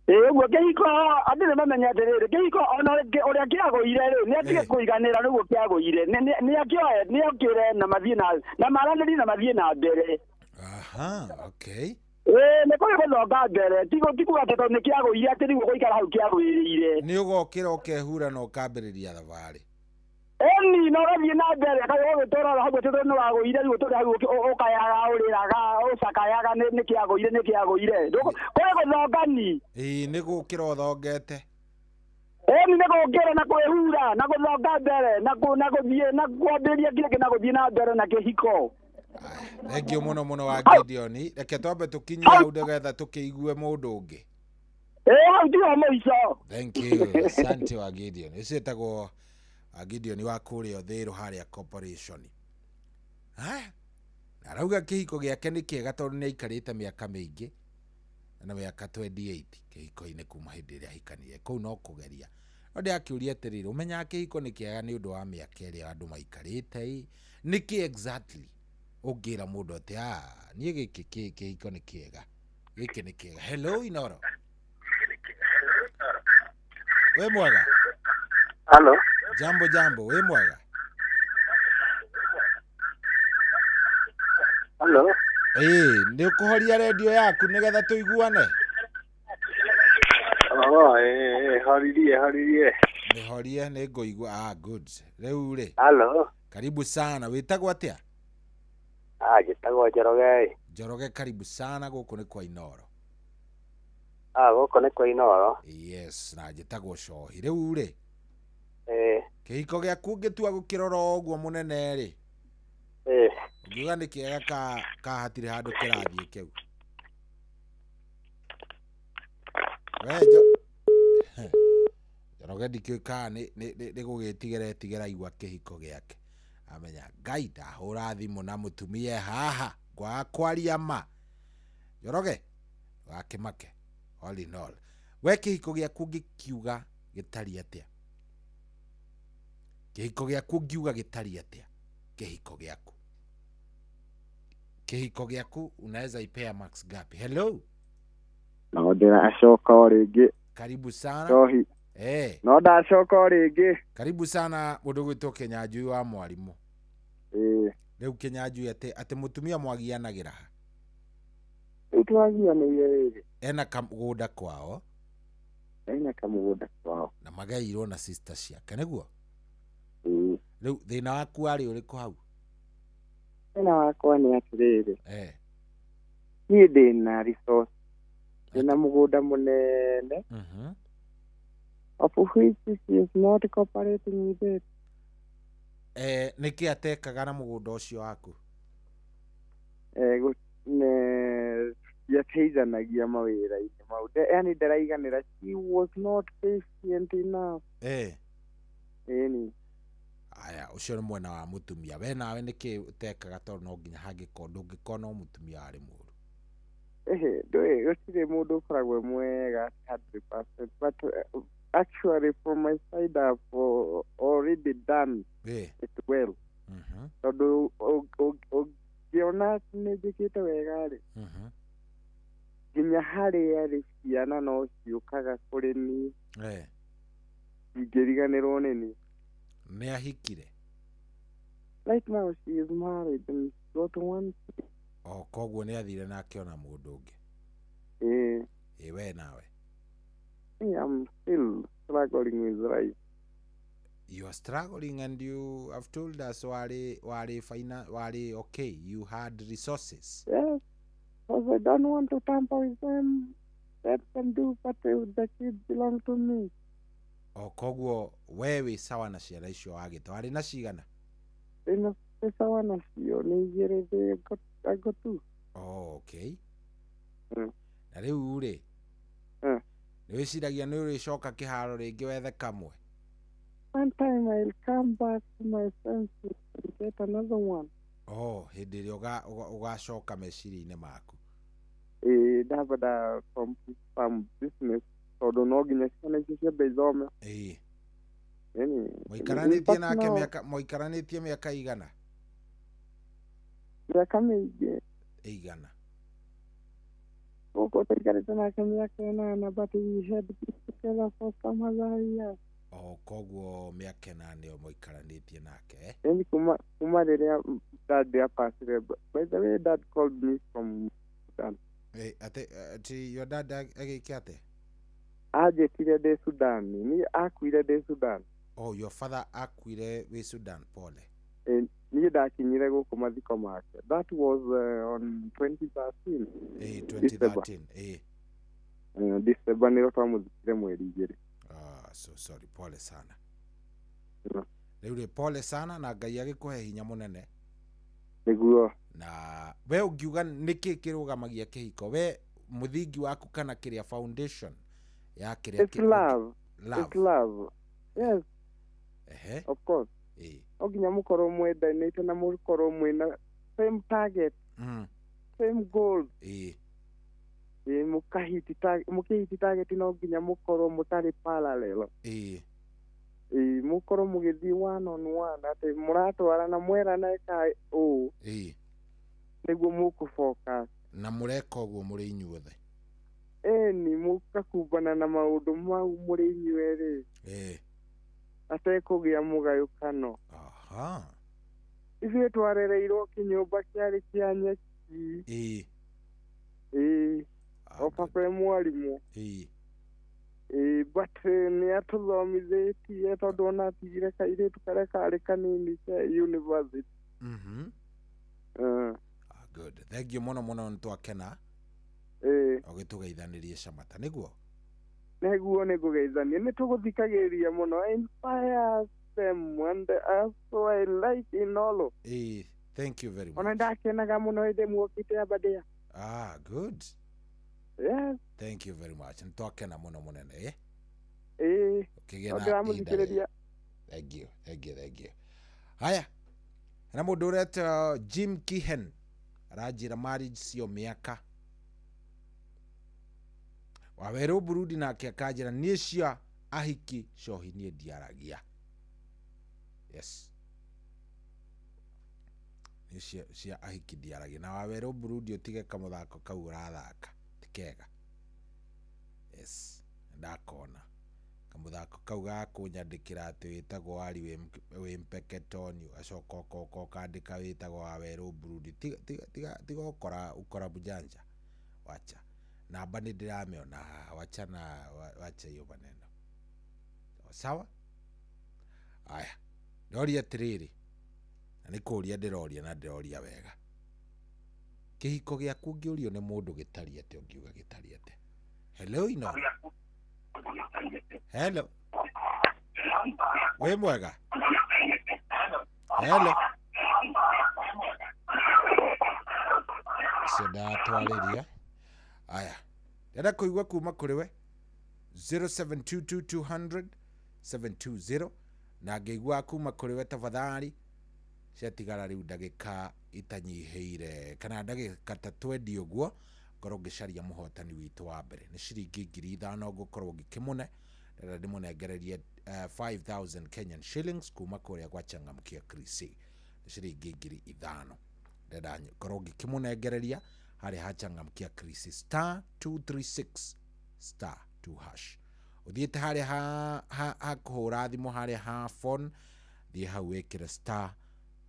V: Ĩĩ ũguo kĩhiko andũ nĩ mamenye atĩrĩrĩ, kĩhiko ona ũrĩa kĩagũire rĩ, nĩ atige kũiganĩra nĩguo kĩagũire. Nĩ akĩoe, nĩ okĩre na mathiĩ na maranĩrie na mathiĩ na mbere.
H: Aha, okay.
V: Ĩĩ nĩ kũrĩ gũthonga mbere, ti kuuga atĩ tondũ nĩ kĩagũire atĩ rĩu ũgũikara hau kĩagũĩrĩire.
H: Nĩ ũgokĩra ũkehura na ũkambĩrĩria thabarĩ.
V: Ĩni no ũgathiĩ na mbere kana ũgũgĩtũra hau atĩ tondũ nĩ wagũire rĩu ũtũre hau ũkayaga ũrĩraga ũcakayaga nĩ kĩagũire nĩ kĩagũire. Kũrĩ gũthongani.
H: Ĩĩ nĩ gũkĩra ũthongete.
V: Ĩni nĩ gũkĩra na kwĩhura na gũthonga mbere na gũthiĩ na kwambĩrĩria kĩngĩ na gũthiĩ na mbere na kĩhiko.
H: Thank you mũno mũno wa Gideon. Reke twambe tũkinyie hau nĩgetha tũkĩigue mũndũ ũngĩ.
V: Ĩĩ hau tiho mũico.
H: Thank you. Asante wa Gideon. Ũcio etagwo Gideon wa kũrĩa Ũthĩrũ harĩa corporation. Ha? Arauga kĩhiko gĩake nĩ kĩega tondũ nĩ aikarĩte mĩaka mĩingĩ na mĩaka 28 kĩhiko-inĩ kuma hĩndĩ ĩrĩa ahikanire. Kũu no kũgeria. No ndĩrakĩũria atĩrĩrĩ, ũmenyaga kĩhiko nĩ kĩega nĩ ũndũ wa mĩaka ĩrĩa andũ maikarĩte ĩ? Nĩkĩ exactly ũngĩra mũndũ atĩ niĩ gĩkĩ kĩhiko nĩ kĩega, gĩkĩ nĩ kĩega. Hello Inoro. Wĩ mwega?
G: Hello.
H: Jambo jambo, wĩ mwega?
G: Hello.
H: Ĩĩ, nĩ ũkũhoria redio yaku nĩgetha tũiguane?
G: Oh, ĩĩ, horirie horirie.
H: Nĩ horie nĩ ngũigua. Ah, good. Rĩu rĩ.
G: Hello.
H: Karibu sana, wĩtagwo atĩa?
G: Ah, njĩtagwo Njoroge.
H: Njoroge, karibu sana gũkũ nĩ kwa Inoro.
G: Ah, gũkũ nĩ kwa Inoro.
H: Yes, na njĩtagwo Cohi. Rĩu rĩ.
G: Ĩĩ.
H: Kĩhiko gĩaku ũngĩtua gũkĩrora ũguo mũnene rĩ.
G: Ĩĩ.
H: Ũngiuga nĩ kĩega ka hatirĩ handũ kĩrathiĩ kĩu? We Njoroge ndikĩũĩ kana nĩ gũgĩtigĩra etigĩra igua kĩhiko gĩake. Amenya Ngai ndahũra thimũ na mũtumia haha ngwaga kwaria ma. Njoroge ndũgakĩmake. All in all, we kĩhiko gĩaku ũngĩkiuga gĩtariĩ atĩa? Kĩhiko gĩaku ũngiuga gĩtariĩ atĩa? Kĩhiko gĩaku. Kĩhiko gĩaku unaweza ipea max gapi? Hello.
G: No ndĩracoka o rĩngĩ.
H: Karibu sana.
G: Cohi.
H: Eh.
G: No ndacoka o rĩngĩ.
H: Karibu sana mũndũ gwĩtwo Kĩnyanjui wa mwarimũ.
G: Ĩĩ.
H: Rĩu Kĩnyanjui atĩ mũtumia mwagianagĩra ha?
G: Rĩu twagianĩire rĩrĩ.
H: Ena kamũgũnda kwao.
G: Ena kamũgũnda kwao.
H: Na magairwo na sister ciake nĩguo?
G: Ĩĩ.
H: Rĩu thĩna waku warĩ ũrĩkũ hau?
G: Thĩna wakwa nĩ atĩrĩrĩ.
H: Eh.
G: Niĩ ndĩna resource. Ndĩna mũgũnda mũnene.
H: Mhm.
G: Of which she is not cooperating with it.
H: Eh, nĩkĩ atekaga na mũgũnda ũcio waku?
G: Eh, Ndiateithanagia mawĩra-inĩ mau. Yani ndaraiganĩra. She was not patient enough. Ĩni.
H: Aya, ũcio nĩ mwena wa mũtumia. We nawe nĩkĩ ũtekaga tondũ no nginya hangĩkorwo ndũngĩkorwo no mũtumia warĩ mũũru?
G: Ehe, ndũĩ gũtirĩ mũndũ ũkoragwo e mwega 100%, but actually from my side I've already done it well. Tondũ ũngĩona nĩ njĩkĩte wega rĩ, nginya harĩa rĩ ciana no ciũkaga kũrĩ niĩ. Ingĩriganĩrwo nĩ niĩ.
H: Nĩ ahikire?
G: Right now she is married and got one.
H: O koguo nĩ athire na akĩona mũndũ ũngĩ.
G: Ĩĩ.
H: Ĩ we nawe?
G: I am still struggling with life.
H: You are struggling and you have told us wari wari fina wari okay, you had resources.
G: Yes, because I don't want to tamper with them. Let them do what the kids belong to me.
H: O koguo we wĩ sawa na ciana icio wagĩte warĩ na cigana?
G: Ndĩna sawa nacio nĩ igĩrĩ, I got two.
H: Oh, okay. Na rĩu rĩ, nĩ wĩciragia nĩ ũrĩcoka kĩharo rĩngĩ wethe kamwe?
G: One time I'll come back to my senses and get another one.
H: Oh, hĩndĩ ĩrĩa ũgacoka meciria-inĩ maku.
G: Ĩĩ, ndamba nda complete some business tondũ no nginya ciana icio ciambe ithome.
H: Ĩĩ.
G: Ĩni.
H: Mũikaranĩtie nake mĩaka, mũikaranĩtie mĩaka igana?
G: Mĩaka mĩingĩ.
H: Ĩigana?
G: Gũkũ tũikarĩte nake mĩaka 8, but we had been together for some other years.
H: O koguo mĩaka 8 ĩyo mũikaranĩtie nake.
G: Ĩni, kuma rĩrĩa dad apasire. By the way, dad called me from Sudan.
H: Ati your dad agĩke atĩa?
G: Anjĩtire ndĩ Sudan. Niĩ akuire ndĩ Sudan.
H: Oh, your father akuire wĩ Sudan, pole.
G: Niĩ ndakinyire gũkũ mathiko make. That was on 2013.
H: 2013.
G: December nĩrĩo twamũthikire mweri 2.
H: Ah, so sorry, pole sana. Rĩu rĩ, pole sana na Ngai agĩkũhe hinya mũnene.
G: Nĩguo.
H: Na we ũngiuga nĩkĩ kĩrũgamagia kĩhiko? We mũthingi waku kana kĩrĩa foundation ya kĩrĩa?
G: It's love. It's love. Yes.
H: Ehe.
G: Of course. No nginya mũkorwo mwendanĩte na mũkorwo mwĩna same target. Same goal.
H: Ĩĩ.
G: Mũkĩhiti target no nginya mũkorwo mũtarĩ parallel.
H: Ĩĩ.
G: Ĩĩ, mũkorwo mũgĩthiĩ one on one atĩ mũratwarana mwerana ĩka ũũ.
H: Ĩĩ.
G: Nĩguo mũkũ-focus.
H: Na mũreka ũguo mũrĩ inyuothe.
G: Ĩni, mũgakumbana na maũndũ mau mũrĩ inyuerĩ.
H: Ĩĩ.
G: Atekũgĩa mũgayũkano.
H: Aha.
G: Ithuĩ twarereirwo kĩnyũmba kĩarĩ kĩa nyeki.
H: Ĩĩ.
G: Ĩĩ. O baba e mwarimũ.
H: Ĩĩ.
G: Ĩĩ, but nĩ atũthomithĩtie tondũ ona atigire kairĩtu karĩa karĩ kanini ke university.
H: Good. Thank you mũno mũno nĩ twakena.
G: Ĩĩ.
H: Ũgĩtũgeithanĩrie Shamata, nĩguo?
G: Nĩguo, nĩngũgeithania. Nĩ tũgũthikagĩrĩria mũno. Inspire them and also I like Inoro.
H: Ĩĩ, thank you very much.
G: Ona ndakenaga mũno hĩndĩ muokĩte Aberdare.
H: Ah, good.
G: Yes.
H: Thank you very much. Nĩ twakena mũno mũnene.
G: Ĩĩ.
H: Ũkĩgĩa na ihinda. Thank you, thank you, thank you. Haya. Na mũndũ ũretwo Jim Kihen aranjĩra marriage cio mĩaka. Wawerũ Burundi nake akanjĩra niĩ cia ahiki cohi niĩ ndiaragia. Yes. Niĩ cia ahiki ndiaragia. Na Wawerũ Burundi ũtige kamũthako kau ũrathaka. Ti kega. Yes. Ndakona. Kamũthako kau ga kũnyandĩkĩra atĩ wĩtagwo Wari wĩ Mpeketoni acoka ũkoka ũkandĩka wĩtagwo Wawerũ Burundi. Tiga tiga ũkora ũkora bujanja. Wacha. Namba nĩ ndĩramĩona haha, wachana wacha hiyo maneno. Sawa? Aya. Ndoria atĩrĩrĩ. Na nĩ kũũria ndĩroria na ndĩroria wega. Kĩhiko gĩaku ũngĩũrio nĩ mũndũ gĩtariĩ atĩa ũngiuga gĩtariĩ atĩa? Hello Inoro. Hello. Wĩ mwega? Hello. Ũcio ndatwarĩria. Aya, ndĩrenda kũigua kuma kũrĩ we 0722 200 720, na ngĩigua kuma kũrĩ we tafadhali. Ciatigara rĩu ndagĩka itanyihĩire kana ndagĩka ta 20 ũguo, ngorwo ngĩcaria mũhotani witũ wa mbere. Nĩ ciringi 5,000 ngũkorwo ngĩkĩmũne. Ndĩrenda ndĩmũnengererie 5000 Kenyan shillings kuma kũrĩa gwa Changamkia Krisi. Nĩ ciringi 5,000 ndĩrenda ngorwo ngĩkĩmũnengereria harĩa ha Changamkia Krisi, star 236 star 2 hash. Ũthiĩte harĩa ha kũhũra thimũ, harĩa ha phone, thiĩ hau wĩkĩre star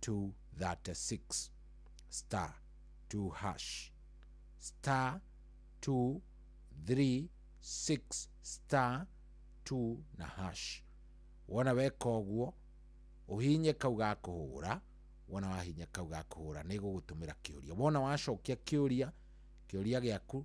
H: 236 star 2 hash, star 236 star 2 na hash. Wona weka ũguo, ũhinye kau ga kũhũra. Wona wahinya kau ga kũhũra, nĩ gũgũtũmĩra kĩũria. Wona wacokia kĩũria, kĩũria gĩaku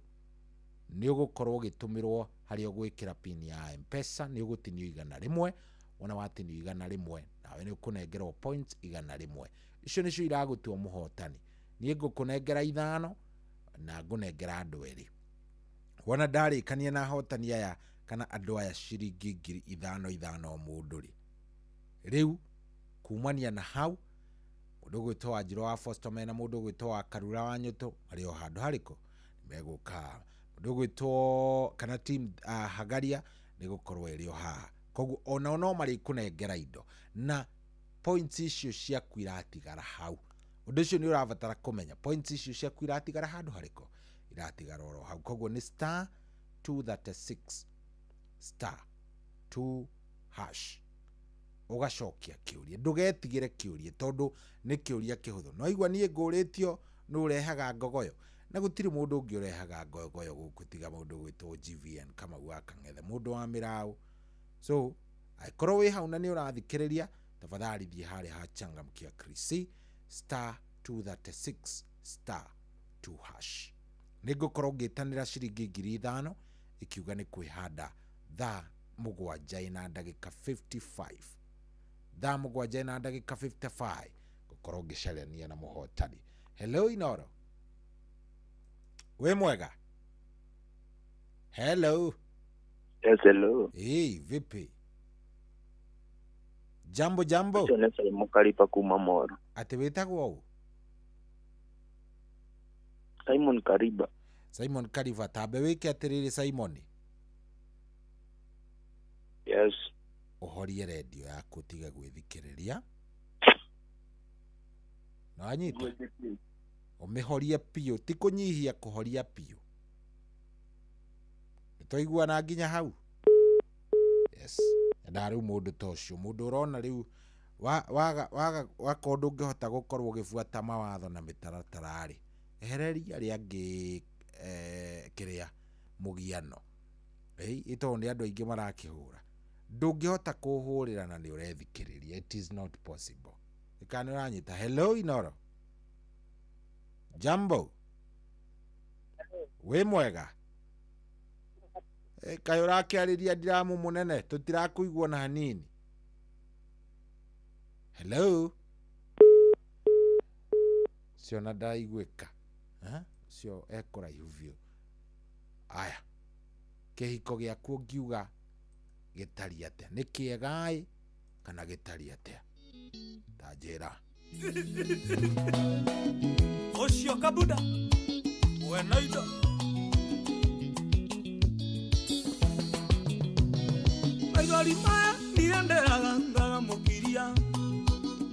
H: nĩ ũgũkorwo ũgĩtũmĩrwo harĩa ũgwĩkĩra pin ya Mpesa. Nĩ ũgũtinio 100. Wona watinio 100, nawe nĩ ũkũnengerwo points 100. Icio nĩcio iragũtua mũhotani. Niĩ ngũkũnengera 5 na ngũnengera andũ erĩ. Wona ndarĩkania na ahotani aya kana andũ aya ciringi 5,000 5 o mũndũ rĩ, rĩu kumania na hau, mũndũ ũgwĩtwo Wanjirũ wa Fosto mena mũndũ ũgwĩtwo wa Karura wa Nyũtũ marĩ o handũ harĩkũ megũka. Mũndũ ũgwĩtwo kana team Hagaria nĩ gũkorwo ĩrĩ o haha, koguo onao no marĩkũnengera indo na points icio ciaku iratigara hau. Ũndũ ũcio nĩ ũrabatara kũmenya, points icio ciaku iratigara handũ harĩkũ? Iratigara oro hau. Koguo nĩ star 236 star 2 hash, ũgacokia kĩũria. Ndũgetigĩre kĩũria tondũ nĩ kĩũria kĩhũthũ. No igua niĩ ngũrĩtio nĩ ũrehaga ngogoyo, na gũtirĩ mũndũ ũngĩ ũrehaga ngogoyo gũkũ tiga mũndũ ũgwĩtwo GVN Kamau wa Kang'ethe, mũndũ wa mĩraũ. So angĩkorwo wĩ hau na nĩ ũrathikĩrĩria, tafadhali thiĩ harĩa ha Changamkia Krisi, star 236 star 2 hash. Nĩ ngũkorwo ngĩtanĩra ciringi 5,000 ikiuga nĩ kwĩhanda thaa 7 na ndagĩka 55. Thaa 7 na ndagĩka 55 ngũkorwo ngĩcarania na mũhotani. Hello Inoro, wĩ mwega? Hello.
A: Yes, hello.
H: Hey, vipi? Jambo jambo.
A: Ũcio nĩ Simon Kariba kuma Moro.
H: Atĩ wĩtagwo ũ?
A: Simon Kariba.
H: Simon Kariba, tambe wĩke atĩrĩrĩ Simon.
A: Yes.
H: Ũhorie redio yaku ũtige gwĩthikĩrĩria. Nĩwanyita? Ũmĩhorie biũ, ti kũnyihia, kũhoria biũ. Nĩtwaiguana nginya hau? Yes. Nyendaga rĩu mũndũ ta ũcio, mũndũ ũrona rĩu wakorwo ndũngĩhota gũkorwo ũgĩbuata mawatho na mĩtaratara rĩ, ehereria arĩa angĩ kĩrĩa mũgiano. Ĩ tondũ nĩ andũ aingĩ marakĩhũra. Ndũngĩhota kũhũrĩra na nĩ ũrethikĩrĩria. It is not possible. Kana nĩ ũranyita? Hello Inoro. Jambo. Wĩ mwega? Kaĩ ũrakĩarĩria ndiramu mũnene, tũtirakũigua na hanini. Hello. Ciona ndaraiguĩka. Ũcio ekũraihu biũ. Aya, kĩhiko gĩaku ũngiuga gĩtariĩ atĩa? Nĩ kĩega-ĩ kana gĩtariĩ atĩa? Ta njĩra.
K: Ũcio kabuda wena indo maithori maya ndirenderaga ngagamũkiria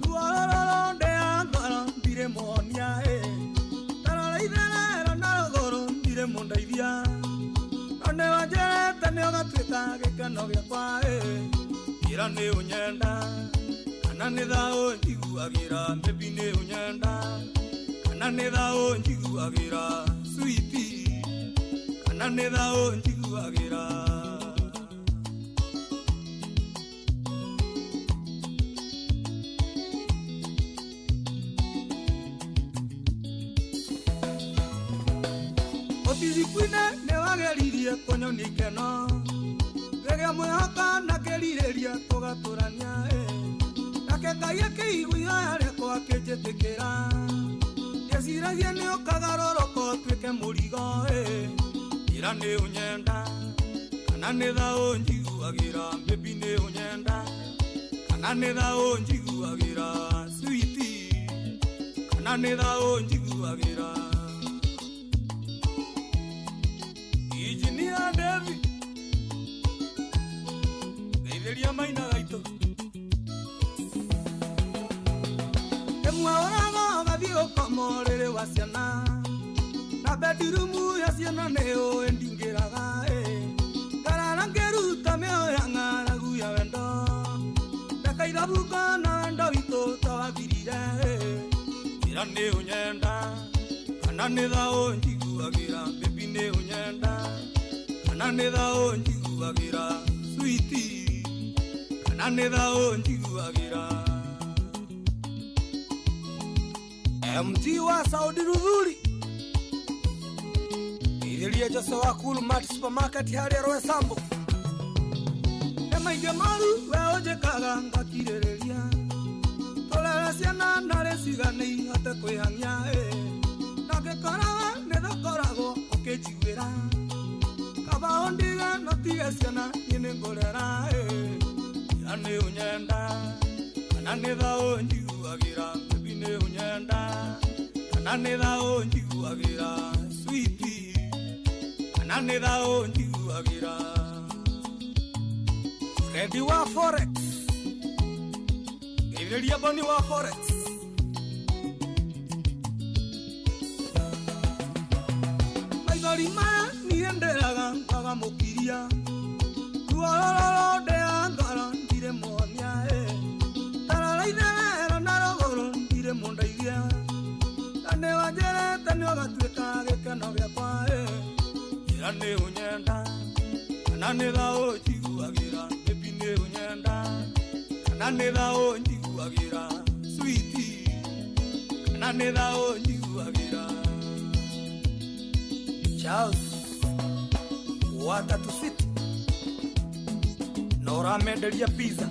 K: ruororo ndea ngoro ndirĩ mũhonia ĩ tarora itherero na rũgũrũ ndirĩ mũndeithia no nĩwanjĩrĩte nĩũgatuĩka gĩkeno gĩakwa ĩ njĩra nĩ ũnyenda kana nĩ thaũ njiguagĩra mbebi nĩ ũnyenda kana nĩ thaũ njiguagĩra switi kana nĩ thaũ njiguagĩra. Otizikwine nĩwageririe kũnyonia ikeno rĩrĩa mwĩhoka na kĩrirĩria tũgatũrania ĩ nake Ngai akĩigua ihoya rĩakwa akĩnjĩtĩkĩra ndeciragia nĩũkagarũrũka ũtuĩke mũrigo ĩ Njĩra nĩ ũnyenda kana nĩ thaũ njiguagĩra baby nĩ ũnyenda kana nĩ thaũ njiguagĩra sweetie kana nĩ thaũ njiguagĩra. Engineer David ngeithĩria maina gaitũ ĩmwe ũraga ũgathiĩ ũkoma ũrĩrĩ wa ciana na bedroom ya ciana nĩũĩ ndingĩraga ngarara ngĩruta mĩoyo ya ng'aragu ya wendo ndeka ithabuko na wendo witũ tawathirire. Njĩra nĩ ũnyenda kana nĩ thaũ njiguagĩra baby nĩ ũnyenda kana nĩ thaũ njiguagĩra sweetie kana nĩ thaũ njiguagĩra. MG wa Saudi Ruthuri Ithĩria Jose wa Cool Mart Supermarket harĩa Roysambu. Nĩ maingĩ moru we ũnjĩkaga ngakirĩrĩria tũrere ciana narĩ cigane ihote kwĩhang'ia na ngĩkora we nĩ thakoragwo ũkĩnjiguĩra kaba ũndige no tige ciana niĩ nĩ ngũrera. Njĩra nĩ ũnyenda kana nĩ thaũ njiguagĩra baby nĩ ũnyenda kana nĩ thaũ njiguagĩra sweetie kana nĩ thaũ njiguagĩra. Fredi wa Forex ngeithĩria Boni wa Forex. Maithori maya niĩ ndĩraga ngaga mũkiria ruorororo ndĩa ngoro ndirĩ muonia tarora itherero na rũgũrũ ndirĩ mũndeithia na nĩwanjĩrĩte nĩũgatuĩka gĩkeno gĩakwa. Njĩra nĩ ũnyenda kana nĩ thaũ njiguagĩra baby nĩ ũnyenda kana nĩ thaũ njiguagĩra sweetie kana nĩ thaũ njiguagĩra. Charles watatu city na ũramenderia pizza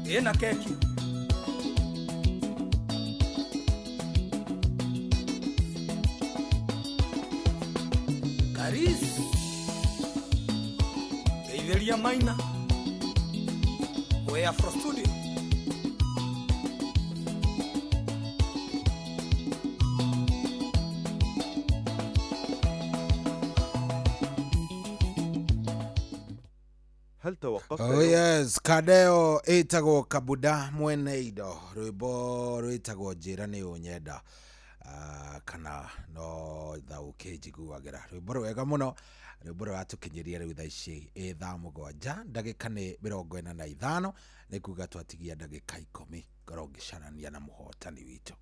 K: ĩna keki. Karis ngeithĩria Maina we Afro Studio.
J: هل توقفت
H: Oh yes, Kadeo ĩtagwo Kabuda mwene indo rwĩmbo rwĩtagwo njĩra nĩ ũnyenda kana no thaũ kĩnjiguagĩra rwĩmbo rwega mũno rwĩmbo rũratũkinyĩria rĩu thaa ici ĩ thaa 7 ndagĩka nĩ 45 nĩ kuga twatigia ndagĩka 10 ngorwo ngĩcarania na mũhotani witũ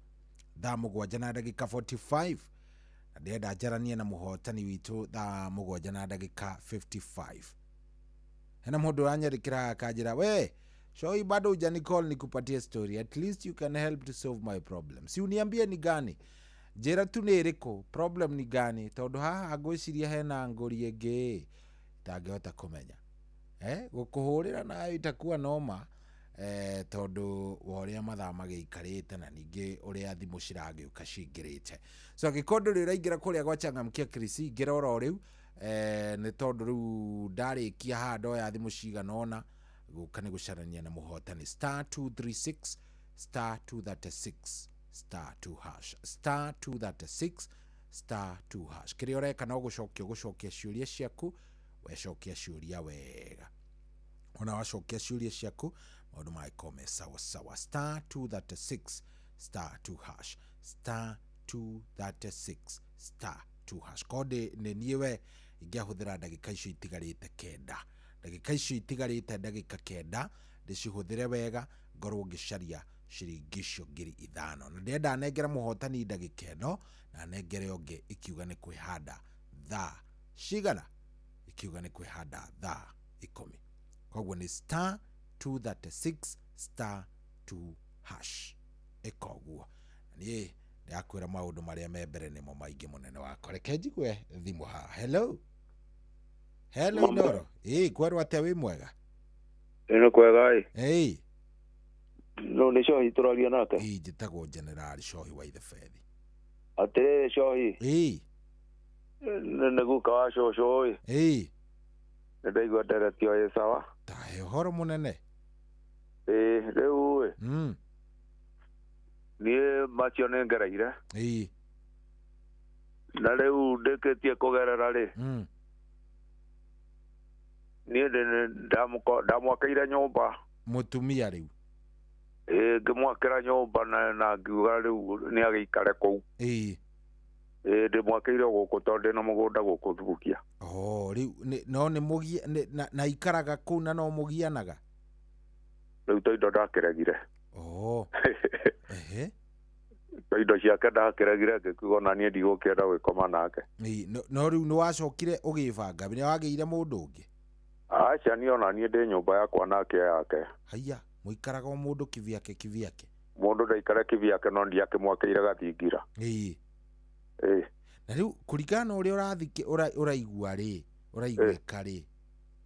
H: thaa 7 na ndagĩka 45 na ndĩrenda njaranie na mũhotani witũ thaa 7 na ndagĩka 55. Hena mũndũ ũranyandĩkĩra akanjĩra we Shoi bado hujanicall nikupatie story, at least you can help to solve my problem. Si uniambie ni gani, njĩra tu nĩ ĩrĩkũ, problem ni gani, tondũ haha ngwĩciria hena ngũri ĩngĩ itangĩhota kũmenya gũkũhũrĩra nayo itakuwa noma tondũ wa ũrĩa mathaa magĩikarĩte na ningĩ ũrĩa thimũ ciragĩũka cingĩrĩte. So angĩkorwo ndũrĩ ũraingĩra kũrĩa gwa Changamkia Krisi, ingĩra oro rĩu nĩ tondũ rĩu ndarĩkia haha ndoya thimũ cigana ũna gũka nĩ gũcarania na mũhotani star 236 star 236 star 2 hash star 236 star 2 hash. Kĩrĩa ũreka no gũcokia ciũria ciaku, wecokia ciũria wega ona wacokia ciũria ciaku maũndũ magĩkorwo me sawa sawa. Star 236 star 2 hash star 236 star 2 hash. Kode nĩ niĩ we ingĩahũthĩra ndagĩka icio itigarĩte 9 ndagĩka icio itigarĩte ndagĩka 9 ndĩcihũthĩre wega ngorwo ngĩcaria ciringi icio 5,000 na ndĩrenda nengera mũhotani ndagĩka ĩno na nengere ũngĩ ikiuga nĩ kwĩhanda thaa cigana, ikiuga nĩ kwĩhanda thaa 10. Koguo nĩ star 236 star 2 hash ĩka ũguo. Niĩ ndĩrakwĩra maũndũ marĩa me mbere nĩmo maingĩ mũnene wakwa. Reke njigue thimũ haha. Hello. Hello Ndoro. Ĩĩ kwerwo atĩa, wĩ mwega?
A: Ĩno kwega ĩ.
H: Ĩĩ.
A: No nĩ Cohi tũraria nake?
H: Ĩĩ njĩtagwo General Cohi wa Ithebethi.
A: Atĩrĩrĩ Cohi.
H: Ĩĩ.
A: Nĩ guka wa cũcũ ĩ.
H: Ĩĩ.
A: Nĩ ndaigua ndereti o ĩ sawa.
H: Tahe ũhoro mũnene.
A: Ĩĩ rĩu ĩ. Niĩ macio nĩ ngereire.
H: Ĩĩ.
A: Na rĩu ndĩkĩtie kũgerera rĩ. Niĩ ndamwakĩire nyũmba.
H: Mũtumia rĩu.
A: Ĩĩ ngĩmwakĩra nyũmba na ngiuga rĩu nĩ agĩikare kũu.
H: Ĩĩ.
A: Ĩĩ ndĩmwakĩire gũkũ tondũ ndĩna mũgũnda gũkũ Thubukia.
H: Oh, rĩu no nĩ mũgia na ikaraga kũu na no mũgianaga?
A: Rĩu to indo ndakĩregire.
H: Oh. Ehe.
A: To indo ciake ndakĩregire ngĩkiuga ona niĩ ndigũkĩenda gwĩkoma nake.
H: Ĩĩ no rĩu nĩ wacokire ũgĩbanga nĩ wagĩire mũndũ ũngĩ?
A: Aca niĩ ona niĩ ndĩ nyũmba yakwa nake yake.
H: Haiya, mũikaraga o mũndũ kivyake kivyake.
A: Mũndũ ndaikara kivyake no ndiakĩmwakĩire gathingira.
H: Ĩĩ.
A: Ĩĩ.
H: Na rĩu kũringana na ũrĩa ũrathikĩ ũraigua rĩ, ũraiguĩka rĩ.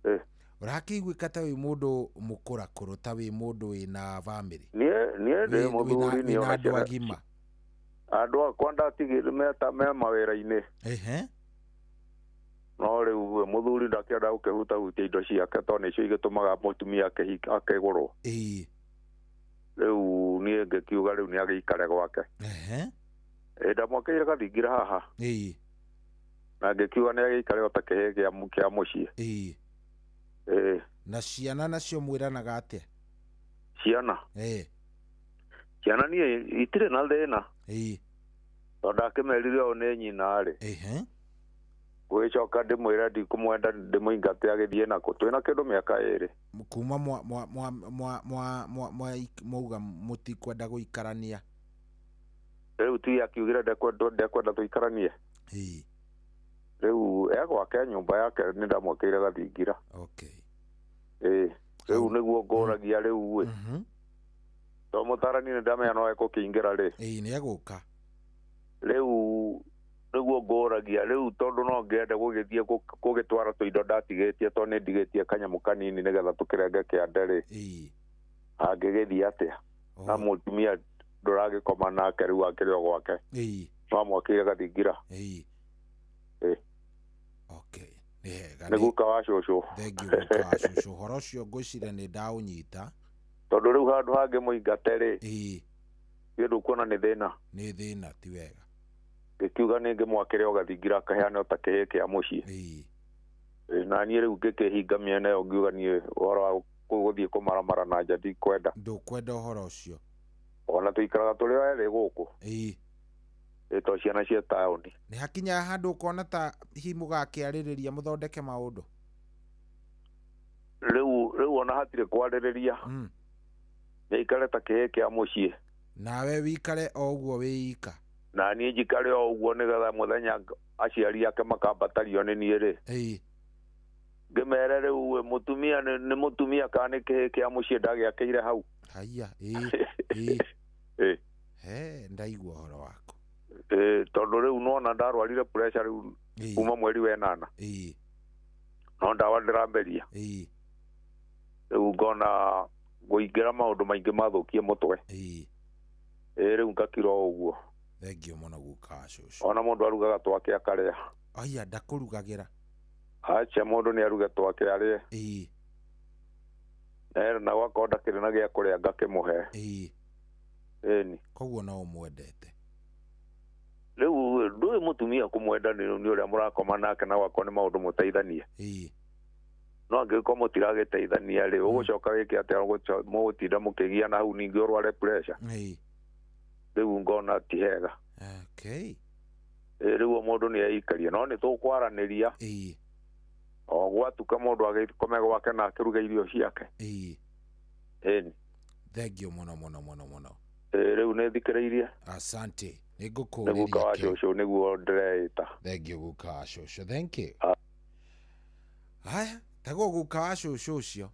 A: Ĩĩ.
H: Ũrakĩiguĩka ta wĩ mũndũ mũkũrakũrũ ta wĩ mũndũ wĩna bamĩrĩ.
A: Niĩ ndĩ mũthuri niĩ ona
H: andũ agima.
A: Andũ akwa ndatigire me mawĩra-inĩ.
H: Ehe.
A: No rĩu mũthuri ndakĩenda gũkĩhutahutia indo ciake tondũ nĩcio igĩtũmaga mũtumia akĩgũrwo.
H: Ĩĩ.
A: Rĩu niĩ ngĩkiuga rĩu nĩ agĩikare gwake.
H: Ehe.
A: Ĩĩ ndamwakĩire gathingira haha.
H: Ĩĩ.
A: Na ngĩkiuga nĩ agĩikare o ta kĩhĩĩ kĩa mũciĩ.
H: Ĩĩ.
A: Ĩĩ.
H: Na ciana nacio mwĩranaga atĩa?
A: Ciana?
H: Ĩĩ.
A: Ciana niĩ itirĩ na thĩna.
H: Ĩĩ.
A: Tondũ ndakĩmerire ũũ nĩ nyina rĩ.
H: Ehe.
A: Gũgĩcoka ndĩmwĩre ndikũmwenda ndĩmũingate agĩthiĩ nakũ. Twĩna kĩndũ mĩaka 2.
H: Kuma mwauga mũtikwenda gũikarania.
A: Rĩu ti akiugire ndekwenda tũikaranie.
H: Ĩĩ.
A: Rĩu e gwake nyũmba yake nĩ ndamwakĩire gathingira.
H: Okay.
A: Ĩĩ. Rĩu nĩguo ngũragia rĩu ĩ. To mũtarani nĩ ndamenya no ekũkĩingĩra rĩ.
H: Ĩĩ nĩ egũka.
A: Rĩu nĩguo ngũragia rĩu tondũ no ngĩende gũgĩthiĩ gũgĩtwara tũindo ndatigĩtie tondũ nĩ ndigĩtie kanyamũ kanini nĩgetha tũkĩrenge kĩande rĩ.
H: Ĩĩ.
A: Angĩgĩthiĩ atĩa? Na mũtumia ndũragĩkoma nake rĩu akĩrĩ o gwake.
H: Ĩĩ.
A: No amwakĩire gathingira.
H: Ĩĩ.
A: Ĩĩ.
H: Okay. Nĩ hega.
A: Nĩ guka wa cũcũ.
H: Thengiũ guka wa cũcũ. Ũhoro ũcio ngwĩciria nĩ ndaũnyita.
A: Tondũ rĩu handũ hangĩ mũingate rĩ.
H: Ĩĩ.
A: Niĩ ndũkuona nĩ thĩna.
H: Nĩ thĩna ti wega.
A: Ngĩkiuga nĩ ngĩmwakĩre o gathingira kaheane o ta kĩhĩĩ kĩa mũciĩ.
H: Ĩĩ.
A: Na niĩ rĩu ngĩkĩhinga mĩena ĩyo ngiuga niĩ ũhoro wa gũthiĩ kũmaramara na nja ndikwenda.
H: Ndũkwenda ũhoro ũcio.
A: Ona tũikaraga tũrĩ o erĩ gũkũ.
H: Ĩĩ.
A: Ĩĩ to ciana cia taũni.
H: Nĩ hakinyaga handũ ũkona ta hihi mũgakĩarĩrĩria mũthondeke maũndũ?
A: Rĩu ona hatirĩ kwarĩrĩria. Nĩaikare ta kĩhĩĩ kĩa mũciĩ.
H: Nawe wikare o ũguo wĩ ika.
A: Na niĩ njikare o ũguo nĩgetha mũthenya aciari ake makambatario nĩ niĩ rĩ.
H: Ĩĩ.
A: Ngĩmere rĩu mũtumia nĩ mũtumia kana nĩ kĩhĩĩ kĩa mũciĩ ndagĩakĩire hau.
H: Haiya, ĩĩ, ĩĩ.
A: Ĩĩ.
H: He, ndaigua ũhoro waku.
A: Ĩĩ, tondũ rĩu nĩwona ndarwarire pressure rĩu kuma mweri wa 8.
H: Ĩĩ.
A: No ndawa ndĩramberia.
H: Ĩĩ.
A: Rĩu ngona ngũingĩra maũndũ maingĩ mathũkie mũtwe.
H: Ĩĩ.
A: Ĩĩ rĩu ngakira o ũguo.
H: Thengiũ mũno guka wa cũcũ.
A: Ona mũndũ arugaga twake akarĩa.
H: Aya ndakũrugagĩra.
A: Acha mũndũ nĩ aruge twake arĩe.
H: Ĩĩ.
A: Na gwakorwo ndakĩrĩ na gĩa kũrĩa ngakĩmũhe.
H: Ĩĩ.
A: Ĩni.
H: Koguo no ũmwendete.
A: Rĩu ndũĩ mũtumia kũmwenda nĩ ũrĩa mũrakoma nake na gwakorwo nĩ maũndũ mũteithanie.
H: Ĩĩ.
A: No angĩkorwo mũtiragĩteithania rĩ, ũgũcoka wĩke atĩa? Mũgũtinda mũkĩgiana hau ningĩ ũrware pressure.
H: Ĩĩ.
A: Rĩu ngona ti hega.
H: Okay.
A: Ĩĩ rĩu mũndũ nĩ eikarie no nĩ tũkwaranĩria.
H: Ĩĩ.
A: O gwatuka mũndũ agĩkome gwake na akĩruga irio ciake.
H: Ĩĩ.
A: Ĩni.
H: Thengiũ mũno mũno mũno mũno.
A: Ĩĩ rĩu nĩ thikĩrĩirie.
H: Asante. Nĩ
A: Nĩ
H: ngũkũũrĩria.
A: guka wa cũcũ nĩguo ndĩreĩta.
H: Thengiũ guka wa cũcũ. Thank you. Haya, taguo guka wa cũcũ ũcio.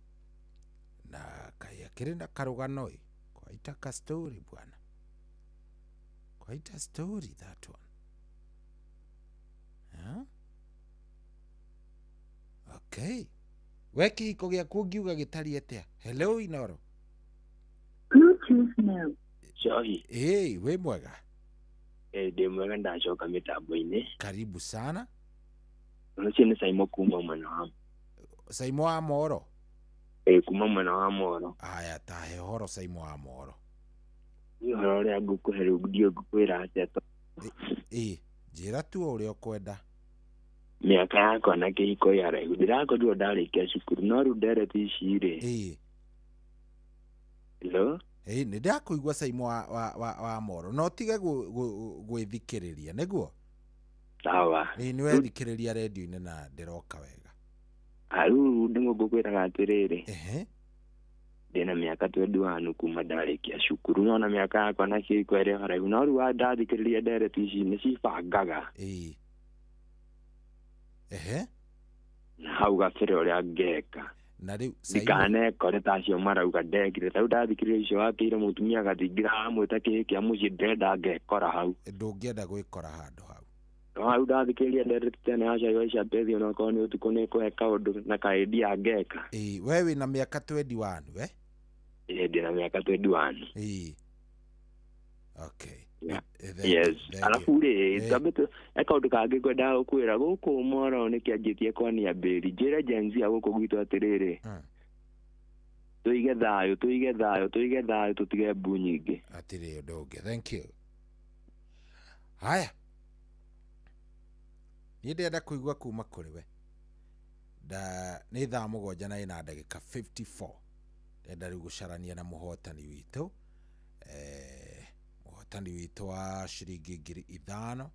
H: Na kaĩ akĩrĩ na karũgano ĩ. Quite a story bwana. Quite a story that one. Huh? Okay. We kĩhiko gĩaku ũngiuga gĩtariĩ atĩa? Hello Inoro.
J: Bluetooth mode.
M: Shohi.
H: Hey, wĩ mwega?
M: Ndĩ mwega ndacoka mĩtambo-inĩ.
H: Karibu sana.
L: Ũcio nĩ Saimo kuma mwena wa
H: Saimo wa Moro.
L: Kuma mwena wa Moro.
H: Aya, tahe ũhoro Saimo wa Moro.
L: Niĩ ũhoro ũrĩa ngũkũhe rĩu ndiũĩ ngũkwĩra atĩa to
H: Njĩra tu o ũrĩa ũkwenda.
L: Mĩaka yakwa na kĩhiko ĩ haraihu. Ndĩrakorirwo ndarĩkia cukuru no rĩu ndereti ici rĩ. Hello?
H: Nĩ ndakũigua Saimo wa Moro. No tige gwĩthikĩrĩria nĩguo?
L: Sawa.
H: Nĩ wethikĩrĩria redio-inĩ na ndĩroka wega.
L: Rĩu nĩguo ngũkwĩraga atĩrĩrĩ. Ndĩna mĩaka 21 kuma ndarĩkia cukuru no na mĩaka yakwa na kĩhiko ĩrĩ haraihu no rĩu ndathikĩrĩria ndereti ici nĩ cibangaga. Na hau gabere ũrĩa ngeka.
H: Na rĩu
L: ndikanekore ta acio marauga ndekire ta rĩu ndathikĩrĩria icio wakĩire mũtumia agathingira amwĩta kĩhĩ kĩa mũciĩ ndĩrenda ngekora hau.
H: Ndũngĩenda gwĩkora handũ hau.
L: No hau ndathikĩrĩria ndereti tene ya cai wa Icapethi onakorwo nĩ ũtukũ nĩ ĩkũhe kaũndũ na kaĩndia ngeka.
H: We wĩna mĩaka 21 we?
L: Ndĩna mĩaka 21.
H: Okay.
L: Yes. Alafu rĩ twambe he kaũndũ kangĩ ngwendaga gũkwĩra gũkũ Moro nĩkĩanjĩtie kwania mbĩri. Njĩre Gen Z a gũkũ gwitũ atĩrĩrĩ, tũige thayũ, tũige thayũ, tũige thayũ, tũtige mbu nyingĩ.
H: Hatirĩ ũndũ ũngĩ. Thank you. Haya, niĩ ndĩrenda kũigua kuma kũrĩ we. Nĩ thaa 7 na ĩna ndagĩka 54. Ndĩrenda rĩu gũcarania na mũhotani witũ. Mũhotani witũ wa ciringi 5,000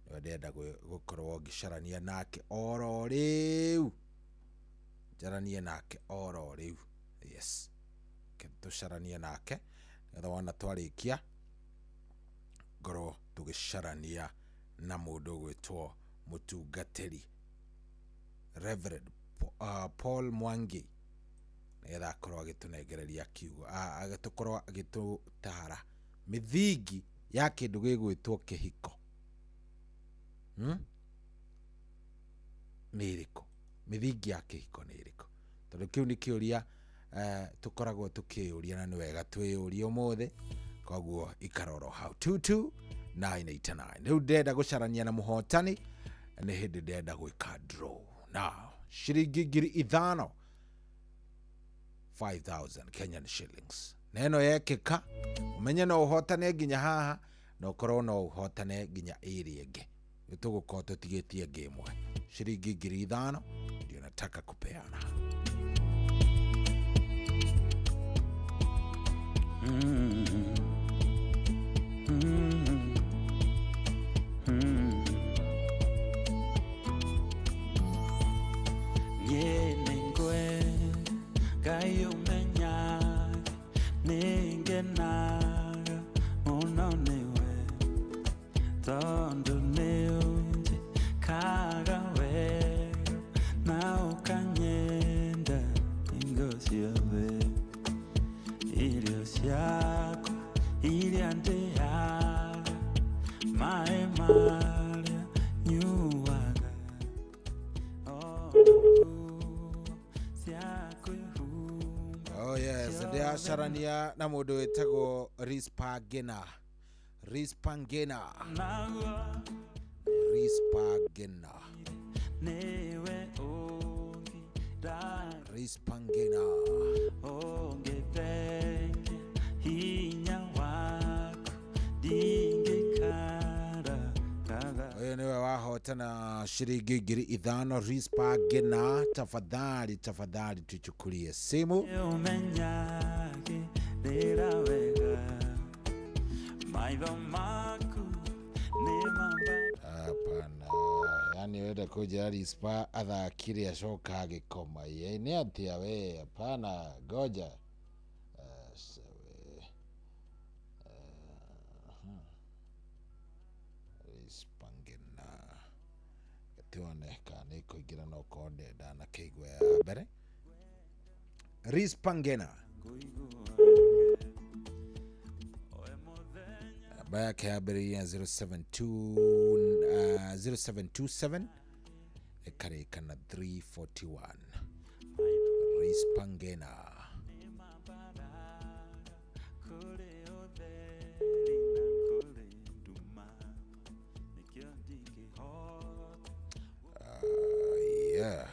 H: nĩwe ndĩrenda gũkorwo ngĩcarania nake oro rĩu. Njaranie nake oro rĩu. Yes. Tũcaranie nake nĩgetha wona twarĩkia ngorwo tũgĩcarania na mũndũ ũgwĩtwo mũtungatĩri Reverend Paul Mwangi nĩgetha akorwo agĩtũnengereria kiugo, agĩtũkorwo agĩtũtara mĩthingi ya kĩndũ gĩgwĩtwo kĩhiko. Nĩ ĩrĩkũ? Mĩthingi ya kĩhiko nĩ ĩrĩkũ? Tondũ kĩu nĩ kĩũria tũkoragwo tũkĩũria na nĩ wega twĩyũrie ũmũthĩ. Koguo ikara oro hau 22989. Rĩu ndĩrenda gũcarania na mũhotani, nĩ hĩndĩ ndĩrenda gwĩka draw. Now ciringi 5,000, 5,000 Kenyan shillings. Na ĩno yekĩka ũmenye no ũhotane nginya haha na ũkorwo no ũhotane nginya ĩrĩa ĩngĩ. Nĩtũgũkorwo tũtigĩtie ĩngĩ ĩmwe. Ciringi 5,000 ndio nataka kupeana. Oh yes, ndĩracarania na mũndũ wĩtagwo Rispangena. Rispangena. Rispangena. Rispangena. Ũyũ nĩwe wahotana ciringi 5,000. Rispangena, tafadhali tafadhali tuchukulie simu. Hapana, yani wenda kuja Rispa athakire acoka agĩkoma. Nĩ atĩa we? Hapana, ngoja. Rispangena tuone kana nĩ kũingĩra no korwo ndanakĩigua ya mbere. Rispangena namba yake yambĩrĩirie 072 0727 ĩkarĩka na 341. Rispangena. Yeah.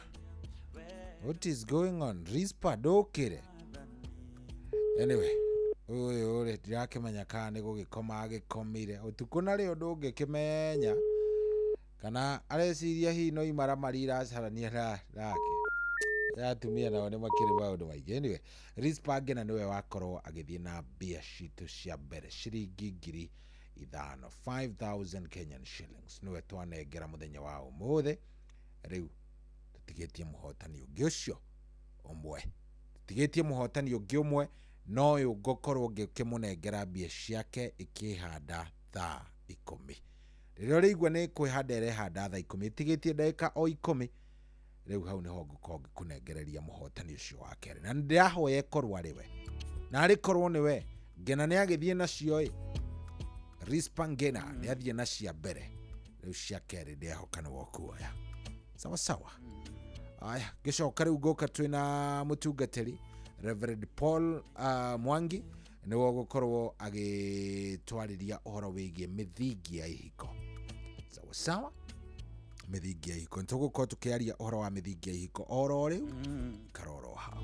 H: What is going on? Rispa ndũkĩre. Anyway, ũyũ rĩ ndirakĩmenya kana nĩ gũgĩkoma agĩkomire ũtukũ narĩo ndũngĩkĩmenya kana areciria hihi no imaramari iracarania nake atumia nao nĩ makĩrĩ maũndũ maingĩ. Anyway, Rispa Ngena nĩwe wakorwo agĩthiĩ na mbia citũ cia mbere ciringi 5,000 5,000 Kenyan shillings nĩwe twanengera mũthenya wa ũmũthĩ. Rĩu tũtigĩtie mũhotani ũngĩ ũcio ũmwe, tũtigĩtie mũhotani ũngĩ ũmwe no ũyũ ngũkorwo ngĩkĩmũnengera mbia ciake ikĩhanda thaa 10. Rĩrĩa ũrĩigua nĩ kwĩhanda ĩrehanda thaa 10 ĩtigĩtie ndagĩka o 10, rĩu hau nĩho ngũkorwo ngĩkũnengereria mũhotani ũcio wa kerĩ. Na ndĩrahoya ĩkorwo arĩ we, na arĩ korwo nĩ we Ngena nĩ agĩthiĩ nacio ĩ. Rispa Ngena nĩ athiĩ na cia mbere, rĩu cia kerĩ ndĩrehoka nĩ wokuoya. Sawa sawa. Aya, ngĩcoka rĩu ngũka twĩna mũtungatĩri Reverend Paul Mwangi nĩwe ũgũkorwo agĩtwarĩria ũhoro wĩgiĩ mĩthingi ya ihiko. Sawa sawa, mĩthingi ya ihiko. Nĩtũgũkorwo tũkĩaria ũhoro wa mĩthingi ya ihiko oro rĩu, karoro hau.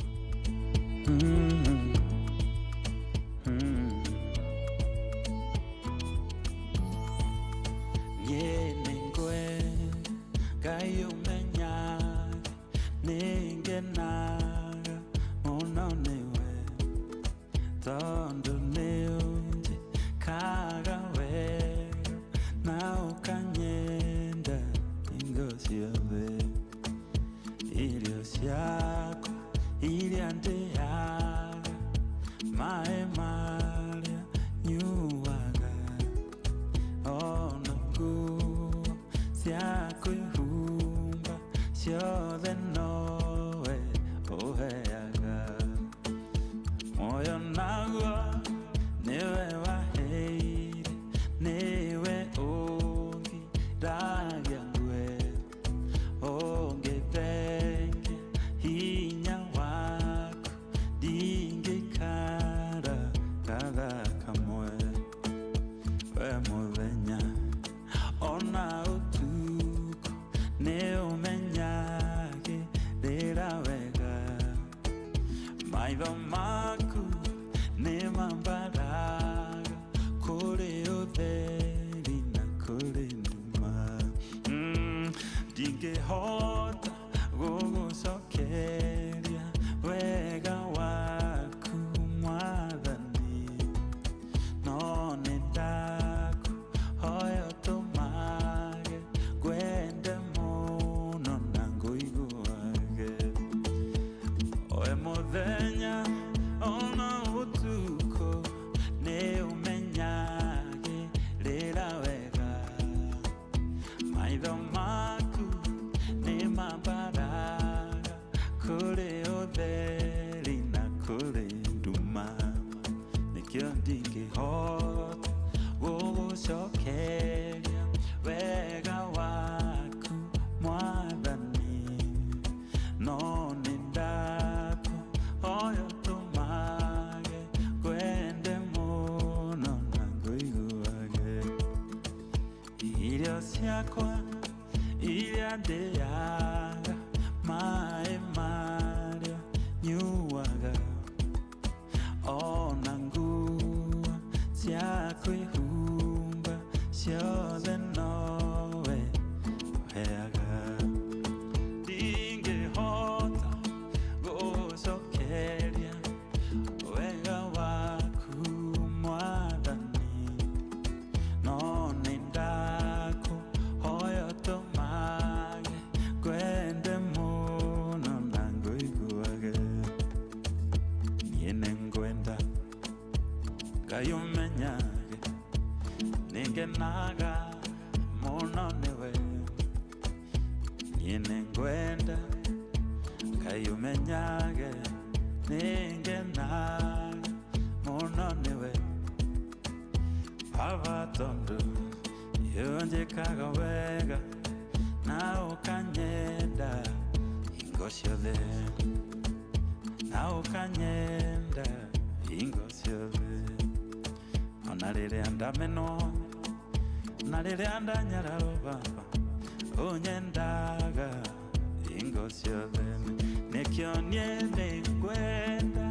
M: Nĩkĩo niĩ nĩngwenda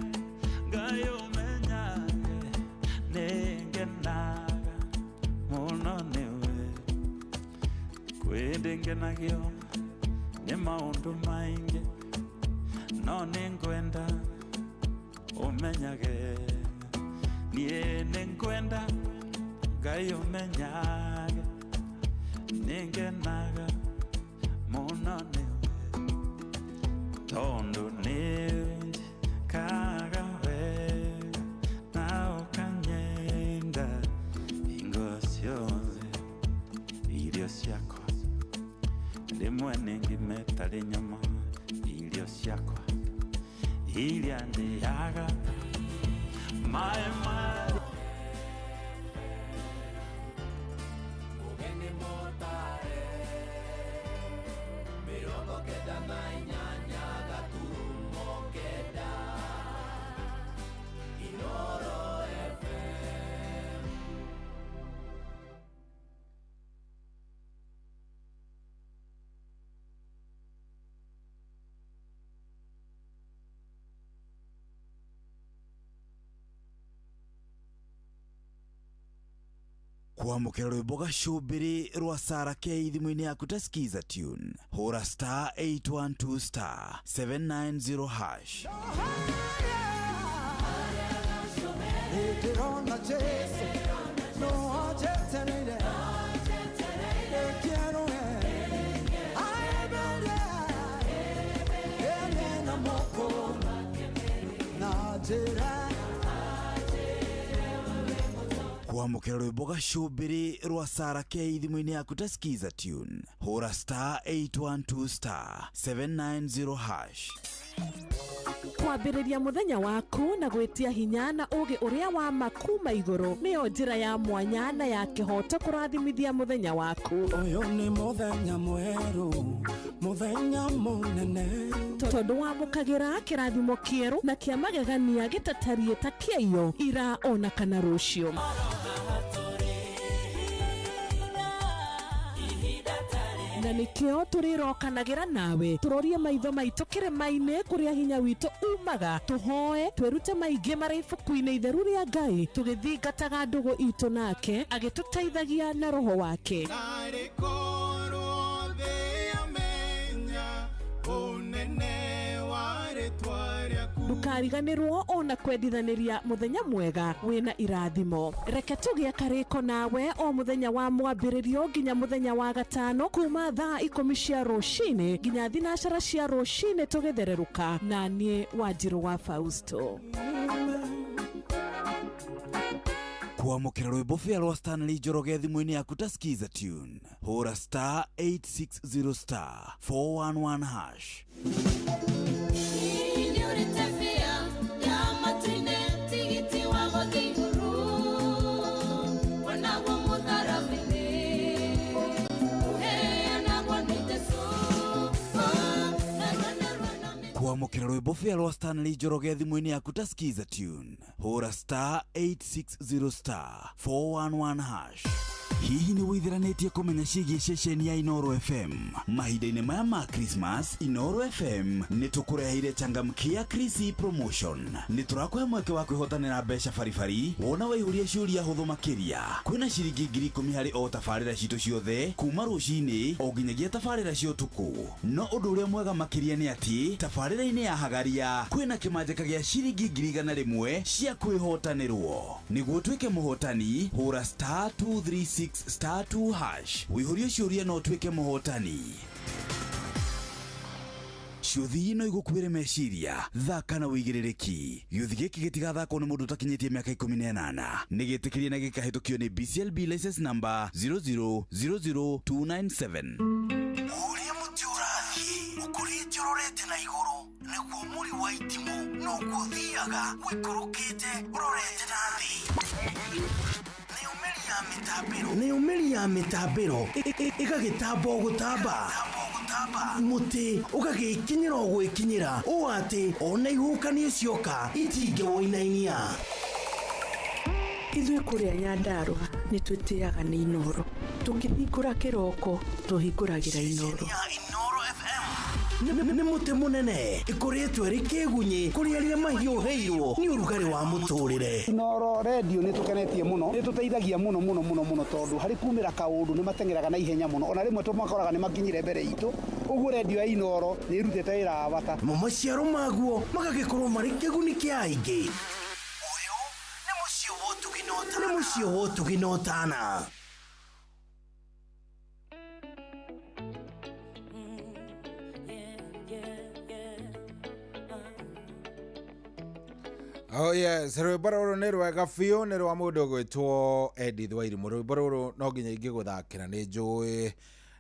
M: Ngai ũmenyage nĩngenaga mũno nĩwe. Kwĩ ndĩngenagio nĩ maũndũ maingĩ no nĩngwenda ũmenyage niĩ nĩngwenda Ngai ũmenyage nĩngenaga mũno nĩwe tondũ nĩnjĩkaga wega na ũkanyenda hingo ciothe. Irio ciakwa rĩmwe nĩ ngima ĩtarĩ nyama, irio ciakwa iria ndĩaga maĩ marĩ
K: Mũgeni mũtare 98 gaturumo 9 Inoro FM.
I: Kwamũkĩra rwĩmbo gacũmbĩrĩ rwa Sarah K thimũ-inĩ yaku ta Skiza tune hũra star 812 star 790 hash.
R: Ndĩrona Jesu no anjetereire Ekĩrũe aemere ene na moko na njĩra.
I: Kwamũkĩra rwĩmbo gacũmbĩrĩ rwa Sarah K thimũ-inĩ yaku ta Skiza tune hũra star 812 star 790 hash.
D: Kwambĩrĩria mũthenya waku na gwĩtia hinya na ũũgĩ ũrĩa wa ma kuma igũrũ nĩyo njĩra ya mwanya na ya kĩhooto kũrathimithia mũthenya waku.
R: Ũyũ nĩ mũthenya mwerũ, mũthenya mũnene,
D: tondũ wamũkagĩra kĩrathimo kĩerũ na kĩa magegania gĩtatariĩ ta kĩaiyo ira ona kana rũciũ. Na nĩkĩo tũrĩrokanagĩra nawe tũrorie maitho maitũ kĩrĩma-inĩ kũrĩa hinya witũ umaga, tũhoe twĩrute maingĩ marĩ ibuku-inĩ itheru rĩa Ngai tũgĩthingataga ndũgũ itũ nake agĩtũteithagia na roho wake.
B: Narĩ korwo thĩ yamenya ũnene wa rĩtwa rĩaku.
D: Ndũkariganĩrwo ona kwendithanĩria mũthenya mwega wĩna irathimo. Reke tũgĩe karĩko nawe o mũthenya wa mwambĩrĩrio nginya mũthenya wa gatano kuma thaa 10 cia rũcinĩ nginya 12 cia rũcinĩ tũgĩthererũka na niĩ Wanjirũ wa Fausto.
I: Kwamũkĩra rwĩmbo bĩa rwa Stanley Njoroge thimũ-inĩ yaku ta Skiza tune hũra star 860 star 411 hash. Kwamũkĩra rwĩmbo bĩa rwa Stanley Njoroge thimũ-inĩ yaku ta Skiza tune hũra star 860 star 411 hash. Hihi nĩ wĩithiranĩtie kũmenya ciĩgiĩ ceceni ya Inoro FM? Mahinda-inĩ maya ma Christmas, Inoro FM nĩ tũkũreheire changamkia Krisi promotion. Nĩ tũrakũhe mweke wa kwĩhotanĩra mbeca baribari wona waihũria ciũria hũthũ makĩria. Kwĩna ciringi 10,000 harĩ o tabarĩra citũ ciothe kuma rũcinĩ o nginyagia tabarĩra cia ũtukũ. No ũndũ ũrĩa mwega makĩria nĩ atĩ tabarĩra-inĩ ya Hagaria kwĩna kĩmanjĩka gĩa ciringi 100,000 cia kwĩhotanĩrwo. Nĩguo ũtuĩke mũhotani hũra star 236 star 2 hash wĩihũrie ciũria no ũtuĩke mũhotani. Ciũthi no igũkuĩre meciria, thaka na wĩigĩrĩrĩki. Gĩũthi gĩkĩ gĩtigathakwo nĩ mũndũ ũtakinyĩtie mĩaka 18. Nĩ gĩtĩkĩrie na gĩkahĩtũkio nĩ BCLB license number 0000297.
C: Ũrĩa mũtĩ ũrathiĩ ũkũrĩte ũrorete na igũrũ nĩguo mũri wa itimũ noguo ũthiaga wĩikũrũkĩte ũrorete na thĩ. Nĩyo mĩri ya mĩtambĩro ĩgagĩtamba o gũtamba mũtĩ ũgagĩkinyĩra o gwĩkinyĩra ũũ atĩ ona ihuhũkanio cioka itingĩwũinainia.
S: Ithuĩ kũrĩa Nyandarũa nĩ twĩtĩaga nĩ Inoro. Tũkĩhingũra kĩroko tũhingũragĩra Inoro.
C: Inoro FM. Nĩ mũtĩ mũnene ĩkoretwo ĩrĩ kĩgunyĩ kũrĩ arĩa mahiũhĩirwo nĩ ũrugarĩ wa mũtũrĩre.
E: Inooro redio nĩ tũkenetie mũno, nĩ tũteithagia mũno mũno mũno mũno tondũ harĩ kumĩra kaũndũ nĩ mateng'eraga na ihenya mũno, ona rĩmwe tũmakoraga nĩ makinyire mbere itũ. Ũguo redio ya Inooro nĩ ĩrutĩte wĩra wa bata.
C: Namo maciaro maguo magagĩkorwo marĩ kĩguni kĩa aingĩ. Ũyũ nĩ mũciĩ wa ũtugi na ũtana. Nĩ mũciĩ wa ũtugi na ũtana.
H: Oh yes, rwĩmbo rũrũ nĩ rwega biũ, nĩ rwa mũndũ ũgwĩtwo Edith Wairimu. Rwĩmbo rũrũ no nginya ingĩgũthakĩra, nĩ njũĩ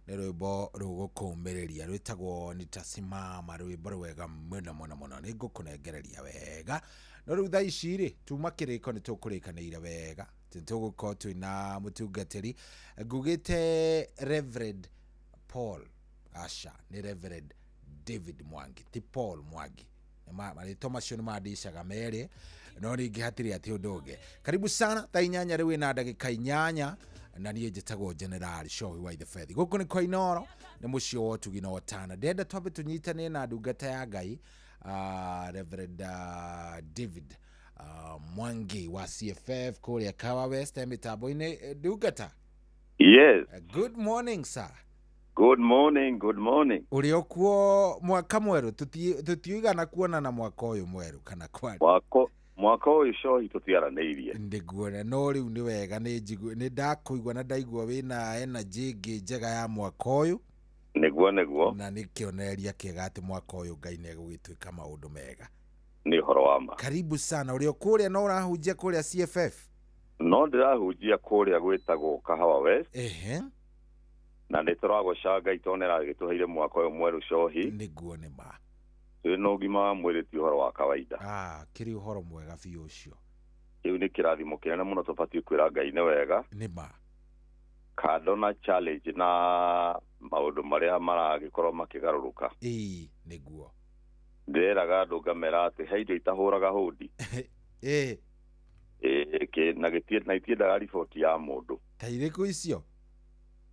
H: nĩ rwĩmbo rũgũkũmĩrĩria, rwĩtagwo Nitasimama, rwĩmbo rwega mũno mũno mũno, nĩ ngũkũnengereria wega. No rĩu thaa ici rĩ, tuma kĩrĩko nĩ tũkũrĩkanĩire wega, tũgũkorwo twĩna mũtungatĩri ngugĩte Reverend Paul, aca nĩ Reverend David Mwangi, ti Paul Mwangi. Marĩtwa macio nĩ mandicaga merĩ, no ningĩ hatirĩ atĩ ũndũ ũngĩ. Karibu sana, thaa 8 rĩu ĩna ndagĩka 8, na niĩ njĩtagwo General Shohi wa Ithefethi. Gũkũ nĩ kwa Inooro, nĩ mũciĩ wa ũtugi na ũtana. Ndĩrenda twambe tũnyitane na ndungata ya Ngai, Reverend David Mwangi wa CFF kũrĩa Kahawa West mĩtambo-inĩ. Ndungata.
N: Yes.
H: Good morning, sir.
N: Good morning, good morning.
H: Ũrĩ o kuo mwaka mwerũ, tũtiigana kuonana mwaka ũyũ mwerũ kana kwari.
N: Mwaka ũyũ Shohi tũtiaranĩirie.
H: Ndĩguona, no rĩu nĩ wega, nĩ ndakũigua na ndaigua wĩna energy ĩngĩ njega ya mwaka ũyũ.
N: Nĩguo, nĩguo.
H: Na nĩ kĩonereria kĩega atĩ mwaka ũyũ Ngai nĩ egũgĩtwĩka maũndũ mega.
N: Nĩ ũhoro wa ma.
H: Karibu sana, ũrĩ o kũrĩa no ũrahunjia kũrĩa CFF?
N: No ndĩrahunjia kũrĩa gwĩtagwo Kahawa West.
H: Ehe.
N: Na nĩ tũragoca Ngai tondũ nĩ aragĩtũheire mwaka ũyũ mwerũ Shohi.
H: Nĩguo, nĩ ma.
N: Twĩna ũgima wa mwĩrĩ ti ũhoro wa kawaida.
H: Kĩrĩ ũhoro mwega biũ ũcio.
N: Kĩu nĩ kĩrathimo kĩnene mũno tũbatiĩ kwĩra Ngai nĩ wega.
H: Nĩ ma.
N: Kando na challenge na maũndũ marĩa maragĩkorwo makĩgarũrũka.
H: Ĩĩ, nĩguo.
N: Ndĩreraga andũ ngamera atĩ he indo itahũraga hũndi.
H: Ĩĩ.
N: Ĩĩ, na itiendaga riboti ya mũndũ.
H: Ta irĩkũ icio?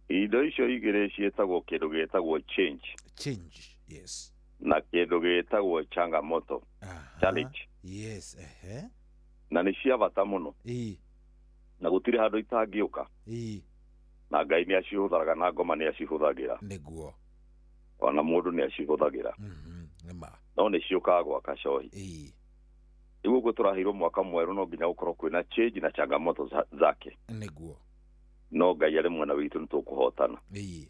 N: Indo icio igĩrĩ ciĩtagwo kĩndũ gĩtagwo change.
H: Change, yes.
N: Na kĩndũ gĩtagwo changamoto. Challenge.
H: Yes, ehe.
N: Na nĩ cia bata mũno.
H: Ĩĩ.
N: Na gũtirĩ handũ itangĩũka.
H: Ĩĩ.
N: Na Ngai nĩ acihũthagĩra na ngoma nĩ acihũthagĩra.
H: Nĩguo.
N: Ona mũndũ nĩ acihũthagĩra.
H: Nĩ ma.
N: No nĩ ciũkaga gwaka Shohi.
H: Ĩĩ.
N: Rĩu ũguo tũraheirwo mwaka mwerũ no nginya gũkorwo kwĩna change na changamoto zake.
H: Nĩguo.
N: No Ngai arĩ mwena witũ nĩ tũkũhotana.
H: Ĩĩ.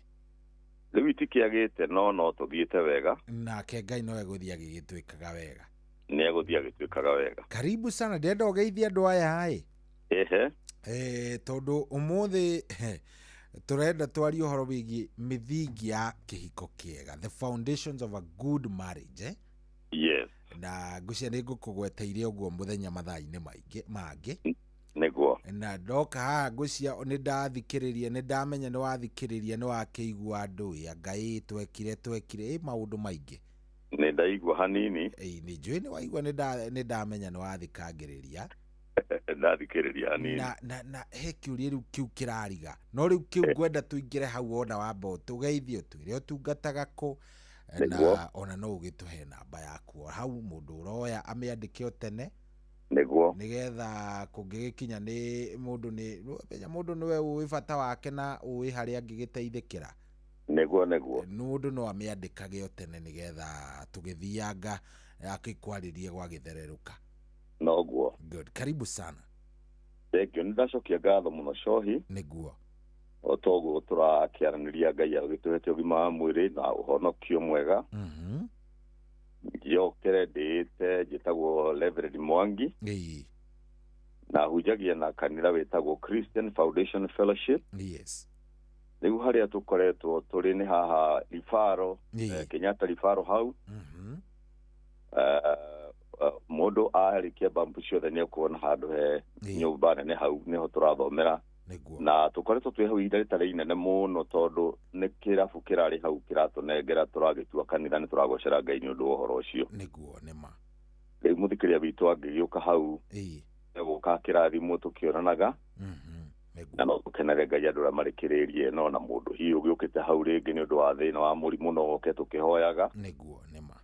N: Rĩu itikĩagĩte no tũthiĩte wega.
H: Nake Ngai no egũthiĩ agĩgĩtwĩkaga wega.
N: Nĩ egũthiĩ agĩtwĩkaga wega.
H: Karibu sana, ndĩrenda ũgeithie andũ aya ĩ.
N: Ehe.
H: Tondũ ũmũthĩ tũrenda twarie ũhoro wĩgiĩ mĩthingi ya kĩhiko kĩega, the foundations of a good marriage, eh?
N: Yes.
H: Na ngwĩciria nĩ ngũkũgweteire ũguo mũthenya mathaa-inĩ maingĩ mangĩ.
N: Nĩguo.
H: Na ndoka haha ngwĩciria nĩ ndathikĩrĩria, nĩ ndamenya nĩ wathikĩrĩria, nĩ wakĩigua andũ ĩ Ngai twekire ĩ maũndũ maingĩ.
N: Nĩ ndaigua hanini.
H: Ĩ nĩ njũĩ nĩ waigua, nĩ ndamenya nĩ wathikangĩrĩria.
N: Ndathikĩrĩria hanini.
H: Na he kĩũria rĩu kĩu kĩrariga. No rĩu kĩu ngwenda tũingĩre hau ona wamba ũtũgeithie, ũtwĩre ũtungataga kũ, na ona no ũgĩtũhe namba yaku hau mũndũ ũroya amĩandĩke o tene.
N: Nĩguo.
H: Nĩgetha kũngĩgĩkinya nĩ mũndũ nĩ menya mũndũ nĩwe ũĩ bata wake na ũĩ harĩa angĩgĩteithĩkĩra.
N: Nĩguo, nĩguo.
H: Mũndũ no amĩandĩkage o tene nĩgetha tũgĩthianga akĩkwarĩrie gwagĩthererũka.
N: Noguo.
H: Good. Karibu sana.
N: Thank you. Nĩ ndacokia ngatho mũno Shohi.
H: Nĩguo.
N: O toguo tũrakĩaranĩria Ngai agĩtũhete ũgima wa mwĩrĩ na ũhonokio mwega. Njokere ndĩĩte njĩtagwo Reverend Mwangi.
H: Ĩĩ.
N: Na hunjagia na kanitha wĩtagwo Christian Foundation Fellowship.
H: Yes.
N: Rĩu harĩa tũkoretwo tũrĩ nĩ haha Rifaro, Kenyatta Rifaro hau. Mũndũ arĩkia bambu ciothe nĩ ekuona handũ he nyũmba nene hau nĩho tũrathomera. Na tũkoretwo twĩ hau ihinda rĩtarĩ inene mũno tondũ nĩ kĩrabu kĩrarĩ hau kĩratũnengera tũragĩtua kanitha, nĩ tũragocera Ngai nĩ ũndũ wa ũhoro ũcio.
H: Nĩguo, nĩ ma.
N: Rĩu mũthikĩrĩria witũ angĩgĩũka hau egũka kĩrathimwo tũkĩonanaga. Na no tũkenere Ngai andũ arĩa marĩkĩrĩrie no na mũndũ hihi ũgĩũkĩte hau rĩngĩ nĩ ũndũ wa thĩna wa mũrimũ no oke tũkĩhoyaga.
H: Nĩguo nĩma.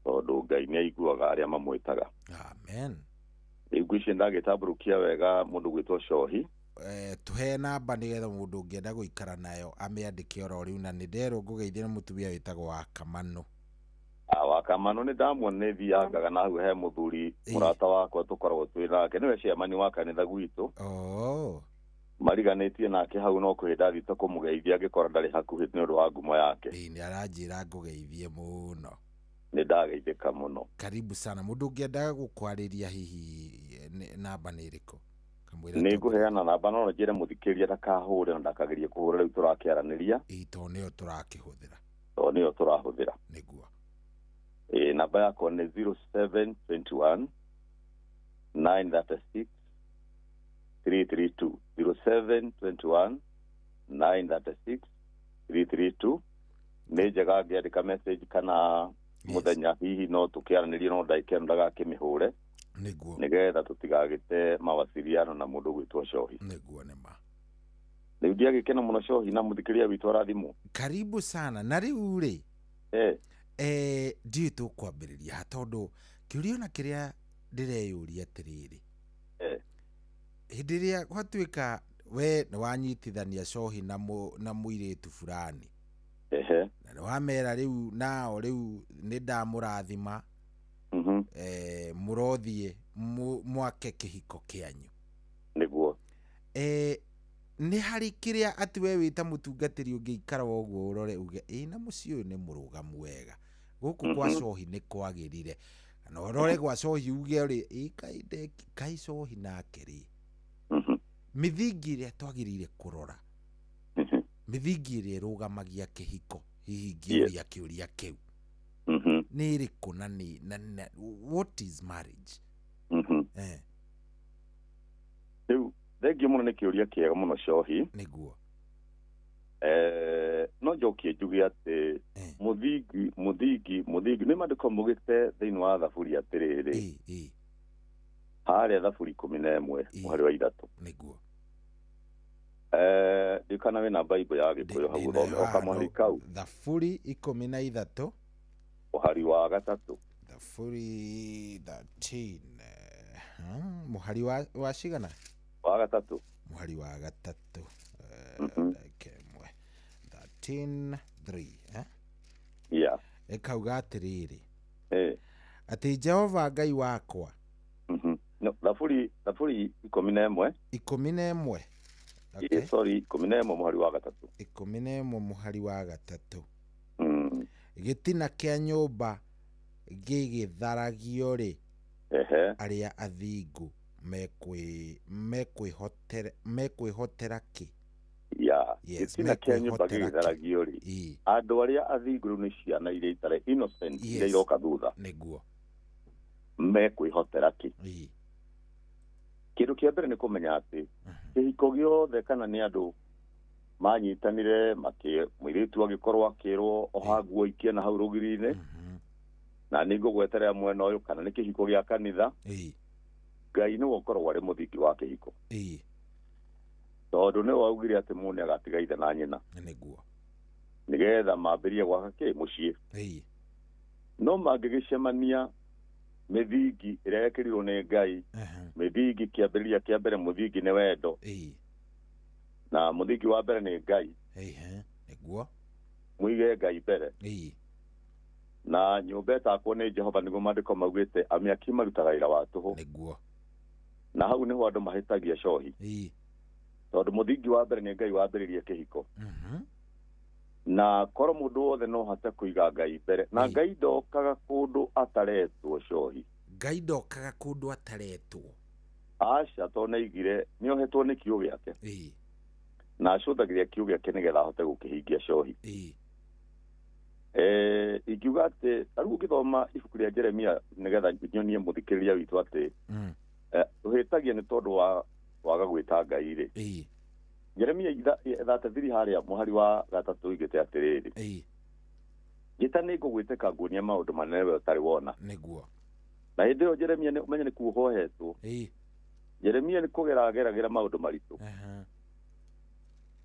N: Tondũ Ngai nĩ aiguaga arĩa mamwĩtaga.
H: Amen.
N: Rĩu ngwĩciria ndagĩtambũrũkia wega mũndũ gwĩtwo Cohi.
H: Tuhe namba nĩgetha mũndũ ũngĩenda gũikara nayo amĩandĩke oro rĩu, na nĩ nderwo ngũgeithie nĩ mũtumia wĩtagwo wa Kamano.
N: Wa Kamano nĩ ndamuona nĩ thiangaga na hau he mũthuri mũrata wakwa tũkoragwo twĩ nake, nĩwe chairman wa kanitha gwitũ. Mariganĩtie nake hau no kwĩ ndathiĩte kũmũgeithia angĩkorwo ndarĩ hakuhĩ nĩ ũndũ wa ngumo yake.
H: Ĩĩ nĩ aranjĩra ngũgeithie mũno.
N: Nĩ ndageithĩka mũno.
H: Karibu sana. Mũndũ ũngĩendaga gũkwarĩria hihi namba nĩ ĩrĩkũ?
N: Nĩ ngũheana namba no njĩre mũthikĩrĩria ndakahũre na ndakagerie kũhũra rĩu tũrakĩaranĩria.
H: Ĩĩ tondũ nĩyo tũrakĩhũthĩra.
N: Tondũ nĩyo tũrahũthĩra.
H: Nĩguo.
N: Ĩĩ namba yakwa nĩ 0721 936 332. 0721 936 332. Nĩ njega ngĩandĩka message kana mũthenya hihi no tũkĩaranĩrie no ndagĩka ĩno ndagakĩmĩhũre.
H: Nĩguo.
N: Nĩgetha tũtigagĩte mawasiliano na mũndũ gwĩtwo Cohi.
H: Nĩguo nĩma.
N: Rĩu ndiagĩkena mũno Cohi na mũthikĩrĩria witũ arathimwo.
H: Karibu sana. Na rĩu rĩ ndiũĩ tũkwambĩrĩria ha tondũ kĩũria ona kĩrĩa ndĩreyũria atĩrĩrĩ, hĩndĩ ĩrĩa gwatuĩka we nĩ wanyitithania Cohi na mũirĩtu fulani, na nĩ wamera rĩu nao rĩu nĩ ndamũrathima, mũrothiĩ mwake kĩhiko kĩanyu.
N: Nĩguo.
H: Nĩ harĩ kĩrĩa atĩ we wĩ ta mũtungatĩri ũngĩikara ũguo ũrore uge ĩ na mũciĩ ũyũ nĩ mũrũgamu wega, gũkũ kwa Cohi nĩ kwagĩrire, na ũrore gwa Cohi uge rĩ ĩ kai Cohi nake rĩ, mĩthingi ĩrĩa twagĩrĩire kũrora, mĩthingi ĩrĩa ĩrũgamagia kĩhiko, hihi ngĩũria kĩũria kĩu nĩ ĩrĩkũ na nĩ what is marriage?
N: Rĩu thengiũ mũno nĩ kĩũria kĩega mũno Cohi.
H: Nĩguo.
N: No njokie njuge atĩ mũthingi nĩ maandĩko maugĩte thĩinĩ wa Thaburi atĩrĩrĩ, harĩa Thaburi 11 mũhari wa 3.
H: Nĩguo.
N: Ndikana wĩna Bible ya Gĩkũyũ hau ũthome o kamũhari kau.
H: Thaburi 13
N: mũhari wa 3.
H: Thaburi 13 mũhari wa cigana?
N: Wa 3.
H: Mũhari wa 3. Ndagĩka ĩmwe. 13:3
N: Yeah.
H: Ĩkauga atĩrĩrĩ, atĩ Jehova Ngai wakwa.
N: No, Thaburi 11.
H: 11.
N: Okay. Sorry, 11 mũhari wa 3.
H: 11 mũhari wa 3. Gĩtina kĩa nyũmba gĩgĩtharagio rĩ, arĩa athingu mekwĩhotera kĩ?
N: Ya, gĩtina kĩa nyũmba gĩgĩtharagio rĩ, andũ arĩa athingu rĩu nĩ ciana iria itarĩ innocent iria iroka thutha.
H: Nĩguo.
N: Mekwĩhotera kĩ? Kĩndũ kĩa mbere nĩ kũmenya atĩ kĩhiko gĩothe kana nĩ andũ manyitanire mũirĩtu agĩkorwo akĩrwo oha nguo ikie na hau rũgiri-inĩ, na nĩ ngũgweterera mwena ũyũ kana nĩ kĩhiko gĩa kanitha, Ngai nĩwe ũkoragwo arĩ mũthingi wa kĩhiko. Tondũ nĩwe waugire atĩ mũndũ nĩagatiga ithe na nyina.
H: Nĩguo.
N: Nĩgetha mambĩrĩrie gwaka kĩ mũciĩ. No mangĩgĩcemania mĩthingi ĩrĩa yekĩrirwo nĩ Ngai, mĩthingi kĩambĩrĩria kĩa mbere mũthingi nĩ wendo. Na mũthingi wa mbere nĩ Ngai.
H: Nĩguo.
N: Mũige Ngai mbere. Na nyũmba ĩtakwo nĩ Jehova nĩguo maandĩko maugĩte amĩaki marutaga wĩra wa tũhũ.
H: Nĩguo.
N: Na hau nĩho andũ mahĩtagia Cohi. Tondũ mũthingi wa mbere nĩ Ngai wambĩrĩrie kĩhiko. Na korwo mũndũ wothe no hote kũiga Ngai mbere. Na Ngai ndokaga kũndũ ataretwo Cohi.
H: Ngai ndokaga kũndũ ataretwo.
N: Aca tondũ nĩaigire nĩohetwo nĩ kiugo gĩake. Na acũthagĩria kiugo gĩake nĩgetha ahote gũkĩhingia Cohi. Ingiuga atĩ rĩu ũngĩthoma ibuku rĩa Jeremia nĩgetha nyonie mũthikĩrĩria witũ atĩ tũhĩtagia nĩ tondũ wa waga gwĩta Ngai rĩ. Jeremia 33 harĩa mũhari wa 3 oigĩte atĩrĩrĩ, njĩta nĩ ngũgwĩtĩka nguonia maũndũ manene we ũtarĩ wona.
H: Nĩguo.
N: Na hĩndĩ ĩyo Jeremia nĩ ũmenye nĩ kuohwo ohetwo. Jeremia nĩ kũgera ageragĩra maũndũ maritũ.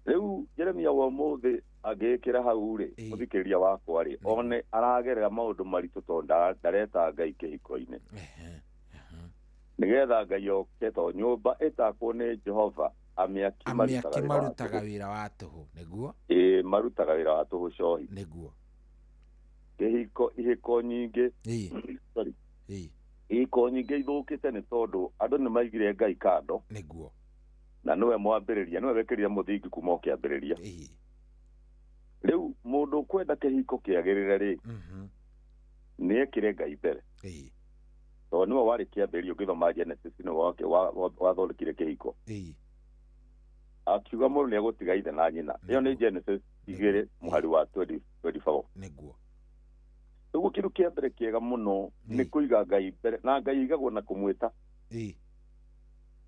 N: Rĩu Jeremia wa ũmũthĩ angĩĩkĩra hau rĩ, mũthikĩrĩria wakwa rĩ, one aragerera maũndũ maritũ tondũ ndareta Ngai kĩhiko-inĩ. Nĩgetha Ngai oke, to nyũmba ĩtakwo nĩ Jehova, amĩaki
H: amĩaki marutaga wĩra wa tũhũ, nĩguo.
N: Ĩĩ, marutaga wĩra wa tũhũ cohi.
H: Nĩguo.
N: Kĩhiko, ihiko nyingĩ, sorry, ihiko nyingĩ ithũkĩte nĩ tondũ andũ nĩ maigire Ngai kando.
H: Nĩguo.
N: Na nĩwe mwambĩrĩria, nĩwe wekĩrire mũthingi kuma ũkĩambĩrĩria. Rĩu mũndũ ũkwenda kĩhiko kĩagĩrĩre rĩ, nĩ ekĩre Ngai mbere. Tondũ nĩwe warĩ kĩambĩrĩria, ũngĩthoma Genesis nĩwe wathondekire kĩhiko. Akiuga mũndũ nĩ egũtiga ithe na nyina. Ĩyo nĩ Genesis 2 mũhari wa 24.
H: Nĩguo.
N: Ũguo kĩndũ kĩa mbere kĩega mũno nĩ kũiga Ngai mbere, na Ngai aigagwo na kũmwĩta.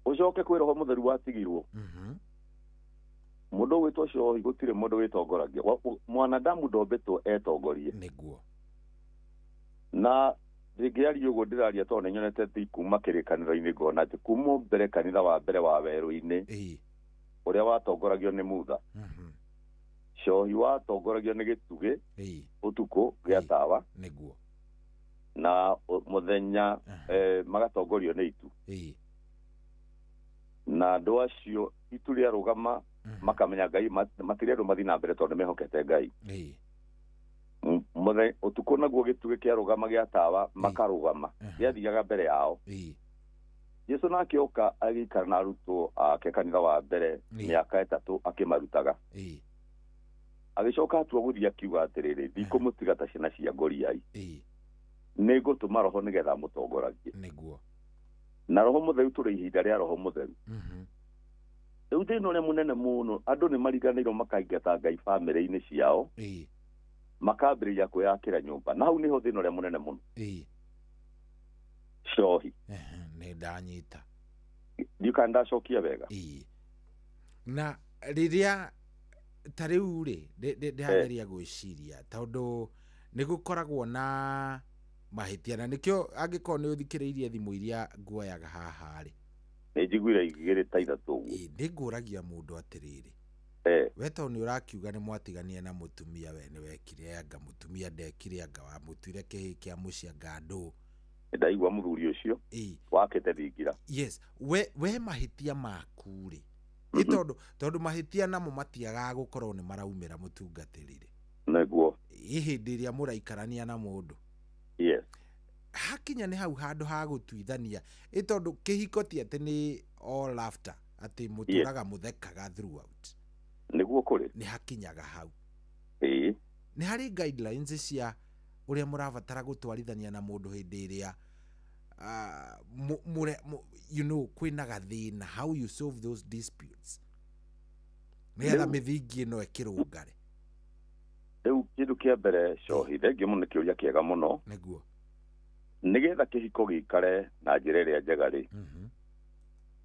N: Ũcoke kwĩ Roho Mũtheru watigirwo. Mũndũ ũgwĩtwo cohi gũtirĩ mũndũ wĩtongoragia. Mwanadamu ndombĩtwo etongorie.
H: Nĩguo.
N: Na ndingĩaria ũguo ndĩraria tondũ nĩnyonete thi kuma kĩrĩkanĩro-inĩ, ngona atĩ kuma mbere kanitha wa mbere wa werũ-inĩ ũrĩa watongoragio nĩ Mutha, cohi watongoragio nĩ gĩtugĩ ũtukũ gĩa tawa.
H: Nĩguo.
N: Na mũthenya magatongorio nĩ itu. Na andũ acio itu rĩarũgama makamenya Ngai, matirĩ andũ mathiĩ na mbere tondũ nĩmehokete Ngai. Ũtukũ naguo gĩtugĩ kĩarũgama gĩa tawa makarũgama, gĩathiaga mbere yao. Jesu nake oka agĩikara na arutwo ake kanitha wa mbere mĩaka 3 akĩmarutaga. Agĩcoka atua gũthiĩ akiuga atĩrĩrĩ, ndikũmũtiga ta ciana cia ngoriai, nĩngũtũma Roho nĩgetha mũtongoragie.
H: Nĩguo.
N: Na Roho Mũtheru, tũrĩ ihinda rĩa Roho Mũtheru. Rĩu thĩna ũrĩa mũnene mũno, andũ nĩ mariganĩirwo makaingata Ngai bamĩrĩ-inĩ ciao, makambĩrĩria kwĩyakĩra nyũmba, na hau nĩho thĩna ũrĩa mũnene mũno. Cohi.
H: Nĩ ndanyita.
N: Ndiũĩ ndacokia wega.
H: Na rĩrĩa ta rĩu rĩ, ndĩrageria gwĩciria tondũ nĩ gũkoragwo na mahĩtia, na nĩkĩo angĩkorwo nĩ ũthikĩrĩirie thimũ iria nguoyaga haha rĩ,
N: nĩ njiguire 2 ta 3 ũguo.
H: Nĩ ngũragia mũndũ atĩrĩrĩ, we tondũ nĩ ũrakiuga nĩ mwatigania na mũtumia, we nĩ wekire anga mũtumia ndekire anga wamũtuire kĩhĩĩ kĩa mũciĩ anga ndũ.
N: Ndaigua mũthuri ũcio wakĩte thingira.
H: Yes, we mahĩtia maku rĩ, tondũ mahĩtia namo matiagaga gũkorwo nĩ maraumĩra mũtungatĩri rĩ.
N: Nĩguo.
H: Ĩ hĩndĩ ĩrĩa mũraikarania na mũndũ.
N: Yes.
H: Hakinya nĩ hau handũ ha gũtuithania, ĩ tondũ kĩhiko ti atĩ nĩ all laughter, atĩ mũtũraga mũthekaga throughout.
N: Nĩguo kũrĩ.
H: Nĩ hakinyaga hau.
N: Nĩ
H: harĩ guidelines cia ũrĩa mũrabatara gũtwarithania na mũndũ hĩndĩ ĩrĩa you know, kwĩna gathĩna, how you solve those disputes nĩgetha mĩthingi ĩno ĩkĩrũngare.
N: Rĩu kĩndũ kĩa mbere cohi, thengiũ mũno, nĩ kĩũria kĩega mũno.
H: Nĩguo.
N: Nĩgetha kĩhiko gĩikare na njĩra ĩrĩa njega rĩ,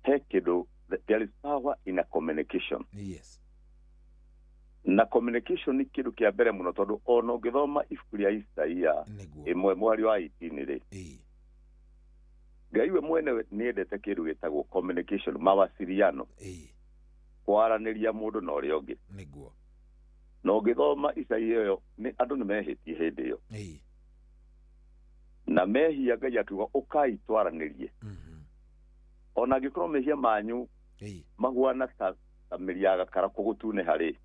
N: he kĩndũ, there is power in a communication.
H: Yes.
N: Na communication nĩ kĩndũ kĩa mbere mũno, tondũ ona ũngĩthoma ibuku rĩa Isaia 1 mũhari wa 18 rĩ, Ngai we mwene nĩendete kĩndũ gĩtagwo communication, mawasiliano. Kwaranĩria mũndũ na ũrĩa ũngĩ.
H: Nĩguo.
N: Na ũngĩthoma Isaia ĩyo, nĩ andũ nĩ mehĩtie hĩndĩ ĩyo. Na mehia Ngai akiuga ũkai twaranĩrie. Ona angĩkorwo mehia manyu mahuana ta mĩri ya gakarakũ gũtunĩha rĩ,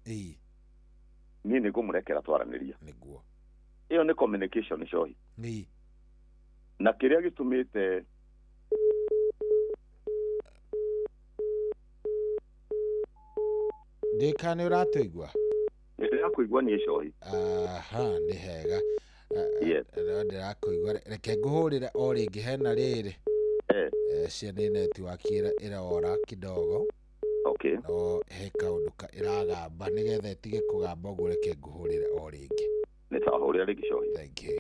N: niĩ nĩ ngũmũrekera twaranĩria.
H: Nĩguo.
N: Ĩyo nĩ communication cohi. Na kĩrĩa gĩtũmĩte
H: Ndĩka nĩ ũratũigua?
N: Ndĩrakũigua niĩ cohi.
H: Aha, nĩ hega. Ndĩrakũigua. Reke ngũhũrĩre o rĩngĩ, hena rĩrĩ. Cia nĩ network ĩrora kidogo.
N: Okay.
H: No he kaũndũ ĩragamba, nĩgetha ĩtige kũgamba ũguo, reke ngũhũrĩre o rĩngĩ.
N: Nĩ tahũrĩra rĩngĩ cohi.
H: Thank you.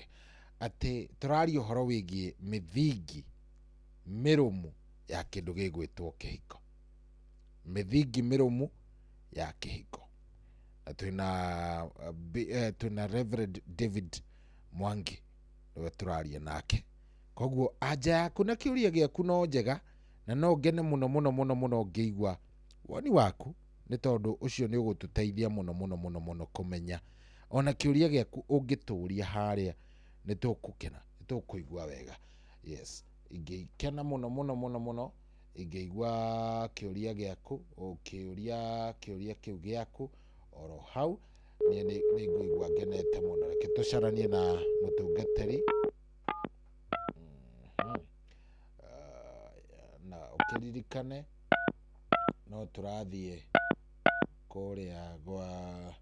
H: Atĩ tũraria ũhoro wĩgiĩ mĩthingi mĩrũmu ya kĩndũ gĩgwĩtwo kĩhiko. Mĩthingi mĩrũmu ya kĩhiko. Na twĩna Reverend David Mwangi nĩwe tũraria nake. Koguo anja yaku na kĩũria gĩaku no njega, na no ngene mũno mũno mũno mũno ngĩigua woni waku Nĩ tondũ ũcio nĩ ũgũtũteithia mũno mũno mũno mũno kũmenya ona kĩũria gĩaku ũngĩtũria harĩa nĩ tũgũkena, nĩ tũkũigua wega. Yes, ingĩkena mũno mũno mũno mũno ingĩigua kĩũria gĩaku, ũkĩũria kĩũria kĩu gĩaku oro hau niĩ nĩ ngũigua ngenete mũno. Reke tũcaranie na mũtungatĩri. Na ũkĩririkane no tũrathiĩ kũrĩa gwa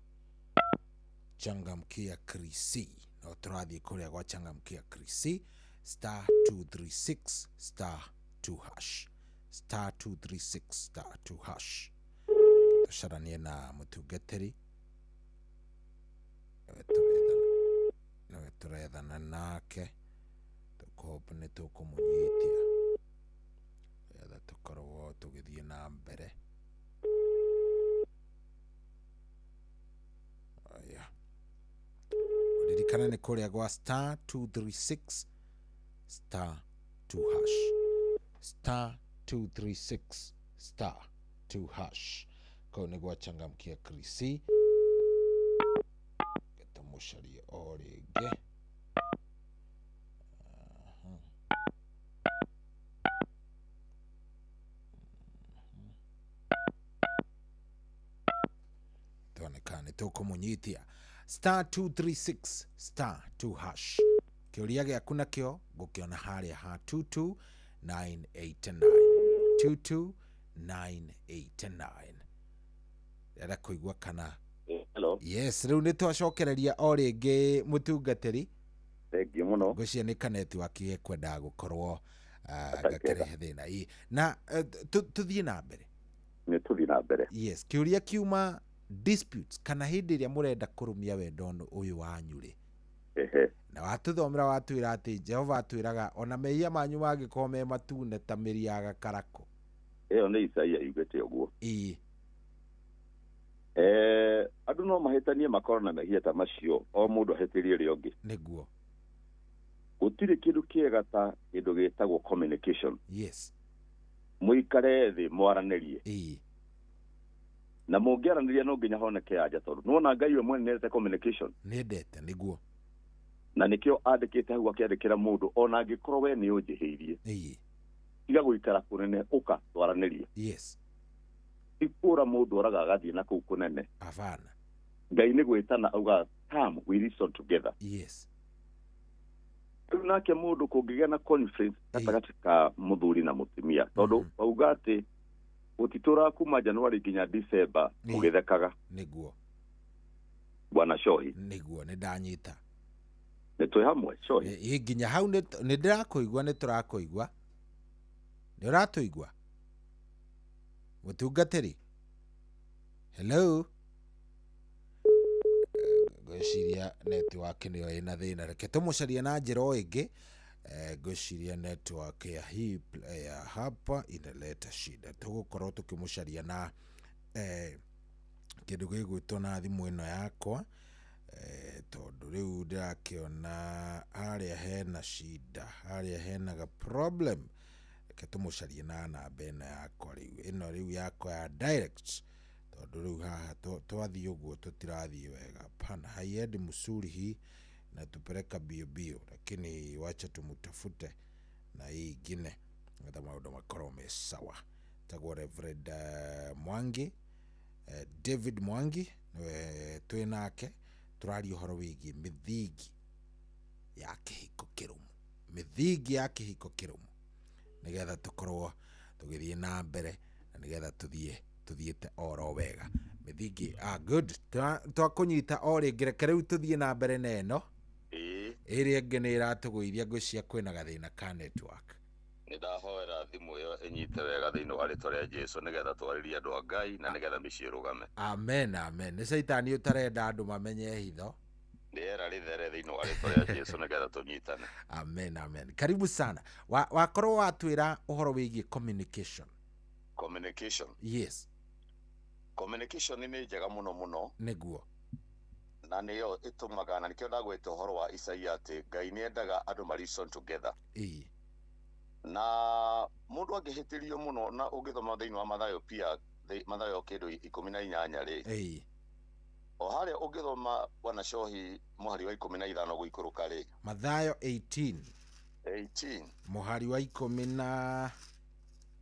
H: Changamkia Krisi, no tũrathiĩ kũrĩa gwa Changamkia Krisi, star 236 star 2 hash, star 236 star 2 hash. Tũcaranie na mũtungatĩri, nĩwe tũrethana nake, tũkũhope nĩ tũkũmũnyitia getha tũkorwo tũgĩthiĩ na mbere. Aya, ririkana nĩ kũrĩa gwa star 236 star 2 hash, star 236 star 2 hash. Kau nĩ gwa Changamkia Krisi. Tũmũcarie o rĩngĩ. Tuone kana nĩ tũkũmũnyitia. Star 236 star 2 hash. Kĩũria gĩaku nakĩo ngũkĩona harĩa ha 22989, 22989. Ndĩrenda kũigua kana.
N: Hello.
H: Yes, rĩu nĩ twacokereria o rĩngĩ mũtungatĩri.
N: Thank you mũno.
H: Ngwĩciria nĩ ka network gĩkwendaga gũkorwo gakĩrehe thĩna. Ĩ, na tũthiĩ na mbere.
N: Nĩ tũthiĩ na mbere.
H: Yes, kĩũria kiuma disputes kana hĩndĩ ĩrĩa mũrenda kũrũmia wendo ũyũ wanyu rĩ.
N: Ehe.
H: Na watũthomera watwĩra atĩ Jehova atwĩraga ona mehia manyu mangĩkorwo me matune ta mĩri ya gakarakũ.
N: Ĩyo nĩ Isaia yugĩte ũguo.
H: Ĩĩ.
N: Andũ no mahĩtanie makorwo na mehia ta macio, o mũndũ ahĩtĩrie ũrĩa ũngĩ.
H: Nĩguo.
N: Gũtirĩ kĩndũ kĩega ta kĩndũ gĩtagwo communication.
H: Yes.
N: Mũikare thĩ mwaranĩrie.
H: Ĩĩ.
N: Na mũngĩaranĩria no nginya honeke anja, tondũ nĩwona Ngai we mwene nĩendete communication.
H: Nĩendete, nĩguo.
N: Na nĩkĩo andĩkĩte hau akĩandĩkĩra mũndũ ona angĩkorwo we nĩ ũnjĩhĩirie.
H: Ĩĩ.
N: Tiga gũikara kũnene, ũka twaranĩrie.
H: Yes.
N: Ti kũra mũndũ oraga agathiĩ na kũu kũnene.
H: Abana.
N: Ngai nĩ gwĩtana auga come we reason together.
H: Yes.
N: Rĩu nake mũndũ kũngĩgĩa na conflict gatagatĩ ka mũthuri na mũtumia, tondũ wauga atĩ gũtitũraga kuma January nginya December mũgĩthekaga.
H: Nĩguo.
N: Bwana Shohi.
H: Nĩguo, nĩ ndanyita.
N: Nĩ twĩ hamwe Shohi.
H: Ĩ, nginya hau nĩ ndĩrakũigua, nĩ tũrakũigua. Nĩ ũratũigua? Mũtungatĩri? Hello? Ngwĩciria network nĩyo ĩna thĩna. Reke tũmũcarie na njĩra o ĩngĩ. Ngwĩciria network ya hii ya hapa inaleta shida. Tũgũkorwo tũkĩmũcaria na kĩndũ gĩgwĩtwo na thimũ ĩno yakwa, tondũ rĩu ndĩrakĩona harĩa hena shida, harĩa hena ga problem. Reke tũmũcarie na namba ĩno yakwa rĩu, ĩno rĩu yakwa ya direct, tondũ rĩu haha twathiĩ ũguo tũtirathiĩ wega. Hapana, haiendi msuri hii na tupeleka bio bio, lakini wacha tumutafute na hii ingine ngetha maũndũ makorwo me sawa. Tagwo Reverend Mwangi, David Mwangi nĩwe twĩ nake, tũraria ũhoro wĩgiĩ mĩthingi ya kĩhiko kĩrũmu, mĩthingi ya kĩhiko kĩrũmu, nĩgetha tũkorwo tũgĩthiĩ na mbere na nĩgetha tũthiĩte oro wega. Mĩthingi, good. Twakũnyita o rĩngĩ, reke rĩu tũthiĩ na mbere na ĩno. Ĩrĩa ĩngĩ nĩ ĩratũgũithia, ngwĩciria kwĩna gathĩna ka network.
N: Nĩ ndahoera thimũ ĩyo ĩnyite wega thĩinĩ wa rĩtwa rĩa Jesu, nĩgetha twarĩrie andũ a Ngai na nĩgetha mĩciĩ ĩrũgame.
H: Amen, amen. Nĩ caitani ũtarenda andũ mamenye hitho.
N: Rĩera rĩthere thĩinĩ wa rĩtwa rĩa Jesu nĩgetha tũnyitane.
H: Amen, amen. Karibu sana. Wakorwo watwĩra ũhoro wĩgiĩ communication.
N: Communication.
H: Yes.
N: Communication nĩ njega mũno mũno.
H: Nĩguo.
N: Na nĩyo ĩtũmaga, na nĩkĩo ndagwĩte ũhoro wa Isaia atĩ Ngai nĩendaga andũ ma reason together.
H: Ĩĩ.
N: Na mũndũ angĩhĩtĩrio mũno, na ũngĩthoma thĩinĩ wa Mathayo pia Mathayo kĩndũ 18 rĩ.
H: Ĩĩ.
N: O harĩa ũngĩthoma Bwana Shohi mũhari wa 15 gũikũrũka rĩ.
H: Mathayo 18.
N: 18.
H: Mũhari wa 10 na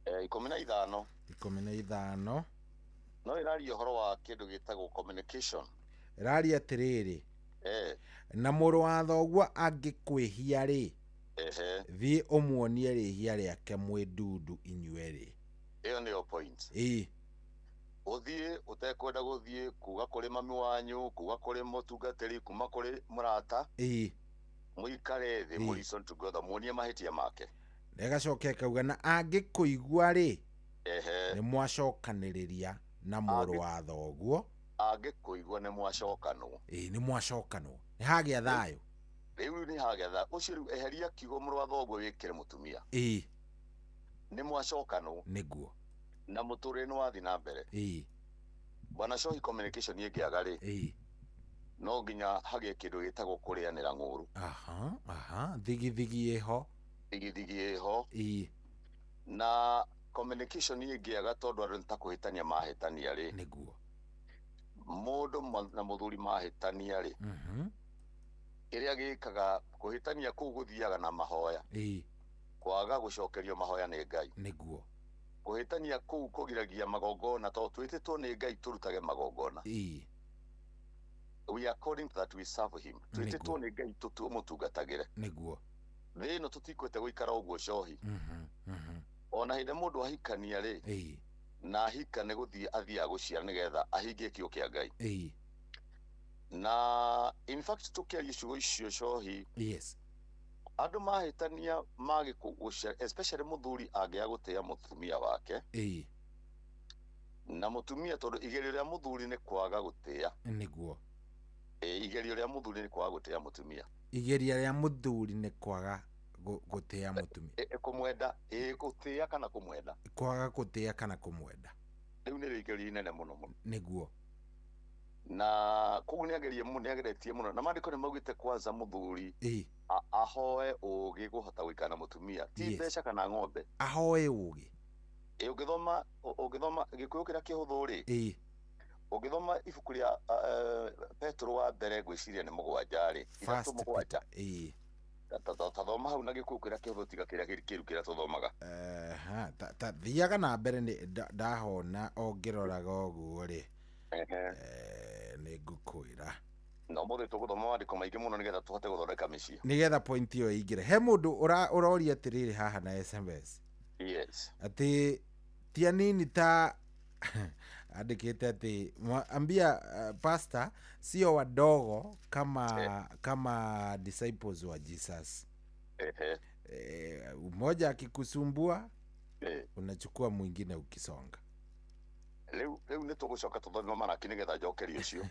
N: 15.
H: 15.
N: No ĩraria ũhoro wa kĩndũ gĩtagwo communication.
H: Ĩraria atĩrĩrĩ. Na mũrũ wa thoguo angĩkwĩhia rĩ.
N: Ehe.
H: Thiĩ ũmuonie rĩhia rĩake mwĩ ndundu inyuerĩ.
N: Ĩyo nĩyo point.
H: Ĩĩ.
N: Ũthiĩ ũtekwenda gũthiĩ kuga kũrĩ mami wanyu, kuga kũrĩ mũtungatĩri, kuma kũrĩ mũrata.
H: Ĩĩ.
N: Mũikare thĩ mũ listen together muonie mahĩtia make.
H: Ĩgacoka ĩkauga na angĩkũigua rĩ.
N: Ehe.
H: Nĩ mwacokanĩrĩria na mũrũ wa thoguo.
N: Angĩkũigua nĩ mwacokanwo.
H: Ĩĩ nĩ mwacokanwo. Nĩ hagĩa thayũ.
N: Rĩu nĩ hagĩa thayũ. Ũcio rĩu eheria kiugo mũrũ wa thoguo wĩkĩre mũtumia.
H: Ĩĩ.
N: Nĩ mwacokanwo.
H: Nĩguo.
N: Na mũtũrĩre nĩ wathiĩ na mbere.
H: Ĩĩ.
N: Bwana Shohi communication ĩngĩaga rĩ.
H: Ĩĩ.
N: No nginya hagĩe kĩndũ gĩtagwo kũrĩanĩra ng'ũru.
H: Aha, aha, thigithigi ĩho.
N: Thigithigi ĩho.
H: Ĩĩ.
N: Na communication ĩngĩaga tondũ andũ nĩ ta kũhĩtania mahĩtania rĩ.
H: Nĩguo.
N: Mũndũ na mũthuri mahĩtania rĩ. Kĩrĩa gĩkaga kũhĩtania kũu gũthiaga na mahoya.
H: Ĩĩ.
N: Kwaga gũcokerio mahoya nĩ Ngai.
H: Nĩguo.
N: Kũhĩtania kũu kũgiragia magongona tondũ twĩtĩtwo nĩ Ngai tũrutage magongona.
H: Ĩĩ.
N: We are calling that we serve him. Twĩtĩtwo nĩ Ngai tũmũtungatagĩre.
H: Nĩguo.
N: Thĩ ĩno tũtikwete gũikara ũguo Shohi. Ona hĩndĩ mũndũ ahikania rĩ.
H: Ĩĩ.
N: Na ahika nĩ gũthiĩ athiaga gũciara nĩgetha ahingie kiugo kĩa Ngai.
H: Ĩĩ.
N: Na in fact tũkĩaria ciugo icio Shohi.
H: Yes.
N: Andũ mahĩtania mage gũciara especially mũthuri angĩaga gũtĩĩa mũtumia wake.
H: Ĩĩ.
N: Na mũtumia tondũ igerio rĩa mũthuri nĩ kwaga gũtĩĩa.
H: Nĩguo.
N: Igerio rĩa mũthuri nĩ kwaga gũtĩĩa mũtumia.
H: Igerio rĩa mũthuri nĩ kwaga gũtĩĩa mũtumia.
N: Kũmwenda, gũtĩĩa kana kũmwenda.
H: Kwaga gũtĩĩa kana kũmwenda.
N: Rĩu nĩrĩo igerio inene mũno mũno.
H: Nĩguo.
N: Na koguo nĩagerie mũno, nĩageretie mũno. Na maandĩko nĩ maugĩte kwanza mũthuri ahoe ũũgĩ kũhota gũikara na mũtumia. Ti mbeca kana ng'ombe.
H: Ahoe ũũgĩ.
N: Ũngĩthoma ũngĩthoma Gĩkũyũ kĩrĩa kĩhũthũ rĩ. Ũngĩthoma ibuku rĩa Petro wa mbere ngwĩciria nĩ 7 rĩ. 3:7.
H: Ĩĩ.
N: Tathoma hau na Gĩkũyũ kĩrĩa kĩhũthũ tiga kĩrĩa kĩru kĩrĩa tũthomaga.
H: Ta thiaga na mbere nĩ ndahona o ngĩroraga ũguo rĩ. Nĩ ngũkwĩra.
N: Na ũmũthĩ tũgũthoma maandĩko maingĩ mũno nĩgetha tũhote gũthondeka mĩciĩ.
H: Nĩgetha point ĩyo ĩingĩre. He mũndũ ũroria atĩrĩrĩ haha na SMS.
N: Yes.
H: Atĩ ti anini ta andĩkĩte atĩ ambia pastor sio wadogo kama kama disciples wa Jesus. Mmoja akikusumbua unachukua mwingine ukisonga.
N: Rĩu nĩ tũgũcoka tũthome Maraki nĩgetha njokerie ũcio.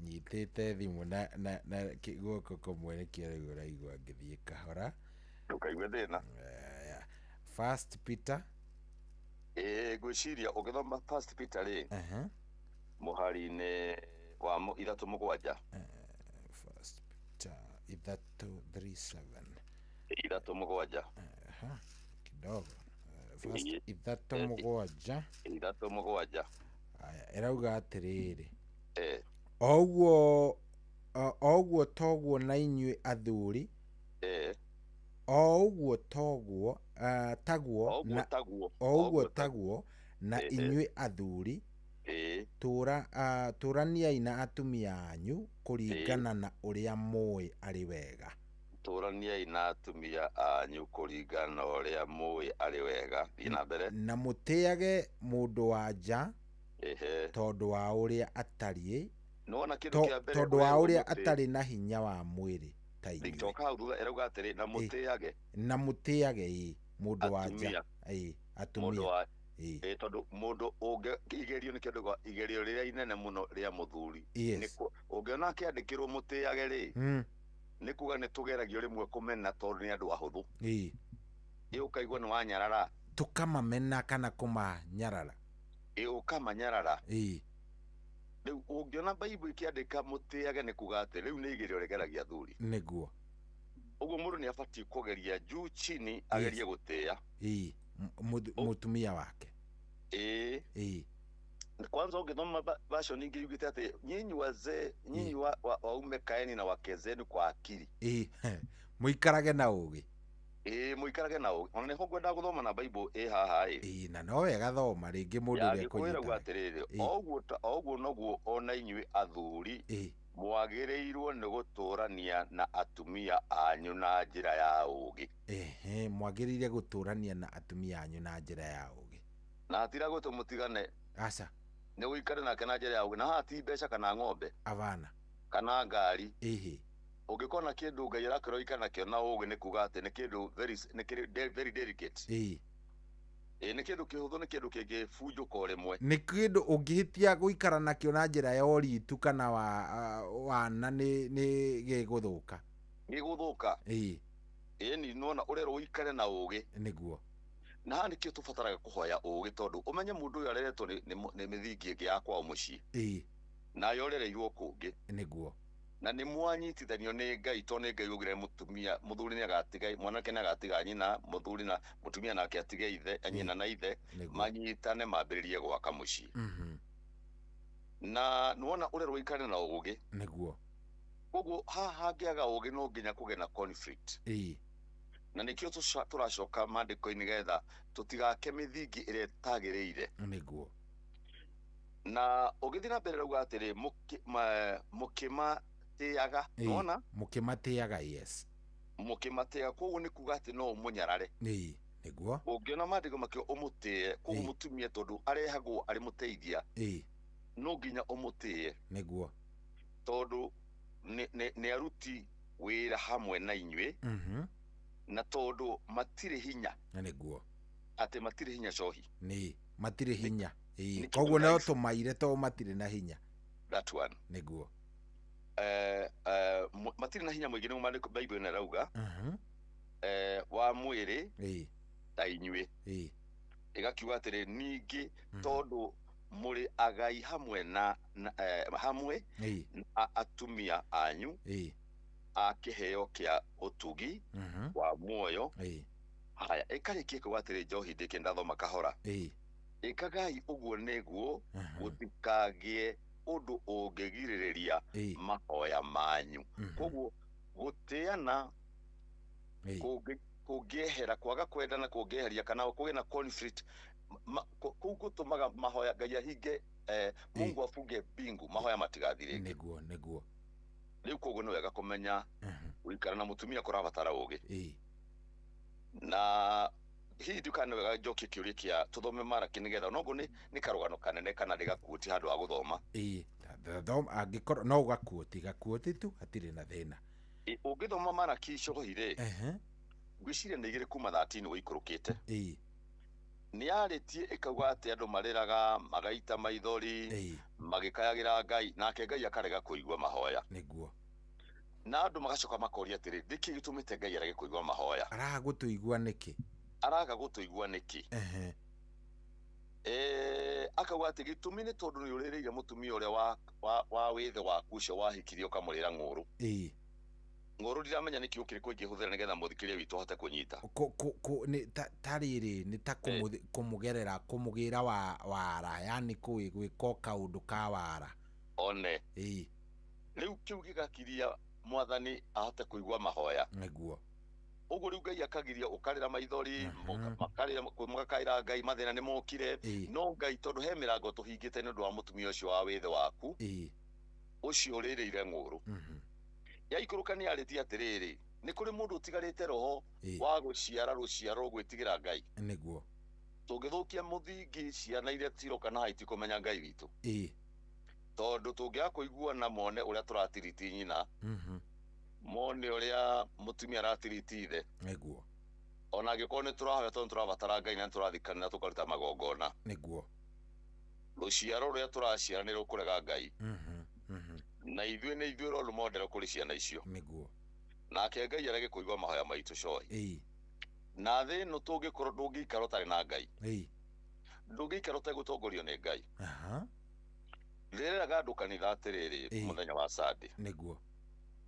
H: Nyitĩte thimũ na guoko kũmwe nĩkĩo rĩu ũraigua ngĩthiĩ kahora.
N: Ndũkaigue thĩna.
H: First Peter.
N: Ngwĩciria ũngĩthoma First Peter rĩ. Mũhari-inĩ wa 3:7.
H: First Peter 3:7.
N: 3:7.
H: Kidogo. First 3:7.
N: 3:7.
H: Aya, ĩrauga atĩrĩrĩ. O ũguo toguo na inyuĩ athuri. O ũguo toguo taguo na o ũguo taguo na inyuĩ athuri. Tũraniai na atumia anyu kũringana na ũrĩa mũĩ arĩ wega.
N: Tũraniai na atumia anyu kũringana na ũrĩa mũĩ arĩ wega. Thiĩ na mbere.
H: Na mũtĩage mũndũ wa nja tondũ wa ũrĩa atariĩ.
N: Nĩwona kĩndũ kĩa mbere
H: Tondũ wa ũrĩa atarĩ na hinya wa mwĩrĩ ta inyuĩ.
N: Coka hau thutha ĩrauga atĩrĩ na mũtĩage.
H: Na mũtĩage mũndũ wa nja. Atumia.
N: Tondũ mũndũ ũngĩ igerio nĩ kĩndũ igerio rĩrĩa inene mũno rĩa mũthuri. Ũngĩona akĩandĩkĩrwo mũtĩage rĩ. Nĩ kuga nĩ tũgeragio rĩmwe kũmena tondũ nĩ andũ ahũthũ.
H: Ĩĩ.
N: Ũkaigua nĩ wanyarara.
H: Tũkamamena kana kũmanyarara.
N: Ũkamanyarara.
H: Ĩĩ.
N: Rĩu ũngĩona Bible ĩkĩandĩka mũtĩage nĩ kuga atĩ rĩu nĩ igerio rĩgeragia athuri.
H: Nĩguo.
N: Ũguo mũndũ nĩ abatiĩ kũgeria juu chini agerie gũtĩĩa.
H: Ĩĩ. Mũtumia wake.
N: Ĩĩ.
H: Ĩĩ.
N: Kwanza ũngĩthoma version ingĩ yugĩte atĩ nyinyi wazee, nyinyi waume kaeni na wake zenu kwa akili.
H: Ĩĩ. Mũikarage na ũgĩ.
N: Ĩĩ, mũikarage na ũgĩ. Ona nĩho ngwenda gũthoma na Bible ĩ haha ĩ.
H: Ĩĩ, na no wega thoma rĩngĩ mũndũ ũrĩa
N: ekũnyita. Kwĩragwo atĩrĩrĩ, o ũguo noguo ona inyuĩ athuri mwagĩrĩirwo nĩ gũtũrania na atumia anyu na njĩra ya ũgĩ.
H: Ehe, mwagĩrĩire gũtũrania na atumia anyu na njĩra ya ũgĩ.
N: Na hatira gwĩtwo mũtigane.
H: Aca.
N: Nĩ ũikare nake na njĩra ya ũgĩ, na haha ti mbeca kana ng'ombe.
H: Abana.
N: Kana ngari.
H: Ehe.
N: Ũngĩkona kĩndũ Ngai arakĩra ũikare nakĩo na ũgĩ nĩ kuga atĩ nĩ kĩndũ very delicate.
H: Ĩĩ.
N: Ĩĩ, nĩ kĩndũ kĩhũthũ, nĩ kĩndũ kĩngĩbunjũka o rĩmwe.
H: Nĩ kĩndũ ũngĩhĩtia gũikara nakĩo na njĩra ya ũritu kana wana nĩ gĩgũthũka.
N: Gĩgũthũka.
H: Ĩĩ.
N: Ĩĩ, nĩ nĩwona ũrerwo ũikare na ũgĩ.
H: Nĩguo.
N: Na haha nĩkĩo tũbataraga kũhoya ũgĩ tondũ ũmenye mũndũ ũyũ areretwo nĩ mĩthingi ĩngĩ ya kwao mũciĩ.
H: Ĩĩ.
N: Nayo ũrereirwo kũngĩ.
H: Nĩguo.
N: Na nĩ mwanyitithanio nĩ Ngai tondũ nĩ Ngai augire mũtumia mũthuri nĩ agatiga mwanake nĩ agatiga nyina, mũthuri na mũtumia nake atige ithe, nyina na ithe, manyitane mambĩrĩrie gwaka mũciĩ. Na nĩwona ũrerwo ũikare na ũgĩ.
H: Nĩguo.
N: Koguo haha hangĩaga ũgĩ no nginya kũgĩe na conflict.
H: Ĩĩ.
N: Na nĩkĩo tũracoka maandĩko-inĩ getha tũtigake mĩthingi ĩrĩa ĩtagĩrĩire.
H: Nĩguo.
N: Na ũgĩthiĩ na mbere rauga atĩrĩ mũkĩmatĩaga, nĩwona?
H: Mũkĩmatĩaga, yes.
N: Mũkĩmatĩaga, koguo nĩ kuga atĩ no ũmũnyarare.
H: Ĩĩ, nĩguo.
N: Ũngĩona maandĩko makĩo ũmũtĩe, koguo mũtumia tondũ arehagwo arĩ mũteithia.
H: Ĩĩ.
N: No nginya ũmũtĩe.
H: Nĩguo.
N: Tondũ nĩ aruti wĩra hamwe na inyuĩ. Na tondũ matirĩ hinya.
H: Nĩguo.
N: Atĩ matirĩ hinya cohi.
H: Nĩ, matirĩ hinya. Ĩĩ, koguo no tũmaire tondũ matirĩ na hinya.
N: That one.
H: Nĩguo.
N: Matirĩ na hinya mũingĩ nĩguo maandĩko Bible ĩno ĩrauga. Wa mwĩrĩ.
H: Ĩĩ.
N: Ta inyuĩ.
H: Ĩĩ.
N: Ĩgakiuga atĩrĩ ningĩ tondũ mũrĩ agai hamwe na hamwe na atumia anyu.
H: Ĩĩ.
N: A kĩheo kĩa ũtugi wa muoyo. Haya, ĩkarĩkie kuuga atĩrĩ njohi ndĩkĩ ndathoma kahora.
H: Ĩĩ.
N: Ĩkagai ũguo nĩguo gũtikagĩe ũndũ ũngĩgirĩrĩria mahoya manyu. Koguo gũtĩana kũngĩehera, kwaga kwendana kũngĩeheria kana kũgĩe na conflict, kũu gũtũmaga mahoya Ngai ahinge, Mungu afunge mbingu, mahoya matigathire.
H: Nĩguo, nĩguo.
N: Rĩu koguo nĩ wega kũmenya gũikara na mũtumia kũrabatara ũgĩ.
H: Ĩĩ.
N: Na hihi ndukane wega njokie kĩũria kĩa tũthome Maraki nĩgetha noguo nĩ karũgano kanene kana ndĩgakuotie handũ ha gũthoma.
H: Ĩĩ, thoma angĩkorwo no ũgakuoti, gakuoti tu hatirĩ na thĩna.
N: Ũngĩthoma Maraki cohi rĩ, ngwĩciria nĩ igĩrĩ kuma 13 ũikũrũkĩte.
H: Ĩĩ.
N: Nĩ yarĩtie ĩkauga atĩ andũ marĩraga magaita maithori magĩkayagĩra Ngai, nake Ngai akarega kũigua mahoya.
H: Nĩguo.
N: Na andũ magacoka makoria atĩrĩ, nĩkĩ gĩtũmĩte Ngai arege kũigua mahoya?
H: Araga gũtũigua nĩkĩ?
N: Araga gũtũigua nĩkĩ? Akauga atĩ gĩtũmi nĩ tondũ nĩ ũrĩrĩire mũtumia ũrĩa wa wĩthĩ waku ũcio wahikirie ũkamũrĩra ng'ũrũ.
H: Ĩĩ.
N: Ng'ũrũ ndiramenya nĩ kiugo kĩrĩkũ ingĩhũthĩra nĩgetha mũthikĩrĩria witũ ahote kũnyita.
H: Ta rĩrĩ nĩ ta kũmũgerera kũmũgĩra wara, yani gwĩka kaũndũ ka wara.
N: One.
H: Ĩĩ.
N: Rĩu kĩu gĩgakiria mwathani ahote kũigua mahoya.
H: Nĩguo.
N: Ũguo rĩu Ngai akagiria ũkarĩra maithori, makarĩra mũgakaĩra Ngai mathĩna nĩ mokire, no Ngai tondũ he mĩrango tũhingĩte nĩ ũndũ wa mũtumia ũcio wa wĩthĩ waku, ũcio ũrĩrĩire ng'ũrũ. Yaikũrũka nĩ yarĩtie atĩrĩrĩ, nĩ kũrĩ mũndũ ũtigarĩte roho wa gũciara rũciaro rũgwĩtigĩra Ngai.
H: Nĩguo.
N: Tũngĩthũkia mũthingi ciana iria ciroka na itikũmenya Ngai witũ.
H: Ĩĩ.
N: Tondũ tũngĩaga kũiguana mone ũrĩa tũratiriti nyina, mone ũrĩa mũtumia aratiriti ithe.
H: Nĩguo.
N: Ona angĩkorwo nĩ tũrahoya tondũ tũrabatara Ngai na nĩ tũrathikanĩra tũkaruta magongona.
H: Nĩguo.
N: Rũciaro rũrĩa tũraciara nĩ rũkũrega Ngai. Na ithuĩ nĩ ithuĩ role model kũrĩ ciana icio.
H: Nĩguo.
N: Nake Ngai arege kũigua mahoya maitũ cohi.
H: Ĩĩ.
N: Na thĩ ĩno tũngĩkorwo ndũngĩikara ũtarĩ na Ngai.
H: Ĩĩ.
N: Ndũngĩikara ũtegũtongorio nĩ Ngai. Rĩrĩraga andũ kanitha atĩrĩrĩ mũthenya wa Sunday.
H: Nĩguo.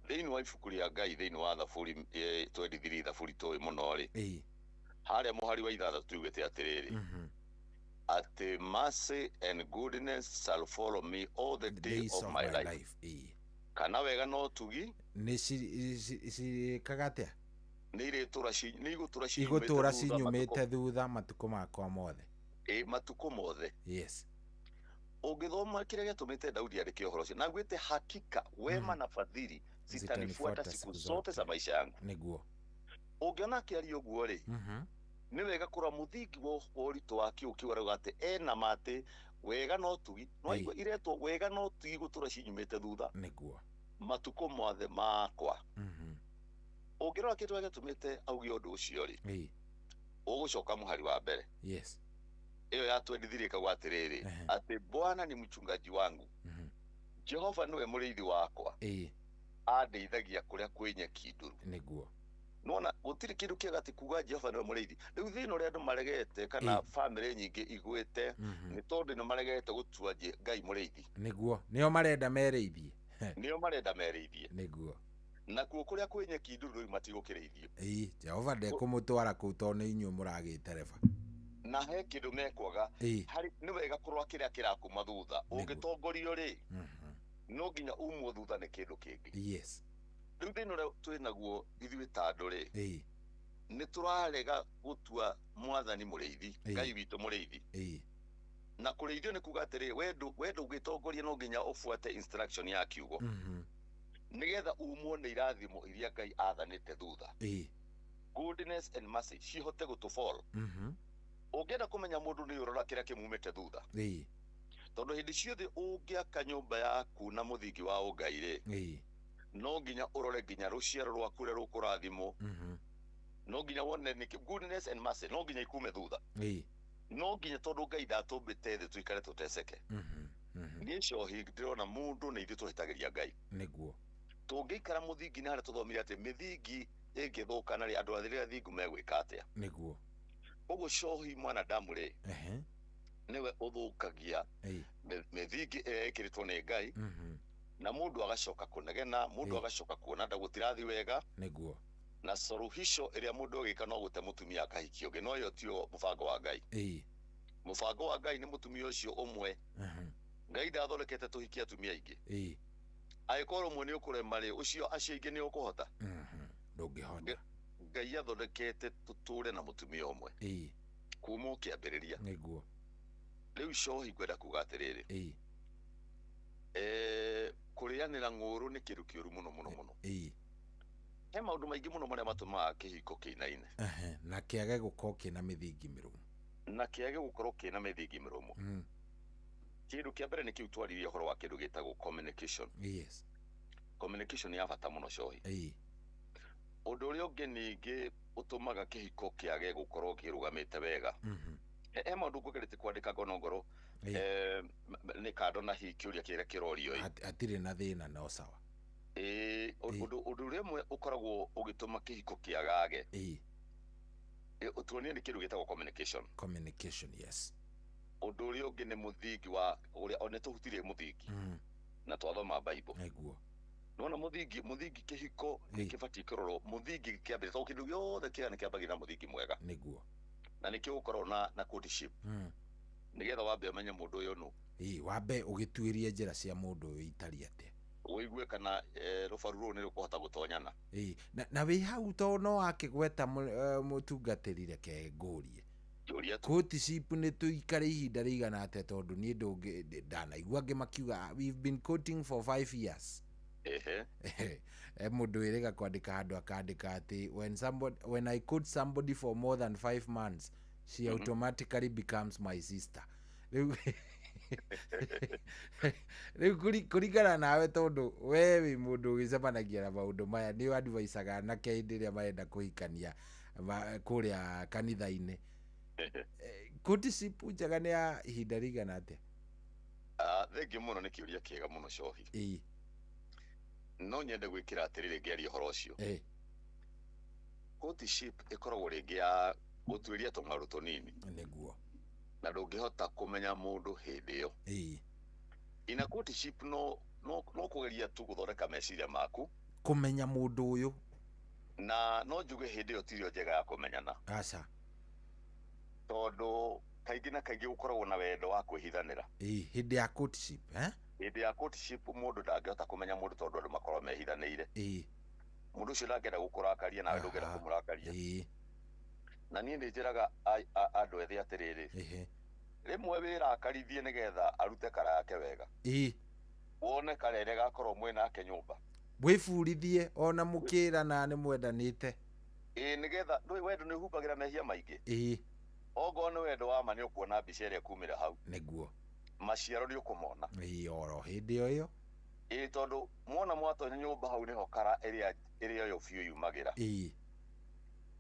N: Thĩinĩ wa ibuku rĩa Ngai thĩinĩ wa Thaburi 23 Thaburi tũĩ mũno rĩ.
H: Ĩĩ.
N: Harĩa mũhari wa 6 yugĩte atĩrĩrĩ, atĩ mercy and goodness shall follow me all the days of my life. Kana wega no tugi
H: nĩ cirĩkaga atĩa?
N: Nĩ igũtũra
H: igũtũra cinyumĩte thutha matukũ makwa mothe.
N: Matukũ mothe.
H: Yes.
N: Ũngĩthoma kĩrĩa gĩatũmĩte Daudi andĩke ũhoro ũcio, na gwĩte hakika wema na fadhili zitanifuata siku zote za maisha yangu.
H: Nĩguo.
N: Ũngĩona akĩaria ũguo rĩ, nĩ wega kũrora mũthingi wa ũritũ wa kĩu kiu arauga atĩ ena matĩ wega no tugi no aigua iretwo wega no tugi gũtũra cinyumĩte thutha.
H: Nĩguo.
N: Matukũ mothe makwa. Ũngĩrora kĩndũ gĩatũmĩte auge ũndũ ũcio rĩ, ũgũcoka mũhari wa mbere.
H: Yes.
N: Iyo ya 23 ĩkauga atĩrĩrĩ, atĩ Bwana ni mchungaji wangu, Jehova niwe mũrĩithi wakwa, andeithagia kũrĩa kwĩ nyeki nduru.
H: Nĩguo.
N: Nona gũtirĩ kĩndũ kĩega atĩ kuga Jehova niwe mũrĩithi. Rĩu thĩna ũrĩa andũ maregete kana bamĩrĩ nyingĩ igwĩte nĩ tondũ nĩ maregete gũtua Ngai mũrĩithi.
H: Nĩguo. Nĩo marenda merĩithie.
N: Nĩo marenda merĩithie.
H: Nĩguo.
N: Nakuo kũrĩa kwĩ nyeki nduru rĩu matigũkĩrĩithio.
H: Jehova ndekũmũtwara kũu tondũ nĩ inyuĩ mũragĩtereba.
N: Na he kĩndũ mekwaga harĩ nĩ wega kũrora kĩrĩa kĩrakuma thutha. Ũngĩtongorio rĩ, no nginya umwo thutha nĩ kĩndũ kĩngĩ.
H: Yes.
N: Rĩu thĩna ũrĩa twĩ naguo ithuĩ ta andũ rĩ, nĩ tũrarega gũtua mwathani mũrĩithi, Ngai witũ mũrĩithi. Na kũrĩithio nĩ kuga atĩrĩ, we ndũngĩtongoria no nginya ũbuate instruction ya kiugo, nĩgetha umwo nĩ irathimo iria Ngai athanĩte thutha. Goodness and mercy cihote gũtũfollow. Ũngĩenda kũmenya mũndũ nĩ ũrora kĩrĩa kĩmumĩte thutha. Tondũ hĩndĩ ciothe ũngĩaka nyũmba yaku na mũthingi wa ũngai rĩ, no nginya ũrore nginya rũciaro rwaku rũrĩa rũkũrathimwo. No nginya wone nĩ goodness and mercy no nginya ikume thutha. No nginya tondũ Ngai ndatũmbĩte thĩ tũikare tũteceke. Niĩ cohi ndĩrona mũndũ nĩ ithuĩ tũhĩtagĩria Ngai.
H: Nĩguo.
N: Tũngĩikara mũthingi-inĩ harĩa tũthomire atĩ mĩthingi ĩngĩthũkana rĩ, andũ arĩa athingu megwĩka atĩa?
H: Nĩguo.
N: Ũguo cohi mwanadamu rĩ, nĩwe ũthũkagia mĩthingi ĩrĩa ĩkĩrĩtwo nĩ Ngai, na mũndũ agacoka kũnegena, mũndũ agacoka kuona ndagũtirathi wega.
H: Nĩguo.
N: Na suluhisho ĩrĩa mũndũ agĩka no gũte mũtumia akahikio ũngĩ, no ĩyo tiyo mũbango wa Ngai. Mũbango wa Ngai nĩ mũtumia ũcio ũmwe. Ngai ndathondekete tũhikie atumia aingĩ. Angĩkorwo ũmwe nĩ ũkũrema rĩ, ũcio acio aingĩ nĩ ũkũhota.
H: Ndũngĩhota.
N: Ngai athondekete tũtũre na mũtumia ũmwe. Kuma ũkĩambĩrĩria.
H: Nĩguo.
N: Rĩu cohi ngwenda kuga atĩrĩrĩ, kũrĩanĩra ng'ũrũ nĩ kĩndũ kĩũru mũno mũno mũno. He maũndũ maingĩ mũno marĩa matũmaga kĩhiko kĩinaine.
H: Na kĩage gũkorwo kĩna mĩthingi mĩrũmu.
N: Na kĩage gũkorwo kĩna mĩthingi mĩrũmu. Kĩndũ kĩa mbere nĩ kĩu twaririe ũhoro wa kĩndũ gĩtagwo communication.
H: Yes.
N: Communication nĩ ya bata mũno cohi. Ũndũ ũrĩa ũngĩ ningĩ ũtũmaga kĩhiko kĩage gũkorwo kĩrũgamĩte wega. He maũndũ ngũgerete kwandĩka ngono ngoro nĩ kando na hihi kĩũria kĩrĩa kĩrorio ĩ.
H: Hatirĩ na thĩna no sawa.
N: Ũndũ ũrĩa ũmwe ũkoragwo ũgĩtũma kĩhiko kĩagage, ũtuonie nĩ kĩndũ gĩtagwo communication.
H: Communication, yes.
N: Ũndũ ũrĩa ũngĩ nĩ mũthingi wa ũrĩa nĩ tũhutirie mũthingi na twathoma Bible.
H: Nĩguo.
N: Nona mũthingi kĩhiko nĩ kĩbatiĩ kũrorwo mũthingi kĩambĩrĩria tondũ kĩndũ gĩothe kĩega nĩ kĩambagĩrĩria na mũthingi mwega.
H: Nĩguo.
N: Na nĩkĩo gũkorwo na courtship. Nĩgetha wambe ũmenye mũndũ ũyũ nũ.
H: Wambe ũgĩtuĩrie njĩra cia mũndũ ũyũ itariĩ atĩa.
N: Ũigue kana rũbaru rũrũ nĩ rũkũhota gũtonyana.
H: Na wĩ hau tondũ no akĩgweta mũtungatĩri reke ngũrie. Courtship nĩ tũikare ihinda rĩigana atĩa tondũ niĩ ndanaigua angĩ makiuga we've been courting for 5 years. Mũndũ wĩrĩga kwandĩka handũ akandĩka atĩ when I court somebody for more than 5 months she automatically becomes my sister. Rĩu kũringana nawe tondũ we wĩ mũndũ ũgĩcemanagia na maũndũ maya nĩ advisaga anake hĩndĩ ĩrĩa marenda kũhikania kũrĩa kanitha-inĩ. Courtship njega nĩ ya ihinda rĩigana atĩa?
N: Thengiũ mũno nĩ kĩũria kĩega mũno cohi. No nyende gwĩkĩra atĩrĩrĩ ngĩaria ũhoro ũcio. Courtship ĩkoragwo rĩngĩ ya gũtuĩria tũmaũndũ tũnini.
H: Nĩguo.
N: Na ndũngĩhota kũmenya mũndũ hĩndĩ ĩyo. Ina courtship no kũgeria tu gũthondeka meciria maku.
H: Kũmenya mũndũ ũyũ.
N: Na no njuge hĩndĩ ĩyo tirio njega ya kũmenyana.
H: Aca.
N: Tondũ kaingĩ na kaingĩ gũkoragwo na wendo wa kwĩhithanĩra.
H: Hĩndĩ ya courtship, eh?
N: Hĩndĩ ya courtship mũndũ ndangĩhota kũmenya mũndũ tondũ andũ makoragwo mehithanĩire. Mũndũ ũcio ndangĩenda gũkũrakaria nawe ndũngĩenda kũmũrakaria. Na niĩ nĩ njĩraga andũ ethĩ atĩrĩrĩ, rĩmwe wĩrakarithie nĩgetha arute kara yake wega. Wone kara ĩrĩa ĩgakorwo mwĩ nake nyũmba.
H: Wĩburithie ona mũkĩrana nĩ mwendanĩte.
N: Nĩgetha ndũĩ wendo nĩ ũhumbagĩra mehia maingĩ. Ongorwo nĩ wendo wa ma nĩ ũkuona mbica ĩrĩa ĩkumĩra hau.
H: Nĩguo.
N: Maciaro nĩ ũkũmona.
H: Oro hĩndĩ o ĩyo.
N: Tondũ mwona mwatonya nyũmba hau nĩho kara ĩrĩa ĩyo biũ yumagĩra.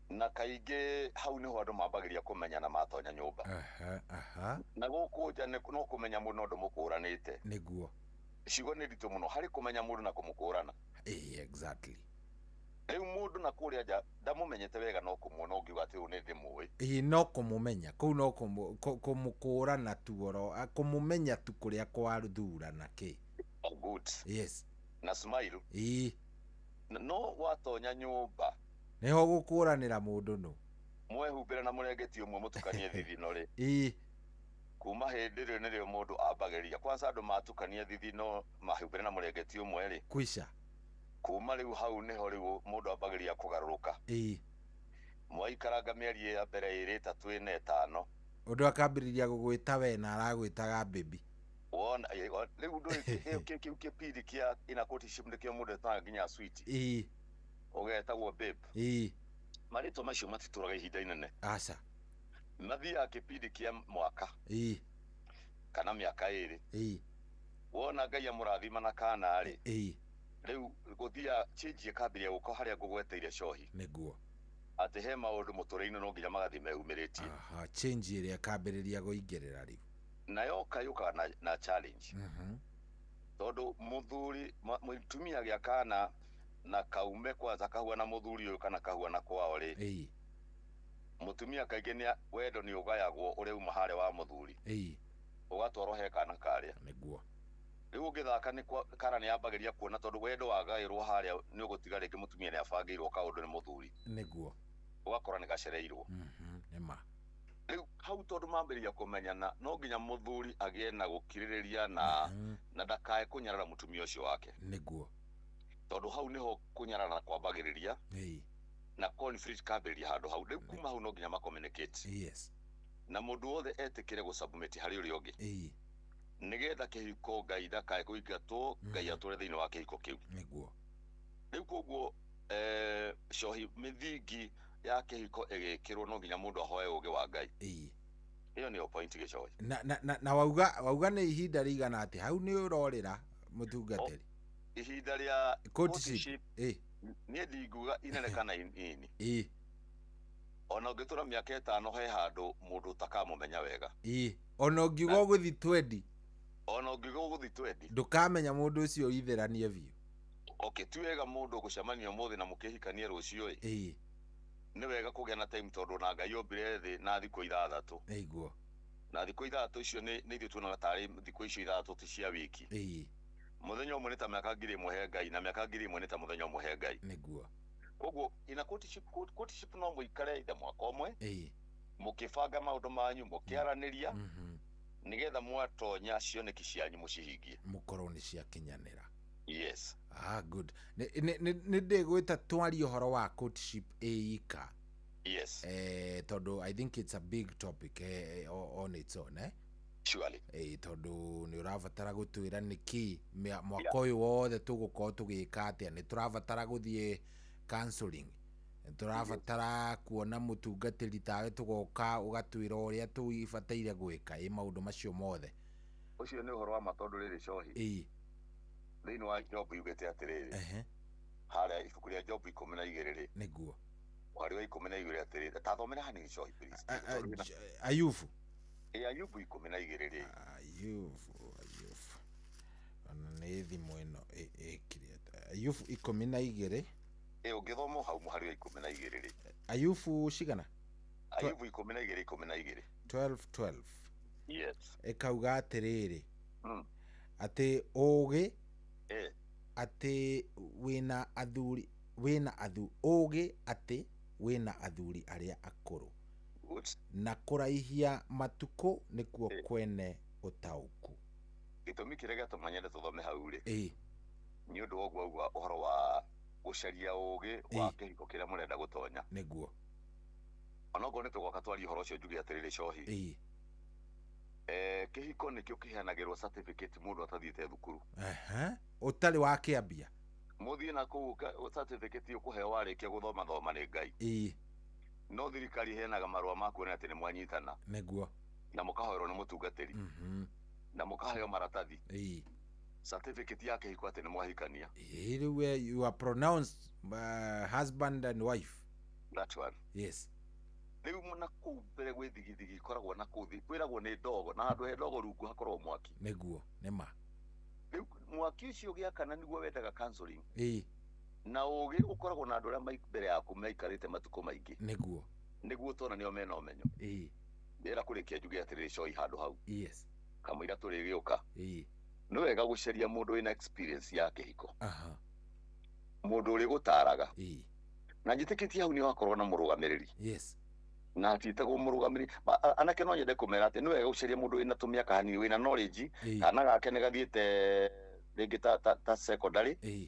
N: Na kaingĩ hau nĩho andũ mambagĩria kũmenyana matonya nyũmba. Na gũkũ nja no kũmenya mũndũ no ndũmũkũranĩte.
H: Nĩguo.
N: Ciugo nĩ nditũ mũno harĩ kũmenya mũndũ na kũmũkũrana.
H: Exactly.
N: Rĩu mũndũ na kũrĩa nja ndamũmenyete wega no kũmuona ũngiuga atĩ ũyũ nĩ ndĩmũĩ.
H: No kũmũmenya kũu no kũmũkũrana tu oro kũmũmenya tu kũrĩa kwathurana kĩ.
N: Oh, good.
H: Yes.
N: Na smile. No watonya nyũmba
H: nĩho gũkũranĩra mũndũ nũ.
N: Mwehumbĩra na mũrengeti ũmwe mũtukanie thithino rĩ. Kuma hĩndĩ ĩrĩa nĩrĩo mũndũ ambagĩrĩria. Kwanza andũ matukania thithino mahumbĩre na mũrengeti ũmwe rĩ.
H: Kwisha.
N: Kuma rĩu hau nĩho rĩu mũndũ ambagĩrĩria kũgarũrũka. Mwaikaranga mĩeri ya mbere 2, 3, 4, 5.
H: Ũndũ akambĩrĩria gũgwĩta we na aragwĩtaga baby.
N: Wona rĩu ndũĩ kĩu kĩbindi kĩa ina courtship nĩkĩo mũndũ etaga nginya sweet. Ũgetagwo babe. Marĩtwa macio matitũraga ihinda inene.
H: Aca.
N: Mathiaga kĩbindi kĩa mwaka. Kana mĩaka 2. Wona Ngai amũrathima na kana rĩ. Rĩu gũthia change ĩkambĩrĩria gũka harĩa ngũgweteire cohi.
H: Nĩguo.
N: Atĩ he maũndũ mũtũrĩre-inĩ no nginya magathiĩ meyumĩrĩtie.
H: Change ĩrĩa ĩkambĩrĩria kũingĩrĩra rĩu.
N: Nayo yũkaga na challenge. Tondũ mũthuri mũtumia gĩa kana na kaume kwanza kahuana mũthuri ũyũ kana kahuana kwao rĩ. Mũtumia kaingĩ nĩ wendo nĩ ũgayagwo ũrĩa uma harĩa wa mũthuri. Ũgatwarwo he kana karĩa.
H: Nĩguo.
N: Rĩu ũngĩthaka nĩ kana nĩ ambagĩrĩria kuona tondũ wendo wagaĩrwo harĩa nĩ ũgũtiga rĩngĩ mũtumia nĩ abangĩirwo kaũndũ nĩ mũthuri.
H: Nĩguo.
N: Ũgakora nĩ gacereirwo.
H: Nĩma.
N: Rĩu hau tondũ mambĩrĩria kũmenyana no nginya mũthuri agĩe na gũkirĩrĩria na ndakae kũnyarara mũtumia ũcio wake.
H: Nĩguo.
N: Tondũ hau nĩho kũnyarara kwambagĩrĩria. Na conflict kambĩrĩria handũ hau. Rĩu kuma hau no nginya ma communicate.
H: Yes.
N: Na mũndũ wothe etĩkĩre gũsubmit harĩ ũrĩa ũngĩ. Nĩgetha kĩhiko Ngai ndakae kũingatwo, Ngai atũre thĩinĩ wa kĩhiko kĩu.
H: Nĩguo.
N: Rĩu koguo cohi mĩthingi ya kĩhiko ĩgĩkĩrwo no nginya mũndũ ahoe ũũgĩ wa Ngai. Ĩyo nĩyo point gĩcohi.
H: Na wauga nĩ ihinda rĩigana atĩ hau nĩ ũrorĩra mũtungatĩri.
N: Ihinda rĩa
H: courtship.
N: Niĩ ndingiuga inene kana inini. Ona ũngĩtũra mĩaka 5 he handũ mũndũ ũtakamũmenya wega.
H: Ona ũngiuga ũgũthiĩ 20.
N: Ona ũngiuga ũgũthiĩ 20.
H: Ndũkamenya mũndũ ũcio ũitheranie biũ.
N: Okay, ti wega mũndũ gũcemania ũmũthĩ na mũkĩhikanie rũciũ ĩ. Nĩ wega kũgĩa na time tondũ na Ngai ombire thĩ na thikũ 6.
H: Nĩguo.
N: Na thikũ 6 icio nĩ ithuĩ tuonaga tarĩ thikũ icio 6 ti cia wiki. Mũthenya ũmwe nĩ ta mĩaka 1000 he Ngai na mĩaka 1000 nĩ ta mũthenya ũmwe he Ngai.
H: Nĩguo.
N: Koguo ina courtship no mũikare ithe mwaka ũmwe. Mũkĩbanga maũndũ manyu mũkĩaranĩria. Nĩgetha mwatonya cioneki cianyu mũcihingie.
H: Mũkorwo nĩ ciakinyanĩra.
N: Yes.
H: Good. Nĩ ndĩgwĩta twarie ũhoro wa courtship ĩika.
N: Yes.
H: Tondũ I think it's a big topic on its own, eh?
N: Surely.
H: Tondũ nĩ ũrabatara gũtwĩra nĩkĩ mwaka ũyũ wothe tũgũkorwo tũgĩka atĩa, nĩ tũrabatara gũthiĩ counseling, nĩ tũrabatara kuona mũtungatĩri tawe tũgoka ũgatwĩra ũrĩa tũbataire gwĩka, maũndũ macio mothe.
N: Ũcio nĩ ũhoro wa ma tondũ rĩrĩ cohi. Thĩinĩ wa Job yugĩte atĩrĩrĩ. Harĩa ibuku rĩa Job 12 rĩ.
H: Nĩguo.
N: Mũhari wa 12 atĩrĩrĩ. Ta thomera hanini cohi please.
H: Ayubu.
N: Ayubu 12 rĩ.
H: Ayubu. Ona nĩ thimũ ĩno ĩkire. Ayubu 12.
N: Ũngĩthoma hau mũhari wa 12 rĩ.
H: Ayubu cigana?
N: Ayubu 12 12.
H: 12 12.
N: Yes.
H: Ĩkauga atĩrĩrĩ. Atĩ ũũgĩ atĩ wĩna athuri wĩna athu ũũgĩ atĩ wĩna athuri arĩa akũrũ.
N: Good.
H: Na kũraihia matukũ nĩkuo kwene ũtaũku.
N: Gĩtũmi kĩrĩa gĩatũma nyende tũthome hau rĩ,
H: Ĩĩ.
N: nĩ ũndũ wa ũguo auga ũhoro wa gũcaria ũgĩ wa kĩhiko kĩrĩa mũrenda gũtonya.
H: Nĩguo.
N: Onokorwo nĩ tũgoka twarie ũhoro ũcio njuge atĩrĩrĩ cohi.
H: Ĩĩ.
N: Kĩhiko nĩkĩo kĩheanagĩrwo certificate mũndũ atathiĩte thukuru.
H: Aha. Ũtarĩ wa kĩambia.
N: Mũthiĩ na kũu certificate ũkũheo warĩkia gũthoma thoma nĩ Ngai.
H: Ĩĩ.
N: No thirikari ĩheanaga marũa ma kuonania atĩ nĩ mwanyitana.
H: Nĩguo.
N: Na mũkahoerwo nĩ mũtungatĩri. Na mũkaheo maratathi.
H: Ĩĩ.
N: Certificate ya kĩhiko atĩ nĩ mwahikania.
H: Ĩĩ, rĩu we you are pronounced husband and wife.
N: That one.
H: Yes.
N: Rĩu na kũu mbere gwĩ thigithigi ikoragwo na kũu thĩ kwĩragwo nĩ ndogo, na handũ he ndogo rungu hakoragwo mwaki.
H: Nĩguo, nĩ ma.
N: Rĩu mwaki ũcio ũgĩakana nĩguo wendaga counseling.
H: Ĩĩ.
N: Na ũgĩ ũkoragwo na andũ arĩa mbere yaku maikarĩte matukũ maingĩ.
H: Nĩguo.
N: Nĩguo tona nĩo mena ũmenyo.
H: Ĩĩ.
N: Ndĩrenda kũrĩkia njuge atĩrĩrĩ coi handũ hau.
H: Yes.
N: Kamũira tũrĩgĩũka.
H: Ĩĩ.
N: Nĩ wega gũcaria mũndũ wĩna experience ya kĩhiko.
H: Aha.
N: Mũndũ ũrĩgũtaraga.
H: Ĩĩ.
N: Na njĩtĩkĩtie hau nĩ wakorwo na mũrũgamĩrĩri.
H: Yes.
N: Na atiĩtagwo mũrũgamĩrĩri. Anake no nyende kũmera atĩ nĩ wega gũcaria mũndũ wĩna tũmĩaka hanini wĩna knowledge, kana gake nĩ gathiĩte rĩngĩ ta secondary.
H: Ĩĩ.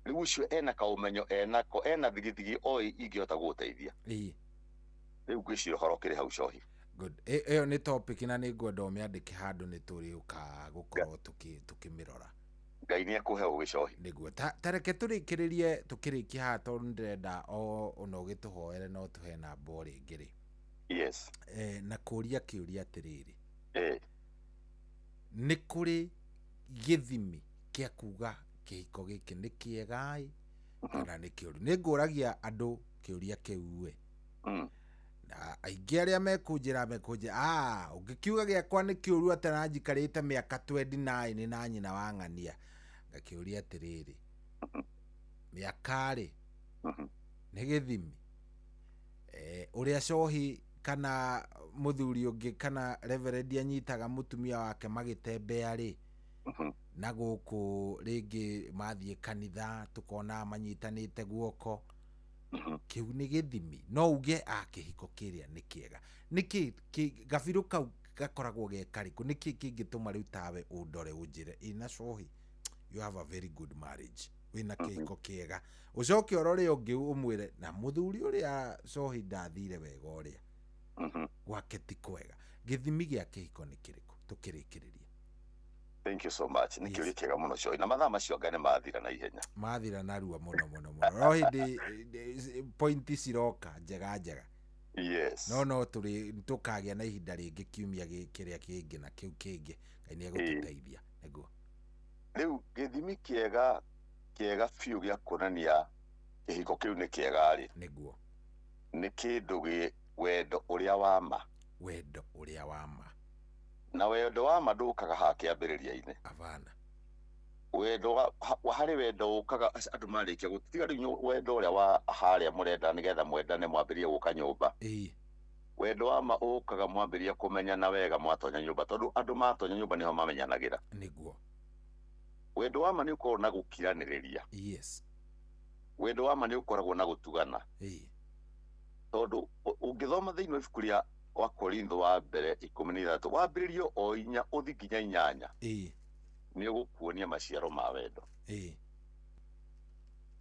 N: Rĩu ũcio ena kaũmenyo enako, ena thigithigi oĩ ingĩhota gũgũteithia.
H: Ĩĩ.
N: Rĩu ngwĩciria ũhoro ũkĩrĩ hau cohi.
H: Good. Ĩyo nĩ topic na nĩ ngwenda ũmĩandĩke handũ nĩ tũrĩũka gũkorwo tũkĩmĩrora.
N: Ngai nĩ ekũhe ũgĩ cohi.
H: Nĩguo. Ta reke tũrĩkĩrĩrie tũkĩrĩkia haha tondũ ndĩrenda ona ũgĩtũhoere no tũhe namba o rĩngĩ rĩ.
N: Yes.
H: Na kũria kĩũria atĩrĩrĩ. Nĩ kũrĩ gĩthimi kĩa kuga kĩhiko gĩkĩ nĩ kĩega-ĩ kana nĩ kĩũru? Nĩ ngũragia andũ kĩũria kĩu ĩ. Na aingĩ arĩa mekũnjĩra ũngĩkiuga gĩakwa nĩ kĩũru atĩ na njikarĩte mĩaka 29 na nyina wa ng'ania. Ngakĩũria atĩrĩrĩ, mĩaka rĩ nĩ gĩthimi? Ũrĩa cohi kana mũthuri ũngĩ kana reverend anyitaga mũtumia wake magĩtembea rĩ, na gũkũ rĩngĩ mathiĩ kanitha tũkona manyitanĩte guoko, kĩu nĩ gĩthimi? No uge kĩhiko kĩrĩa nĩ kĩega. Nĩkĩ gabirũ kau gakoragwo ge karĩkũ? Nĩkĩ kĩngĩtũma rĩu tawe ũndore ũnjĩre ĩna cohi, you have a very good marriage, wĩna kĩhiko kĩega, ũcoke ũrore ũngĩ ũmwĩre na mũthuri ũrĩa cohi ndathire wega ũrĩa gwake ti kwega. Gĩthimi gĩa kĩhiko nĩ kĩrĩkũ? Tũkĩrĩkĩrĩria.
N: Thank you so much. Nĩ kĩũria kĩega mũno cohi, na mathaa macio anga nĩ mathira na ihenya.
H: Mathira narua mũno mũno mũno. No hĩndĩ pointi ciroka njega njega.
N: Yes.
H: No tũkagĩa na ihinda rĩngĩ kiumia kĩrĩa kĩngĩ na kĩu kĩngĩ. Ngai nĩ egũtũteithia. Nĩguo.
N: Rĩu gĩthimi kĩega kĩega biũ gĩa kuonania kĩhiko kĩu nĩ kĩega rĩ.
H: Nĩguo.
N: Nĩ kĩndũ gĩ wendo ũrĩa wa ma.
H: Wendo ũrĩa wa ma.
N: Na wendo wa ma ndũkaga haha kĩambĩrĩria-inĩ.
H: Abana.
N: Wendo wa harĩ wendo ũkaga andũ marĩkia gũtiga rĩu wendo ũrĩa wa harĩa mũrenda nĩgetha mwendane mwambĩrĩrie gũka nyũmba.
H: Ĩĩ.
N: Wendo wa ma ũkaga mwambĩrĩria kũmenyana wega mwatonya nyũmba, tondũ andũ matonya nyũmba nĩho mamenyanagĩra.
H: Nĩguo.
N: Wendo wa ma nĩ ũkoragwo na gũkiranĩrĩria.
H: Yes.
N: Wendo wa ma nĩ ũkoragwo na gũtugana.
H: Ĩĩ.
N: Tondũ ũngĩthoma thĩinĩ wa ibuku rĩa wa Korintho wa mbere 13 wambĩrĩrio o 4 ũthi nginya 8.
H: Ĩĩ.
N: Nĩ ũgũkuonia maciaro ma wendo.
H: Ĩĩ.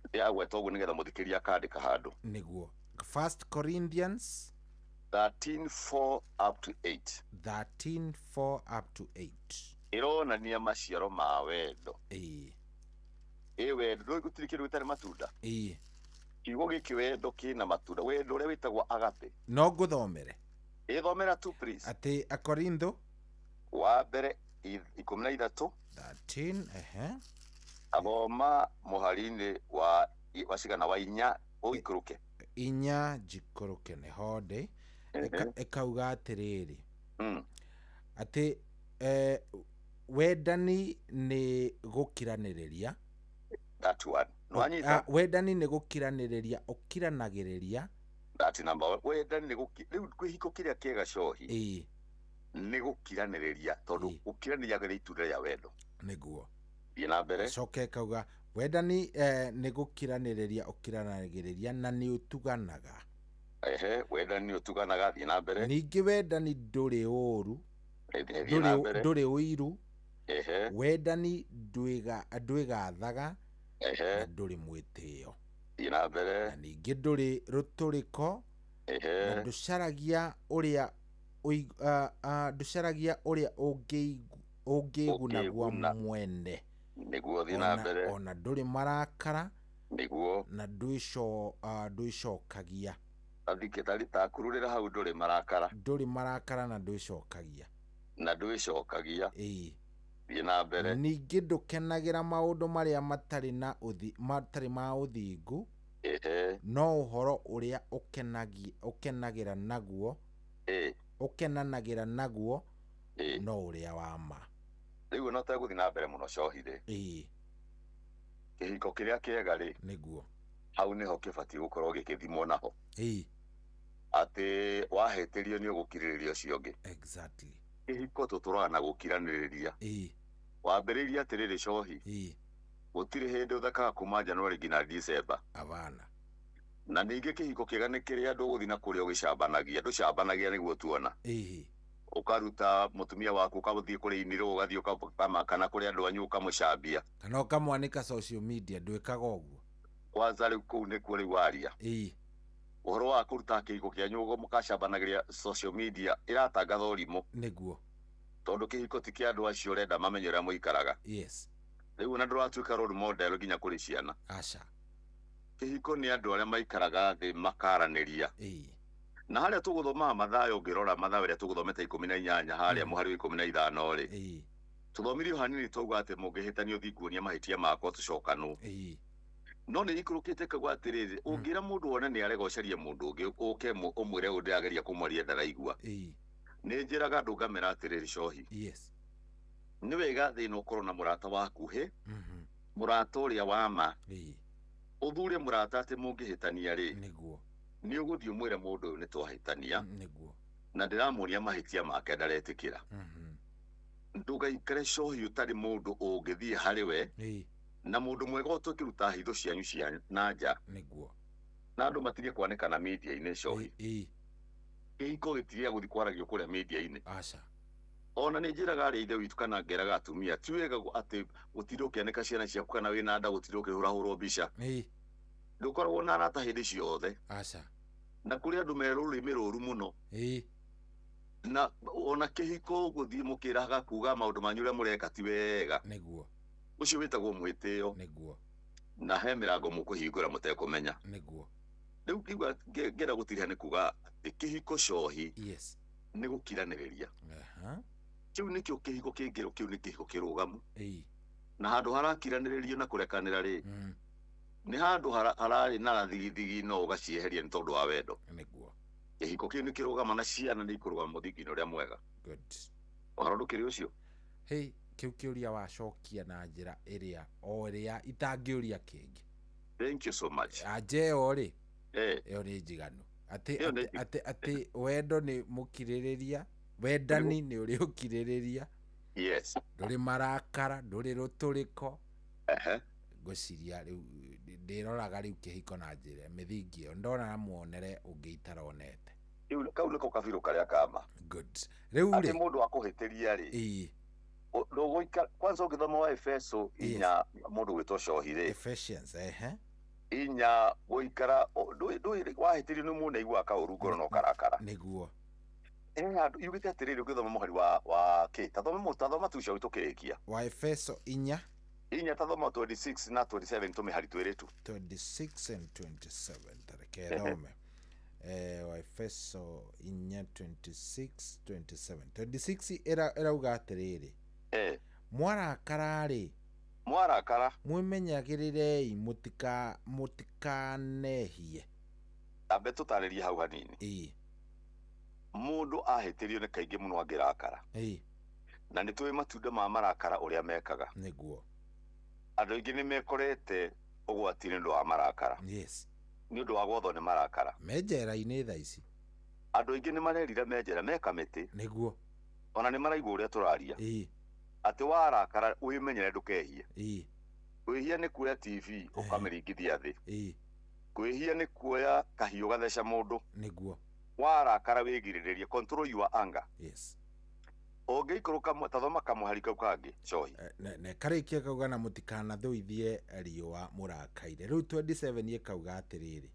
N: Ndĩragweta ũguo nĩgetha mũthikĩrĩria akandĩka handũ.
H: Nĩguo. 1 Corinthians
N: 13:4 up to 8.
H: 13:4 up to 8.
N: Ĩronania maciaro ma wendo.
H: Ĩĩ.
N: Ĩ wendo ndũĩ gũtirĩ kĩndũ gĩtarĩ matunda.
H: Ĩĩ.
N: Kiugo gĩkĩ wendo kĩna matunda. Wendo ũrĩa wĩtagwo agape.
H: No ngũthomere.
N: Ĩthomera tu please.
H: Atĩ Akorintho
N: wa mbere 13
H: 13 ehe.
N: Athoma mũhari-inĩ wa cigana wa 4 ũikũrũke.
H: 4 njikũrũke nĩho ndĩ. Ĩkauga atĩrĩrĩ. Atĩ wendani nĩ gũkiranĩrĩria.
N: That one. Nĩwanyita?
H: Wendani nĩ gũkiranĩrĩria, ũkiranagĩrĩria.
N: That number one. Wendani nĩ rĩu kĩhiko kĩrĩa kĩega cohi.
H: Ĩĩ.
N: Nĩ gũkiranĩrĩria, tondũ gũkiranĩria nĩ itunda rĩa wendo.
H: Nĩguo.
N: Thiĩ na mbere.
H: Coke ĩkauga wendani nĩ gũkiranĩrĩria, ũkiranagĩrĩria na nĩ ũtuganaga.
N: Ehe, wendani ũtuganaga, thiĩ na mbere.
H: Ningĩ wendani ndũrĩ ũũru.
N: Thiĩ na mbere.
H: Ndũrĩ ũiru.
N: Ehe.
H: Wendani ndwĩgathaga.
N: Ehe.
H: Na ndũrĩ mwĩtĩo.
N: Thiĩ na mbere.
H: Na ningĩ ndũrĩ rũtũrĩko.
N: Ehe.
H: Na ndũcaragia ũrĩa ndũcaragia ũrĩa ũngĩĩguna guo mwene.
N: Nĩguo, thiĩ na mbere.
H: Ona ndũrĩ marakara.
N: Nĩguo.
H: Na ndwĩcokagia.
N: Takururĩra hau, ndũrĩ marakara.
H: Ndũrĩ marakara na ndwĩcokagia.
N: Na ndwĩcokagia.
H: Ĩĩ.
N: Thiĩ na mbere.
H: Ningĩ ndũkenagĩra maũndũ marĩa matarĩ ma ũthingu.
N: Ehe.
H: No ũhoro ũrĩa ũkenagĩra naguo. Ũkenanagĩra naguo. No ũrĩa wa ma.
N: Rĩu ona ũtegũthiĩ na mbere mũno cohi rĩ.
H: Ĩĩ.
N: Kĩhiko kĩrĩa kĩega rĩ.
H: Nĩguo.
N: Hau nĩho kĩbatiĩ gũkorwo gĩkĩthimwo naho.
H: Ĩĩ.
N: Atĩ wahĩtĩrio nĩ ũgũkirĩrĩria ũcio ũngĩ.
H: Exactly.
N: Kĩhiko tũtũraga na gũkiranĩrĩria.
H: Ĩĩ.
N: Wambĩrĩirie atĩrĩrĩ cohi.
H: Ĩĩ.
N: Gũtirĩ hĩndĩ ũthekaga kuma January nginya December.
H: Abana.
N: Na ningĩ kĩhiko kĩega nĩ kĩrĩa ndũgũthiĩ na kũrĩa ũgĩcambanagia. Ndũcambanagia nĩguo tuona.
H: Ĩĩ.
N: Ũkaruta mũtumia waku ũkamũthiĩ kũrĩ inirũ ũgathiĩ ũkama kana kũrĩ andũ anyu ũkamũcambia.
H: Kana ũkamwanĩka social media, ndwĩkaga ũguo.
N: Kwanza rĩu kũu nĩkuo rĩu waria.
H: Ĩĩ.
N: Ũhoro wa kũruta kĩhiko kĩanyu ũguo mũkacambanagĩria social media ĩratangatha ũrimũ.
H: Nĩguo.
N: Tondũ kĩhiko ti kĩa andũ acio ũrenda mamenye ũrĩa mũikaraga.
H: Yes.
N: Rĩu ona ndũratuĩka role model nginya kũrĩ ciana.
H: Aca.
N: Kĩhiko nĩ andũ arĩa maikaraga thĩ makaranĩria.
H: Ĩĩ.
N: Na harĩa tũgũthomaga Mathayo, ũngĩrora Mathayo ĩrĩa tũgũthomete 18 harĩa mũhari wa 15 rĩ.
H: Ĩĩ.
N: Tũthomirie o hanini twauga atĩ mũngĩhĩtania ũthiĩ nguonia mahĩtia makwa tũcokanwo.
H: Ĩĩ.
N: No nĩ ikũrũkĩte kauga atĩrĩrĩ, ũngĩra mũndũ wone nĩ arega ũcarie mũndũ ũngĩ ũke ũmwĩre ũndũ ndĩrageria kũmwaria ndaraigua.
H: Ĩĩ.
N: Nĩ njĩraga andũ ngamera atĩrĩrĩ cohi.
H: Yes.
N: Nĩ wega thĩ ĩno ũkorwo na mũrata waku hĩ, mũrata ũrĩa wa ma.
H: Ĩĩ.
N: Ũthure mũrata atĩ mũngĩhĩtania rĩ.
H: Nĩguo.
N: Nĩ ũgũthiĩ ũmwĩre mũndũ ũyũ nĩ twahĩtania.
H: Nĩguo.
N: Na ndĩramuonia mahĩtia make ndaretĩkĩra. Ndũgaikare cohi ũtarĩ mũndũ ũngĩthiĩ harĩ we.
H: Ĩĩ.
N: Na mũndũ mwega ũtũkĩruta hitho cianyu cia na nja.
H: Nĩguo.
N: Na andũ matige kwanĩkana media-inĩ cohi.
H: Ĩĩ.
N: Kĩhiko gĩtigĩa gũthiĩ kwaragio kũrĩa media-inĩ.
H: Aca.
N: Ona nĩ njĩraga arĩa ithe witũ kana ngeraga atumia ti wega atĩ gũtinda ũkĩanĩka ciana ciaku kana wĩna nda gũtinda ũkĩhũrahũrwo mbica.
H: Ĩĩ.
N: Ndũkoragwo na arata hĩndĩ ciothe.
H: Aca.
N: Na kũrĩ andũ me rũrĩmĩ rũru mũno.
H: Ĩĩ.
N: Na ona kĩhiko gũthiĩ mũkĩrahaga kuga maũndũ manyu ũrĩa mũreka ti wega.
H: Nĩguo.
N: Ũcio wĩtagwo mwĩtĩo.
H: Nĩguo.
N: Na he mĩrango mũkũhingũra mũtekũmenya.
H: Nĩguo.
N: Rĩu ngiuga ngĩenda gũtiriha nĩ kuga atĩ kĩhiko cohi.
H: Yes.
N: Nĩ gũkiranĩrĩria.
H: Aha.
N: Kĩu nĩkĩo kĩhiko kĩngĩrwo, kĩu nĩ kĩhiko kĩrũgamu.
H: Ĩĩ.
N: Na handũ harakiranĩrĩrio na kũrekanĩra rĩ. Nĩ handũ hararĩ na rathigithigi no ũgacieheria nĩ tondũ wa wendo.
H: Nĩguo.
N: Kĩhiko kĩu nĩ kĩrũgama na ciana nĩ ikũrũgama mũthingi-inĩ ũrĩa mwega.
H: Good.
N: Ũhoro ndũkĩrĩ ũcio?
H: Hey, kĩu kĩũria wacokia na njĩra ĩrĩa o ĩrĩa itangĩũria kĩngĩ.
N: Thank you so much.
H: Anja ĩyo rĩ,
N: ĩyo
H: nĩ njiganu. Atĩ wendo nĩ mũkirĩrĩria, wendani nĩ ũrĩ ũkirĩrĩria.
N: Yes.
H: Ndũrĩ marakara, ndũrĩ rũtũrĩko.
N: Ehe.
H: Ngwĩciria rĩu ndĩroraga rĩu kĩhiko na njĩra mĩthingi ĩyo ndona na muonere ũngĩ itaronete.
N: Rĩu kau nĩko kabirũ karĩa kama.
H: Good. Rĩu
N: Atĩ
H: rĩ,
N: mũndũ akũhĩtĩria rĩ.
H: Ĩĩ.
N: Ndũgũikara kwanza ũngĩthoma wa Efeso inya mũndũ gwĩtwo cohi rĩ.
H: Ephesians, ehe.
N: Inya gũikara ndũĩ wahĩtĩrio nĩ mũndũ aiguaga kaũru ngoro na ũkarakara.
H: Nĩguo.
N: Handũ yugĩte atĩrĩrĩ ũngĩthoma mũhari wa kĩ tathoma tu cohi tũkĩrĩkia.
H: Wa Efeso inya.
N: Inya tathoma 26 na 27 tũmĩhari twĩrĩ tu.
H: 26 and 27 tareke thome. Wa Efeso inya 26 27. 26 ĩrauga atĩrĩrĩ. Mwarakara rĩ.
N: Mwarakara.
H: Mwĩmenyagĩrĩrei mũtikanehie.
N: Ambe tũtarĩrie hau hanini.
H: Ĩĩ.
N: Mũndũ ahĩtĩrio nĩ kaingĩ mũno angĩrakara.
H: Ĩĩ.
N: Na nĩ tũĩ matunda ma marakara ũrĩa mekaga.
H: Nĩguo.
N: Andũ aingĩ nĩ mekorete ũgwati nĩ ũndũ wa marakara.
H: Yes.
N: Nĩ ũndũ wa gwathwo nĩ marakara.
H: Me njera-inĩ thaa ici.
N: Andũ aingĩ nĩ marerira me njera me kamĩtĩ.
H: Nĩguo.
N: Ona nĩ maraigua ũrĩa tũraria.
H: Ĩĩ.
N: Atĩ warakara wĩmenyere ndũkehie.
H: Ĩĩ.
N: Wĩhia nĩ kuoya TV ũkamĩringithia thĩ.
H: Ĩĩ.
N: Kwĩhia nĩ kuoya kahiũ gatheca mũndũ.
H: Nĩguo.
N: Warakara wĩgirĩrĩrie, control your anger.
H: Yes.
N: Ũngĩikũrũka tathoma kamũhari kau kangĩ cohi.
H: Ne karĩkia kauga na mũtikanathũithie riũa mũrakaire. Rĩu 27 ĩkauga atĩrĩrĩ.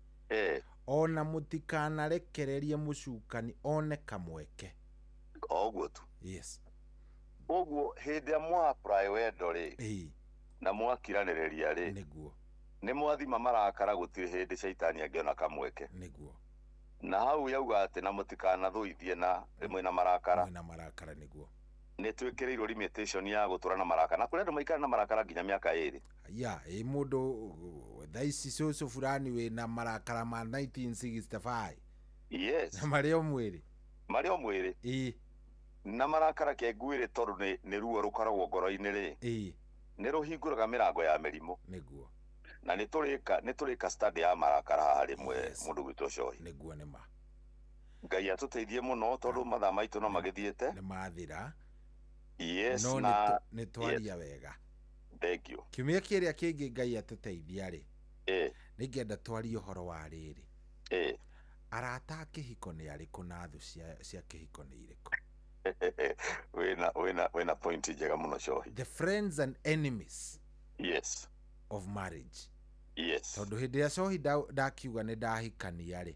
H: Ona mũtikanarekererie mũcukani one kamweke.
N: O ũguo tu.
H: Yes.
N: Ũguo hĩndĩ ĩrĩa mwa apply wendo rĩ, na mwakiranĩrĩria rĩ,
H: nĩguo
N: nĩ mwathima marakara, gũtirĩ hĩndĩ caitani angĩona kamweke.
H: Nĩguo.
N: Na hau yauga atĩ na mũtikanathũithie na rĩmwe na marakara.
H: Mwĩna marakara nĩguo.
N: Nĩ twĩkĩrĩirwo limitation ya gũtũra na marakara. Na kũrĩ andũ maikara na marakara nginya mĩaka 2.
H: Ya, ĩ mũndũ thaa ici cũcũ fulani wĩna marakara ma 1965.
N: Yes.
H: Na marĩ o mwĩrĩ.
N: Marĩ o mwĩrĩ.
H: Ĩ.
N: Na marakara ke ngwĩre tondũ nĩ ruo rũkoragwo ngoro-inĩ rĩ.
H: Ĩ.
N: Nĩ rũhingũraga mĩrango ya mĩrimũ.
H: Nĩguo.
N: Na nĩ tũrĩka study ya marakara haha rĩmwe mũndũ gwitũ cohi.
H: Nĩguo nĩ ma.
N: Ngai atũteithie mũno tondũ mathaa maitũ no magĩthiĩte.
H: Nĩ mathira.
N: Yes,
H: no
N: na
H: nĩ twaria wega.
N: Thank you.
H: Kiumia kĩrĩa kĩngĩ Ngai atũteithia rĩ. Nĩngenda twarie ũhoro wa rĩrĩ. Arata a kĩhiko nĩ arĩkũ na thũ cia kĩhiko nĩ irĩkũ?
N: Wĩna point njega mũno cohi.
H: The friends and enemies.
N: Yes.
H: Of marriage.
N: Yes.
H: Tondũ hĩndĩ ĩrĩa cohi ndakiuga nĩ ndahikania rĩ.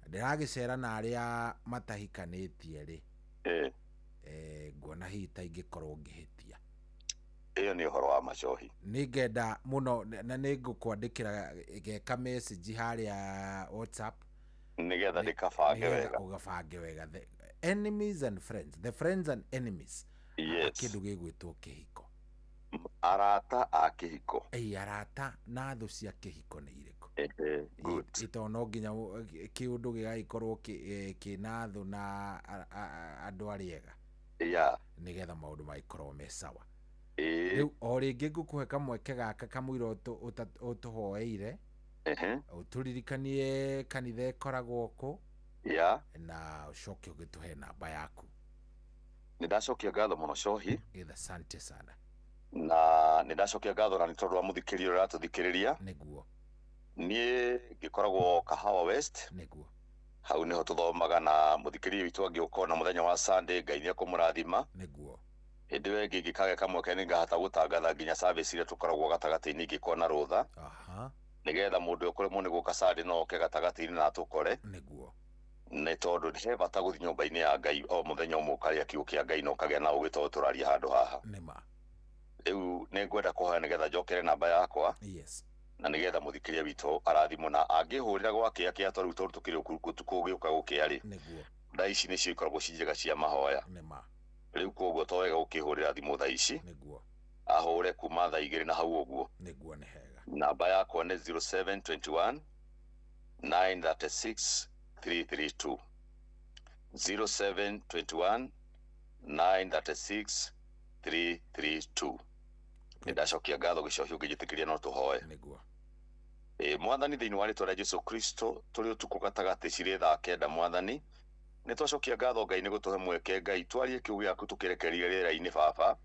H: Ndĩragĩcera na arĩa matahikanĩtie rĩ. Nguona hihi ta ingĩkorwo ngĩhĩtia.
N: Ĩyo nĩ ũhoro wa macohi.
H: Nĩngenda mũno na nĩngũkwandĩkĩra geka message harĩa WhatsApp
N: nĩgetha ndĩkabange wega.
H: Ũgabange wega. The enemies and friends. The friends and enemies.
N: Yes.
H: Kĩndũ gĩgwĩtwo kĩhiko.
N: Arata a kĩhiko.
H: Ĩ arata na thũ cia kĩhiko nĩ irĩkũ?
N: Good.
H: Ito no nginya kĩũndũ gĩgagĩkorwo kĩna thũ na andũ arĩa ega.
N: Yeah.
H: Nĩgetha maũndũ magĩkorwo me sawa. Rĩu o rĩngĩ ngũkũhe kamweke gaka kamũira ũtũhoeire. Ũtũririkanie kanitha ĩkoragwo kũ.
N: Yeah.
H: Na ũcoke ũgĩtũhe namba yaku.
N: Nĩ ndacokia ngatho mũno cohi.
H: Asante sana.
N: Na nĩ ndacokia ngatho na nĩ tondũ wa mũthikĩrĩria ũrĩa ũratũthikĩrĩria.
H: Nĩguo.
N: Niĩ ngĩkoragwo Kahawa West.
H: Nĩguo.
N: Hau nĩho tũthomaga na mũthikĩrĩria witũ angĩũka ona mũthenya wa Sunday Ngai nĩekũmũrathima.
H: Nĩguo.
N: Hĩndĩ ĩyo ĩngĩ ingĩkagĩa kamweke nĩngahota gũtangatha nginya service iria tũkoragwo gatagatĩ-inĩ ingĩkona rũtha. Nĩgetha mũndũ ũkũremwo nĩ gũka Sunday no oke gatagatĩ-inĩ na atũkore.
H: Nĩguo.
N: Nĩ tondũ he bata gũthiĩ nyũmba-inĩ ya Ngai o mũthenya ũmwe ũkarĩa kiugo kĩa Ngai na ũkagĩa na ũgĩ tondũ tũraria handũ haha.
H: Nĩma.
N: Rĩu nĩngwenda kũhoya nĩgetha njokere namba yakwa.
H: Yes.
N: Na nĩgetha mũthikĩrĩria witũ arathimwo na angĩhũrĩra gwakĩa kĩa tondũ tondũ tũkĩrĩ ũtukũ ũgĩũka gũkĩa rĩ.
H: Nĩguo.
N: Thaa ici nĩcio ikoragwo ci njega cia mahoya.
H: Nĩma.
N: Rĩu koguo to wega gũkĩhũrĩra thimũ thaa ici.
H: Nĩguo.
N: Ahũre kuma thaa 2 na hau ũguo.
H: Nĩguo nĩ hega.
N: Namba yakwa nĩ 0721 936 332. 0721 936 332. Nĩ ndacokia ngatho gĩcohi ũngĩnjĩtĩkĩria no tũhoe.
H: Nĩguo.
N: Mwathani thĩinĩ wa rĩtwa rĩa Jesũ Kristo tũrĩ ũtukũ gatagatĩ cirĩ thaa 9 mwathani nĩ twacokia ngatho Ngai nĩ gũtũhe mweke Ngai twarie kiugo gĩaku tũkĩrekerie rĩera-inĩ baba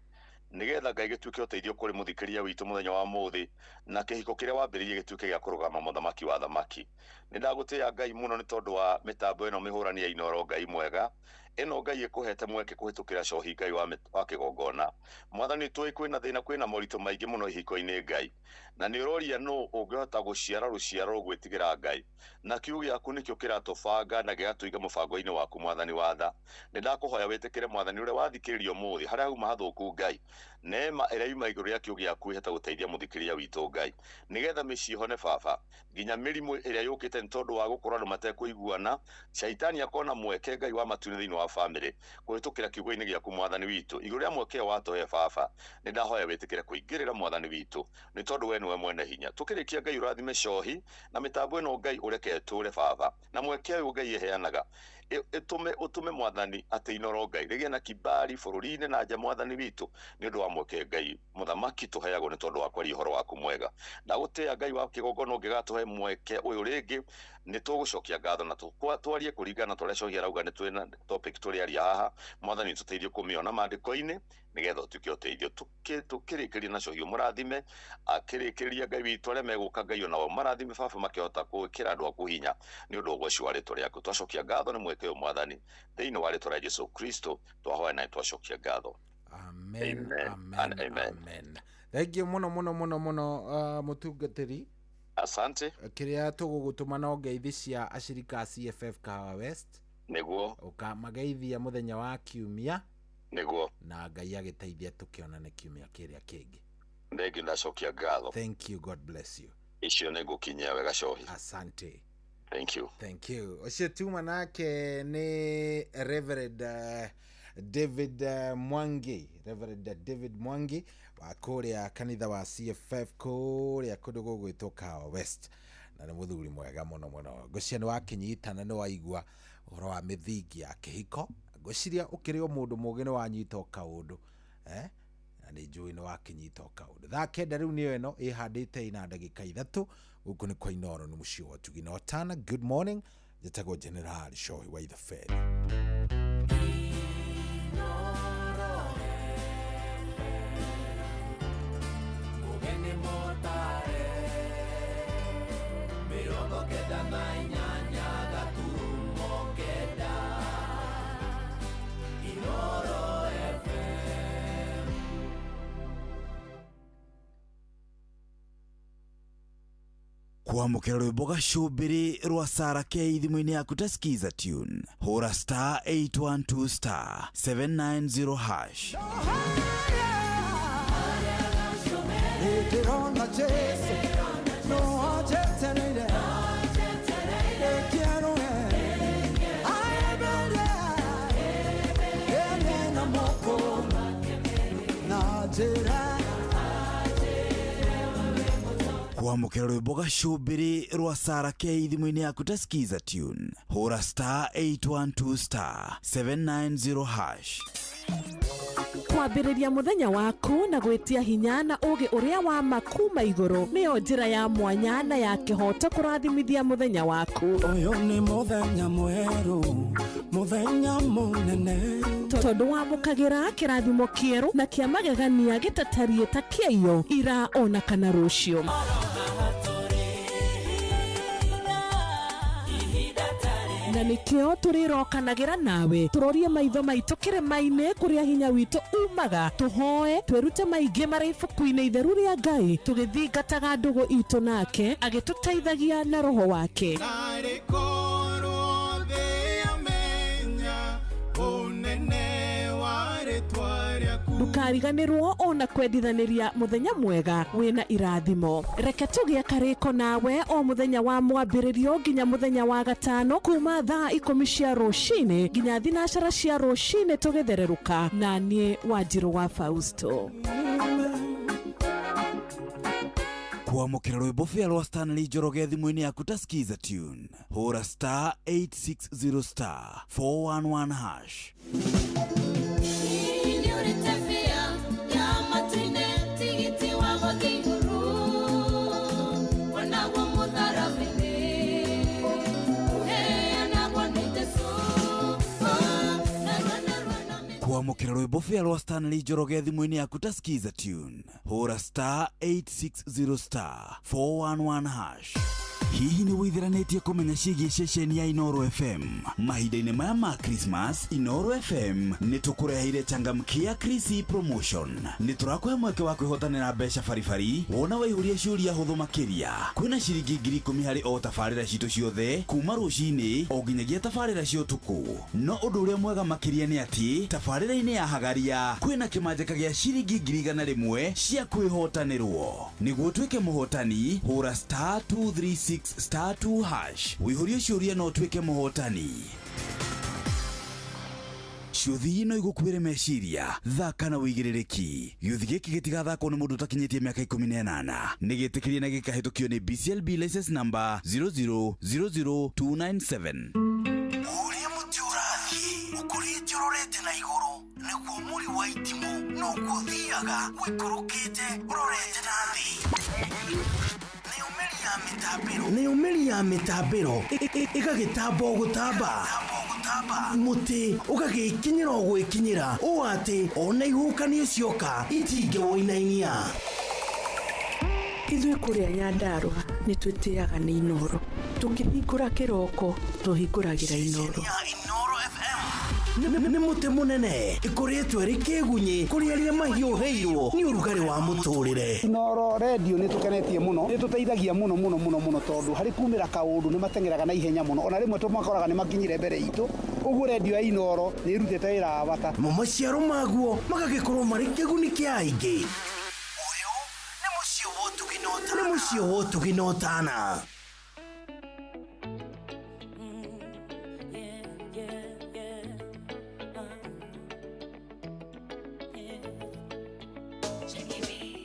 N: nĩgetha Ngai gĩtuĩke ũteithio kũrĩ mũthikĩrĩria witũ mũthenya wa mũthĩ na kĩhiko kĩrĩa wambĩrĩirie gĩtuĩke gĩa kũrũgama mũthamaki wa thamaki. Nĩ ndagũtĩĩa Ngai mũno nĩ tondũ wa mĩtambo ĩno mĩhũrani ya Inooro Ngai mwega ĩno Ngai ĩkũhete mweke kũhĩtũkĩra cohi Ngai wa kĩgongona. Mwathani tũĩ kwĩna thĩna kwĩna moritũ maingĩ mũno ihiko-inĩ Ngai na nĩ ũroria nũ ũngĩhota gũciara rũciaro rũgwĩtigĩra Ngai na kiugo gĩaku nĩkĩo kĩratũbanga na gĩgatũiga mũbango-inĩ waku mwathani wa tha. Nĩ ndakũhoya wĩtĩkĩre mwathani ũrĩa wathikĩrĩrio ũmũthĩ harĩa hauma hathũku Ngai neema ĩrĩa yuma igũrũ rĩa kiugo gĩaku ĩhote gũteithia mũthikĩrĩria witũ Ngai nĩgetha mĩciĩ ĩhone baba nginya mĩrimũ ĩrĩa yũkĩte nĩ tondũ wa gũkorwo andũ matekũiguana caitani akona mweke Ngai wa matu-inĩ thĩinĩ wa famĩlĩ kũhĩtũkĩra kiugo-inĩ gĩaku mwathani witũ igũrũ rĩa mweke ũyũ watũhe baba nĩ ndahoya wĩtĩkĩre kũingĩrĩra mwathani witũ nĩ tondũ we nĩwe mwene hinya. Tũkĩrĩkia Ngai ũrathime cohi na mĩtambo ĩno Ngai ũreke ĩtũre baba na mweke ũyũ Ngai ĩheanaga Ĩtũme ũtũme mwathani atĩ Inoro Ngai rĩgĩe na kibali bũrũri-inĩ na nja mwathani witũ nĩ ũndũ wa mweke Ngai mũthamaki tũheagwo nĩ tondũ wa kwaria ũhoro waku mwega. Ndagũtĩĩa Ngai wa kĩgongona ũngĩgatũhe mweke ũyũ rĩngĩ nĩ tũgũcokia ngatho na twarie kũringana na ũrĩa Cohi arauga nĩ twĩna topic tũrĩaria haha. Mwathani tũteithie kũmĩona maandĩko-inĩ nĩgetha ũtuĩke ũteithio. Tũkĩrĩkĩria na Cohi ũmũrathime, akĩrĩkĩria Ngai witũ arĩa megũka Ngai onao marathime baba makĩhota gwĩkĩra andũ aku hinya nĩ ũndũ wa ũgoci wa rĩtwa rĩaku. Twacokia ngatho nĩ mweke ũyũ mwathani thĩinĩ wa rĩtwa rĩa Jesu Kristo twahoya na twacokia ngatho.
H: Amen,
N: Amen
H: amen,
N: and amen.
H: Amen. Thank you muno muno muno muno, mutungatiri.
N: Asante.
H: Kiria tugugutuma no ngeithi cia ashirika a CFF Kahawa West.
N: Niguo.
H: Ukamageithia muthenya wa kiumia.
N: Niguo.
H: Na Ngai agiteithia tukionane kiumia kiria kingi.
N: Thank you, ndacokia ngatho.
H: Thank you, God bless you.
N: Icio nĩ ngũkinyia wega Cohi.
H: Asante.
N: Thank you.
H: Thank you. Ũcio tuma nake nĩ Reverend David Mwangi, Reverend David Mwangi wa kũrĩa kanitha wa CFF kũrĩa kũndũ gũgwĩtwo Kahawa West, na nĩ mũthuri mwega mũno mũno. Ngwĩciria nĩ wakinyita na nĩ waigua ũhoro wa mĩthingi ya kĩhiko. Ngwĩciria ũkĩrĩ o mũndũ mũgĩ nĩ wanyita o kaũndũ, na nĩ njũĩ nĩ wakinyita o kaũndũ. Thaa kenda rĩu nĩyo ĩno ĩhandĩte ina ndagĩka ithatũ. Gũkũ nĩ kwa Inoro, nĩ mũciĩ wa ũtugi na ũtana. Good morning, njĩtagwo General Cohi wa Ithaberi.
I: Kwamũkĩra rwĩmbo gacũmbĩrĩ rwa Sara K thimũ-inĩ yaku ta Skiza tune, hũra star 812 star 790 hash.
R: Nĩndĩrona Jesu, no anjetereire. Nĩkĩerũe, aemere, ene na moko, na njĩra.
I: Kwamũkĩra rwĩmbo gacũmbĩrĩ rwa Sara K thimũ-inĩ yaku ta Skiza tune, hũra star 812 star 790 hash.
D: Kwambĩrĩria mũthenya waku na gwĩtia hinya na ũũgĩ ũrĩa wa ma kuma igũrũ nĩyo njĩra ya mwanya na ya kĩhooto kũrathimithia mũthenya waku.
R: Ũyũ nĩ mũthenya mwerũ, mũthenya mũnene,
D: tondũ wamũkagĩra kĩrathimo kĩerũ na kĩa magegania gĩtatariĩ ta kĩaiyo ira ona kana rũciũ. Na nĩkĩo tũrĩrokanagĩra nawe tũrorie maitho maitũ kĩrĩma-inĩ kũrĩa hinya witũ umaga, tũhoe twĩrute maingĩ marĩ ibuku-inĩ itheru rĩa Ngai tũgĩthingataga ndũgũ itũ nake agĩtũteithagia na roho wake. Ndũkariganĩrwo ona kwendithanĩria mũthenya mwega wĩna irathimo. Reke tũgĩe karĩko nawe o mũthenya wa mwambĩrĩrio nginya mũthenya wa gatano kuma thaa 10 cia rũcinĩ nginya 12 cia rũcinĩ tũgĩthererũka na niĩ Wanjirũ wa Fausto.
I: Kwamũkĩra rwĩmbo bĩa rwa Stanley Njoroge thimũ-inĩ yaku ta Skiza tune, hũra star 860 star 411 hash. Kwamũkĩra rwĩmbo bĩa rwa Stanley Njoroge thimũ-inĩ yaku ta Skiza tune, hũra star 860 star 411 hash. Hihi nĩ wĩitheranĩtie kũmenya ciĩgiĩ ceceni ya Inoro FM? Mahinda-inĩ maya ma Christmas, Inoro FM nĩ tũkũreheire changamkia Chrissy promotion. Nĩ tũrakũhe mweke wa kwĩhotanĩra mbeca baribari wona waihũria ciũria hũthũ makĩria. Kwĩna ciringi 10,000 harĩ o tabarĩra citũ ciothe kuma rũcinĩ o nginyagia tabarĩra cia ũtukũ. No ũndũ ũrĩa mwega makĩria nĩ atĩ tabarĩra-inĩ ya Hagaria kwĩna kĩmanjĩka gĩa ciringi 100,000 cia kwĩhotanĩrwo. Nĩguo ũtuĩke mũhotani, hũra star 236 star 2 hash wĩihũrie ciũria no ũtuĩke mũhotani. Ciũthi no igũkuĩre meciria, thaka na wĩigĩrĩrĩki. Gĩũthi gĩkĩ gĩtigathakwo nĩ mũndũ ũtakinyĩtie mĩaka 18. Nĩ gĩtĩkĩrie na gĩkahĩtũkio nĩ BCLB license number 0000297.
C: Ũrĩa mũtĩ Ũkũrĩte ũrorete na igũrũ nĩguo mũri wa itimũ noguo ũthiaga ũikũrũkĩte ũrorete na thĩ. Nayo mĩri ya mĩtambĩro ĩgagĩtamba o gũtamba, mũtĩ ũgagĩkinyĩra o gwĩkinyĩra ũũ atĩ ona ihuhũkanio cioka itingĩwũinainia.
S: Ithuĩ kũrĩa Nyandarũa nĩ twĩtĩaga nĩ Inooro. Tũkĩhingũra kĩroko tũhingũragĩra Inooro.
C: Nĩ mũtĩ mũnene ĩkoretwo ĩrĩ kĩgunyĩ kũrĩ arĩa mahiũhĩirwo nĩ ũrugarĩ wa mũtũrĩre.
E: Inooro redio nĩ tũkenetie mũno, nĩ tũteithagia mũno mũno mũno mũno tondũ harĩ kumĩra kaũndũ nĩ mateng'eraga na ihenya mũno, ona rĩmwe tũmakoraga nĩ makinyire mbere itũ. Ũguo redio ya Inooro nĩ ĩrutĩte wĩra wa bata.
C: Mo maciaro maguo magagĩkorwo marĩ kĩguni kĩa aingĩ. Nĩ mũciĩ wa ũtugi na ũtana.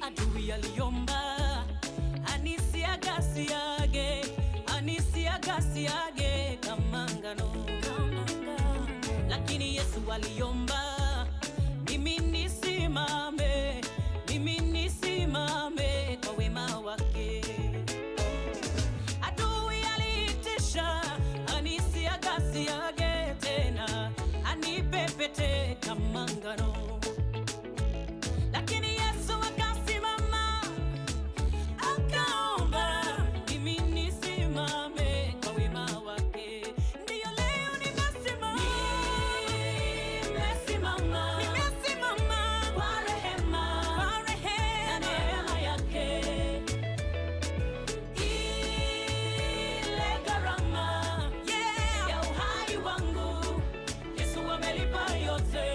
O: Adui aliomba anisiagasiage, anisiagasiage kama ngano, lakini Yesu aliomba mimi nisimame, mimi nisimame kwa wema wake. Adui aliitisha anisiagasiage tena, anipepete kama ngano, lakini Yesu akasimama akaomba mimi nisimame kwa wema wake. Ndiyo leo nimesimama, nimesimama, nimesimama kwa rehema, kwa rehema na neema yake. Ile gharama, yeah, ya uhai wangu Yesu amelipa yote.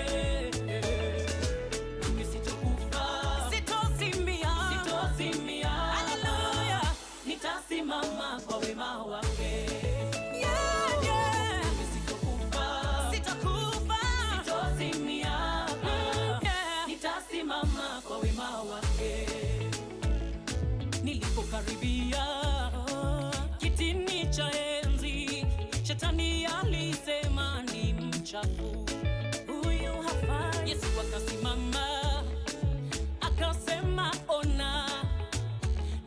O: Mimi sitokufa, sitozimia, sitozimia. Haleluya, nitasimama kwa wema wake. Yeah, yeah. Mimi sitokufa, sitakufa, sitozimia. Yeah. Nitasimama kwa wema wake. Nilipokaribia kitini cha enzi, shetani alisema ni mchafu, huyu hafai. Yesu akasimama akasema, ona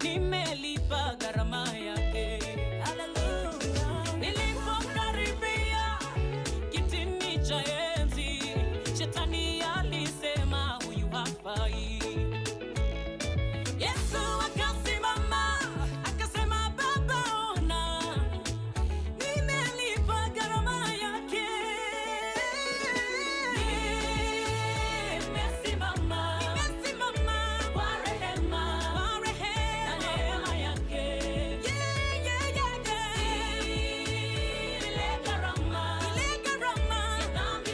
O: nimelipa gharama yake. Haleluya. Nilipokaribia kitini cha enzi, shetani alisema huyu hafai. Yesu akasimama akasema, Baba ona nimelipa gharama yake. Nimesimama, nimesimama kwa rehema, kwa rehema na neema yake. Yeah, yeah, yeah, yeah. Ile gharama ya dhambi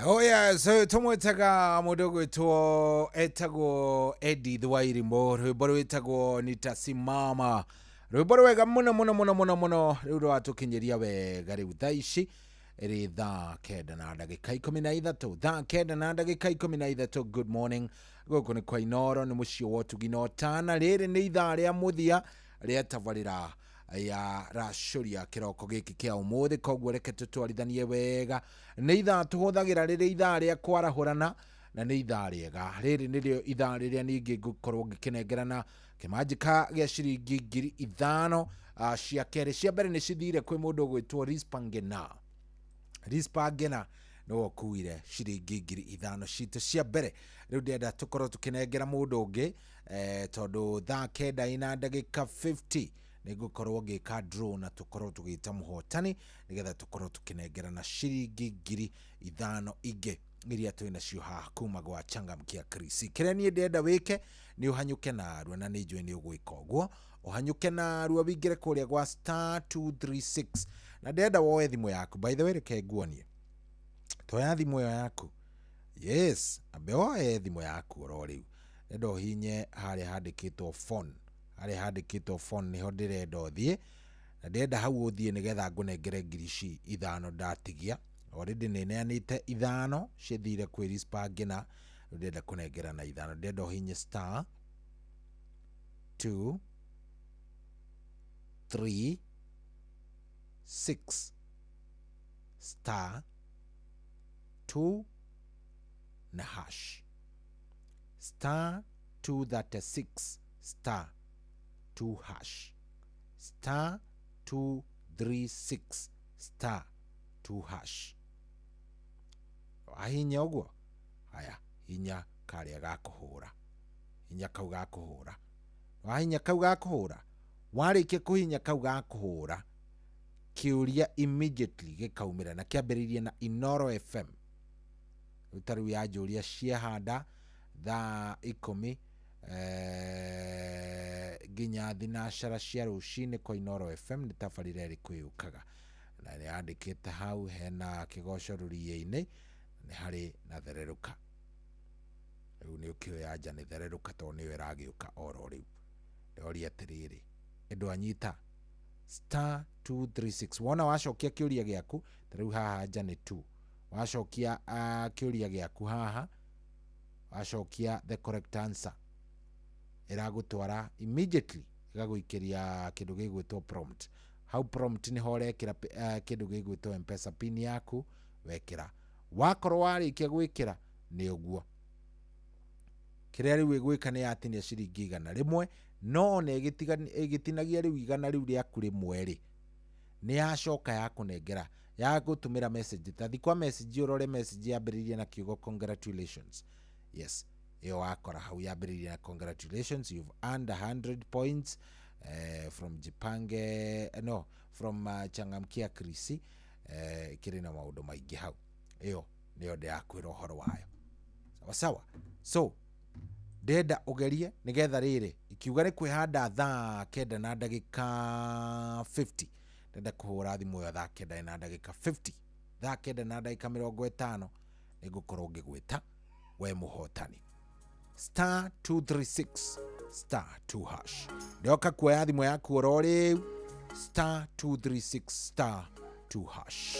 H: Oh yeah, so tumwetaga mũndũ ũgwĩtwo etagwo Edith Wairimu, rwĩmbo rwĩtagwo Nitasimama, rwĩmbo rwega mũno mũno mũno mũno mũno, rĩu rwatũkinyĩria wega rĩu thaa ici ĩrĩ 9:13, 9:13. Good morning, gũkũ nĩ kwa Inoro, nĩ mũciĩ wa ũtugi na ũtana. Rĩrĩ nĩ ithaa rĩa mũthia rĩa tabarĩra ya racũria kĩroko gĩkĩ kĩa ũmũthĩ, koguo reke tũtwarithanie wega. Nĩ ithaa tũhũthagĩra rĩrĩ ithaa rĩa kwarahũrana na nĩ ithaa rĩega. Rĩrĩ nĩrĩo ithaa rĩrĩa ningĩ ngũkorwo ngĩkĩnengerana kĩmanjĩka gĩa ciringi 5,000 cia kerĩ. Cia mbere nĩ cithire kwĩ mũndũ ũgwĩtwo Rispangena. Rispangena nĩwe ũkuire ciringi 5,000 citũ cia mbere. Rĩu ndĩrenda tũkorwo tũkĩnengera mũndũ ũngĩ tondũ 9:50 nĩngũkorwo ngĩka draw na tũkorwo tũgĩta mũhotani nĩgetha tũkorwo tũkĩnengerana ciringi 5,000 ingĩ iria twĩ nacio haha kuma gwa Changamkia Krisi. Kĩrĩa niĩ ndĩrenda wĩke nĩ ũhanyũke narua, na nĩ njũĩ nĩ ũgwĩka ũguo. Ũhanyũke narua wĩingĩre kũrĩa gwa star 236, na ndĩrenda woe thimũ yaku. By the way, reke nguonie, toya thimũ ĩyo yaku. Yes, ambe woe thimũ yaku oro rĩu. Ndĩrenda ũhinye harĩa handĩkĩtwo phone, harĩa handĩkĩtwo phone nĩho ndĩrenda ũthiĩ, na ndĩrenda hau ũthiĩ nĩgetha ngũnengere 5,000 ndatigia. Already nĩ neanĩte 5 cithire kwĩ Rispangena, rĩu ndĩrenda kũnengera na 5. Ndĩrenda ũhinye star 2 3 6 star 2 na hash, star 236 star 2 hash, star 236 star 2 hash. Ahinya ũguo, haya, hinya karĩa ga kũhũra, hinya kau ga kũhũra, wahinya kau ga kũhũra, warĩkia kũhinya kau ga kũhũra, kĩũria immediately gĩkaumĩra na kĩambĩrĩirie na Inoro FM. Rĩu ta rĩu yanjũria ciehanda thaa 10 nginya thinacara cia rũcinĩ kwa Inoro FM nĩ tabarĩra ĩrĩkũ yũkaga, na nĩ yandĩkĩte hau hena kĩgoco rũriĩ-inĩ, nĩ harĩ na thererũka. Rĩu nĩ ũkĩoya anja nĩ thererũka tondũ nĩyo ĩragĩũka oro rĩu. Ndoria atĩrĩrĩ, ĩndũ anyita star 236, wona wacokia kĩũria gĩaku, ta rĩu haha anja nĩ 2, wacokia kĩũria gĩaku haha, wacokia the correct answer, ĩragũtwara immediately ĩgagũikĩria kĩndũ gĩgwĩtwo prompt. Hau prompt nĩho ũrekĩra kĩndũ gĩgwĩtwo M-Pesa pin yaku, wekĩra. Wakorwo warĩkia gwĩkĩra nĩ ũguo. Kĩrĩa rĩu ĩgwĩka nĩ yatinia ciringi 100, no ona ĩgĩtinagia rĩu 100 rĩu rĩaku rĩmwe rĩ, nĩ yacoka yakũnengera yagũtũmĩra message. Ta thiĩ kwa message ũrore message yambĩrĩirie na kiugo congratulations. Yes, ĩyo wakora hau yambĩrĩirie na congratulations, you've earned 100 points from Jipange, no, from Changamkia Krisi. Kĩrĩ na maũndũ maingĩ hau. Ĩyo nĩyo ndĩrakwĩra ũhoro wayo. Sawa sawa. So ndĩrenda ũgerie nĩgetha rĩrĩ ikiuga nĩ kwĩhanda 9:50, ndĩrenda kũhũra thimũ ĩyo 9:50, 9:50 nĩngũkorwo ngĩgwĩta we mũhotani. Star 236 star 2 hash. Ndoka kuoya thimũ yaku oro rĩu, star 236 star 2 hash.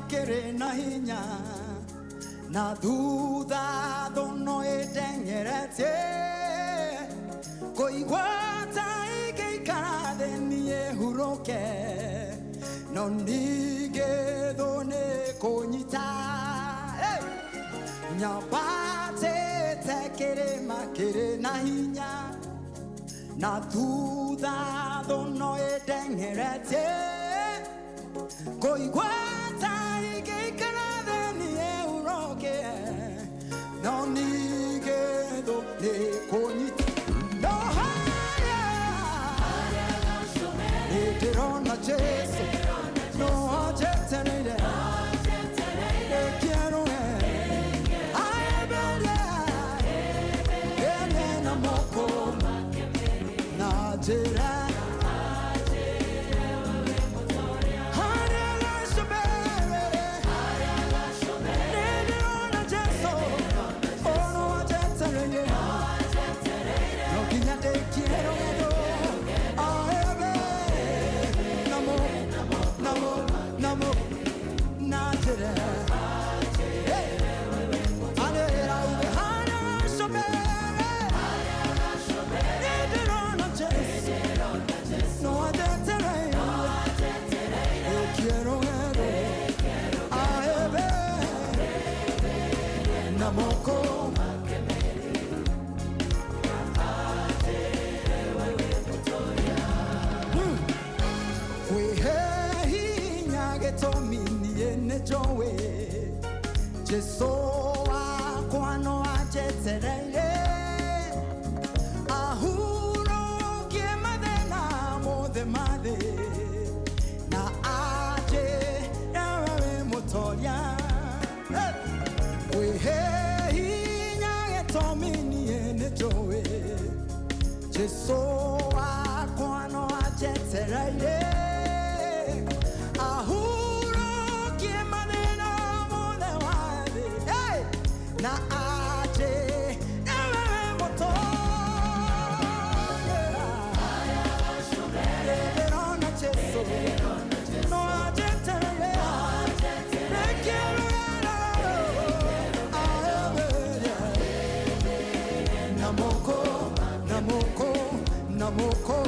R: Kere na hinya na thutha thono ĩteng'eretie kũigua ta ĩngĩikara thĩ niĩ hurũke no ningĩ thũ nĩ kũnyita. Nyambatĩte kĩrĩma kĩrĩ na hinya Na thutha thũ no ĩteng'erete kũigua ta ingĩikara thĩ niĩ hurũke no ningĩ thũ nĩ kũnyita no harĩa nĩ ndĩrona Jesũ no anjetereire Jesu wakwa no anjetereire ahurũkie mathĩna mothe ma thĩ na anjĩre we wĩ mũtoria. Kwĩhe hinya gĩtũmi niĩ nĩnjũĩ Jesu wakwa no anjetereire ahurũkie mathĩna mothe ma thĩ na anjĩre we wĩ mũtoria. Ndĩrona Jesu no anjetereire Namoko, namoko, namoko.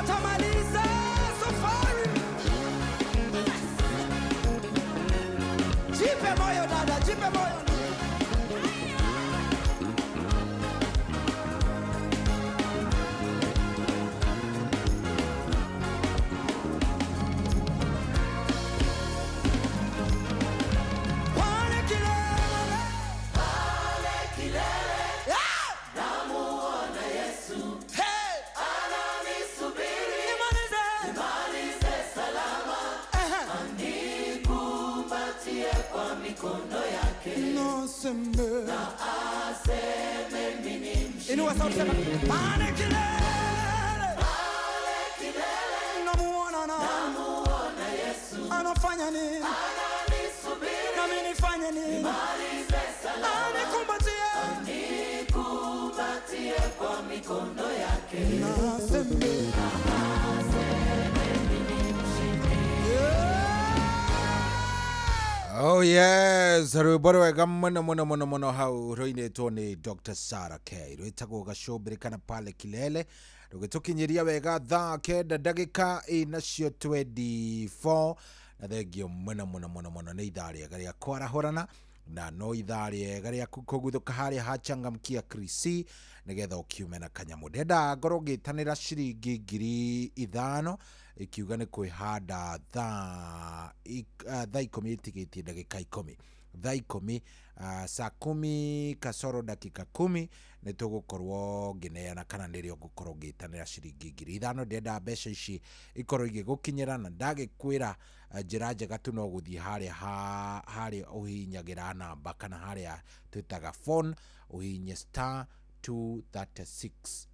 R: Atamaliza safari. Jipe moyo dada, jipe moyo. Pale kilele,
K: Pale kilele,
R: Ah!
K: namuona Yesu.
R: Hey!
K: Ananisubiri,
R: Nimalize.
K: nimalize salama. Anikumbatie kwa mikono yake.
R: Naseme.
K: Na aseme mimi ni mshindi.
R: Inua sauti sema, pale kilele,
K: Pale kilele,
R: namuona na
K: namuona Yesu.
R: Anafanya nini?
K: Ananisubiri,
R: Nami nifanye nini?
K: nimalize salama.
R: Anikumbatie.
K: Anikumbatie kwa mikono yake.
R: Naseme.
H: Oh yes, rwĩmbo rwega mũno mũno mũno mũno hau rũinĩtwo nĩ Dr. Sarah K rwĩtagwo gacũmbĩrĩ kana pale kilele rũgĩtũkinyĩria wega thaa 9 ndagĩka inacio 24 na thengio mũno mũno mũno mũno nĩ ithaa rĩega rĩa kwarahũrana na no ithaa rĩega rĩa kũguthũka harĩa hachangamkia krisi nĩgetha ũkiume na kanyamũ. Ndenda ngorwo ngĩtanĩra ciringi 5,000 ikiuga nĩ kwĩhanda thaa 10 ĩtigĩtie ndagĩka 10, thaa 10, saa 10 kasoro dakika 10 nĩ tũgũkorwo ngĩneana kana nĩrĩo ngũkorwo ngĩtanĩra ciringi 5,000. Ndenda mbeca ici ikorwo igĩgũkinyĩra na ndagĩkwĩra njĩra njega tu no gũthiĩ harĩa harĩa ũhihinyagĩra namba kana harĩa twĩtaga phone, ũhihinye star 236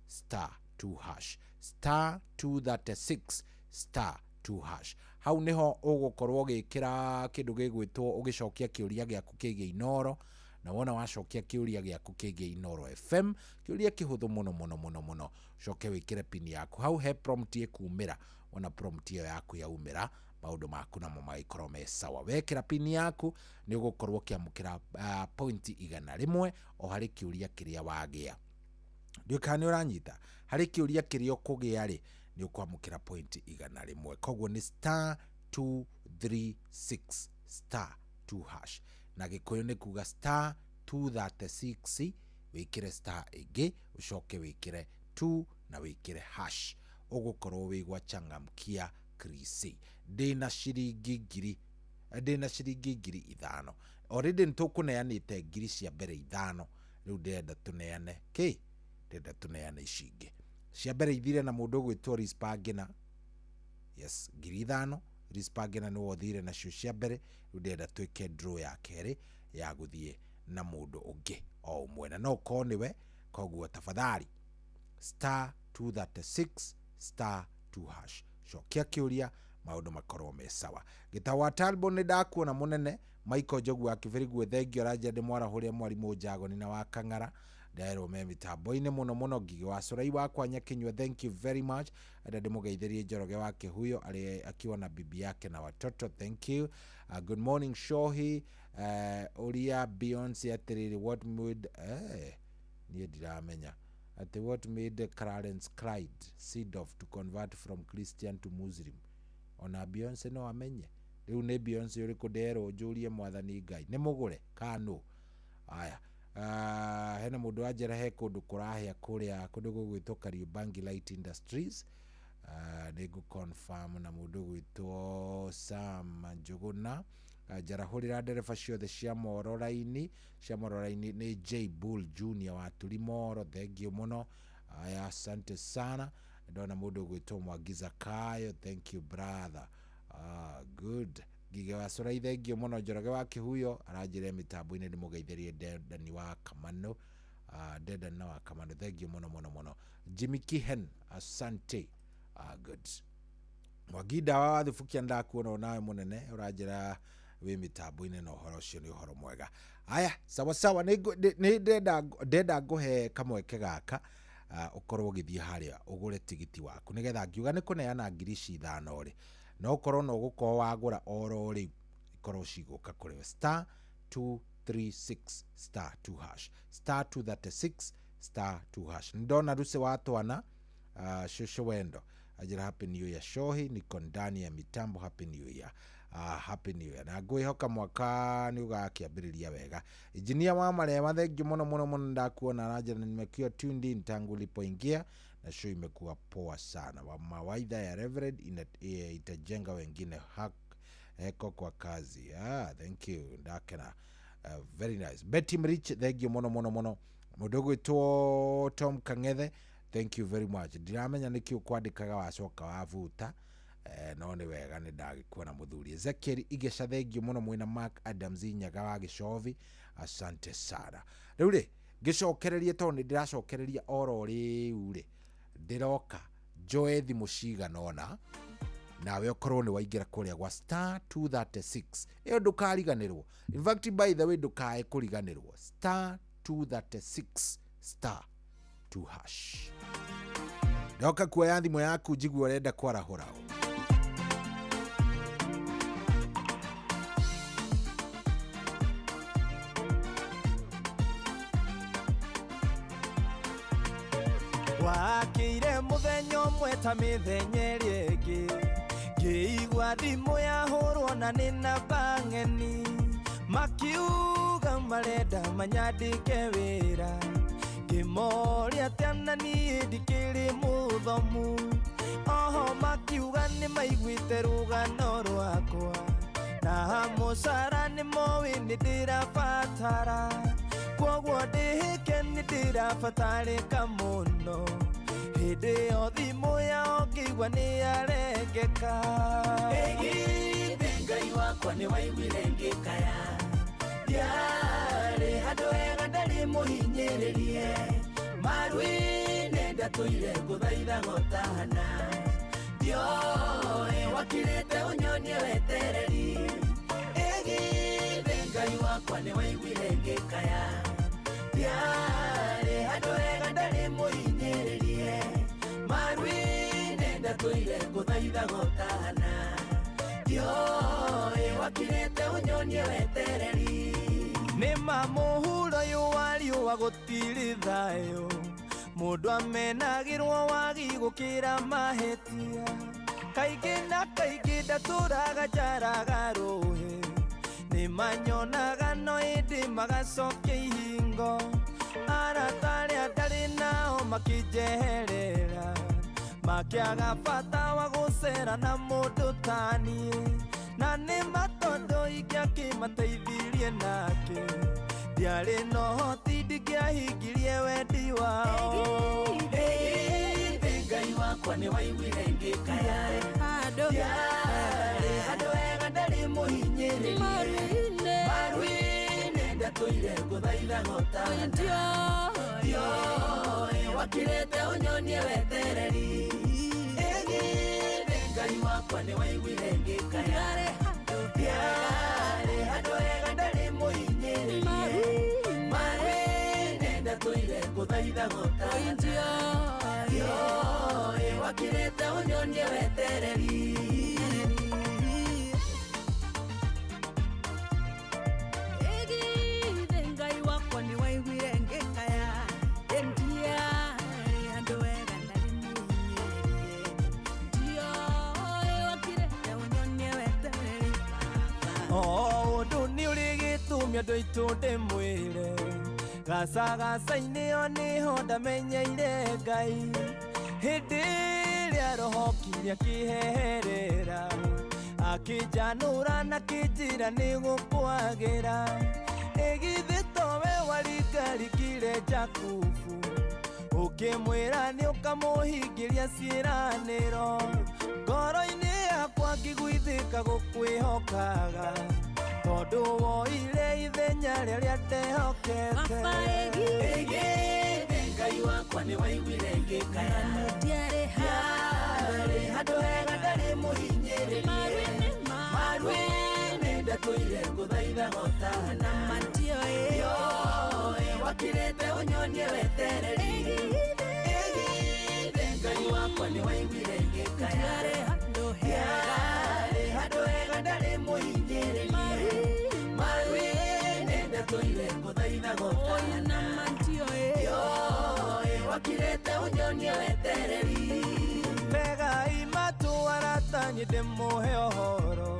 H: star 2 hash, star 236 star 2 hash. Hau niho ũgũkorwo ũgĩkĩra kĩndũ gĩgwĩtwo ũgĩcokia kĩũria gĩaku kĩgiĩ Inooro, na wona wacokia kĩũria gĩaku kĩgiĩ Inooro FM, kĩũria kĩhũthũ mũno mũno mũno mũno, ũcoke wĩkĩre pin yaku hau. He prompt ĩkumĩra, wona prompt ĩyo yaku yaumĩra, maũndũ maku namo magĩkorwo me sawa. Wekĩra pin yaku nĩ ũgũkorwo ũkĩamũkĩra point 100 o harĩ kĩũria kĩrĩa wagĩa. Ndiũĩ kana nĩ ũranyita, harĩ kĩũria kĩrĩa ũkũgĩa rĩ, nĩ ũkwamũkĩra point 100. Koguo nĩ star 236 star 2 hash, na Gĩkũyũ nĩ kuga star 236 wĩkĩre star ĩngĩ, ũcoke wĩkĩre 2 na wĩkĩre hash, ũgũkorwo wĩ gwa changamkia krisi. Ndĩna ciringi ngiri, ndĩna ciringi 5,000 already, nĩ tũkũneanĩte ngiri cia mbere 5, rĩu ndĩrenda tũneane kĩ, ndĩrenda tũneane ici ingĩ cia mbere ithire na mũndũ ũgwĩtwo Rispangina. Yes, 5,000 Rispangina nĩwe ũthire nacio cia mbere. Rĩu ndĩrenda twĩke draw ya kerĩ ya gũthiĩ na mũndũ ũngĩ o ũmwe, na no ũkorwo nĩwe. Koguo tafadhali star 236 star 2 hash, cokia kĩũria, maũndũ makorwo me sawa. Gĩtawa wa Talbot nĩ ndakuona mũnene Michael Njogu wa Kĩbĩrĩguo, thengio aranjia ndĩmwarahũre mwarimũ Njagoni na wa Kang'ara, nderwo me mitambo-inĩ mũno mũno. Ngigĩ wa Curai wakwa Nyakinyua, thank you very much. Enda ndĩmũgeithĩrie Njoroge wa Kĩhuyo arĩ akiwa na bibi yake na watoto, thank you. Good morning Shohi. Ũria Beyonce atĩrĩrĩ, what made niĩ ndiramenya atĩ what made Clarence Clyde Seedorf to convert from Christian to Muslim. Ona Beyonce no amenye rĩu nĩ Beyonce ũrĩkũ nderwo njũrie mwathani Ngai nĩ mũgũre kano aya. Hena mũndũ wanjĩra he kũndũ kũrahĩa kũrĩa kũndũ gũgwĩtwo Kariobangi Light Industries. Nĩ ngũ confirm na mũndũ ũgwĩtwo Sam Njũgũna. Njarahũrĩra ndereba ciothe cia Moro raini, cia Moro raini nĩ J Bull Junior wa Turi Moro, thengio mũno. Aya, asante sana. Ndona mũndũ ũgwĩtwo Mwangi Zakayo, thank you brother. Good. Ngige wa Curai, thengio mũno. Njoroge wa Kĩhuyo aranjĩra mĩtambo-inĩ ndĩmũgeithĩrie Dendani wa Kamano, Dedan na wa Kamano, thengio mũno mũno mũno. Jimmy Kihen, asante. Good. Mwangi ndawa wa Thubukia ndakuona onawe mũnene, ũranjĩra wĩ mĩtambo-inĩ na ũhoro ũcio nĩ ũhoro mwega. Aya, sawa sawa, nĩ ndenda ngũhe kamweke gaka ũkorwo ũgĩthiĩ harĩa ũgũre tigiti waku nĩgetha ngiuga nĩ kũneana ngiri ici 5 rĩ, no ũkorwo no ũgũkorwo wagũra oro rĩu ikorwo cigũka kũrĩ we. Star 236 star 2 hash, star 236 star 2 hash. Ndona Rusi wa Twana, Shosho Wendo Ajira happy new year Shohi, niko ndani ya mitambo. Happy new year. Happy new year. Na ngwihoka mwaka ni ugakiambiriria wega. Injinia wa Marema, thank you muno muno muno, ndakuona na nimekuwa tuned in tangu ulipoingia na show imekuwa poa sana. Wa mawaidha ya Reverend itajenga wengine heko kwa kazi. Thank you ndakena. Very nice. Betty Mrich, thank you muno muno muno. Mudogo witwo Tom Kangethe, thank you very much. Ndiramenya niki ukwandikaga wacoka wavuta. No nĩ wega nĩ ndagĩkuona mũthuri. Ezekiel Igeca, thank you muno mwina Mark Adams Nyaga wa Gĩcovi, asante sana. Rĩu rĩ ngĩcokererie tondũ nĩ ndĩracokereria oro rĩu rĩ ndĩroka njoe thimũ cigana ũna nawe ũkorwo nĩ waingĩra kũrĩa gwa star 236 ĩyo ndũkariganĩrwo. In fact, by the way, ndũkae kũriganĩrwo star 236 star 2 hash. Ndoka kuoya thimũ yaku njigue ũrenda kwarahũra.
U: Wakire muthenya ũmwe ta mĩthenya ĩrĩa ĩngĩ, ngĩigua thimũ yahũrwo na nĩ namba ng'eni, makiuga marenda manyandĩke wĩra, ngĩmoria atĩa na niĩ ndikĩrĩ mũthomu, oho makiuga nĩ maiguĩte rũgano rwakwa, na mũcara nĩ moĩ nĩ ndĩrabatara, kwoguo ndĩhĩke nĩ ndĩrabatarĩka mũno, hĩndĩ ĩyo thimũ yao ngĩigua nĩ yarengeka. Ĩgithĩ Ngai wakwa nĩ waiguire ngĩkaya, ndiarĩ handũ hega ndarĩ mũhinyĩrĩrie, maru-inĩ ndatũire ngũthaithaga ũtahana, ndioĩ wakirĩte ũnyonie wetereri. Ĩgithĩ Ngai wakwa nĩ waiguire ngĩkaya, ndiarĩ handũ hega ndarĩ mũhinyĩrĩrie, maru-inĩ ndatũire ngũthaithaga ũtahana, ndioĩ wakirĩte ũnyonie wetereri. Nĩ ma mũhuro ũyũ wa riũa gũtirĩ thayũ, mũndũ amenagĩrwo wagi gũkĩra mahĩtia, kaingĩ na kaingĩ ndatũraga njaraga rũhĩ, nĩ manyonaga no ĩndĩ magacokia ihingo, arata arĩa ndarĩ nao makĩnjeherera, makĩaga bata wa gũcera na mũndũ ta niĩ, na nĩ matondũ ingĩakĩmateithirie nake, ndiarĩ na ũhoti ndingĩahingirie wendi wao. Ĩgithĩ Ngai wakwa nĩ waiguire ngĩkaya, ndiarĩ handũ hega ndarĩ mũhinyĩrĩrie, maru-inĩ ndatũire ngũthaithaga ũtahana, ndioĩ wakirĩte ũnyonie wetereri. Ĩgithĩ Ngai wakwa nĩ waiguire ngĩkaya, ndiarĩ handũ hega ndarĩ mũhinyĩrĩrie, maru-inĩ ndatũire ngũthaithaga ũtahana, ndioĩ wakirĩte ũnyonie wetereri.
O: Ĩgithĩ Ngai wakwa nĩ waiguire ngĩkaya, ndiarĩ handũ hega ndarĩ mũhinyĩrĩrie, ndioĩ wakirĩte ũnyonie wetereri.
U: O ũndũ nĩ ũrĩ gĩtũmi andũ aitũ ndĩmwĩre, gacagaca-inĩ ĩyo nĩho ndamenyeire Ngai, hĩndĩ ĩrĩa roho okire akĩheherera, akĩnjanũra na akĩnjĩra nĩ gũkwagĩra, ĩgithĩ towe waringarikire Jakubu, ũkĩmwĩra nĩ ũkamũhingĩria ciĩranĩro, ngoro-inĩ yakwa ngĩguithĩka gũkwĩhokaga, tondũ woire ithenya rĩrĩa ndehokete.
O: Ĩgithĩ
U: Ngai wakwa nĩ waiguire ngĩkaya,
O: ndiarĩ
U: handũ hega ndarĩ mũhinyĩrĩrie, maru-inĩ ndatũire ngũthaithaga ũtahana, ndioĩ wakirĩte ũnyonie wetereri. Ĩgithĩ Ngai wakwa nĩ waiguire ngĩkaya, ndiarĩ handũ hega ndarĩ mũhinyĩrĩrie, maru-inĩ ndatũire ngũthaithaga ũtahana, ndioĩ wakirĩte ũnyonie wetereri. Tega
K: niĩ ndĩmũhe ũhoro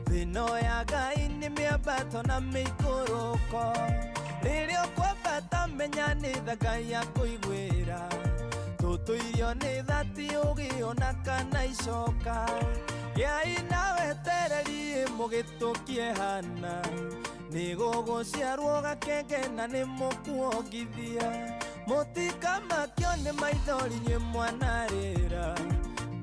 K: thĩno ya Ngai nĩ mĩambato na mĩikũrũko rĩrĩa ũkwambata menya nĩ tha Ngai akũiguĩra tũtũirio nĩ thati ũgĩona kana icoka gĩai na wetereri mũgĩtũkie hana nĩ gũgũciarwo gakenge na nĩ mũkuongithia mũtikamakio nĩ maithori inyuĩ mwanarĩra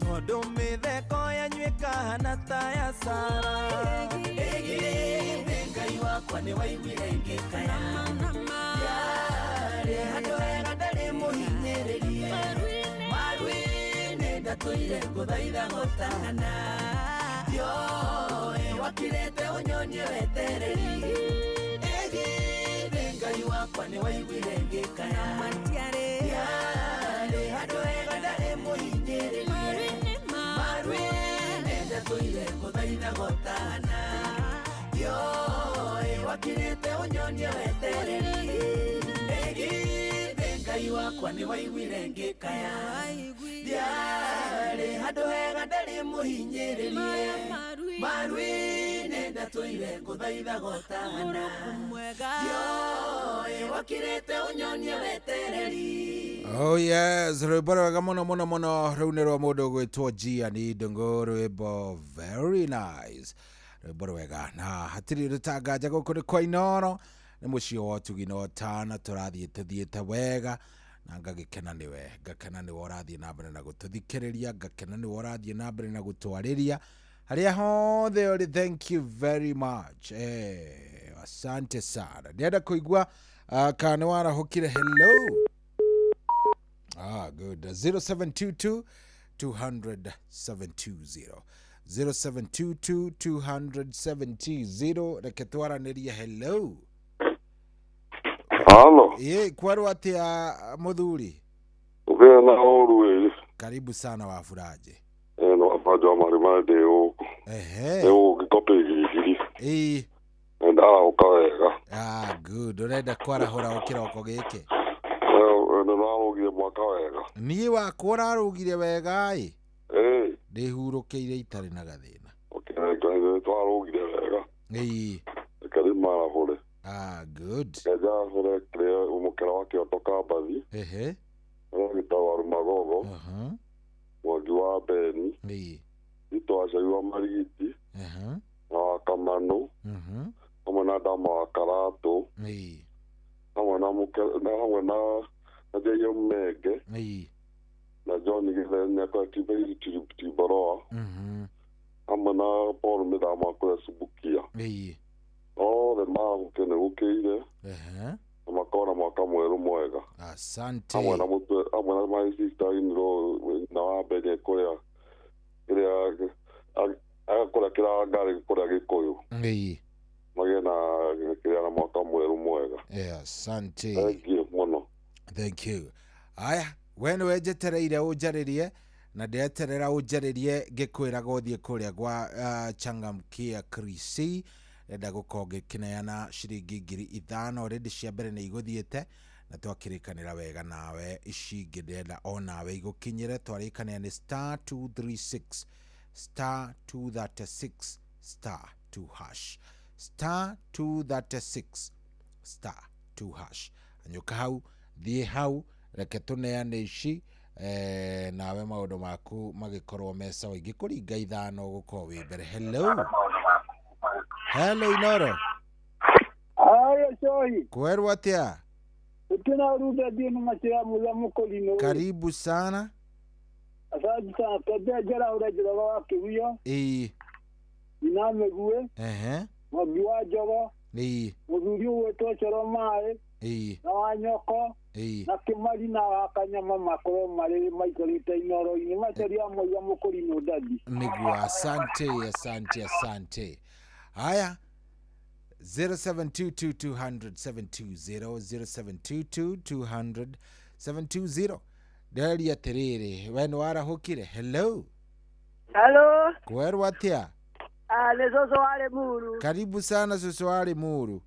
K: tondũ mĩtheko yanyu ĩkahana ta ya Sara. Ĩgithĩ Ngai wakwa nĩ waiguire ngĩkaya yarĩ handũ hega ndarĩ mũhinyĩrĩrie maru-inĩ ndatũire ngũthaitha gũtahana ndioĩ wakirĩte ũnyonie wetereri ĩgithĩ Ngai wakwa nĩ waiguire ngĩkaya yarĩ handũ hega ndarĩ mũhinyĩrĩrie maru-inĩ ndatũire ngũthaitha gũtahana ndioĩ wakirĩte ũnyonie wetereri ĩgithĩ Ngai wakwa nĩ waiguire ngĩkaya ndiarĩ handũ hega ndarĩ mũhinyĩrĩrie maru-inĩ ndatũire ngũthaitha gũtahana ndioĩ wakirĩte ũnyonie wetereri.
H: Oh yes, rwĩmbo rwega mũno mũno mũno rũu nĩ rwa mũndũ ũgwĩtwo Gianni Ndung'u, rwĩmbo very nice, rwĩmbo rwega na hatirĩ rũtanganja gũkũ nĩ kwa Inooro nĩ mũciĩ wa ũtugi na ũtana tũrathiĩ tũthiĩte wega na ngagĩkena nĩwe, ngakena nĩwe ũrathiĩ na mbere na gũtũthikĩrĩria, ngakena nĩwe ũrathiĩ na mbere na gũtwarĩria harĩa hothe ũrĩ. Thank you very much, asante sana. Ndĩrenda kũigua kana nĩ warahũkire. Hello. Ah, good. 0722 200 720. 0722 200 720. Reke twaranĩrie. Hello.
P: Halo.
H: Ye, kwarwo atia muthuri?
P: Ũgĩe na ũru ĩ.
H: Karibu sana wafuraje.
P: No abajo mari mari ndĩ gũkũ.
H: Ehe.
P: Ndĩ gũkũ gĩkope igiri.
H: Ĩĩ.
P: Ndarahũka wega.
H: Ah, good. Ũrenda kwarahũra o kĩroko gĩkĩ?
P: Nĩ ũrarũgire mwaka wega.
H: Niĩ wakwa ũrarũgire wega ĩ.
P: Ĩĩ.
H: Ndĩhurũkĩire itarĩ na gathĩna.
P: Okay, nĩ twarũgire wega.
H: Ĩĩ.
P: Reke rĩu marahũre.
H: Ah, good.
P: Reke njarahũre kĩrĩa mũkera wa kĩondo Kambathi.
H: Ehe.
P: Ũrĩa wĩtagwo Warumagogo. Mwangi wa Beni.
H: Ĩĩ.
P: Gito wa Cai wa Marigiti.
H: Ehe.
P: Na wa Kamanũ. Hamwe na Ndama wa Karatũ.
H: Ĩĩ.
P: Hamwe na hamwe na Njeyo Menge.
H: Ĩĩ.
P: Na John Githenya kwa Tiboroa. Hamwe na Paul Mĩthama kũrĩa Subukia.
H: Ĩĩ.
P: Othe marahũke nĩ gũkĩire.
H: Ehe.
P: Na makorwo na mwaka mwerũ mwega.
H: Asante.
P: Hamwe na mũtwe hamwe na my sister in law na wa Beni kũrĩa kĩrĩa kũrĩa kĩrangarĩ kũrĩa Gĩkũyũ.
H: Ĩĩ.
P: Magĩe na kĩrĩa na mwaka mwerũ mwega.
H: Yeah, asante.
P: Thank you mũno.
H: Thank you. Aya, we nĩwe njetereire ũnjarĩrie na ndeterera ũnjarĩrie ngĩkwĩraga ũthiĩ kũrĩa gwa Changamkia Krisi. Ndĩrenda gũkorwo ngĩkĩneana ciringi 5,000 already cia mbere nĩ igũthiĩte na twakĩrĩkanĩra wega nawe ici ingĩ ndĩrenda o nawe igũkinyĩre. Twarĩkanĩra nĩ star 236 star 236 star 2 hash star 236 star 2 hash. Anyũka hau, thiĩ hau, reke tũneane ici nawe maũndũ maku magĩkorwo me sawa. Ingĩkũringa 5 ũgũkorwo wĩ mbere. Hello. Hello Inooro.
Q: Haya Shohi.
H: Kwerwo atia?
Q: Tuna ruda dinu machira muza mukolino.
H: Karibu sana.
Q: Asante sana. Tabia jara urajira wa kiwio.
H: Ĩĩ.
Q: Ina megue.
H: Ehe.
Q: Mabiwa jogo.
H: Ĩĩ.
Q: Muthuri wetwo Coro Maĩ.
H: Ĩĩ.
Q: Na Wanyoko.
H: Ĩĩ.
Q: Na Kĩmari na Wakanyama makorwo marĩ maikarĩte Inooro-inĩ macaria muza mukolino dadi.
H: Nĩguo, asante, asante, asante. Haya, 0722 200 720, 0722 200 720. Ndĩreria atĩrĩrĩ, we nĩ warahũkire? Hello.
W: Hello.
H: Kwerwo atia?
W: Ah, nĩ cũcũ wa Limuru.
H: Karibu sana cũcũ wa Limuru.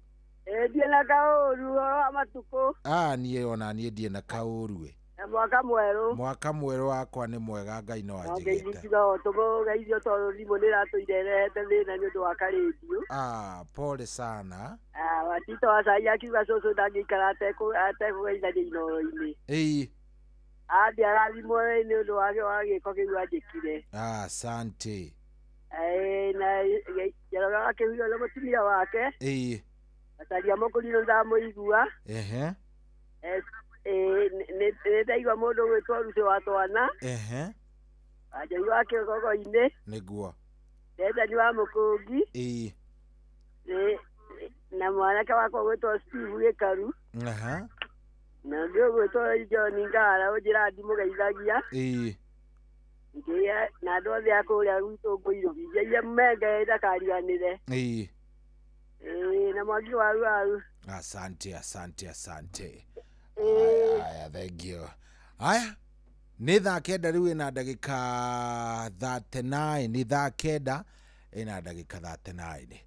W: Ĩ ndiĩ na kaũru ũhoro wa matukũ.
H: Ah, niĩ ona niĩ ndiĩ na kaũru ĩ.
W: Na mwaka mwerũ.
H: Mwaka mwerũ wakwa nĩ mwega Ngai no anjigĩte.
W: Ngeithio tũmũgeithio tondũ thimũ nĩ ĩratũire ĩrehete thĩna nĩ ũndũ wa karĩndiũ.
H: Ah, pole sana.
W: Ah, Watito wa cai akiuga cũcũ ndangĩikara atekũgeithania Inooro-inĩ.
H: Ĩĩ.
W: Ambia arathimwo nĩ ũndũ wa gĩko kĩu anjĩkire.
H: Ah, asante.
W: Na Njoroge wa Kĩhurio nĩ mũtumia wake.
H: Ĩĩ.
W: Gataria Mũkũrinũ ndamũigua.
H: Ehe.
W: Nĩ ndaigua mũndũ ũgwĩtwo Rucĩ wa Twana.
H: Ehe.
W: Wanjoi wa Kĩgogo-inĩ.
H: Nĩguo.
W: Ndetani wa Mũkũngi.
H: Ĩĩ.
W: Na mwanake wakwa ũgwĩtwo Steve Gĩkaru.
H: Aha.
W: Na ũngĩ ũgwĩtwo John Ngara ũnjĩraga ndimũgeithagia.
H: Ĩĩ.
W: Ngĩya na andũ othe a kũrĩa gwitũ Ngũirũbi. Njaia Menge ndakariganĩre.
H: Ĩĩ.
W: Ĩĩ, na Mwangi wa Ruaru.
H: Asante, asante, asante. Aya, thank you. Aya, nĩ thaa 9 rĩu ĩna ndagĩka 39, nĩ thaa 9 ĩna ndagĩka 39.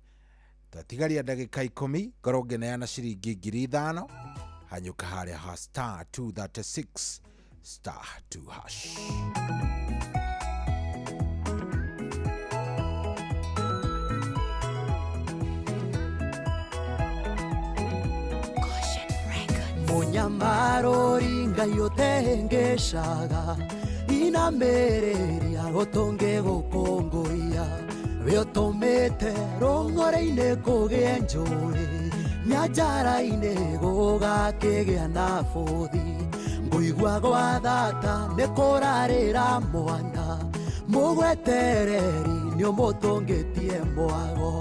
H: Twatigaria ndagĩka 10 ngorwo ngĩneana ciringi 5,000 hanyũka harĩa ha star 236 star 2 hash.
K: Munyamarori Ngai ũtengeshaga inamerĩria ũtũnge gũkũngũiya we ũtũmĩte rũng'ore-inĩ kũgĩe njũĩ nyanjara-inĩ gũgakĩgĩa na bũthi ngũigua gwa thata nĩ kũrarĩra mwana mũgwetereri nĩ ũmũtũngĩtie mwago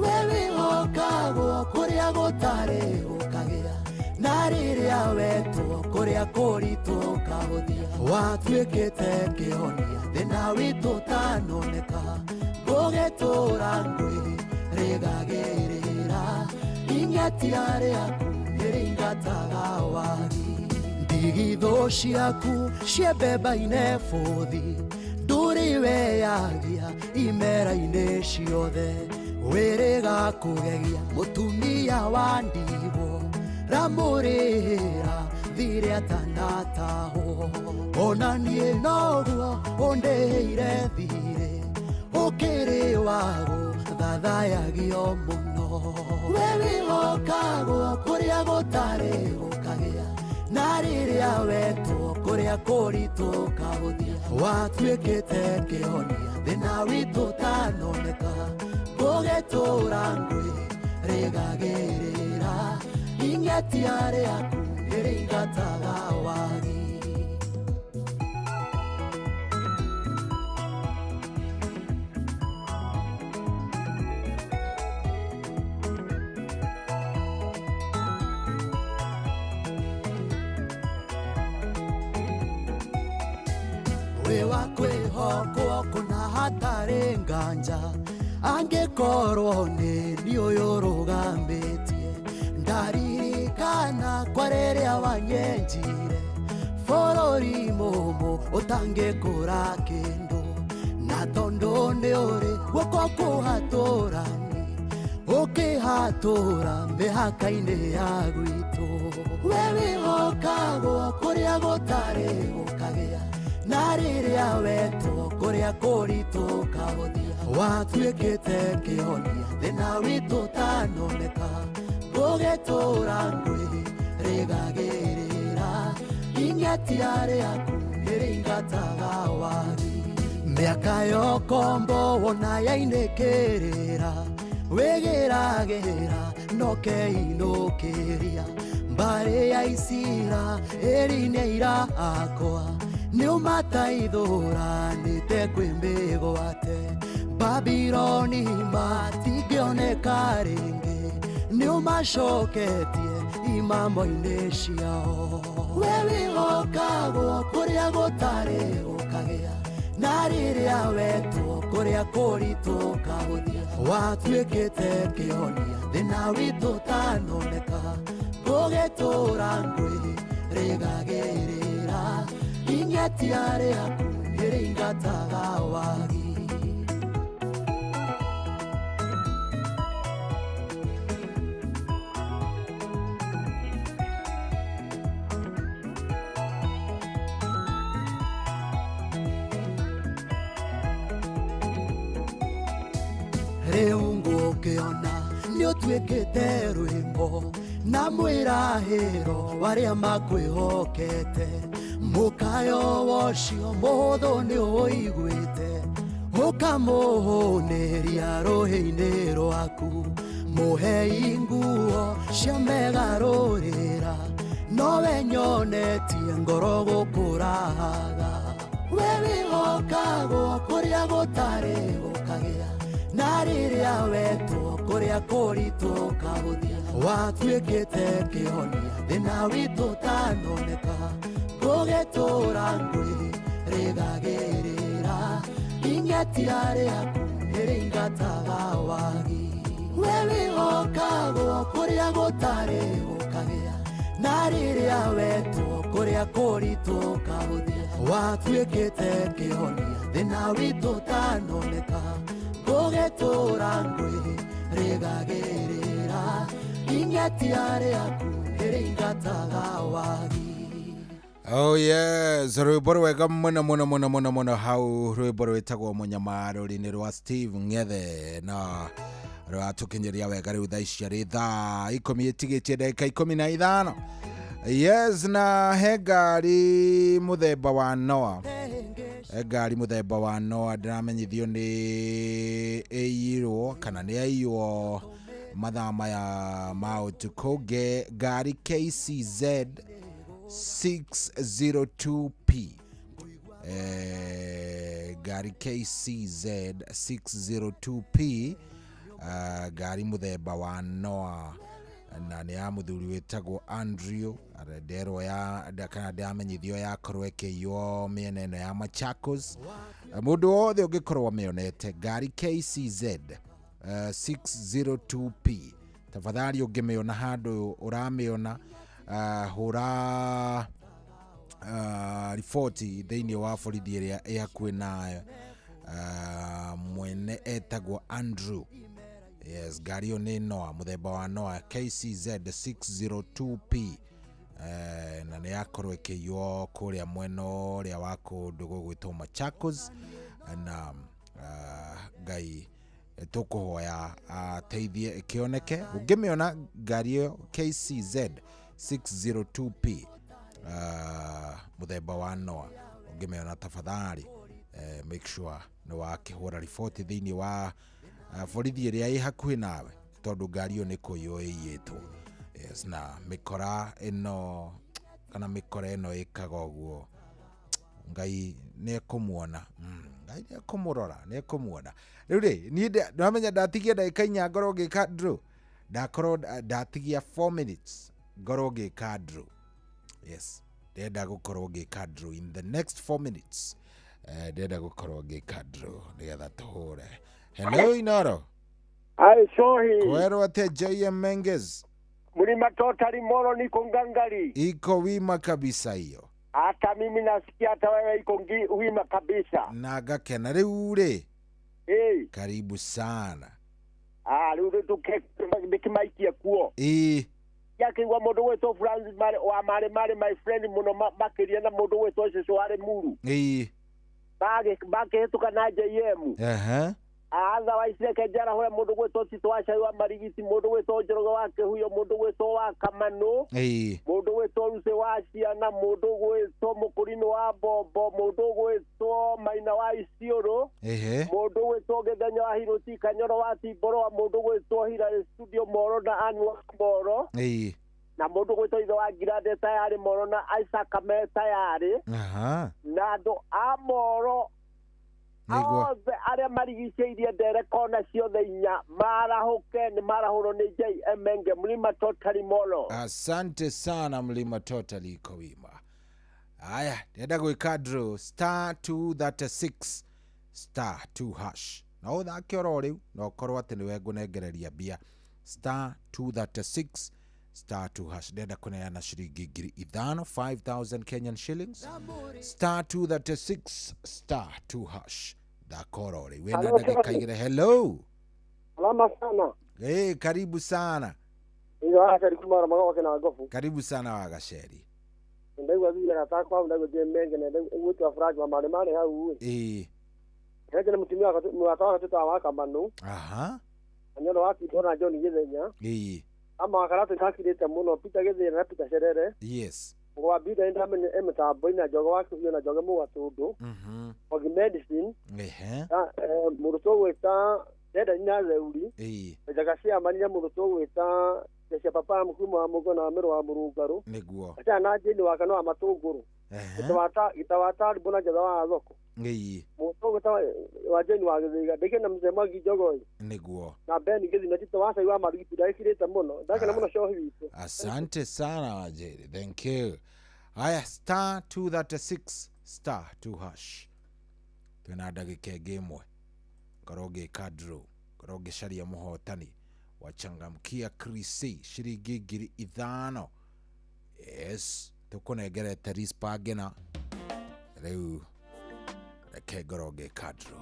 K: we wĩhokagwo kũrĩa gũtarĩ gũkagĩa na rĩrĩa wetwo kũrĩa kũritũ ũkahũthia watuĩkĩte kĩhonia thĩna witũ ũtanoneka ngũgĩtũra ngwĩ rĩgagĩrĩra ing'atia rĩaku nĩrĩingataga wagi ndigithũ ciaku ciembemba-inĩ bũthi ndũrĩ weyagia imera-inĩ ciothe wĩrĩga kũgegia mũtumia wa ndigwo ramũrĩra thirĩ atanatahwo ona niĩ noguo ũndĩhĩire thirĩ ũkĩrĩ wago thathayagio mũno we wĩhokagwo kũrĩa gũtarĩ gũkagĩa na rĩrĩa wetwo kũrĩa kũritũ ũkahũthia watuĩkĩte kĩhonia thĩna witũ ũtanoneka ngũgĩtũra ngwĩ rĩgagĩrĩra ing'atia rĩaku nĩrĩingataga wagi. Wĩ wa kwĩhokwo kũna hatarĩ nganja angĩkorwo nĩ niĩ ũyũ ũrũgamĩtie ndaririkana kwa rĩrĩa wanyenjire bũrũri mũmũ ũtangĩkũra kĩndũ na tondũ nĩ ũrĩ guoko kũhatũrani ũkĩhatũra mĩhaka-inĩ ya gwitũ we wĩhokagwo kũrĩa gũtarĩ gũkagĩa na rĩrĩa wetwo kũrĩa kũritũ ũkahũthia watuĩkĩte kĩhonia thĩna witũ ũtanoneka ngũgĩtũra ngwĩ rĩgagĩrĩra ing'atia rĩaku nĩrĩingataga wagi mĩaka yokombo wona yainĩkĩrĩra wĩgĩragĩra nokeinũkĩria mbarĩ ya Isira ĩri nĩ ira akwa nĩ ũmataithũranĩte kwĩ mĩgwate Babiloni matingĩoneka rĩngĩ nĩ ũmacoketie imamo-inĩ ciao we wĩhokagwo kũrĩa gũtarĩ gũkagĩa na rĩrĩa wetwo kũrĩa kũritũ ũkahũthia watuĩkĩte kĩhonia thĩna witũ ũtanoneka ngũgĩtũra ngwĩ rĩgagĩrĩra ing'atia rĩaku nĩrĩingataga wagi. Gũkĩona nĩ ũtuĩkĩte rwĩmbo na mwĩrahĩro warĩa makwĩhokete mũkayo wocio mũhũthũ nĩ ũiguĩte ũkamũhũnĩria rũhĩ-inĩ rwaku mũhei nguo cia megarũrĩra nowe nyonetie ngoro gũkũraga we wĩhokagwo kũrĩa gũtarĩ gũkagĩa na rĩrĩa wetwo kũrĩa kũritũ ũkahũthia watuĩkĩte kĩhonia thĩna witũ ũtanoneka gũgĩtũra ngwĩ rĩgagĩrĩra ing'etia rĩaku nĩrĩingataga wagi we wĩhokagwo kũrĩa gũtarĩ gũkagĩa na rĩrĩa wetwo kũrĩa kũritũ ũkahũthia watuĩkĩte kĩhonia thĩna witũ ũtanoneka gũgĩtũra ngwĩ rĩgagĩrĩra ing'etia rĩaku nĩrĩingataga wagi.
H: Oh yes, rwĩmbo rwega mũno mũno mũno mũno mũno hau rwĩmbo rwĩtagwo Mũnyamaro rũrĩ rwa Steve Ng'ethe na rwatũkinyeria wega rĩu thaa ici arĩ thaa 10 ĩtigĩtie ndagĩka 15. Yes, na he ngari mũthemba wa Noah, he ngari mũthemba wa Noah ndĩramenyithio nĩ ĩiyirwo kana nĩ yaiywo mathaa maya ma ũtukũ, ngari KCZ 602P, ngari KCZ 602P, ngari mũthemba wa Noah na nĩ ya mũthuri wĩtagwo Andrew nderwo ya kana ndamenyithio yakorwo ĩkĩiywo mĩena ĩno ya Machakos. Mũndũ wothe ũngĩkorwo amĩonete ngari KCZ 602P, tafadhali ũngĩmĩona handũ ũramĩona hũra riboti thĩinĩ wa borithi ĩrĩa ĩ hakuhĩ nayo. Mwene etagwo Andrew. Yes, ngari ĩyo nĩ Noah, mũthemba wa Noah KCZ 602P, na nĩ yakorwo ĩkĩiywo kũrĩa mwena ũrĩa wa kũndũ gũgwĩtwo Machakos, na Ngai tũkũhoya ateithie ĩkĩoneke. Ũngĩmĩona ngari ĩyo KCZ 602P, mũthemba wa Noah, ũngĩmĩona tafadhali make sure nĩ wakĩhũra riboti thĩinĩ wa borithi ĩrĩa ĩ hakuhĩ nawe tondũ ngari ĩyo nĩ kũiywo ĩiyĩtwo. Yes, na mĩkora ĩno kana mĩkora ĩno ĩkaga ũguo Ngai nĩ ekũmuona, Ngai nĩ ekũmũrora, nĩ ekũmuona. Rĩu rĩ niĩ ndamenya ndatigia ndagĩka 4 ngorwo ngĩka draw, ndakorwo ndatigia 4 minutes ngorwo ngĩka draw. Yes, ndĩrenda gũkorwo ngĩka draw in the next 4 minutes. Ndĩrenda gũkorwo ngĩka draw nĩgetha tũhũre. Hello Inoro.
Q: Ai sohi.
H: Kwero ate JM Menges.
Q: Mlima totally Moro niko ngangari.
H: Iko wima kabisa hiyo.
Q: Hata mimi nasikia hata wewe iko wima kabisa.
H: Na gakena rĩu rĩ.
Q: Eh.
H: Karibu sana.
Q: Ah, rĩu tukimaikia kuo.
H: Eh.
Q: Yake wa mundu wetwo Francis mare wa mare mare my friend muno makiria na mundu wetwo Cecũ warĩ Muru.
H: Eh.
Q: Bage na JM.
H: Aha.
Q: Otherwise reke njarahũre mũndũ gwĩtwo Tito wa Cai wa Marigiti, mũndũ gwĩtwo Njoroge wa Kĩhuyo, mũndũ gwĩtwo wa Kamanũ, mũndũ gwĩtwo Rucĩ wa Ciana, mũndũ gwĩtwo Mũkũrinũ wa Mbombo, mũndũ gwĩtwo Maina wa Isiũrũ, mũndũ gwĩtwo Gĩthenya wa Hirũti Kanyoro wa Timboroa, mũndũ gwĩtwo Hilary Studio Moro na Ann wa Moro, na mũndũ gwĩtwo ithe wa Ngirande tayarĩ Moro na Isaac me tayarĩ, na andũ a Moro othe arĩa marigicĩirie ndere kona ciothe inya marahũke nĩ marahũrwo nĩ JM Menge Mlima Totally Molo.
H: Asante sana Mlima Totally iko wima. Aya, ndĩrenda gwĩka draw star 236 star 2 hash. Na ũthake oro rĩu na ũkorwo atĩ nĩwe ngũnengereria mbia star 236 star 2 hash. Ndĩrenda kũneana ciringi 5,000 5,000 Kenyan shillings star 236 star 2 hash. Thaka rĩ wĩna ndagĩka igĩrĩ. Hello.
F: Salama sana.
H: Eh, karibu sana.
F: Iyo Wagaceri kuma Magoke na Ngobu.
H: Karibu sana Wagaceri.
F: Ndaigua thire gatakwa ndaigua je Menge na ndaigua Frank wa mare mare hau.
H: Eh.
F: Reke ni mutumia wakwa mũrata wakwa twĩtaga wa Kamanu.
H: Aha.
F: Anyoro wa Kibora John Githenya.
H: Ĩĩ.
F: Ama karatu ndakirite muno Peter Githenya na Peter Cerere.
H: Yes.
F: Ngwa Bida ndamenye emitambo-inĩ na Njoge wa Kĩhuyo na Njoge Mũgatũndũ. Ogi Medicine.
H: Ehe.
F: Mũrutwo gwĩta Denda na Theuri.
H: Ĩĩ.
F: Njaga cia Mania mũrutwo gwĩta Cia Papa Mkuma wa Mũgo na Mĩro wa Mũrũngarũ.
H: Nĩguo.
F: Acha na Jane wa Kana wa Matũngũrũ. Gĩtawata Mbona Njetha wa Thoko.
H: Ĩĩ.
F: Mũrutwo gwĩta wa Jane wa Gĩthĩga. Ndĩkĩ na Mzee Mwangi Njogoi.
H: Nĩguo.
F: Na Ben Gĩthi na Tito wa Cai wa Marigiti ndagĩkirĩte mũno. Ndakena mũno cohi witũ.
H: Asante sana Wajeri. Thank you. Haya, star 236 star 2 hash. Twĩna ndagĩka ĩngĩ ĩmwe. Ngorwo ngĩka draw. Ngorwo ngĩcaria mũhotani wachangamkia Krisi shiringi 5,000. Yes, tũkũnengerete rispa ngĩna. Rĩu reke ngorwo ngĩka draw.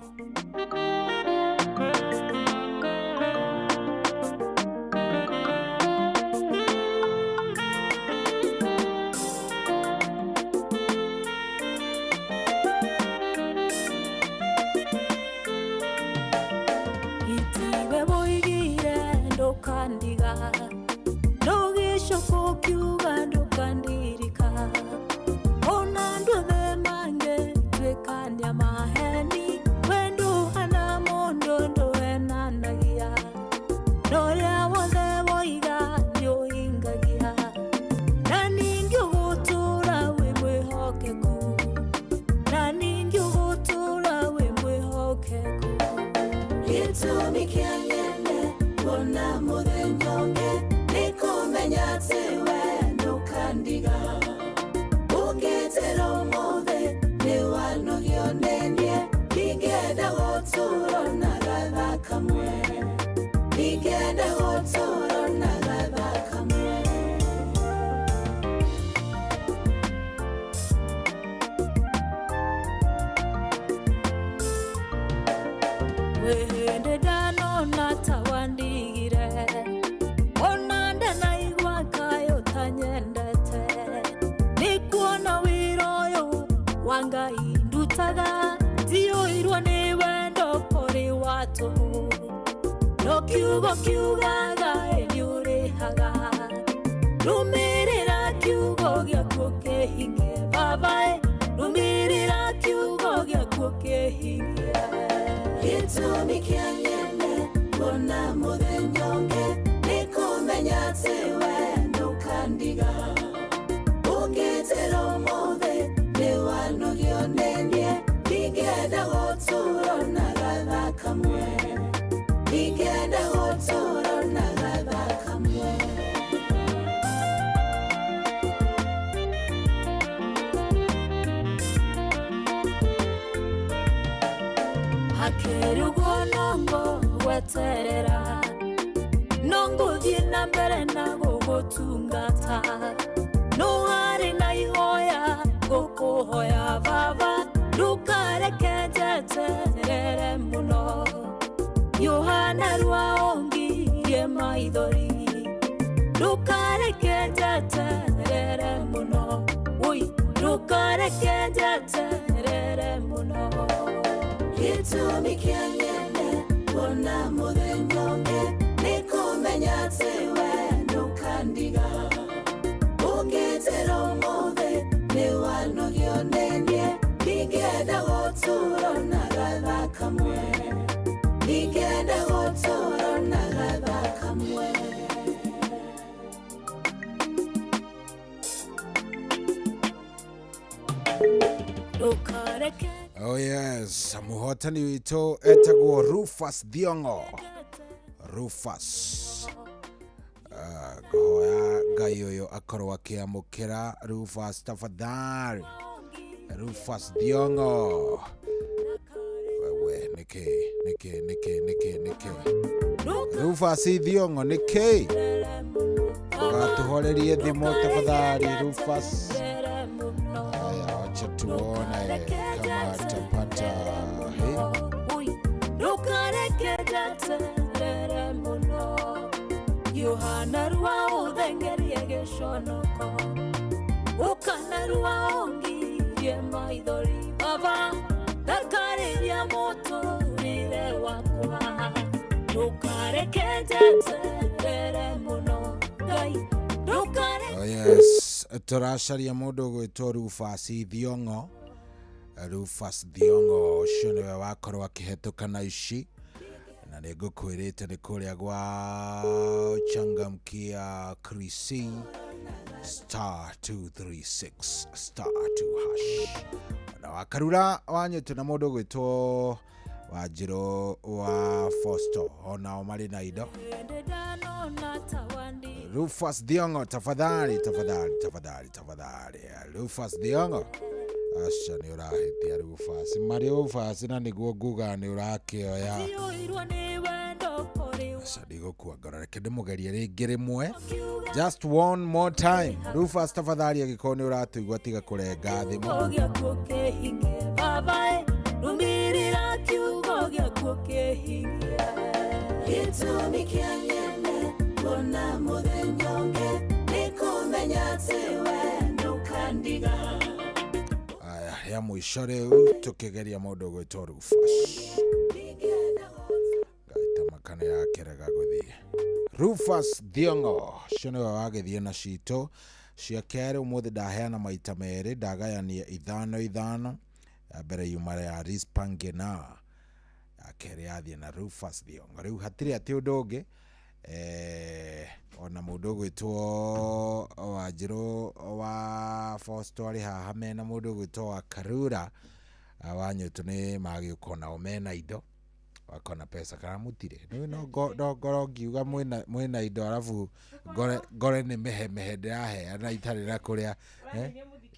O: Itiwe boigire ndukandiga ndugicoka ukiuga ndukandirika ona andu othe mangĩtuĩkania maheni we nduhana mũndũ ndũenanagia na ũrĩa wothe woiga nĩũhingagia na ningĩ ũgũtũũra wĩ mwĩhokeku na ningĩ ũgũtũũra wĩ mwĩhokeku.
G: Gĩtũmi kĩa nyende kuona mũthenya ũngĩ nĩ kũmenya atĩ we ndũkandiga. Ũngĩnjĩra ũmũthĩ nĩ wanogio nĩ niĩ, ndingĩenda gũtũũra na gathaa kamwe. Ndingĩenda gũtũũra na gathaa kamwe.
O: Wĩhĩndĩ ndanona ta wandigire ona ndanaigua kaĩ ũtanyendete nĩkuona wĩra ũyũ wa Ngai ndutaga ndiũirwo nĩ wendo kũrĩ wa tũhũ no kiugo kiugaga ĩ nĩũrĩhaga rũmĩrĩra kiugo gĩaku kĩhingie baba ĩ rũmĩrĩra kiugo gĩaku kĩhingie.
G: Gĩtũmi kĩa nyende kuona mũthenya ũngĩ nĩ kũmenya atĩ we ndũkandiga. Ũngĩnjĩra ũmũthĩ nĩ wanogio nĩ niĩ, ndingĩenda gũtũũra na gathaa kamwe. Ndingĩenda gũtũũra na gathaa kamwe.
O: Hakĩrĩ ũguo no ngũgweterera no ngũthiĩ na mbere na gũgũtungata no harĩ na ihoya ngũkũhoya baba ndũkareke njeterere mũno Yohana rwaongirie maithori ndũkareke njeterere mũno ui ndũkareke njeterere mũno.
G: Gĩtũmi kĩa nyende kuona mũthenya ũngĩ nĩ kũmenya atĩ we ndũkandiga. Ũngĩnjĩra ũmũthĩ nĩ wanogio nĩ niĩ, ndingĩenda gũtũũra na gathaa kamwe. Ndingĩenda gũtũũra na gathaa kamwe.
O: Ndũkareke.
H: Oh yes, mũhotani witũ etagwo Rufus Thiong'o. Rufus. Ngũhoya Ngai ũyũ akorwo akĩamũkĩra Rufus tafadhali. Rufus Thiong'o. Wewe nĩkĩ nĩkĩ nĩkĩ nĩkĩ nĩkĩ Rufus Thiong'o nĩkĩ Gatũhorerie thimũ tafadhali Rufus. Haya, wacha tuone kama atapata. Hey.
O: Ndũkareke njeterere mũno Yohana rwa ũthengerie gĩconoko ũkana rwa ũngirie maithori baba ndakarĩria mũtũrĩre wakwa ndũkareke
G: Reke njeterere mũno Ngai ndũkare.
H: Oh yes, tũracaria mũndũ ũgwĩtwo Rufus Thiong'o. Rufus Thiong'o ũcio nĩwe wakorwo akĩhetũka na ici, na nĩ ngũkwĩrĩte nĩ kũrĩa gwa Changamkia Krisi star 236 star 2 hash. Na wakarura wanyũtũ na mũndũ ũgwĩtwo Wanjirũ wa Fosto, onao marĩ na indo. Rufus Thiong'o, tafadhali tafadhali tafadhali tafadhali. Rufus Thiong'o, aca nĩ ũrahĩtia Rufus. Marĩ Rufus na nĩguo nguga nĩ ũrakĩoya. Aca ndigũkua ngoro, reke ndĩmũgerie rĩngĩ rĩmwe. Just one more time. Rufus tafadhali, angĩkorwo nĩ ũratũigua tiga kũrenga thimũ.
G: Gĩtũmi kĩa nyende kuona mũthenya ũngĩ nĩ kũmenya atĩ we ndũkandiga.
H: Aya, ya mũico rĩu tũkĩgeria mũndũ ũgwĩtwo Rufus. Ngaita makana yakĩrega gũthiĩ. Rufus Thiong'o ũcio nĩwe wagĩthiĩ na citũ cia kerĩ. Ũmũthĩ ndaheana maita merĩ, ndagayania ithano ithano. Ya mbere yuma ya Rispangena, ya kerĩ yathiĩ na Rufus Thiong'o. Rĩu hatirĩ atĩ ũndũ ũngĩ, ona mũndũ ũgwĩtwo Wanjirũ wa Fosto arĩ haha mena mũndũ ũgwĩtwo wa Karura Wanyũtũ nĩ magĩũka onao mena indo, wakona pesa kana mũtirĩ. Rĩu no ngorwo ngiuga mwĩna indo arabu ngore nĩ mehemehe ndĩraheana itarĩ na kũrĩa,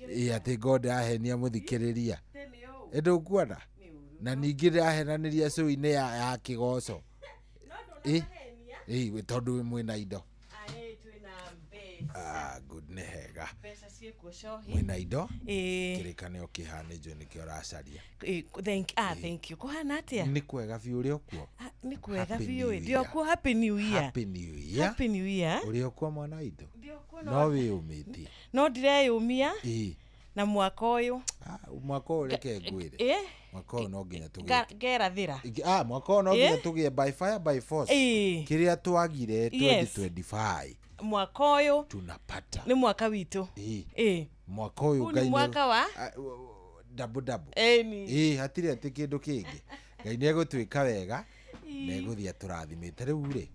H: ĩ atĩ ngorwo ndĩrahenia mũthikĩrĩria. Ĩ ndũkuona? Na ningĩ ndĩrahenanĩria cũi-inĩ ya kĩgoco. Ĩ tondũ mwĩna indo. Ah, good, nĩ hega. Mwĩna indo? Kĩrĩkanĩro kĩhana njũĩ nĩkĩo ũracaria.
D: Thank you. Kũhana atĩa?
H: Nĩ kwega biũ, ũrĩ okuo?
D: Nĩ kwega biũ. Ndĩ okuo. Happy New Year.
H: Happy New Year.
D: Happy New Year.
H: Ũrĩ okuo mwana witũ? No wĩyũmĩtie?
D: No ndireyũmia. Na mwaka ũyũ.
H: Mwaka ũyũ reke ngwĩre. Mwaka ũyũ no nginya tũgĩe.
D: Ngerathĩra.
H: Mwaka ũyũ no nginya tũgĩe by fire by force. Kĩrĩa twagire 2025.
D: Mwaka ũyũ
H: tunapata.
D: Nĩ mwaka witũ.
H: Mwaka ũyũ Ngai
D: nĩ mwaka wa
H: double double. Hatirĩ atĩ kĩndũ kĩngĩ. Ngai nĩ egũtwĩka wega. Na egũthiĩ atũrathimĩte. Rĩu rĩ,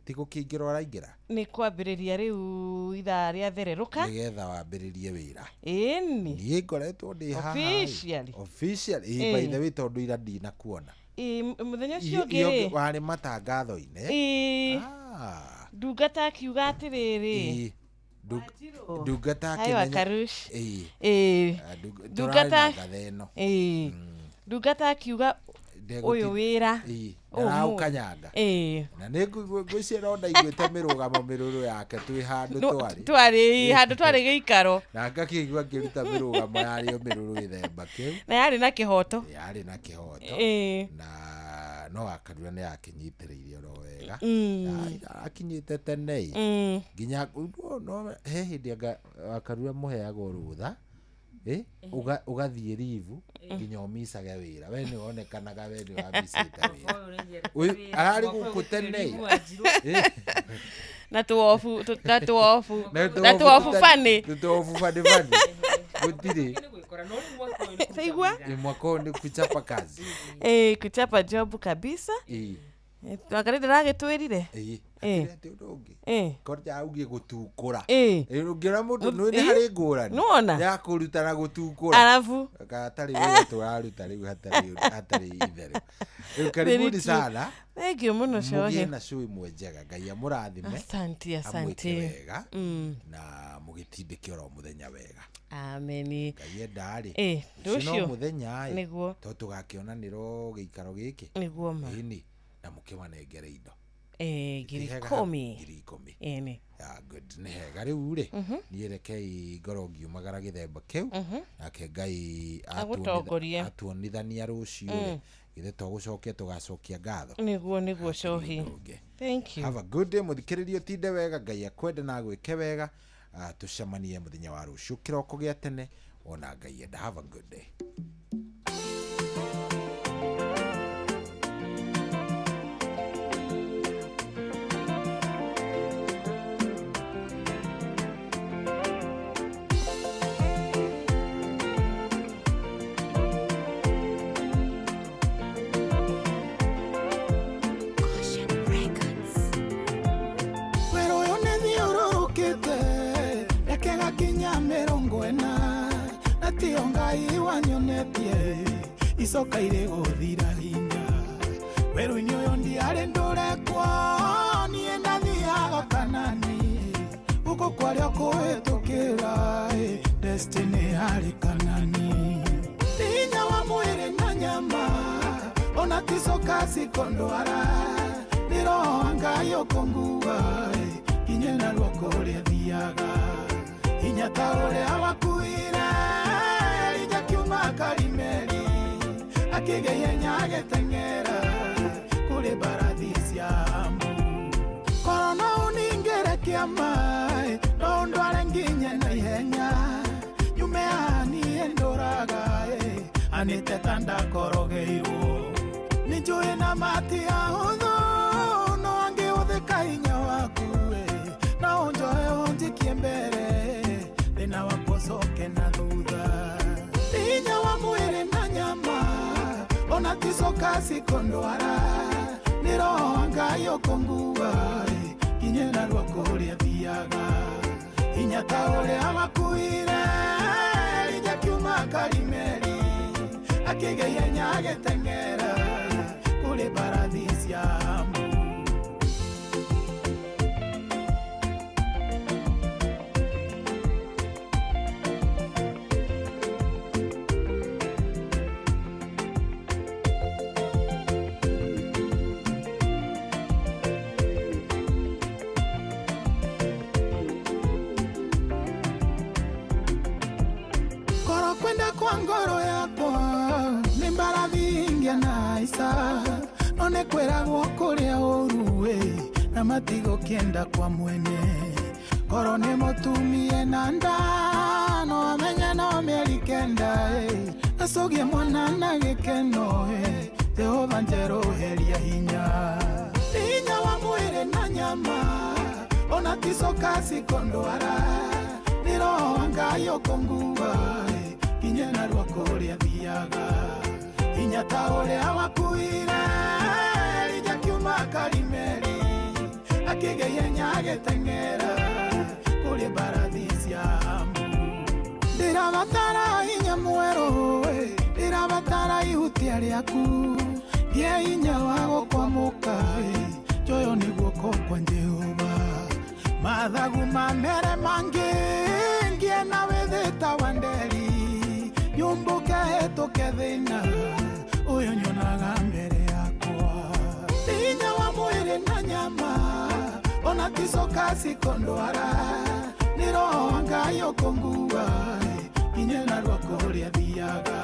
H: ti gũkĩingĩra ũraingĩra?
D: Nĩ kwambĩrĩria rĩu ithaa rĩa thererũka.
H: Nĩgetha wambĩrĩrie wĩra.
D: Ĩni.
H: Niĩ ngoretwo ndĩ haha.
D: Officially.
H: Officially. By the way, tondũ ira ndinakuona.
D: Mũthenya ũcio ũngĩ rĩ.
H: Warĩ matangatho-inĩ.
D: Ndungata akiuga atĩrĩrĩ.
H: Ndungata
D: akĩmenya. Ndungata. Ndungata akiuga ũyũ wĩra
H: ndaraũkanyanga. Na nĩ ngwĩciria no ndaiguĩte mĩrũgamo mĩrũrũ yake twĩ handũ twarĩ.
D: Twarĩ handũ twarĩ gĩikaro.
H: Na ngakĩigua ngĩruta mĩrũgamo yarĩ o mĩrũrũ gĩthemba kĩu.
D: Na yarĩ na kĩhoto.
H: Yarĩ na kĩhoto. Na no Akarura nĩ akĩnyitĩrĩire oro wega. Akinyĩte tene. Nginya no he hĩndĩ anga Akarura mũheagwo rũtha. Ũgathiĩ rivu nginya ũmicage wĩra. We nĩ wonekanaga we nĩ wamicĩte wĩra. Ararĩ gũkũ tene.
D: Na tuofu na tuofu na tuofu funny.
H: Tuofu funny funny. Gũtirĩ.
D: Saigua?
H: Mwaka ũyũ nĩ kuchapa kazi.
D: Kuchapa job kabisa. Twakari ndĩragĩtwĩrire.
H: Hatirĩ ũndũ ũngĩ. Korja augie gũtukũra. Ũngĩona mũndũ nĩ harĩ ngũrani.
D: Nĩwona?
H: Ya kũruta na gũtukũra.
D: Arabu.
H: Hatarĩ wĩra tũraruta rĩu hatarĩ itherũ. Rĩu karibuni sana.
D: Thank you mũno Cohe.
H: Mũgĩe na cũi ĩmwe njega. Ngai amũrathime.
D: Asante asante.
H: Amwĩke wega. Na mũgĩtindĩke oro mũthenya wega.
D: Ameni.
H: Ngai enda rĩ.
D: Rũciũ
H: no mũthenya ĩ.
D: Nĩguo.
H: Tondũ tũgakĩonanĩrwo gĩikaro gĩkĩ.
D: Nĩguo ma.
H: Ĩni. Na mũkĩmanengere indo.
D: 10,000.
H: 10,000.
D: Ĩni.
H: Good, nĩ hega rĩu rĩ. Niĩ rekei ngorwo ngiumagara gĩthemba kĩu. Nake Ngai atuonithania rũciũ rĩ. Githĩ to gũcokia tũgacokia ngatho.
D: Nĩguo nĩguo Cohi. Thank you.
H: Have a good day. Mũthikĩrĩria ũtinde wega. Ngai akwende na agwĩke wega. Tũcemanie mũthenya wa rũciũ kĩroko gĩa tene. Ona Ngai enda. Have a good day.
R: Icoka irĩ gũthira hinya werũ-inĩ ũyũ ndiarĩ ndũrekwo niĩ ndathiaga Kanani gũkũ kwarĩa kũhĩtũkĩra destiny yarĩ Kanani hinya wa mwĩrĩ na nyama ona ticoka cikondwara nĩ roho wa Ngai ũkũngua nginye narua kũrĩa thiaga hinya ta ũrĩa wakuire Elija kiuma Karimeli akĩgĩa ihenya agĩteng'era kũrĩ mbarathi cia Amu korwo no ũningĩre kĩama no ũndware nginye na ihenya nyume haha niĩ ndũraga anĩte ta ndakorogeirwo nĩ njũĩ na mati ahũthũ no angĩhũthĩka hinya waku no ũnjoe ũnjikie mbere thĩna wakwa ũcoke na thutha hinya wa mwĩrĩ na nyama ona ticoka cikondwara nĩ roho wa Ngai ũkũngua nginye narua kũrĩa thiaga hinya ta ũrĩa wakuire Elija kiuma Karimeli akĩgĩa ihenya agĩteng'era kũrĩ mbarathi cia Amu. Korwo kwenda kwa ngoro yakwa nĩ mbarathi ingĩana ica no nĩ kwĩragwo kũrĩa ũru na matigũkĩenda kwa mwene korwo nĩ mũtumie na nda no amenye no mĩeri 9 acũgie mwana na gĩkeno Jehova njerũheria hinya hinya wa mwĩrĩ na nyama ona ticoka cikondwara nĩ roho wa Ngai ũkũngua nginye narua kũrĩa thiaga hinya ta ũrĩa wakuire Elija kiuma Karimeli akĩgĩa ihenya agĩteng'era kũrĩ mbarathi cia Amu ndĩrabatara hinya mwerũ ndĩrabatara ihutia rĩaku ngĩe hinya wa gũkwamũka njoyo nĩ guoko kwa Jehova mathagu mamere mangĩ ngĩe na wĩthĩ ta wa nderi nyumbũke hĩtũke thĩna ũyũ nyonaga mbere yakwa hinya wa mwĩrĩ na nyama ona ticoka cikondwara nĩ roho wa Ngai ũkũngua nginye narua kũrĩa thiaga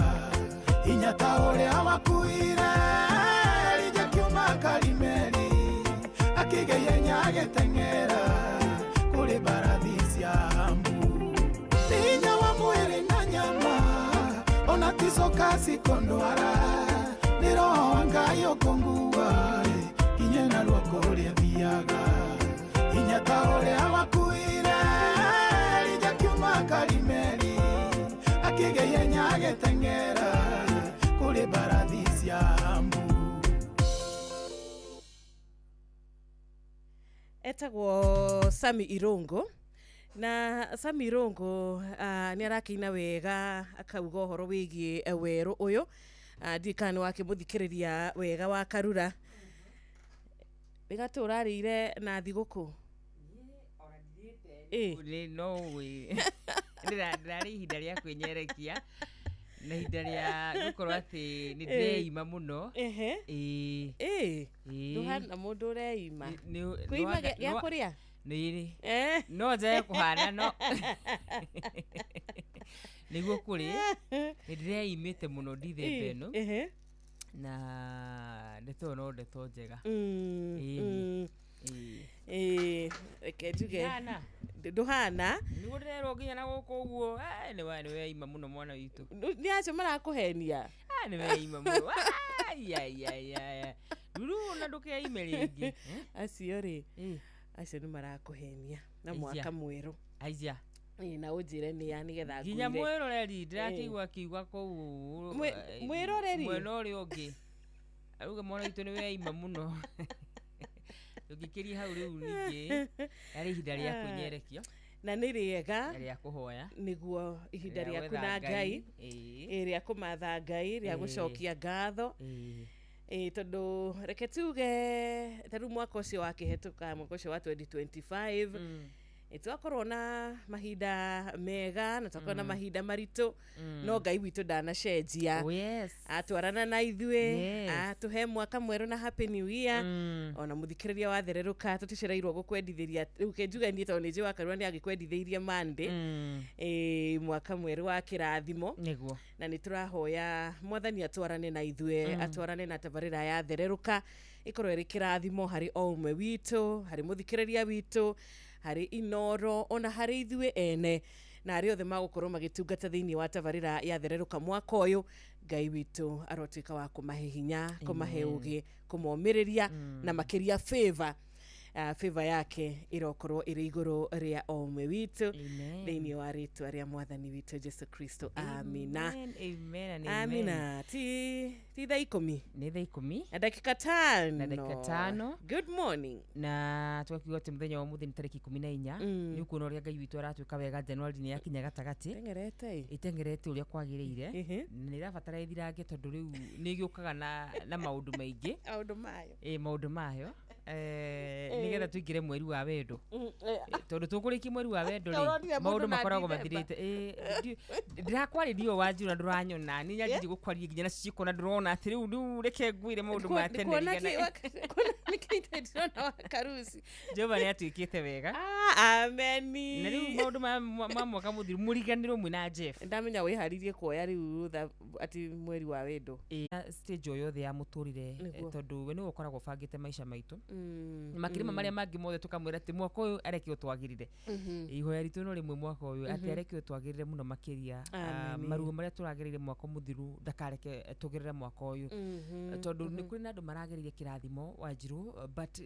R: hinya ta ũrĩa wakuire Elija kiuma Karimeli akĩgĩa ihenya agĩteng'era kũrĩ mbarathi cia Amu hinya wa mwĩrĩ na nyama ona ticoka cikondwara nĩ roho wa Ngai ũkũngua nginye narua kũrĩa thiaga hinya ta ũrĩa wakuire Elija kiuma Karimeli akĩgĩa ihenya agĩteng'era kũrĩ mbarathi cia Amu.
D: Etagwo Sami Irungu na Sami Irungu nĩ arakĩina wega akauga ũhoro wĩgiĩ werũ ũyũ ndiũĩ kana nĩ wakĩmũthikĩrĩria wega wa Karura nĩgatũ ũrarĩire na thigũkũ
A: no ndĩrarĩ ihinda rĩa kwĩnyerekia na ihinda rĩa gũkorwo atĩ nĩ ndĩreima mũno. Ĩĩ
D: ndũhana mũndũ ũreima kwĩima gĩa kũrĩa
A: nĩrĩ no njage kũhana no nĩguo kũrĩ nĩ ndĩreimĩte mũno ndithemba ĩno na ndeto ĩyo no ndeto njega.
D: Ĩĩ reke njuge ndũhana
A: nĩguo ndĩrerwo nginya na gũkũ ũguo nĩ weima mũno mwana witũ
D: nĩ acio marakũhenia
A: nĩ weima mũno ruru na ndũkeime rĩngĩ
D: acio rĩ acio nĩ marakũhenia na mwaka mwerũ
A: aija
D: na ũnjĩre nĩ ya nĩgetha
A: nginya mwĩroreri ndĩrakĩigua akiuga kũu
D: mwĩroreri
A: mwena ũrĩa ũngĩ auga mwana witũ nĩ weima mũno tũngĩkĩria hau rĩu ningĩ yarĩ ihinda rĩa kwĩnyerekia
D: Na nĩ rĩega
A: rĩa kũhoya.
D: Nĩguo ihinda
A: Rĩa
D: rĩaku
A: gwetha
D: na Ngai.
A: Ĩĩ.
D: Ĩ, rĩa kũmatha Ngai, rĩa
A: Ĩĩ.
D: gũcokia ngatho.
A: Ĩĩ.
D: Ĩ, tondũ reke tuge ta rĩu mwaka ũcio wakĩhetũka, mwaka ũcio wa 2025, ĩ, twakorwo na mahinda mega na twakorwo na mahinda maritũ, no Ngai witũ ndanacenjia.
A: Oh, yes.
D: Atwarana na ithuĩ,
A: Yes.
D: atũhe mwaka mwerũ na happy new year. Ona mũthikĩrĩria wathererũka, tũticereirwo gũkwendithĩria rĩu kĩnjuge niĩ tondũ nĩ njũĩ wakarua nĩ agĩkwendithĩirie Monday. Ĩ, mwaka mwerũ wa kĩrathimo.
A: Nĩguo.
D: Na nĩ tũrahoya Mwathani atwarane na ithuĩ, atwarane na tabarĩra ya thererũka, ĩkorwo ĩrĩ kĩrathimo harĩ o ũmwe witũ, harĩ mũthikĩrĩria witũ, harĩ Inoro, ona harĩ ithuĩ ene na arĩa othe magũkorwo magĩtungata thĩinĩ wa tabarĩra ya thererũka mwaka ũyũ. Ngai witũ arotuĩka wa kũmahe hinya, kũmahe
A: Amen.
D: ũgĩ, kũmomĩrĩria, na makĩria favor, favor yake ĩrokorwo ĩrĩ igũrũ rĩa o ũmwe witũ
A: Amen.
D: thĩinĩ wa rĩtwa rĩa Mwathani witũ Jesu Kristo, amina.
A: Amen, amen and amen.
D: Amina. Ti thaa 10?
A: Nĩ thaa 10
D: na ndagĩka 5.
A: Na ndagĩka 5.
D: Good morning.
A: Na twakiuga atĩ mũthenya wa ũmũthĩ nĩ tarĩki 14. Nĩ ũkuona ũrĩa Ngai witũ aratwĩka wega. Januari nĩ yakinya gatagatĩ.
D: Teng'erete.
A: Ĩteng'erete ũrĩa kwagĩrĩire. Na nĩ ĩrabatara ĩthirange tondũ rĩu nĩ ĩgĩũkaga na maũndũ maingĩ.
D: Maũndũ mayo.
A: Ĩ, maũndũ mayo. Nĩgetha tũingĩre mweri wa wendo. Tondũ tũkũrĩkia mweri wa wendo rĩ,
D: Ũronire mũndũ
A: maũndũ
D: na
A: makoragwo
D: December.
A: mathirĩte. Ĩ, ndirakwarĩria ũũ Wanjirũ na ndũranyona, nĩ nyanjirie gũkwaria nginya na ciĩko na ndũrona atĩ rĩu reke ngwĩre maũndũ ma tene
D: Kuona
A: rigana.
D: nĩkĩite ndĩrona wa karusi.
A: Jehova nĩ atuĩkĩte wega.
D: Ah, ameni.
A: Na rĩu maũndũ ma mwaka mũthiru mũriganĩrwo mwĩ na Jeff.
D: Ndamenya wĩharĩrie kuoya rĩu rũtha atĩ mweri wa wendo.
A: Ĩ, na stage o yothe ya mũtũrĩre,
D: Nĩguo.
A: tondũ we nĩwe ũkoragwo ũbangĩte maica maitũ. Makĩria ma marĩa mangĩ mothe tũkamwĩra atĩ mwaka ũyũ areke ũtwagĩrĩre. Ihoya ritũ no rĩmwe mwaka ũyũ atĩ areke ũtwagĩrĩre mũno makĩria.
D: Ameni.
A: Maruo marĩa tũragereire mwaka mũthiru ndakareke tũgerere mwaka ũyũ. Tondũ nĩ kũrĩ na andũ maragereire kĩrathimo Wanjirũ, but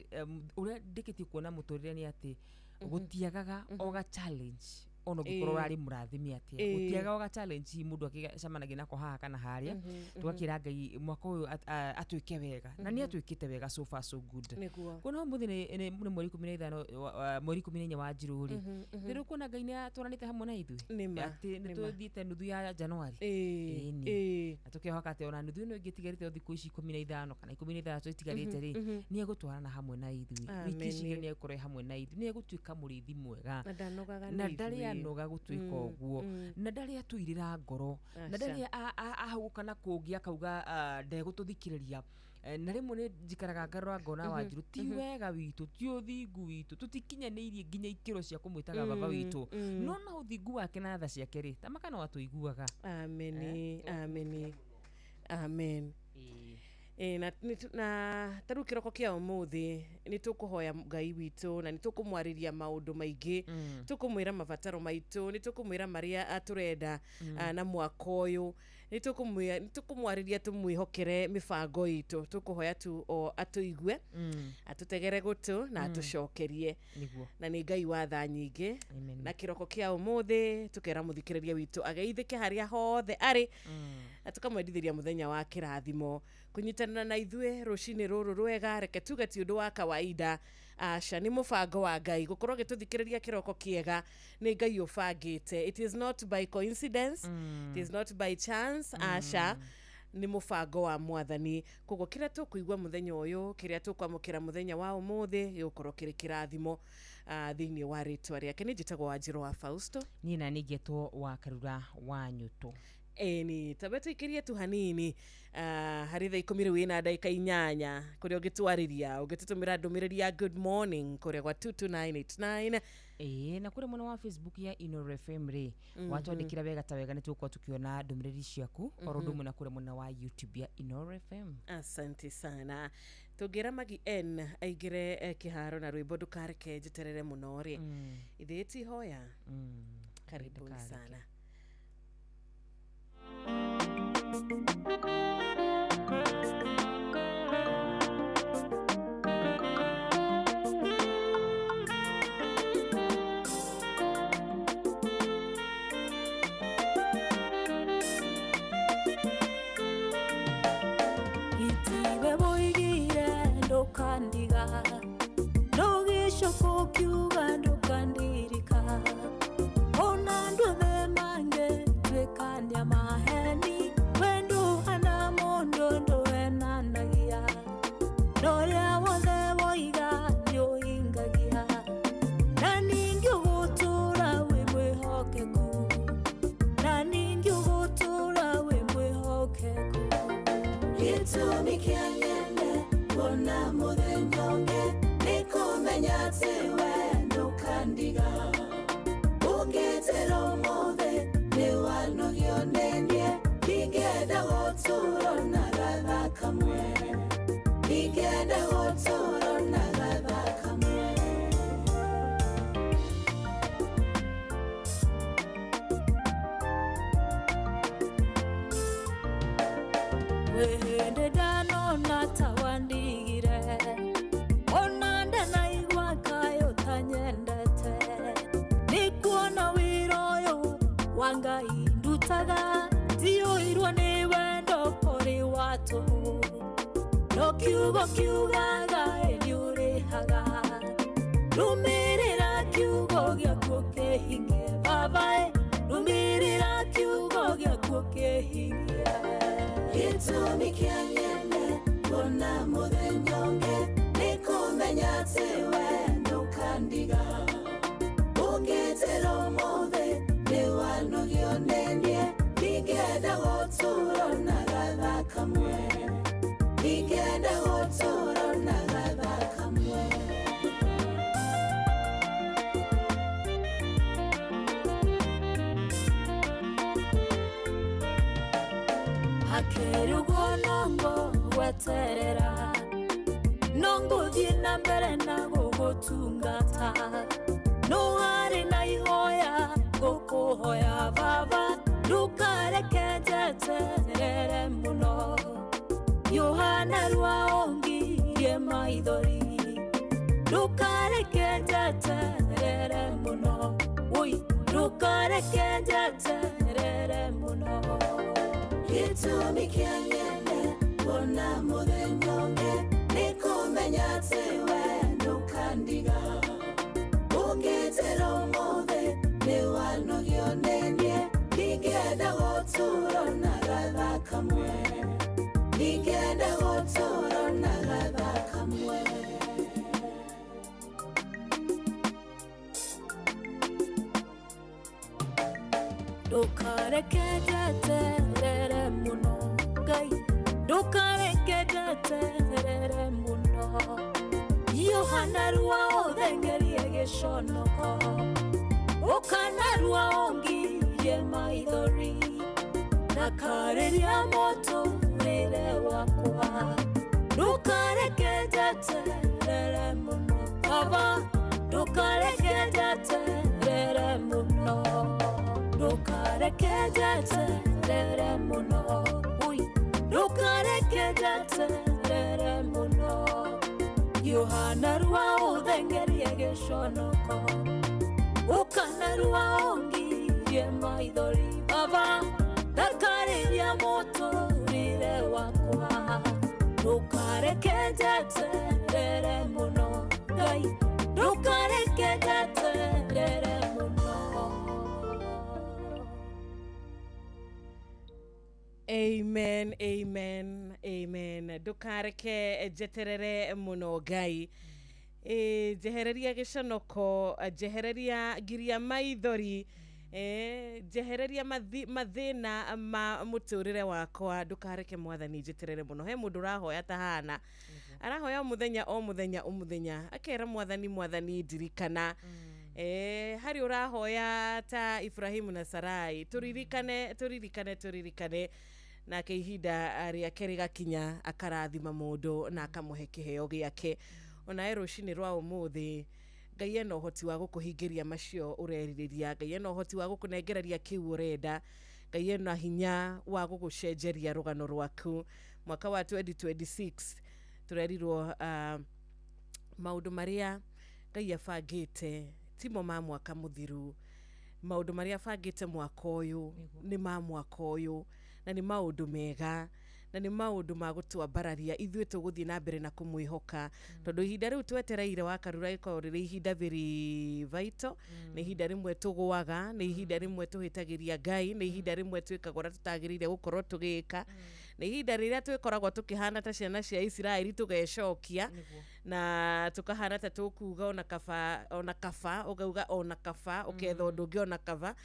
A: ũrĩa ndĩkĩtie kuona mũtũrĩre nĩ atĩ gũtiagaga o ga challenge, ona ũngĩkorwo ũrarĩ mũrathime atĩa, gũtiagaga o ga challenge hihi mũndũ akĩcemanagia nako haha kana harĩa. Tũgakĩra Ngai mwaka ũyũ atuĩke wega, na nĩ atuĩkĩte wega, so far so good.
D: Nĩguo.
A: Kuona ũmũthĩ nĩ mweri 15 mweri 14 wa Njirũ rĩ, nĩ ũkuona Ngai nĩ atwaranĩte hamwe na ithuĩ.
D: Nĩma,
A: Atĩ nĩ
D: nĩma.
A: tũthiĩte nuthu ya Januari.
D: Ĩĩ,
A: Ĩni.
D: ĩĩ.
A: Na tũkehoka atĩ ona nuthu ĩno ĩngĩ ĩtigarĩte o thikũ ici 15 kana 16 itigarĩte rĩ, nĩ egũtwarana hamwe na ithuĩ. Wiki ici
D: Ameni.
A: igĩrĩ nĩ egũkorwo e hamwe na ithuĩ, nĩ egũtuĩka mũrĩithi mwega.
D: Na ndanogaga
A: Na
D: nĩ
A: ndarĩ
D: ithuĩ.
A: anoga gũtuĩka ũguo, na ndarĩ atũirĩra ngoro, na
D: Aca.
A: ndarĩ ahũgũka na kũngĩ akauga ndegũtũthikĩrĩria. Na rĩmwe nĩ njikaraga ngarora ngona Wanjirũ ti wega witũ, ti ũthingu witũ, tũtikinyanĩirie nginya ikĩro cia kũmwĩtaga baba witũ, no na ũthingu wake na tha ciake rĩ, ta maka no atũiguaga.
D: Ameni, ameni, amen. Ĩ, na na ta rĩu kĩroko kĩa ũmũthĩ nĩ tũkũhoya Ngai witũ na nĩ tũkũmwarĩria maũndũ maingĩ, tũkũmwĩra mabataro maitũ, nĩ tũkũmwĩra marĩa tũrenda, na mwaka ũyũ nĩ tũkũmwarĩria tũmwĩhokere mĩbango itũ, tũkũhoya tu o atũigue, atũtegere gũtũ na atũcokerie.
A: Nĩguo.
D: Na nĩ Ngai wa tha nyingĩ.
A: Amen.
D: Na kĩroko kĩa ũmũthĩ tũkera mũthikĩrĩria witũ ageithĩke harĩa hothe arĩ, na tũkamwendithĩria mũthenya wa kĩrathimo kũnyitanĩra na ithuĩ rũcinĩ rũrũ rwega. Reke tuge ti ũndũ wa kawaida, aca, nĩ mũbango wa Ngai gũkorwo gĩtũthikĩrĩria kĩroko kĩega, nĩ Ngai ũbangĩte. It is not by coincidence, it is not by chance, aca, nĩ mũbango wa Mwathani. Koguo kĩrĩa tũkũigua mũthenya ũyũ, kĩrĩa tũkwamũkĩra mũthenya wa ũmũthĩ gĩgũkorwo kĩrĩ kĩrathimo, thĩinĩ wa rĩtwa rĩake. Nĩ njĩtagwo Wanjirũ wa Fausto.
A: Niĩ na nĩ ngetwo wa Karura wa Nyũtũ.
D: Ĩni tambe tũikĩrie tu hanini, harĩ thaa 10 rĩu ĩna ndagĩka 8, kũrĩa ũngĩtwarĩria, ũngĩtũtũmĩra ndũmĩrĩri ya good morning kũrĩa gwa 22989.
A: Ĩĩ, na kũrĩa mwena wa Facebook ya Inooro FM rĩ, watwandĩkĩra wega ta wega nĩ tũgũkorwo tũkĩona ndũmĩrĩri ciaku, oro ũndũ ũmwe na kũrĩa mwena wa YouTube ya Inooro FM.
D: Asante sana. Tũngĩra Magi N aingĩre kĩharo na rwĩmbo ndũkareke njeterere mũno rĩ, ithuĩ ti hoya. Karibuni
A: Ndũkareke.
D: sana.
G: Itiwe woigire ndũkandiga, ndũgĩcoka ũkiuga ndũkandirika. Kuona mũthenya ũngĩ nĩ kũmenya atĩ we ndũkandiga. Ũngĩnjĩra ũmũthĩ nĩ wanogio nĩ niĩ, ndingĩenda gũtũũra na gathaa kamwe. Ndingĩenda gũtũũra na gathaa kamwe. Wĩhĩndĩ ndanona ta wandigire, ona ndanaigua kaĩ ũtanyendete. Nĩkuona wĩra ũyũ wa Ngai ndutaga, ndiyũirwo nĩ wendo ũrĩ wa tũhũ. No kiugo kiugaga ĩ nĩũrĩhaga, rũmĩrĩra kiugo gĩaku ũkĩhingie baba ĩ, rũmĩrĩra kiugo gĩaku ũkĩhingie. Gĩtũmi kĩa nyende kuona mũthenya ũngĩ nĩ kũmenya atĩ we ndũkandiga. Ũngĩnjĩra ũmũthĩ nĩ wanogio nĩ niĩ, ndingĩenda gũtũũra na gathaa kamwe. Ndingĩenda gũtũũra na gathaa kamwe. Hakĩrĩ ũguo no ngũgweterera, no ngũthiĩ na mbere na gũgũtungata. No harĩ na ihoya ngũkũhoya baba, ndũkareke njeterere mũno. Yohana rwa ongirie maithori, ndũkareke njeterere mũno. Oi, ndũkareke njeterere mũno. Gĩtũmi kĩa nyende kuona mũthenya ũngĩ nĩ kũmenya atĩ we ndũkandiga. Ũngĩnjĩra ũmũthĩ nĩ wanogio nĩ niĩ, ndingĩenda gũtũũra na gathaa kamwe. Ndingĩenda gũtũũra na gathaa kamwe. Ndũkareke njeterere mũno Ngai, ndũkareke njeterere mũno. Yohana rwa ũthengerie gĩconoko, ũkana rwa ũngirie maithori, ndakarĩria mũtũrĩre wakwa. Ndũkareke njeterere mũno baba, ndũkareke njeterere mũno. Ndũkareke njeterere mũno, ui, ndũkareke njeterere mũno. Yohana rwa ũthengerie gĩconoko, ũkana rwa ũngirie maithori baba, ndakarĩria mũtũrĩre wakwa. Ndũkareke njeterere mũno Ngai, ndũkareke njeterere mũno.
D: Amen, amen, amen. Ndũkareke njeterere mũno Ngai. Njehereria gĩconoko, njehereria ngiria maithori, njehereria mathĩna ma mũtũrĩre wakwa, ndũkareke mwathani njeterere mũno. He mũndũ ũrahoya ta hana, arahoya o mũthenya o mũthenya o mũthenya, akera mwathani mwathani ndirikana. Harĩ ũrahoya ta Ibrahimu na Sarai, tũririkane tũririkane tũririkane. Nake ihinda rĩake rĩgakinya akarathima mũndũ na akamũhe kĩheo gĩake. Onawe rũcinĩ rwa ũmũthĩ Ngai ena ũhoti wa gũkũhingĩria macio ũrerirĩria, Ngai ena ũhoti wa gũkũnengereria kĩu ũrenda, Ngai ena hinya wa gũgũcenjeria rũgano rwaku. Mwaka wa 2026 tũrerirwo maũndũ marĩa Ngai abangĩte timo ma mwaka mũthiru, maũndũ marĩa abangĩte mwaka ũyũ nĩ ma mwaka ũyũ, na nĩ maũndũ mega, na nĩ maũndũ ma gũtwambararia ithuĩ tũgũthiĩ na mbere na kũmwĩhoka. Tondũ ihinda rĩu twetereire wa Karura rĩkoragwo rĩrĩ ihinda very vital, nĩ ihinda rĩmwe tũgũaga, nĩ ihinda rĩmwe tũhĩtagĩria Ngai, nĩ ihinda rĩmwe twĩkaga ũrĩa tũtagĩrĩire gũkorwo tũgĩka,
J: Nĩ ihinda rĩrĩa twĩkoragwo tũkĩhana ta ciana cia Isiraeli tũgecokia na tũkahana ta tũkuga ona kaba ona kaba ũkauga ona kaba ũketha ũndũ ũngĩ ona kaba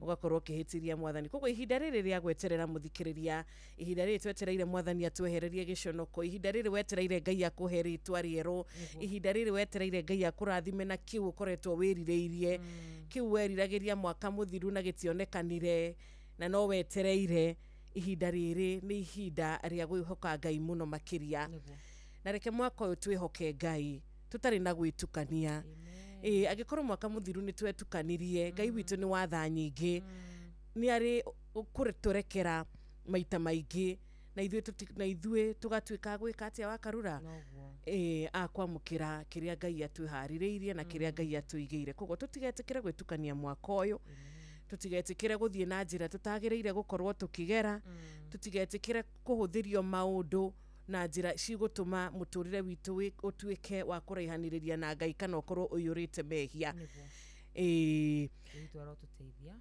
J: ũgakorwo ũkĩhĩtĩria mwathani. Koguo ihinda rĩrĩ rĩa gweterera mũthikĩrĩria, ihinda rĩrĩ twetereire mwathani atwehererie gĩconoko, ihinda rĩrĩ wetereire Ngai akũhe rĩtwa rĩerũ, ihinda rĩrĩ wetereire Ngai akũrathime na kĩu ũkoretwo wĩrirĩirie, kĩu weriragĩria mwaka mũthiru na gĩtionekanire na no wetereire. Ihinda rĩrĩ nĩ ihinda rĩa gwĩhoka Ngai mũno makĩria. Na reke mwaka ũyũ twĩhoke Ngai tũtarĩ na gwĩtukania. Angĩkorwo mwaka mũthiru nĩ twetukanirie, Ngai witũ nĩ wa tha nyingĩ, nĩ arĩ kũtũrekera maita maingĩ na ithuĩ tũgatuĩka gwĩka atĩa Wakarura? Akwamũkĩra kĩrĩa Ngai atwĩharĩrĩirie na kĩrĩa Ngai atũigĩire. Koguo tũtigetĩkĩre gwĩtukania mwaka ũyũ, tũtigetĩkĩre gũthiĩ na njĩra tũtagĩrĩire gũkorwo tũkĩgera, tũtigetĩkĩre kũhũthĩrio maũndũ na njĩra cigũtũma mũtũrĩre witũ ũtuĩke wa kũraihanĩrĩria na Ngai kana ũkorwo ũiyũrĩte mehia.
A: Witũ arotũteithia.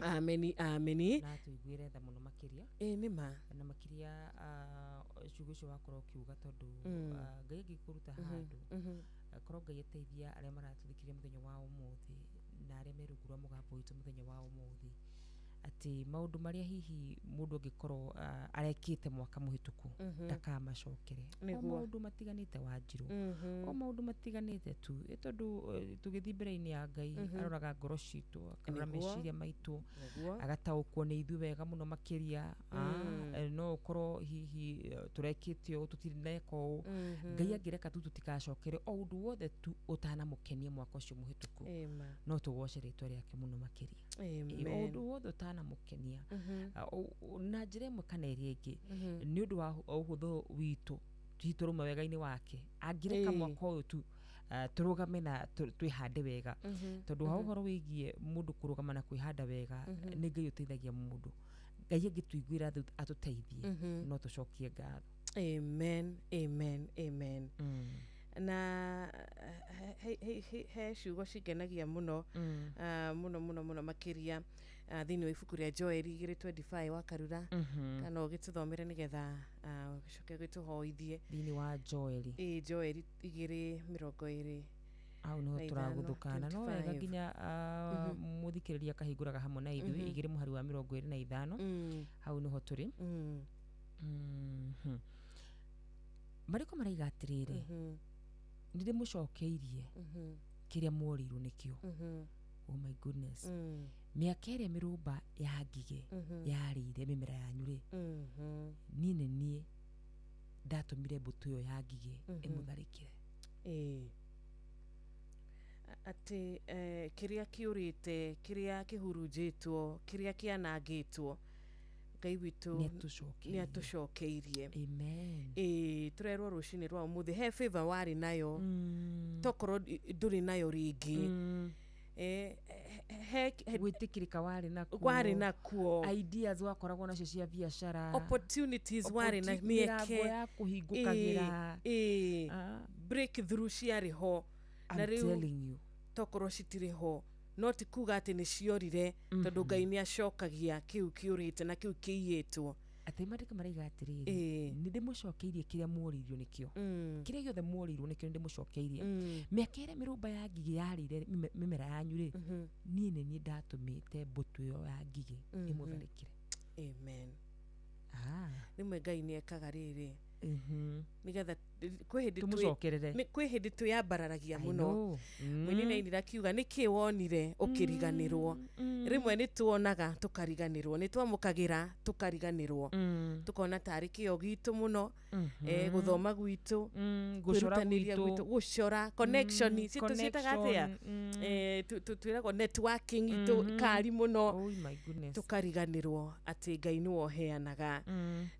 J: Ameni, ameni.
A: Na tũiguĩre tha mũno makĩria.
J: Nĩ ma.
A: Na makĩria ciugo icio wakorwo ũkiuga tondũ Ngai angĩkũruta handũ, korwo Ngai ateithia arĩa maratũthikĩrĩria mũthenya wa ũmũthĩ na arĩa me rungu rwa mũgambo witũ mũthenya wa ũmũthĩ, atĩ maũndũ marĩa hihi mũndũ angĩkorwo arekĩte mwaka mũhĩtũku ndakamacokere. O maũndũ matiganĩte Wanjirũ, o maũndũ matiganĩte tu, tondũ tũgĩthiĩ mbere-inĩ ya Ngai aroraga ngoro citũ, akarora meciria maitũ, agataũkwo nĩ ithuĩ wega mũno makĩria. No ũkorwo hihi tũrekĩte ũũ tũtirĩ neka ũũ, Ngai angĩreka tu tũtikacokere o ũndũ wothe tu ũtanamũkenia mwaka ũcio mũhĩtũku, no tũgoce rĩtwa rĩake mũno makĩria. O ũndũ wothe ũtanamũkenia na njĩra ĩmwe kana ĩrĩa ĩngĩ, nĩ ũndũ wa ũhũthũ witũ hihi tũrauma wega-inĩ wake, angĩreka mwaka ũyũ tu tũrũgame na twĩhande wega, tondũ ha ũhoro wĩgiĩ mũndũ kũrũgama na kwĩhanda wega, nĩ Ngai ũteithagia mũndũ. Ngai angĩtũiguĩra tha atũteithie, no tũcokie ngatho.
J: Amen, amen, amen. Na he ciugo cingenagia mũno mũno mũno mũno makĩria thĩinĩ wa ibuku rĩa Joel 2:25 Wakarura, kana ũgĩtũthomere nĩgetha ũcoke gĩtũhoithie.
A: Thĩinĩ wa Joel.
J: Joel 2:20.
A: Hau nĩho tũragũthũkana. No wega nginya mũthikĩrĩria akahingũraga hamwe na ithuĩ 2 mũhari wa 25, hau nĩho tũrĩ. Marĩko maraiga atĩrĩrĩ, nĩ ndĩmũcokeirie kĩrĩa mworĩirwo nĩkĩo. Oh my goodness. Mĩaka ĩrĩa mĩrũmba ya ngigĩ yarĩire mĩmera yanyu rĩ, niĩ nĩ niĩ ndatũmire mbũtũ ĩyo ya ngigĩ ĩmũtharĩkĩre.
J: Atĩ kĩrĩa kĩũrĩte, kĩrĩa kĩhurunjĩtwo, kĩrĩa kĩanangĩtwo, Ngai witũ nĩ atũcokeirie.
A: Amen.
J: Tũrerwo rũcinĩ rwa ũmũthĩ he favor warĩ nayo, tokorwo ndũrĩ nayo rĩngĩ.
A: Gwĩtĩkĩrĩka warĩ nakuo, ideas wakoragwo nacio cia biacara,
J: opportunities warĩ na mĩeke
A: ya kũhingũkagĩra,
J: breakthrough ciarĩ ho, na rĩu tokorwo citirĩ ho. No ti kuga atĩ nĩ ciorire, tondũ Ngai nĩ acokagia kĩu kĩũrĩte na kĩu kĩiyĩtwo.
A: Atĩ maandĩko maraiga atĩrĩrĩ, nĩ ndĩmũcokeirie kĩrĩa mworĩirio nĩkĩo, kĩrĩa gĩothe mworĩirwo nĩkĩo nĩ ndĩmũcokeirie. Mĩaka ĩrĩa mĩrũmba ya ngigĩ yarĩire mĩmera yanyu rĩ, niĩ nĩ niĩ ndatũmĩte mbũtũ ĩyo ya ngigĩ ĩmũtharĩkĩre.
J: Amen. Rĩmwe Ngai nĩ ekaga rĩrĩ nĩgetha kwĩ hĩndĩ twĩyambararagia mũno. Mũini nĩ ainire akiuga nĩkĩ wonire ũkĩriganĩrwo. Rĩmwe nĩ tuonaga tũkariganĩrwo, nĩ twamũkagĩra tũkariganĩrwo, tũkona tarĩ kĩo gitũ mũno, gũthoma gwitũ, kwĩrutanĩria gwitũ, gũcora connection ciĩtaga atĩa, twĩragwo networking itũ kari mũno, tũkariganĩrwo atĩ Ngai nĩwe ũheanaga,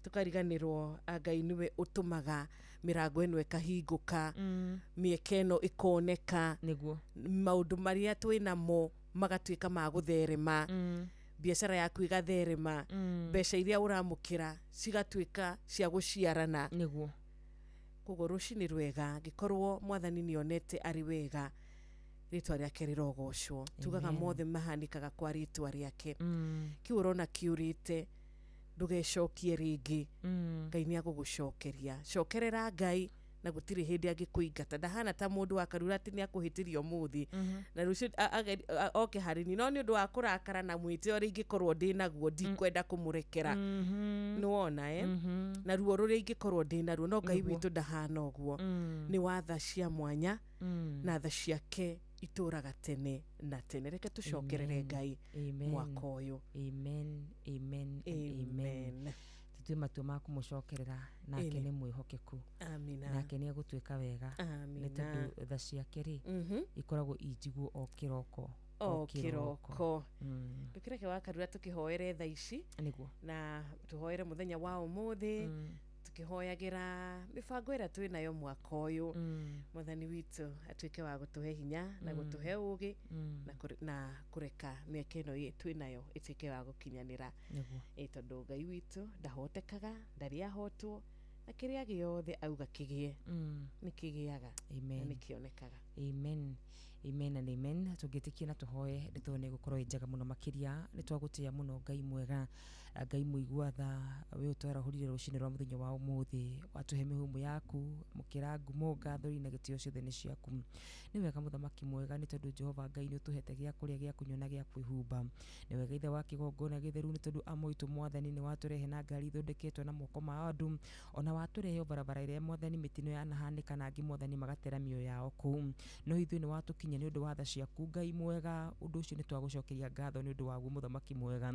J: tũkariganĩrwo Ngai nĩwe ũtũmaga mĩrango ĩno ĩkahingũka, mĩeke ĩno ĩkoneka, maũndũ marĩa twĩnamo magatuĩka ma gũtherema, biacara yaku ĩgatherema, mbeca iria ũramũkĩra cigatuĩka cia gũciarana. Koguo rũcinĩ rwega ngĩkorwo mwathani nĩonete arĩ wega, rĩtwa rĩake rĩrogocwo. Tugaga mothe mahanĩkaga kwa rĩtwa rĩake. Kĩu ũrona kĩũrĩte Ndũgecokie rĩngĩ. Ngai nĩ agũgũcokeria. Cokerera Ngai na gũtirĩ hĩndĩ angĩkũingata. Ndahana ta mũndũ wa Karura atĩ nĩ akũhĩtĩria ũmũthĩ na rũciũ oke harĩ niĩ, no nĩ ũndũ wa kũrakara na mwĩtĩo ũrĩa ingĩkorwo ndĩ naguo ndikwenda kũmũrekera. Nĩwona na ruo rũrĩa ingĩkorwo ndĩ naruo, no Ngai witũ ndahana ũguo. Nĩ wa tha cia mwanya na tha ciake itũraga tene na tene. Reke tũcokerere Ngai mwaka ũyũ.
A: Amen, amen and amen.
J: Amen.
A: Tũtue matua ma kũmũcokerera, nake nĩ mwĩhokeku.
J: Amina.
A: Nake nĩ egũtuĩka wega. Nĩ
J: Amina.
A: tondũ tha ciake rĩ, ikoragwo injiguo o kĩroko.
J: O kĩroko. Ndũkĩreke wa Karura tũkĩhoere tha ici
A: Nĩguo.
J: na tũhoere mũthenya wa ũmũthĩ, tũkĩhoyagĩra mĩbango ĩrĩa twĩ nayo mwaka ũyũ. Mwathani witũ atuĩke wa gũtũhe hinya na gũtũhe ũgĩ na kũreka mĩaka ĩno twĩ nayo ĩtuĩke wa gũkinyanĩra.
A: Nĩguo.
J: Tondũ Ngai witũ ndahotekaga, ndarĩ ahotwo, na kĩrĩa gĩothe auga kĩgĩe nĩ kĩgĩaga na
A: Amen.
J: nĩ kĩonekaga.
A: Amen, amen and amen. Tũngĩtĩkia na tũhoe, ndeto nĩ ĩgũkorwo ĩ njega mũno makĩria. Nĩ twagũtĩĩa mũno Ngai mwega, Ngai mũigua tha, we ũtwarahũrire rũcinĩ rwa mũthenya wa ũmũthĩ, watũhe mĩhũmũ yaku, mũkĩra ngumo, ngatho na gĩtĩo ciothe nĩ ciaku. Nĩ wega mũthamaki mwega, nĩ tondũ Jehova Ngai nĩ ũtũhete gĩa kũrĩa, gĩa kũnyua na gĩa kwĩhumba. Nĩ wega Ithe wa kĩgongona gĩtheru, nĩ tondũ amoitũ mwathani nĩ watũrehe na ngari ithondeketwo na moko ma andũ, ona watũrehe o barabara ĩrĩa mwathani mĩtino yanahanĩka na angĩ mwathani magatera mĩoyo yao kũu, no ithuĩ nĩ watũkinyia nĩ ũndũ wa tha ciaku Ngai mwega. Ũndũ ũcio nĩ twagũcokeria ngatho nĩ ũndũ waguo mũthamaki mwega.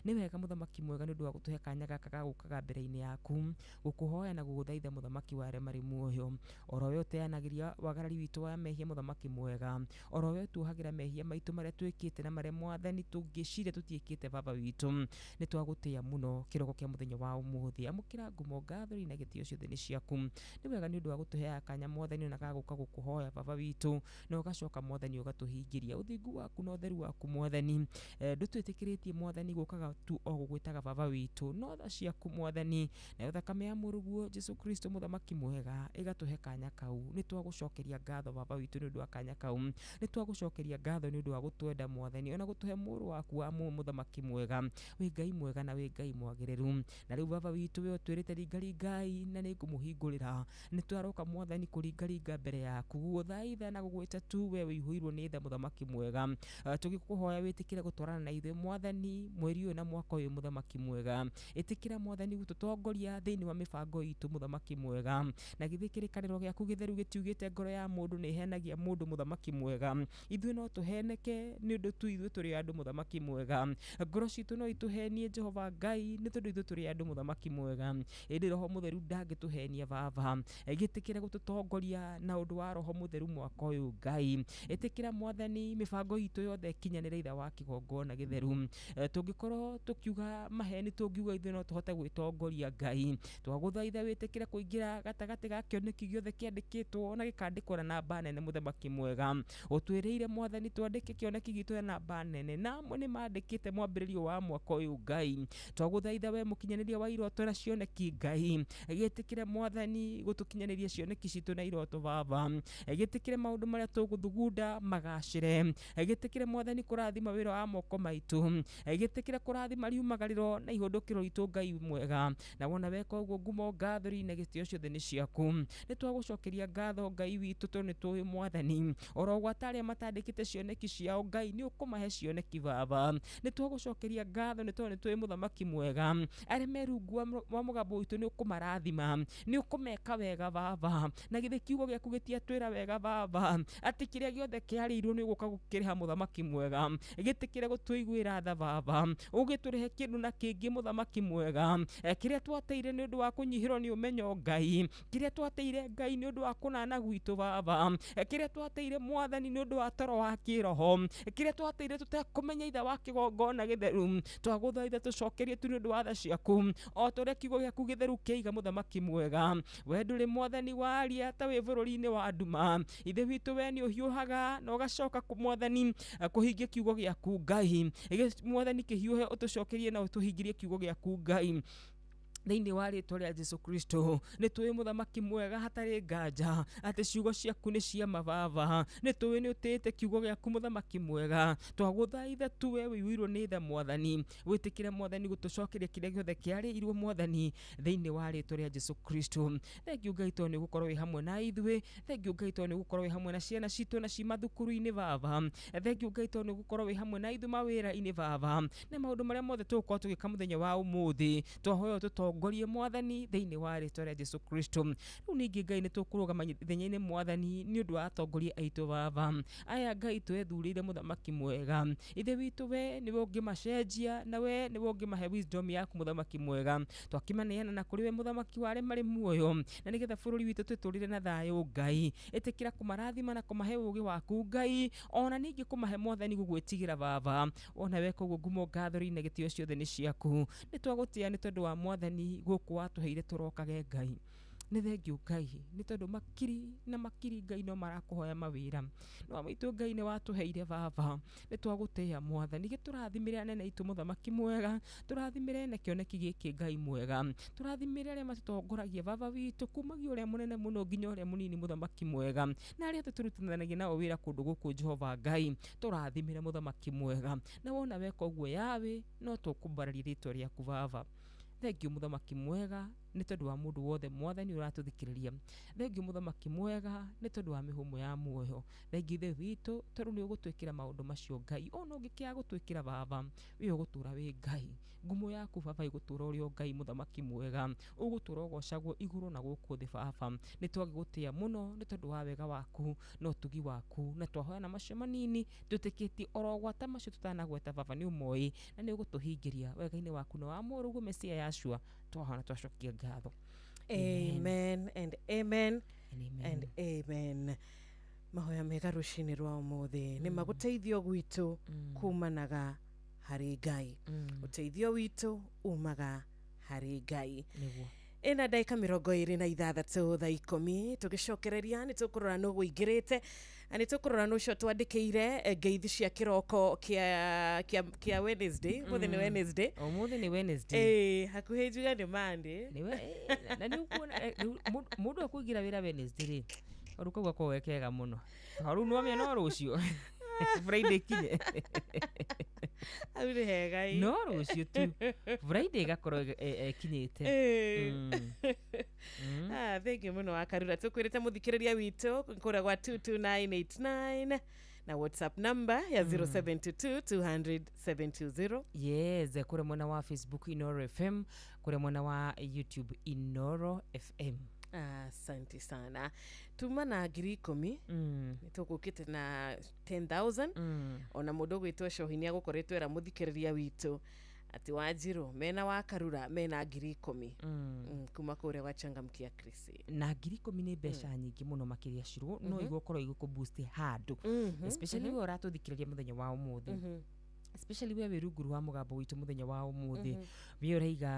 A: Nĩ wega mũthamaki mwega, nĩ ũndũ wa gũtũhe kanya gaka ga gũkaga mbere-inĩ yaku gũkũhoya na gũgũthaitha mũthamaki wa arĩa marĩ muoyo, oro we ũteanagĩria wagarari witũ wa mehia mũthamaki mwega, oro we ũtuohagĩra mehia maitũ marĩa twĩkĩte na marĩa mwathani tũngĩciria tũtiĩkĩte. Baba witũ, nĩ twagũtĩĩa mũno kĩroko kĩa mũthenya wa ũmũthĩ. Amũkĩra ngumo, ngatho na gĩtĩo ciothe nĩ ciaku. Nĩ wega nĩ ũndũ wa gũtũheaga kanya mwathani ona gagũka gũkũhoya baba witũ, na ũgacoka mwathani ũgatũhingĩria ũthingu waku na ũtheru waku mwathani. Ndũtwĩtĩkĩrĩtie mwathani gũkaga tu o gũgwĩtaga baba witũ, no tha ciaku mwathani nayo thakame ya mũrũguo Jesu Kristo mũthamaki mwega ĩgatũhe kanya kau. Nĩ twagũcokeria ngatho baba witũ nĩ ũndũ wa kanya kau. Nĩ twagũcokeria ngatho nĩ ũndũ wa gũtwenda mwathani, ona gũtũhe mũrũ waku wa mũmwe mũthamaki mwega. Wĩ Ngai mwega na wĩ Ngai mwagĩrĩru. Na rĩu baba witũ, we ũtwĩrĩte ringaringai na nĩ ngũmũhingũrĩra. Nĩ twaroka mwathani kũringaringa mbere yaku, gũgũthaitha na gũgwĩta tu we wĩihũirwo nĩ tha mũthamaki mwega. Tũgĩkũhoya wĩtĩkĩre gũtwarana na ithuĩ mwathani mweri ũyũ na mwaka ũyũ mũthamaki mwega. Ĩtĩkĩra mwathani gũtũtongoria thĩinĩ wa mĩbango itũ mũthamaki mwega. Na githĩ kĩrĩkanĩro gĩaku gĩtheru gĩtiugĩte ngoro ya mũndũ nĩ ĩhenagia mũndũ mũthamaki mwega? Ithuĩ no tũheneke nĩ ũndũ tu ithuĩ tũrĩ andũ mũthamaki mwega. Ngoro citũ no itũhenie Jehova Ngai, nĩ tondũ ithuĩ tũrĩ andũ mũthamaki mwega, ĩndĩ Roho Mũtheru ndangĩtũhenia baba. Gĩtĩkĩre gũtũtongoria na ũndũ wa Roho Mũtheru mwaka ũyũ Ngai. Ĩtĩkĩra mwathani mĩbango itũ yothe ĩkinyanĩre itha wa kĩgongona gĩtheru. Tũngĩkorwo tũkiuga maheni, tũngiuga ithuĩ no tũhote gwĩtongoria Ngai, twagũthaitha wĩtĩkĩre kũingĩra gatagatĩ ga kĩoneki gĩothe kĩandĩkĩtwo na gĩkandĩkwo na namba nene mũthamaki mwega. Ũtwĩrĩire mwathani twandĩke kĩoneki gitũ na namba nene, na amwe nĩ mandĩkĩte mwambĩrĩrio wa mwaka ũyũ Ngai. Twagũthaitha we mũkinyanĩria wa iroto na cioneki Ngai, gĩtĩkĩre mwathani gũtũkinyanĩria cioneki citũ na iroto baba. Gĩtĩkĩre maũndũ marĩa tũgũthugunda magacĩre. Gĩtĩkĩre mwathani kũrathima wĩra wa moko maitũ. Gĩtĩkĩre kũrathima riumagarĩro na ihũndũkĩro ritũ Ngai mwega. Na wona weka ũguo, ngumo, ngatho na gĩtĩo ciothe nĩ ciaku. Nĩ twagũcokeria ngatho Ngai witũ, tondũ nĩ tũĩ mwathani oro gwata arĩa matandĩkĩte cioneki ciao Ngai nĩ ũkũmahe cioneki baba. Nĩ twagũcokeria ngatho nĩ tondũ nĩ tũĩ mũthamaki mwega arĩa me rungu wa mũgambo witũ nĩ ũkũmarathima, nĩ ũkũmeka wega baba. Na githĩ kiugo gĩaku gĩtiatwĩra wega baba atĩ kĩrĩa gĩothe kĩarĩirwo nĩ ũgũka gũkĩrĩha mũthamaki mwega? Gĩtĩkĩre gũtũiguĩra tha baba, ũgĩtũrĩhe kĩndũ na kĩngĩ mũthamaki mwega, kĩrĩa twateire nĩ ũndũ wa kũnyihĩrwo nĩ ũmenyo Ngai, kĩrĩa twateire Ngai nĩ ũndũ wa kũnana gwitũ baba, kĩrĩa twateire mwathani nĩ ũndũ wa toro wa kĩroho, kĩrĩa twateire tũtekũmenya itha wa kĩgongona gĩtheru. Twagũthaitha tũcokerie tu nĩ ũndũ wa tha ciaku, o ta ũrĩa kiugo gĩaku gĩtheru kĩaiga mũthamaki mwega. We ndũrĩ mwathani waria ta wĩ bũrũri-inĩ wa nduma. Ithe witũ, we nĩ ũhiũhaga na ũgacoka mwathani kũhingia kiugo gĩaku Ngai. Mwathani kĩhiũhe ũtũcokerie na ũtũhingĩrie kiugo gĩaku Ngai. Thĩinĩ wa rĩtwa rĩa Jesu Kristo nĩ tũĩ mũthamaki mwega hatarĩ nganja atĩ ciugo ciaku nĩ cia mababa. Nĩ tũĩ nĩ ũtĩĩte kiugo gĩaku mũthamaki mwega. Twagũthaitha tu we wĩiyũirwo nĩ tha mwathani, wĩtĩkĩre mwathani gũtũcokeria kĩrĩa gĩothe kĩarĩirwo mwathani thĩinĩ wa rĩtwa rĩa Jesu Kristo. Thengiũ Ngai tondũ nĩ ũgũkorwo wĩ hamwe na ithuĩ. Thengiũ Ngai tondũ nĩ ũgũkorwo wĩ hamwe na ciana citũ na ci mathukuru-inĩ baba. Thengiũ Ngai tondũ nĩ ũgũkorwo wĩ hamwe na ithuĩ mawĩra-inĩ baba, na maũndũ marĩa mothe tũgũkorwo tũgĩka mũthenya wa ũmũthĩ. Twahoya ũtũtongorie mwathani thĩinĩ wa rĩtwa rĩa Jesu Kristo. Rĩu ningĩ Ngai nĩ tũkũrũgama ithenya-inĩ mwathani nĩ ũndũ wa atongoria aitũ baba. Aya Ngai twethurĩire mũthamaki mwega. Ithe witũ we nĩwe ũngĩmacenjia na we nĩwe ũngĩmahe wisdom yaku mũthamaki mwega. Twakĩmaneana na kũrĩ we mũthamaki wa arĩa marĩ muoyo, na nĩgetha bũrũri witũ twĩtũrĩre na thayũ Ngai. Ĩtĩkĩra kũmarathima na kũmahe ũũgĩ waku Ngai, ona ningĩ kũmahe mwathani gũgwĩtigĩra baba. Ona weka ũguo ngumo ngatho na gĩtĩo ciothe nĩ ciaku. Nĩ twagũtĩĩa nĩ tondũ wa mwathani gũkũ watũheire tũrokage Ngai. Nĩ thengiũ Ngai nĩ tondũ makiri na makiri Ngai no marakũhoya mawĩra. No maitũ Ngai nĩ watũheire baba. Nĩ twagũtĩĩa mwathani. Gĩtũrathimĩre anene aitũ mũthamaki mwega, tũrathimĩre na kĩoneki gĩkĩ Ngai mwega, tũrathimĩre arĩa matũtongoragia baba witũ kumagia ũrĩa mũnene mũno nginya ũrĩa mũnini mũthamaki mwega, na arĩa othe tũrutithanagia nao wĩra kũndũ gũkũ Jehova Ngai. Tũrathimĩre mũthamaki mwega, na wona weka ũguo yawe no tũkũmbararia rĩtwa rĩaku baba. Thengiũ mũthamaki mwega nĩ tondũ wa mũndũ wothe mwathani ũratũthikĩrĩria. Thengiũ mũthamaki mwega nĩ tondũ wa mĩhũmũ ya muoyo. Thengiũ Ithe witũ tondũ nĩ ũgũtwĩkĩra maũndũ macio Ngai. Ona ũngĩkĩaga gũtwĩkĩra baba, we ũgũtũra wĩ Ngai. Ngumo yaku baba ĩgũtũra ũrĩ o Ngai mũthamaki mwega. Ũgũtũra ũgocagwo igũrũ na gũkũ thĩ baba. Nĩ twagĩgũtĩĩa mũno nĩ tondũ wa wega waku na ũtugi waku, na twahoya na macio manini twĩtĩkĩtie oro gwata macio tũtanagweta baba nĩ ũmoĩ na nĩ ũgũtũhingĩria wega-inĩ waku na wa mũrũguo Mesia Yashua. Twahoya na twacokia ngatho.
J: Amen and amen
A: and
J: and amen. Mahoya mega rũcinĩ rwa ũmũthĩ nĩ magũteithio gwitũ kumanaga harĩ Ngai. Ũteithio witũ umaga harĩ Ngai.
A: Nĩguo.
J: Ĩna ndagĩka 26 thaa 10 tũgĩcokereria nĩ tũkũrora nũ gũingĩrĩte na nĩ tũkũrora nũ ũcio twandĩkĩire ngeithi cia kĩroko kĩa Wednesday. Ũmũthĩ nĩ Wednesday.
A: Ũmũthĩ nĩ Wednesday.
J: Ĩĩ, hakuhĩ njuge nĩ Monday.
A: Nĩwe na nĩ ũkuona mũndũ ekũingĩra wĩra Wednesday rĩ, kaũndũ kau gakoragwo ge kega mũno. Tondũ rĩu nĩwamenya no rũciũ Friday kinye.
J: Hau nĩ hega ĩ.
A: No rũciũ tu Friday ĩgakorwo ĩkinyĩte.
J: Ah, thank you mũno Wakarura. Tũkwĩrĩte mũthikĩrĩria witũ kũrĩa gwa 22989 na WhatsApp number ya 0722 200 720.
A: Yes, kũrĩa mwena wa Facebook Inoro FM, kũrĩa mwena wa YouTube Inoro FM.
J: Asante sana. Tuma na 10,000 nĩ tũgũkĩte na 10,000. Ona mũndũ ũgwĩtwo Cohi nĩ agũkoretwo era mũthikĩrĩria witũ atĩ Wanjirũ mena Wakarura mena 10,000 kuma kũrĩa gwa Changamkia Krisi.
A: Na 10,000 nĩ mbeca nyingĩ mũno makĩria Shirũ, no igũkorwo igũkũ boost handũ, especially we ũratũthikĩrĩria mũthenya wa ũmũthĩ, especially we wĩ rungu rwa mũgambo witũ mũthenya wa ũmũthĩ, we ũraiga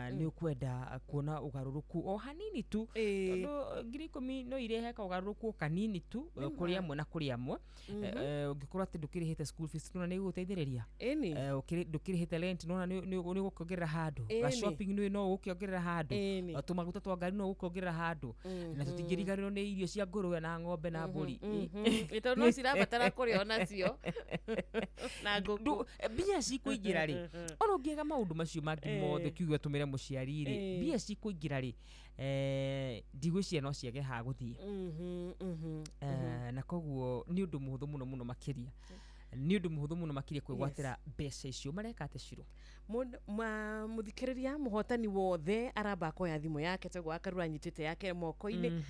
A: nĩ ũkwenda kuona ũgarũrũku o hanini tu, tondũ 10,000 no irehe kaũgarũrũku o kanini tu kũrĩ amwe na kũrĩ amwe. Ũngĩkorwo atĩ ndũkĩrĩhĩte school fees nona nĩ ĩgũgũteithĩrĩria, ndũkĩrĩhĩte rent nona nĩ ũgũkĩongerera handũ, ga shopping nĩ no ũgũkĩongerera handũ, tũmaguta twa ngari no ũgũkĩongerera handũ, na tũtingĩriganĩrwo nĩ irio cia ngũrwe na ng'ombe na mbũri.
J: Tondũ no cirabatara kũrĩa onacio na ngũkũ.
A: Mbia cikũingĩra rĩ, ona ũngĩaga maũndũ macio mangĩ mothe kiugo tũmĩre mũciari rĩ, mbia cikũingĩra rĩ, ndigwĩciria no ciage ha gũthiĩ. Na koguo nĩ ũndũ mũhũthũ mũno mũno makĩria, nĩ ũndũ mũhũthũ mũno makĩria kwĩgwatĩra mbeca icio. Mareka atĩ Shirũ?
J: Mũthikĩrĩria mũhotani wothe aramba akoya thimũ yake toguo Wakarura anyitĩte yake moko-inĩ,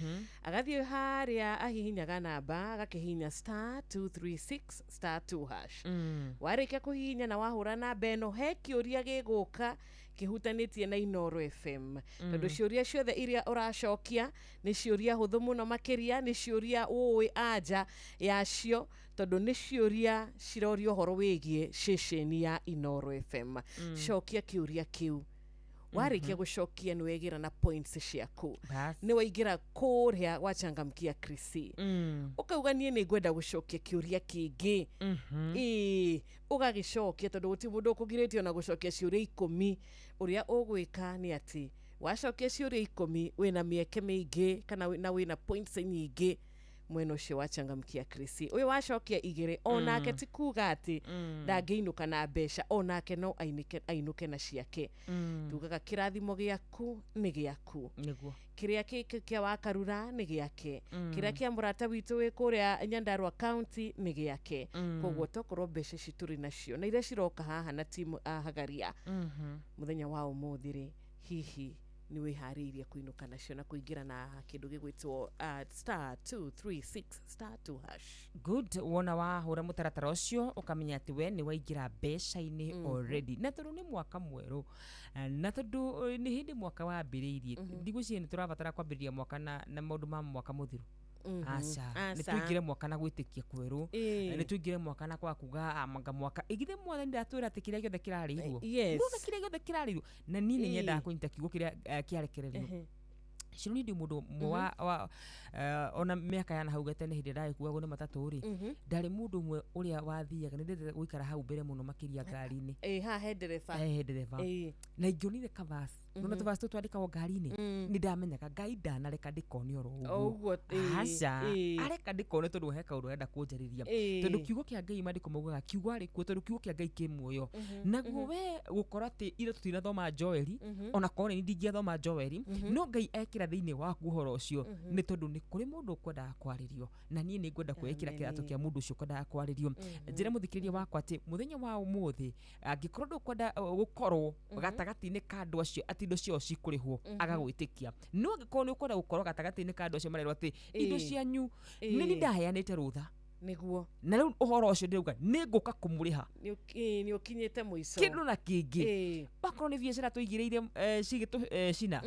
J: agathiĩ harĩa ahihinyaga namba, agakĩhihinya *236 *2#. Warĩkia kũhihinya na wahũra namba ĩno, he kĩũria gĩgũka kĩhutanĩtie na Inoro FM, tondũ ciũria ciothe iria ũracokia nĩ ciũria hũthũ mũno makĩria, nĩ ciũria ũĩ anja yacio, tondũ nĩ ciũria ciroria ũhoro wĩgiĩ ceceni ya Inoro FM. Cokia kĩũria kĩu Warĩkia gũcokia nĩ wegĩra na points ciaku, nĩ waingĩra kũrĩa gwachangamkia Krisi. Ũkauga niĩ nĩ ngwenda gũcokia kĩũria kĩngĩ. Ĩĩ, ũgagĩcokia tondũ gũtirĩ mũndũ ũkũgirĩtie ona gũcokia ciũria 10. Ũrĩa ũgwĩka nĩ atĩ wacokia ciũria 10 wĩna mĩeke mĩingĩ kana na wĩna points nyingĩ mwena ũcio wachangamkia Krisi. Ũyũ wacokia 2 onake ti kuga atĩ ndangĩinũka na mbeca, onake no ainũke na ciake. Tugaga kĩrathimo gĩaku nĩ gĩaku,
A: nĩguo
J: kĩrĩa kĩa Wakarura nĩ gĩake, kĩrĩa kĩa mũrata witũ wĩ kũrĩa Nyandarua County nĩ gĩake. Koguo tokorwo mbeca ici tũrĩ nacio na iria ciroka haha na timu Hagaria mũthenya wa ũmũthĩ rĩ, hihi nĩ wĩharĩirie kũinũka nacio na kũingĩra na kĩndũ gĩgwĩtwo star 236 star 2 hash.
A: Good, wona wahũra mũtaratara ũcio ũkamenya atĩ we nĩ waingĩra mbeca-inĩ already, na tondũ nĩ mwaka mwerũ, na tondũ nĩ hĩndĩ mwaka wambĩrĩirie, ndigwĩciria nĩ tũrabatara kwambĩrĩria mwaka na maũndũ ma mwaka mũthiru. Aca, nĩ tũingĩre mwaka na gwĩtĩkia kwerũ, nĩ tũingĩre mwaka na kwa kuga anga mwaka igithe mwathani ndatwĩra atĩ kĩrĩa gĩothe kĩrarĩirwo, Nduga kĩrĩa gĩothe kĩrarĩirwo, na niĩ nĩ nyendaga kũnyita kiugo kĩrĩa kĩarekererio. Cirũ ndi mũndũ ũmwe wa ona mĩaka ya nahau gatene hĩndĩ ĩrĩa ndagĩkuagwo nĩ matatũ rĩ, ndarĩ mũndũ ũmwe ũrĩa wathiaga, nĩ ndendete gũikara hau mbere mũno makĩria ngari-inĩ.
J: Ĩĩ, haha he ndereba.
A: He ndereba. Na ingĩonire kavaci, nona tũvaci tũtũ twandĩkagwo ngari-inĩ, nĩ ndamenyaga Ngai ndanareka ndĩkone oro ũguo. Aca, areka ndĩkone tondũ he kaũndũ arenda kũnjarĩria. Tondũ kiugo kĩa Ngai maandĩko maugaga kiugo arĩ kuo, tondũ kiugo kĩa Ngai kĩ muoyo. Naguo we gũkora atĩ ira tũtinathoma Joeli, ona korwo nĩ ndingĩathoma Joeli, no Ngai ekĩra thĩinĩ waku ũhoro ũcio, nĩ tondũ nĩ kũrĩ mũndũ ũkwendaga kwarĩrio, na niĩ nĩ ngwenda kwĩĩkĩra kĩratũ kĩa mũndũ ũcio ũkwendaga kwarĩrio. Njĩra mũthikĩrĩria wakwa atĩ mũthenya wa ũmũthĩ angĩkorwo ndũkwenda gũkorwo gatagatĩ-inĩ ka andũ acio atĩ indo ciao cikũrĩhwo, agagwĩtĩkia. No angĩkorwo nĩ ũkwenda gũkorwo gatagatĩ-inĩ ka andũ acio marerwo atĩ indo cianyu nĩ niĩ ndaheanĩte rũtha,
J: nĩguo,
A: na rĩu ũhoro ũcio ndĩrauga nĩ ngũka kũmũrĩha,
J: nĩ ũkinyĩte mũico
A: kĩndũ na kĩngĩ. Wakorwo nĩ biacara tũigĩrĩire cigĩtũ cina,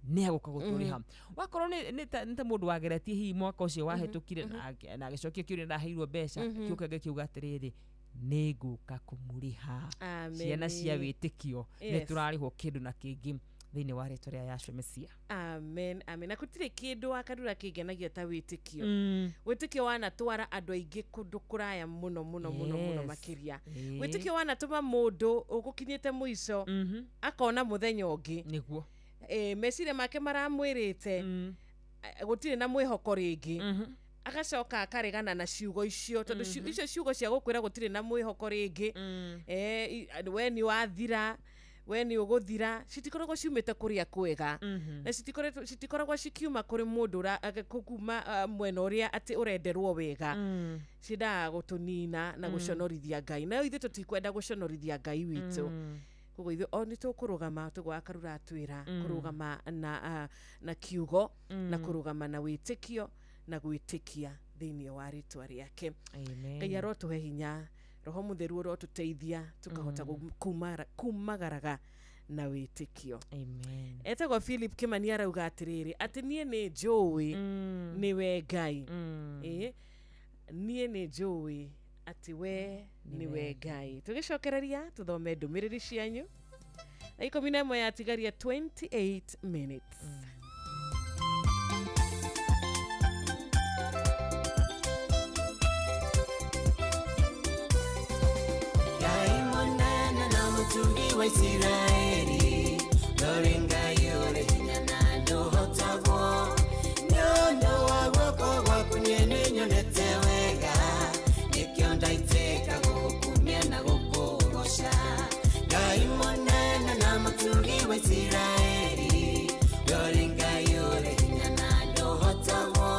A: nĩ agũka gũtũrĩha. Wakorwo nĩ ta mũndũ wageretie hihi mwaka ũcio wahĩtũkire na agĩcokia kĩũria ndaheirwo mbeca, kiugo kĩa Ngai kiuga atĩrĩrĩ, nĩ ngũka kũmũrĩha. Ciana cia wĩtĩkio nĩ tũrarĩhwo kĩndũ na kĩngĩ thĩinĩ wa rĩtwa rĩa Yahshua Mesia.
J: Amen, amen. Na gũtirĩ kĩndũ Wakarura kĩngenagia ta wĩtĩkio. Wĩtĩkio wanatwara andũ aingĩ kũndũ kũraya mũno mũno mũno mũno makĩria. Wĩtĩkio wanatũma mũndũ ũgũkinyĩte mũico akona mũthenya ũngĩ.
A: Nĩguo.
J: Meciria make maramwĩrĩte gũtirĩ na mwĩhoko rĩngĩ, agacoka akaregana na ciugo icio tondũ icio ciugo cia gũkwĩra gũtirĩ na mwĩhoko rĩngĩ, we nĩ wathira, we nĩ ũgũthira, citikoragwo ciumĩte kũrĩa kwega, na citikoragwo cikiuma kũrĩ mũndũ kuma mwena ũrĩa atĩ ũrenderwo wega. Ciendaga gũtũnina na gũconorithia Ngai, nayo ithuĩ tũtikwenda gũconorithia Ngai witũ. Koguo ithuĩ o nĩ tũkũrũgama tũguo Wakarura atwĩra, kũrũgama na kiugo, na kũrũgama na wĩtĩkio na gwĩtĩkia thĩinĩ wa rĩtwa rĩake. Ngai arotũhe hinya, Roho Mũtheru ũrotũteithia tũkahota kumagaraga na wĩtĩkio. Etagwo Philip Kimani arauga atĩrĩrĩ, atĩ niĩ nĩ njũĩ nĩwe Ngai. Niĩ nĩ njũĩ atĩ we nĩwe Ngai. Tũgĩcokereria tũthome ndũmĩrĩri cianyu. Na 11 yatigaria 28 minutes.
L: Ngai mũnene na mũtugi wa Isiraeli, ndũrĩ Ngai ũrĩ hinya na ndũhotagwo. Nĩ ũndũ wa guoko gwaku niĩ nĩnyonete wega, nĩkĩo ndaitĩka gũgũkumia na gũkũgoca. Ngai mũnene na mũtugi wa Isiraeli, ndũrĩ Ngai ũrĩ hinya na ndũhotagwo.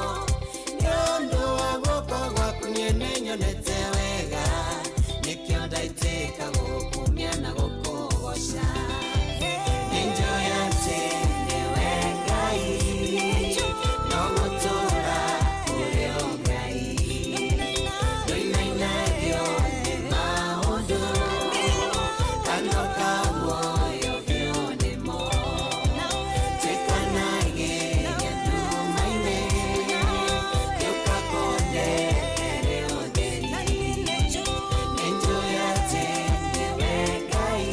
L: Nĩ ũndũ wa guoko gwaku niĩ nĩnyonete wega, nĩkĩo ndaitĩka gũgũkumia na gũkũgoca. Nĩnjũĩ atĩ nĩwe Ngai, no gũtũũra ũrĩ o Ngai. Ndũinainagio nĩ maũndũ, kanua ka muoyo biũ nĩmo. Twĩkanagia nduma-inĩ, gĩũka kũndehere ũtheri. Nĩnjũĩ atĩ nĩwe Ngai,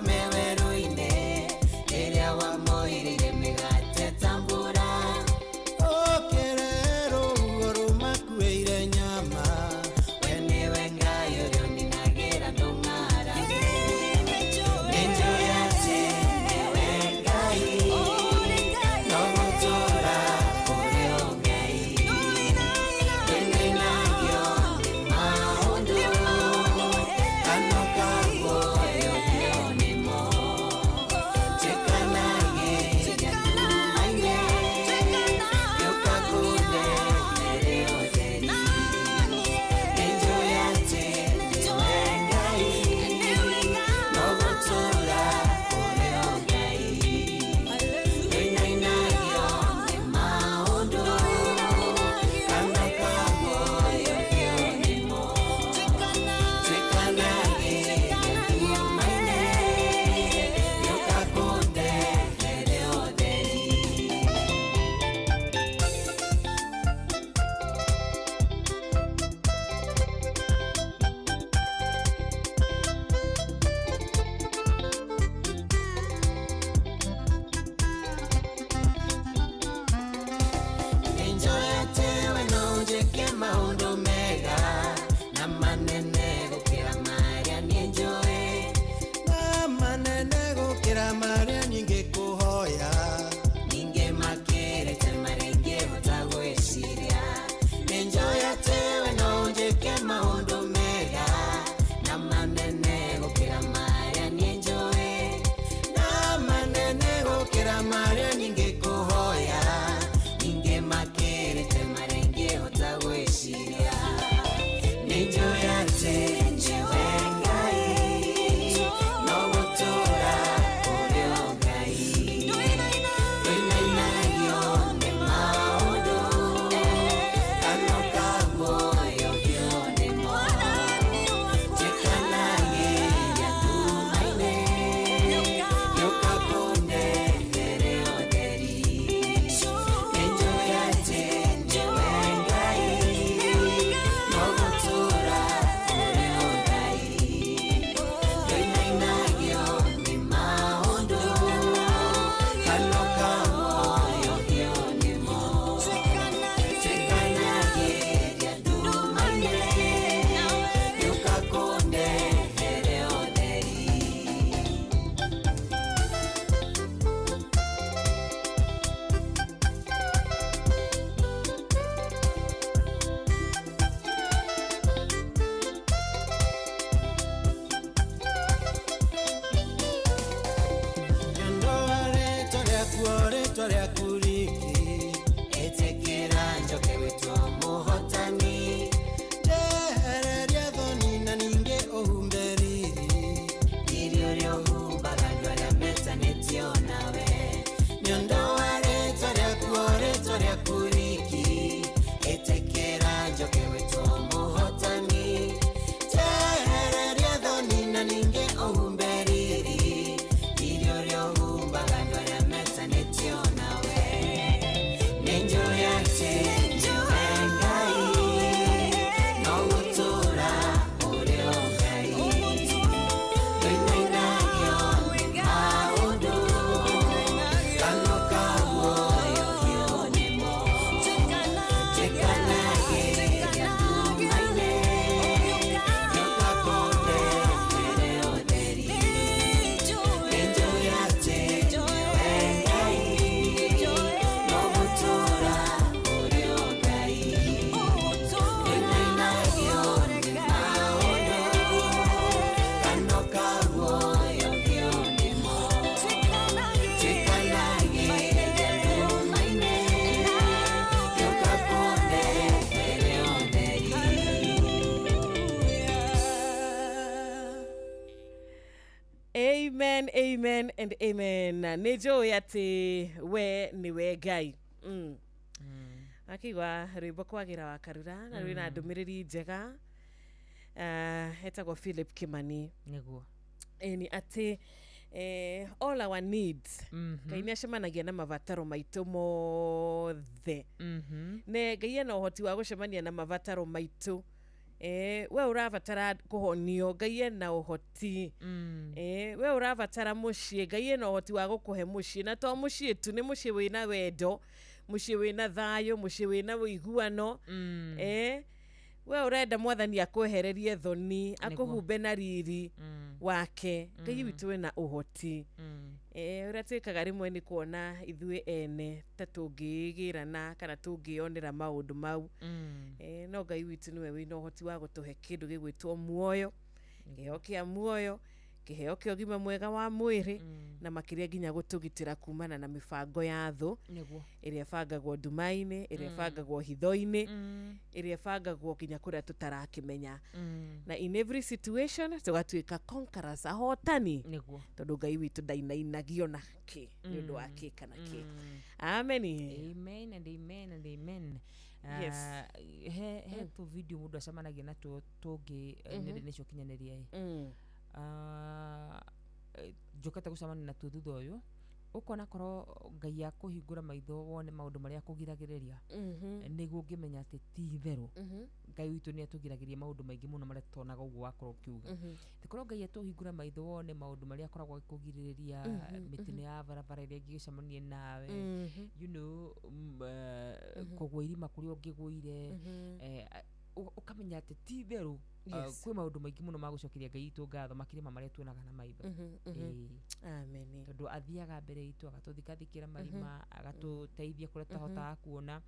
L: wakwa me werũ-inĩ rĩrĩa wamoirĩire mĩgate ta mbura.
K: Ũkĩrerwo ruo rũmakuĩire nyama.
L: We nĩwe Ngai ũrĩa ũninagĩra ndũng'aragu. Nĩnjũĩ atĩ nĩwe Ngai, no gũtũũra ũrĩ o Ngai. Ndĩnainagio nĩ maũndũ, kanua ka muoyo nĩmo. Njĩkanagĩria nduma-inĩ, gĩũka kũndehere ũtheri. Nĩnjũĩ atĩ nĩwe Ngai, no gũtũũra ũrĩ o Ngai. Ndĩnainagio nĩ maũndũ, kanua ka muoyo nĩmo. Njĩkanagĩria nduma-inĩ, gĩũka kũndehere ũtheri. Nĩnjũĩ atĩ we no ũnjĩke maũndũ mega na manene gũkĩra marĩa niĩ njũĩ.
K: Na manene gũkĩra marĩa ningĩkũhoya.
L: Ningĩ makĩrĩte marĩa ingĩhota gwĩciria. Nĩnjũĩ atĩ we no ũnjĩke maũndũ mega na manene gũkĩra marĩa niĩ njũĩ.
K: Na manene gũkĩra marĩa ningĩkũhoya.
L: Ningĩ makĩrĩte marĩa ingĩhota gwĩciria. Nĩnjũĩ atĩ nĩwe Ngai, no gũtũũra ũrĩ o Ngai. Ndũinainagio nĩ maũndũ, kanua ka muoyo nĩmo. Njĩkanagĩria nduma-inĩ, gĩũka kũndehere ũtheri. Nĩnjũĩ atĩ nĩwe Ngai, no gũtũũra ũrĩ o Ngai. Ndũinainagio nĩ maũndũ, kanua ka muoyo nĩmo. Njĩkanagĩria nduma-inĩ, gĩũka kũndehere ũtheri.
K: Nĩũndũ wa rĩtwa rĩaku, o rĩtwa rĩaku riki.
L: Ĩtĩkĩra njoke gwĩtwo mũhotani.
K: Njehereria thoni na ningĩ ũhumbe riri.
L: Riri ũrĩa ũhumbaga andũ arĩa metanĩtio nawe.
K: Nĩũndũ wa rĩtwa rĩaku, o rĩtwa rĩaku riki.
L: Ĩtĩkĩra njoke gwĩtwo mũhotani.
K: Njehereria thoni na ningĩ ũhumbe riri.
L: Riri ũrĩa ũhumbaga andũ arĩa metanĩtio nawe. Nĩnjũĩ atĩ nĩwe Ngai, no gũtũũra ũrĩ o Ngai. Ndũinainagio nĩ maũndũ, kanua ka muoyo nĩmo. Njĩkanagĩria nduma-inĩ, gĩũka kũndehere ũtheri. Nĩnjũĩ atĩ nĩwe Ngai, no gũtũũra ũrĩ o Ngai. Ndũinainagio nĩ maũndũ, kanua ka muoyo nĩmo. Njĩkanagĩria nduma-inĩ, gĩũka kũndehere ũtheri.
J: Amen, amen and amen. Nä njå atä we nä we Ngai. Akigwa rwĩmbo kwagĩra wa Karura na rwĩna ndũmĩrĩri njega. Etagwo Philip Kimani.
A: Nĩguo.
J: Ĩni atĩ all our needs. Ngai nĩ acemanagia na mabataro maitũ mothe. Ne Ngai ena ũhoti wa gũcemania na mabataro maitũ We ũrabatara kũhonio, Ngai ena ũhoti. We ũrabatara mũciĩ, Ngai ena ũhoti wa gũkũhe mũciĩ, na to mũciĩ tu, nĩ mũciĩ wĩna wendo, mũciĩ wĩna thayũ, mũciĩ wĩna ũiguano. We ũrenda Mwathani akwehererie thoni, akũhumbe na riri wake. Ngai witũ wĩna ũhoti. Ũrĩa twĩkaga rĩmwe nĩ kuona ithuĩ ene ta tũngĩĩgĩrana kana tũngĩonera maũndũ mau. No Ngai witũ nĩwe wĩna ũhoti wa gũtũhe kĩndũ gĩgwĩtwo muoyo, kĩheo kĩa muoyo, kĩheo kĩa ũgima mwega wa mwĩrĩ, na makĩria nginya gũtũgitĩra kumana na mĩbango ya thũ ĩrĩa ĩbangagwo nduma-inĩ, ĩrĩa ĩbangagwo hitho-inĩ, ĩrĩa ĩbangagwo nginya kũrĩa tũtarakĩmenya. Na in every situation tũgatuĩka conquerors, ahotani, tondũ Ngai witũ ndainainagio na kĩ nĩ ũndũ wa kĩ kana kĩ. Amen.
A: Amen and amen and amen.
J: Yes.
A: He tũ video mũndũ acemanagia natuo tũngĩ nenda-inĩ cia ũkinyanĩria ĩ. Njũkĩte gũcemania natuo thutha ũyũ, ũkona korwo Ngai akũhingũra maitho wone maũndũ marĩa akũgiragĩrĩria, nĩguo ũngĩmenya atĩ ti itherũ Ngai witũ nĩ atũgiragĩria maũndũ maingĩ mũno marĩa tũtonaga ũguo wakorwo ũkiuga. Korwo Ngai atũhingũra maitho wone maũndũ marĩa akoragwo agĩkũgirĩrĩria, mĩtino ya barabara ĩrĩa ĩngĩgĩcemania nawe, kũgũa irima kũrĩa ũngĩgũire, ũkamenya atĩ ti itherũ kwĩ maũndũ maingĩ mũno ma gũcokeria Ngai witũ ngatho makĩria ma marĩa tuonaga na maitho.
J: Amen.
A: Tondũ athiaga mbere itũ agatũthikathikĩra marima, agatũteithia kũrĩa tũtahotaga kuona,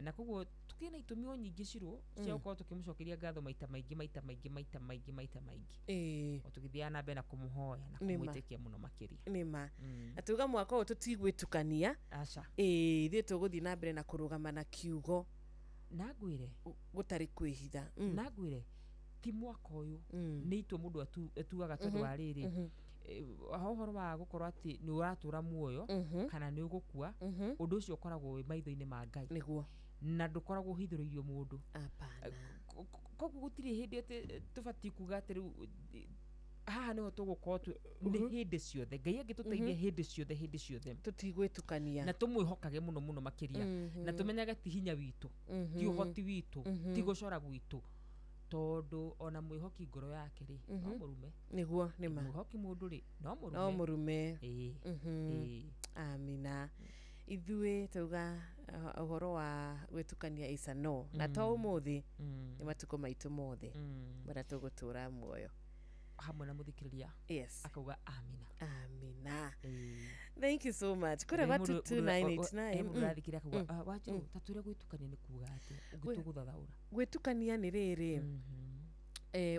A: na koguo tũkĩrĩ na itũmi o nyingĩ cirũ cia gũkorwo tũkĩmũcokeria ngatho maita maingĩ maita maingĩ maita maingĩ maita maingĩ, o tũgĩthiaga na mbere na kũmũhoya na kũmwĩtĩkia mũno makĩria.
J: Nĩma. Na tuga mwaka ũyũ tũtigwĩtukania.
A: Aca.
J: Ithuĩ tũgũthiĩ na mbere na kũrũgama na kiugo
A: na ngwĩre
J: gũtarĩ kwĩhitha.
A: Na ngwĩre ti mwaka ũyũ nĩ itua mũndũ atuaga tondũ wa rĩrĩ, ũhoro wa gũkorwo atĩ nĩ ũratũra muoyo kana nĩ ũgũkua, ũndũ ũcio ũkoragwo wĩ maitho-inĩ ma Ngai.
J: Nĩguo.
A: Na ndũkoragwo ũhithũrĩirio mũndũ.
J: Hapana.
A: Koguo gũtirĩ hĩndĩ atĩ tũbatiĩ kuga atĩ rĩu haha nĩho tũgũkorwo, nĩ hĩndĩ ciothe Ngai angĩtũteithia, hĩndĩ ciothe, hĩndĩ ciothe
J: tũtigwĩtukania,
A: na tũmwĩhokage mũno mũno makĩria, na tũmenyage ti hinya witũ, ti ũhoti witũ, ti gũcora gwitũ, tondũ ona mwĩhoki ngoro yake rĩ no mũrume.
J: Nĩguo, nĩma.
A: Mwĩhoki mũndũ rĩ no mũrume.
J: No mũrume. Amina. Ithuĩ tauga ũhoro wa gwĩtukania isa no na to ũmũthĩ, nĩ matukũ maitũ mothe marĩa tũgũtũra muoyo
A: hamwe na mũthikĩrĩria.
J: Yes.
A: Akauga amina.
J: Amina. Thank you so much. Kũrĩa gwa 22989.
A: Mũndũ ũrathikĩrĩria akauga Wanjirũ, ta twĩre gwĩtukania nĩ kuga atĩa ũngĩtũgũthathaũra.
J: Gwĩtukania nĩ rĩrĩ,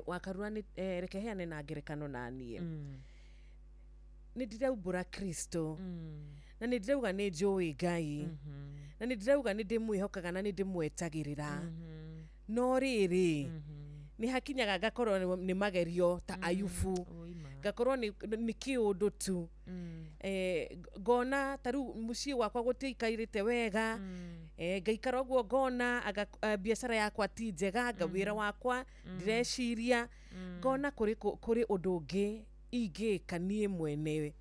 J: Wakarura, nĩ reke heane na ngerekano na niĩ. Nĩ ndĩraumbũra Kristo, na nĩ ndĩrauga nĩ njũĩ Ngai, na nĩ ndĩrauga nĩ ndĩmwĩhokaga na nĩ ndĩmwetagĩrĩra, no rĩrĩ nĩ hakinyaga ngakorwo nĩ magerio ta Ayubu, ngakorwo nĩ kĩũndũ tu, ngona ta rĩu mũciĩ wakwa gũtiikarĩte wega, ngaikara ũguo ngona anga biacara yakwa ti njega, anga wĩra wakwa ndireciria, ngona kũrĩ ũndũ ũngĩ ingĩka niĩ mwenewe,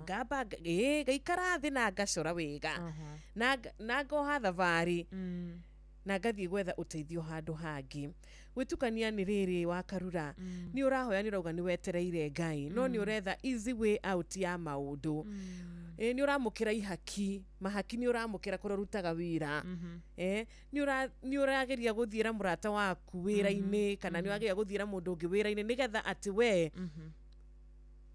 J: ngamba ngaikara thĩ na ngacora wega, na ngoha thabarĩ na ngathiĩ gwetha ũteithio handũ hangĩ. Gwĩtukania nĩ rĩrĩ, Wakarura, nĩ ũrahoya, nĩ ũrauga nĩ wetereire Ngai, no nĩ ũretha easy way out ya maũndũ. Nĩ ũramũkĩra ihaki, mahaki nĩ ũramũkĩra kũrĩa ũrutaga wĩra. Nĩ ũrageria gũthiĩra mũrata waku wĩra-inĩ, kana nĩ ũrageria gũthiĩra mũndũ ũngĩ wĩra-inĩ, nĩgetha atĩ we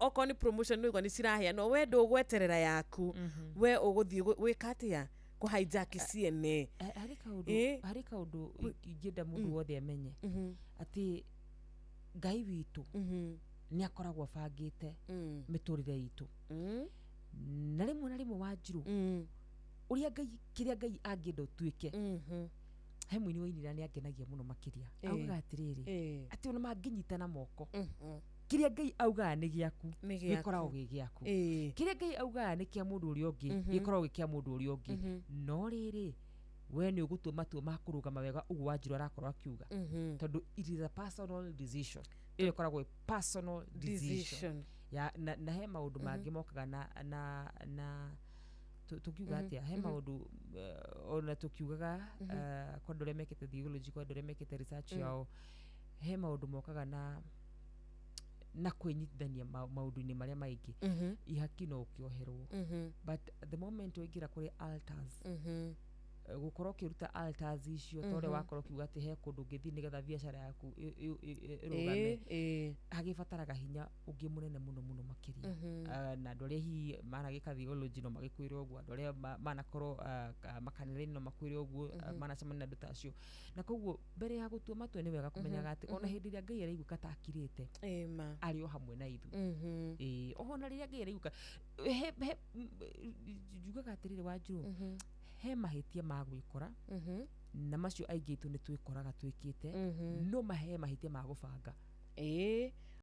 J: okorwo nĩ promotion nĩ ũigua nĩ ciraheanwo, we ndũgweterera yaku, we ũgũthiĩ gwĩka atĩa, kũhijack ciene.
A: Harĩ kaũndũ ingĩenda mũndũ wothe amenye, atĩ Ngai witũ nĩ akoragwo abangĩte mĩtũrĩre itũ, na rĩmwe na rĩmwe Wanjirũ, ũrĩa Ngai, kĩrĩa Ngai angĩenda ũtuĩke, he mũini wainĩra nĩ angenagia mũno makĩria, augaga atĩrĩrĩ, atĩ ona mangĩnyitana moko, kĩrĩa Ngai augaga nĩ gĩaku gĩkoragwo gĩ gĩaku, kĩrĩa Ngai augaga nĩ kĩa mũndũ ũrĩa ũngĩ gĩkoragwo gĩ kĩa mũndũ ũrĩa ũngĩ. No rĩrĩ, we nĩ ũgũtua matua ma kũrũgama wega ũguo Wanjirũ arakorwo akiuga, tondũ it is a personal decision, ĩyo ĩkoragwo ĩ personal decision ya na he maũndũ mangĩ mokaga na Tũkiuga atĩa he maũndũ ona tũkiugaga kwa andũ arĩa mekĩte theology, kwa andũ arĩa mekĩte research yao, he maũndũ mokaga na kwĩnyitithania maũndũ-inĩ marĩa maingĩ. Ihaki no ũkĩoherwo, but the moment waingĩra kũrĩ altars, gũkorwo ũkĩruta altars icio, ta ũrĩa wakorwo ũkiuga atĩ he kũndũ ũngĩthiĩ nĩgetha biacara yaku ĩrũgame, hagĩbataraga hinya ũngĩ mũnene mũno mũno makĩria. Na andũ arĩa hihi managĩka theology no magĩkwĩre ũguo, andũ arĩa manakorwo makanitha-inĩ no makwĩre ũguo, manacemania na andũ ta acio. Na koguo mbere ya gũtua matua nĩ wega kũmenyaga atĩ ona hĩndĩ ĩrĩa Ngai araiguĩka ta akirĩte, arĩ o hamwe na ithuĩ. Ĩĩ, ona rĩrĩa Ngai araiguĩka njugaga atĩrĩrĩ, Wanjirũ, he mahĩtia ma gwĩkora, na macio aingĩ aitũ nĩ twĩkoraga twĩkĩte, no mahe mahĩtia ma gũbanga.
J: Ĩĩ.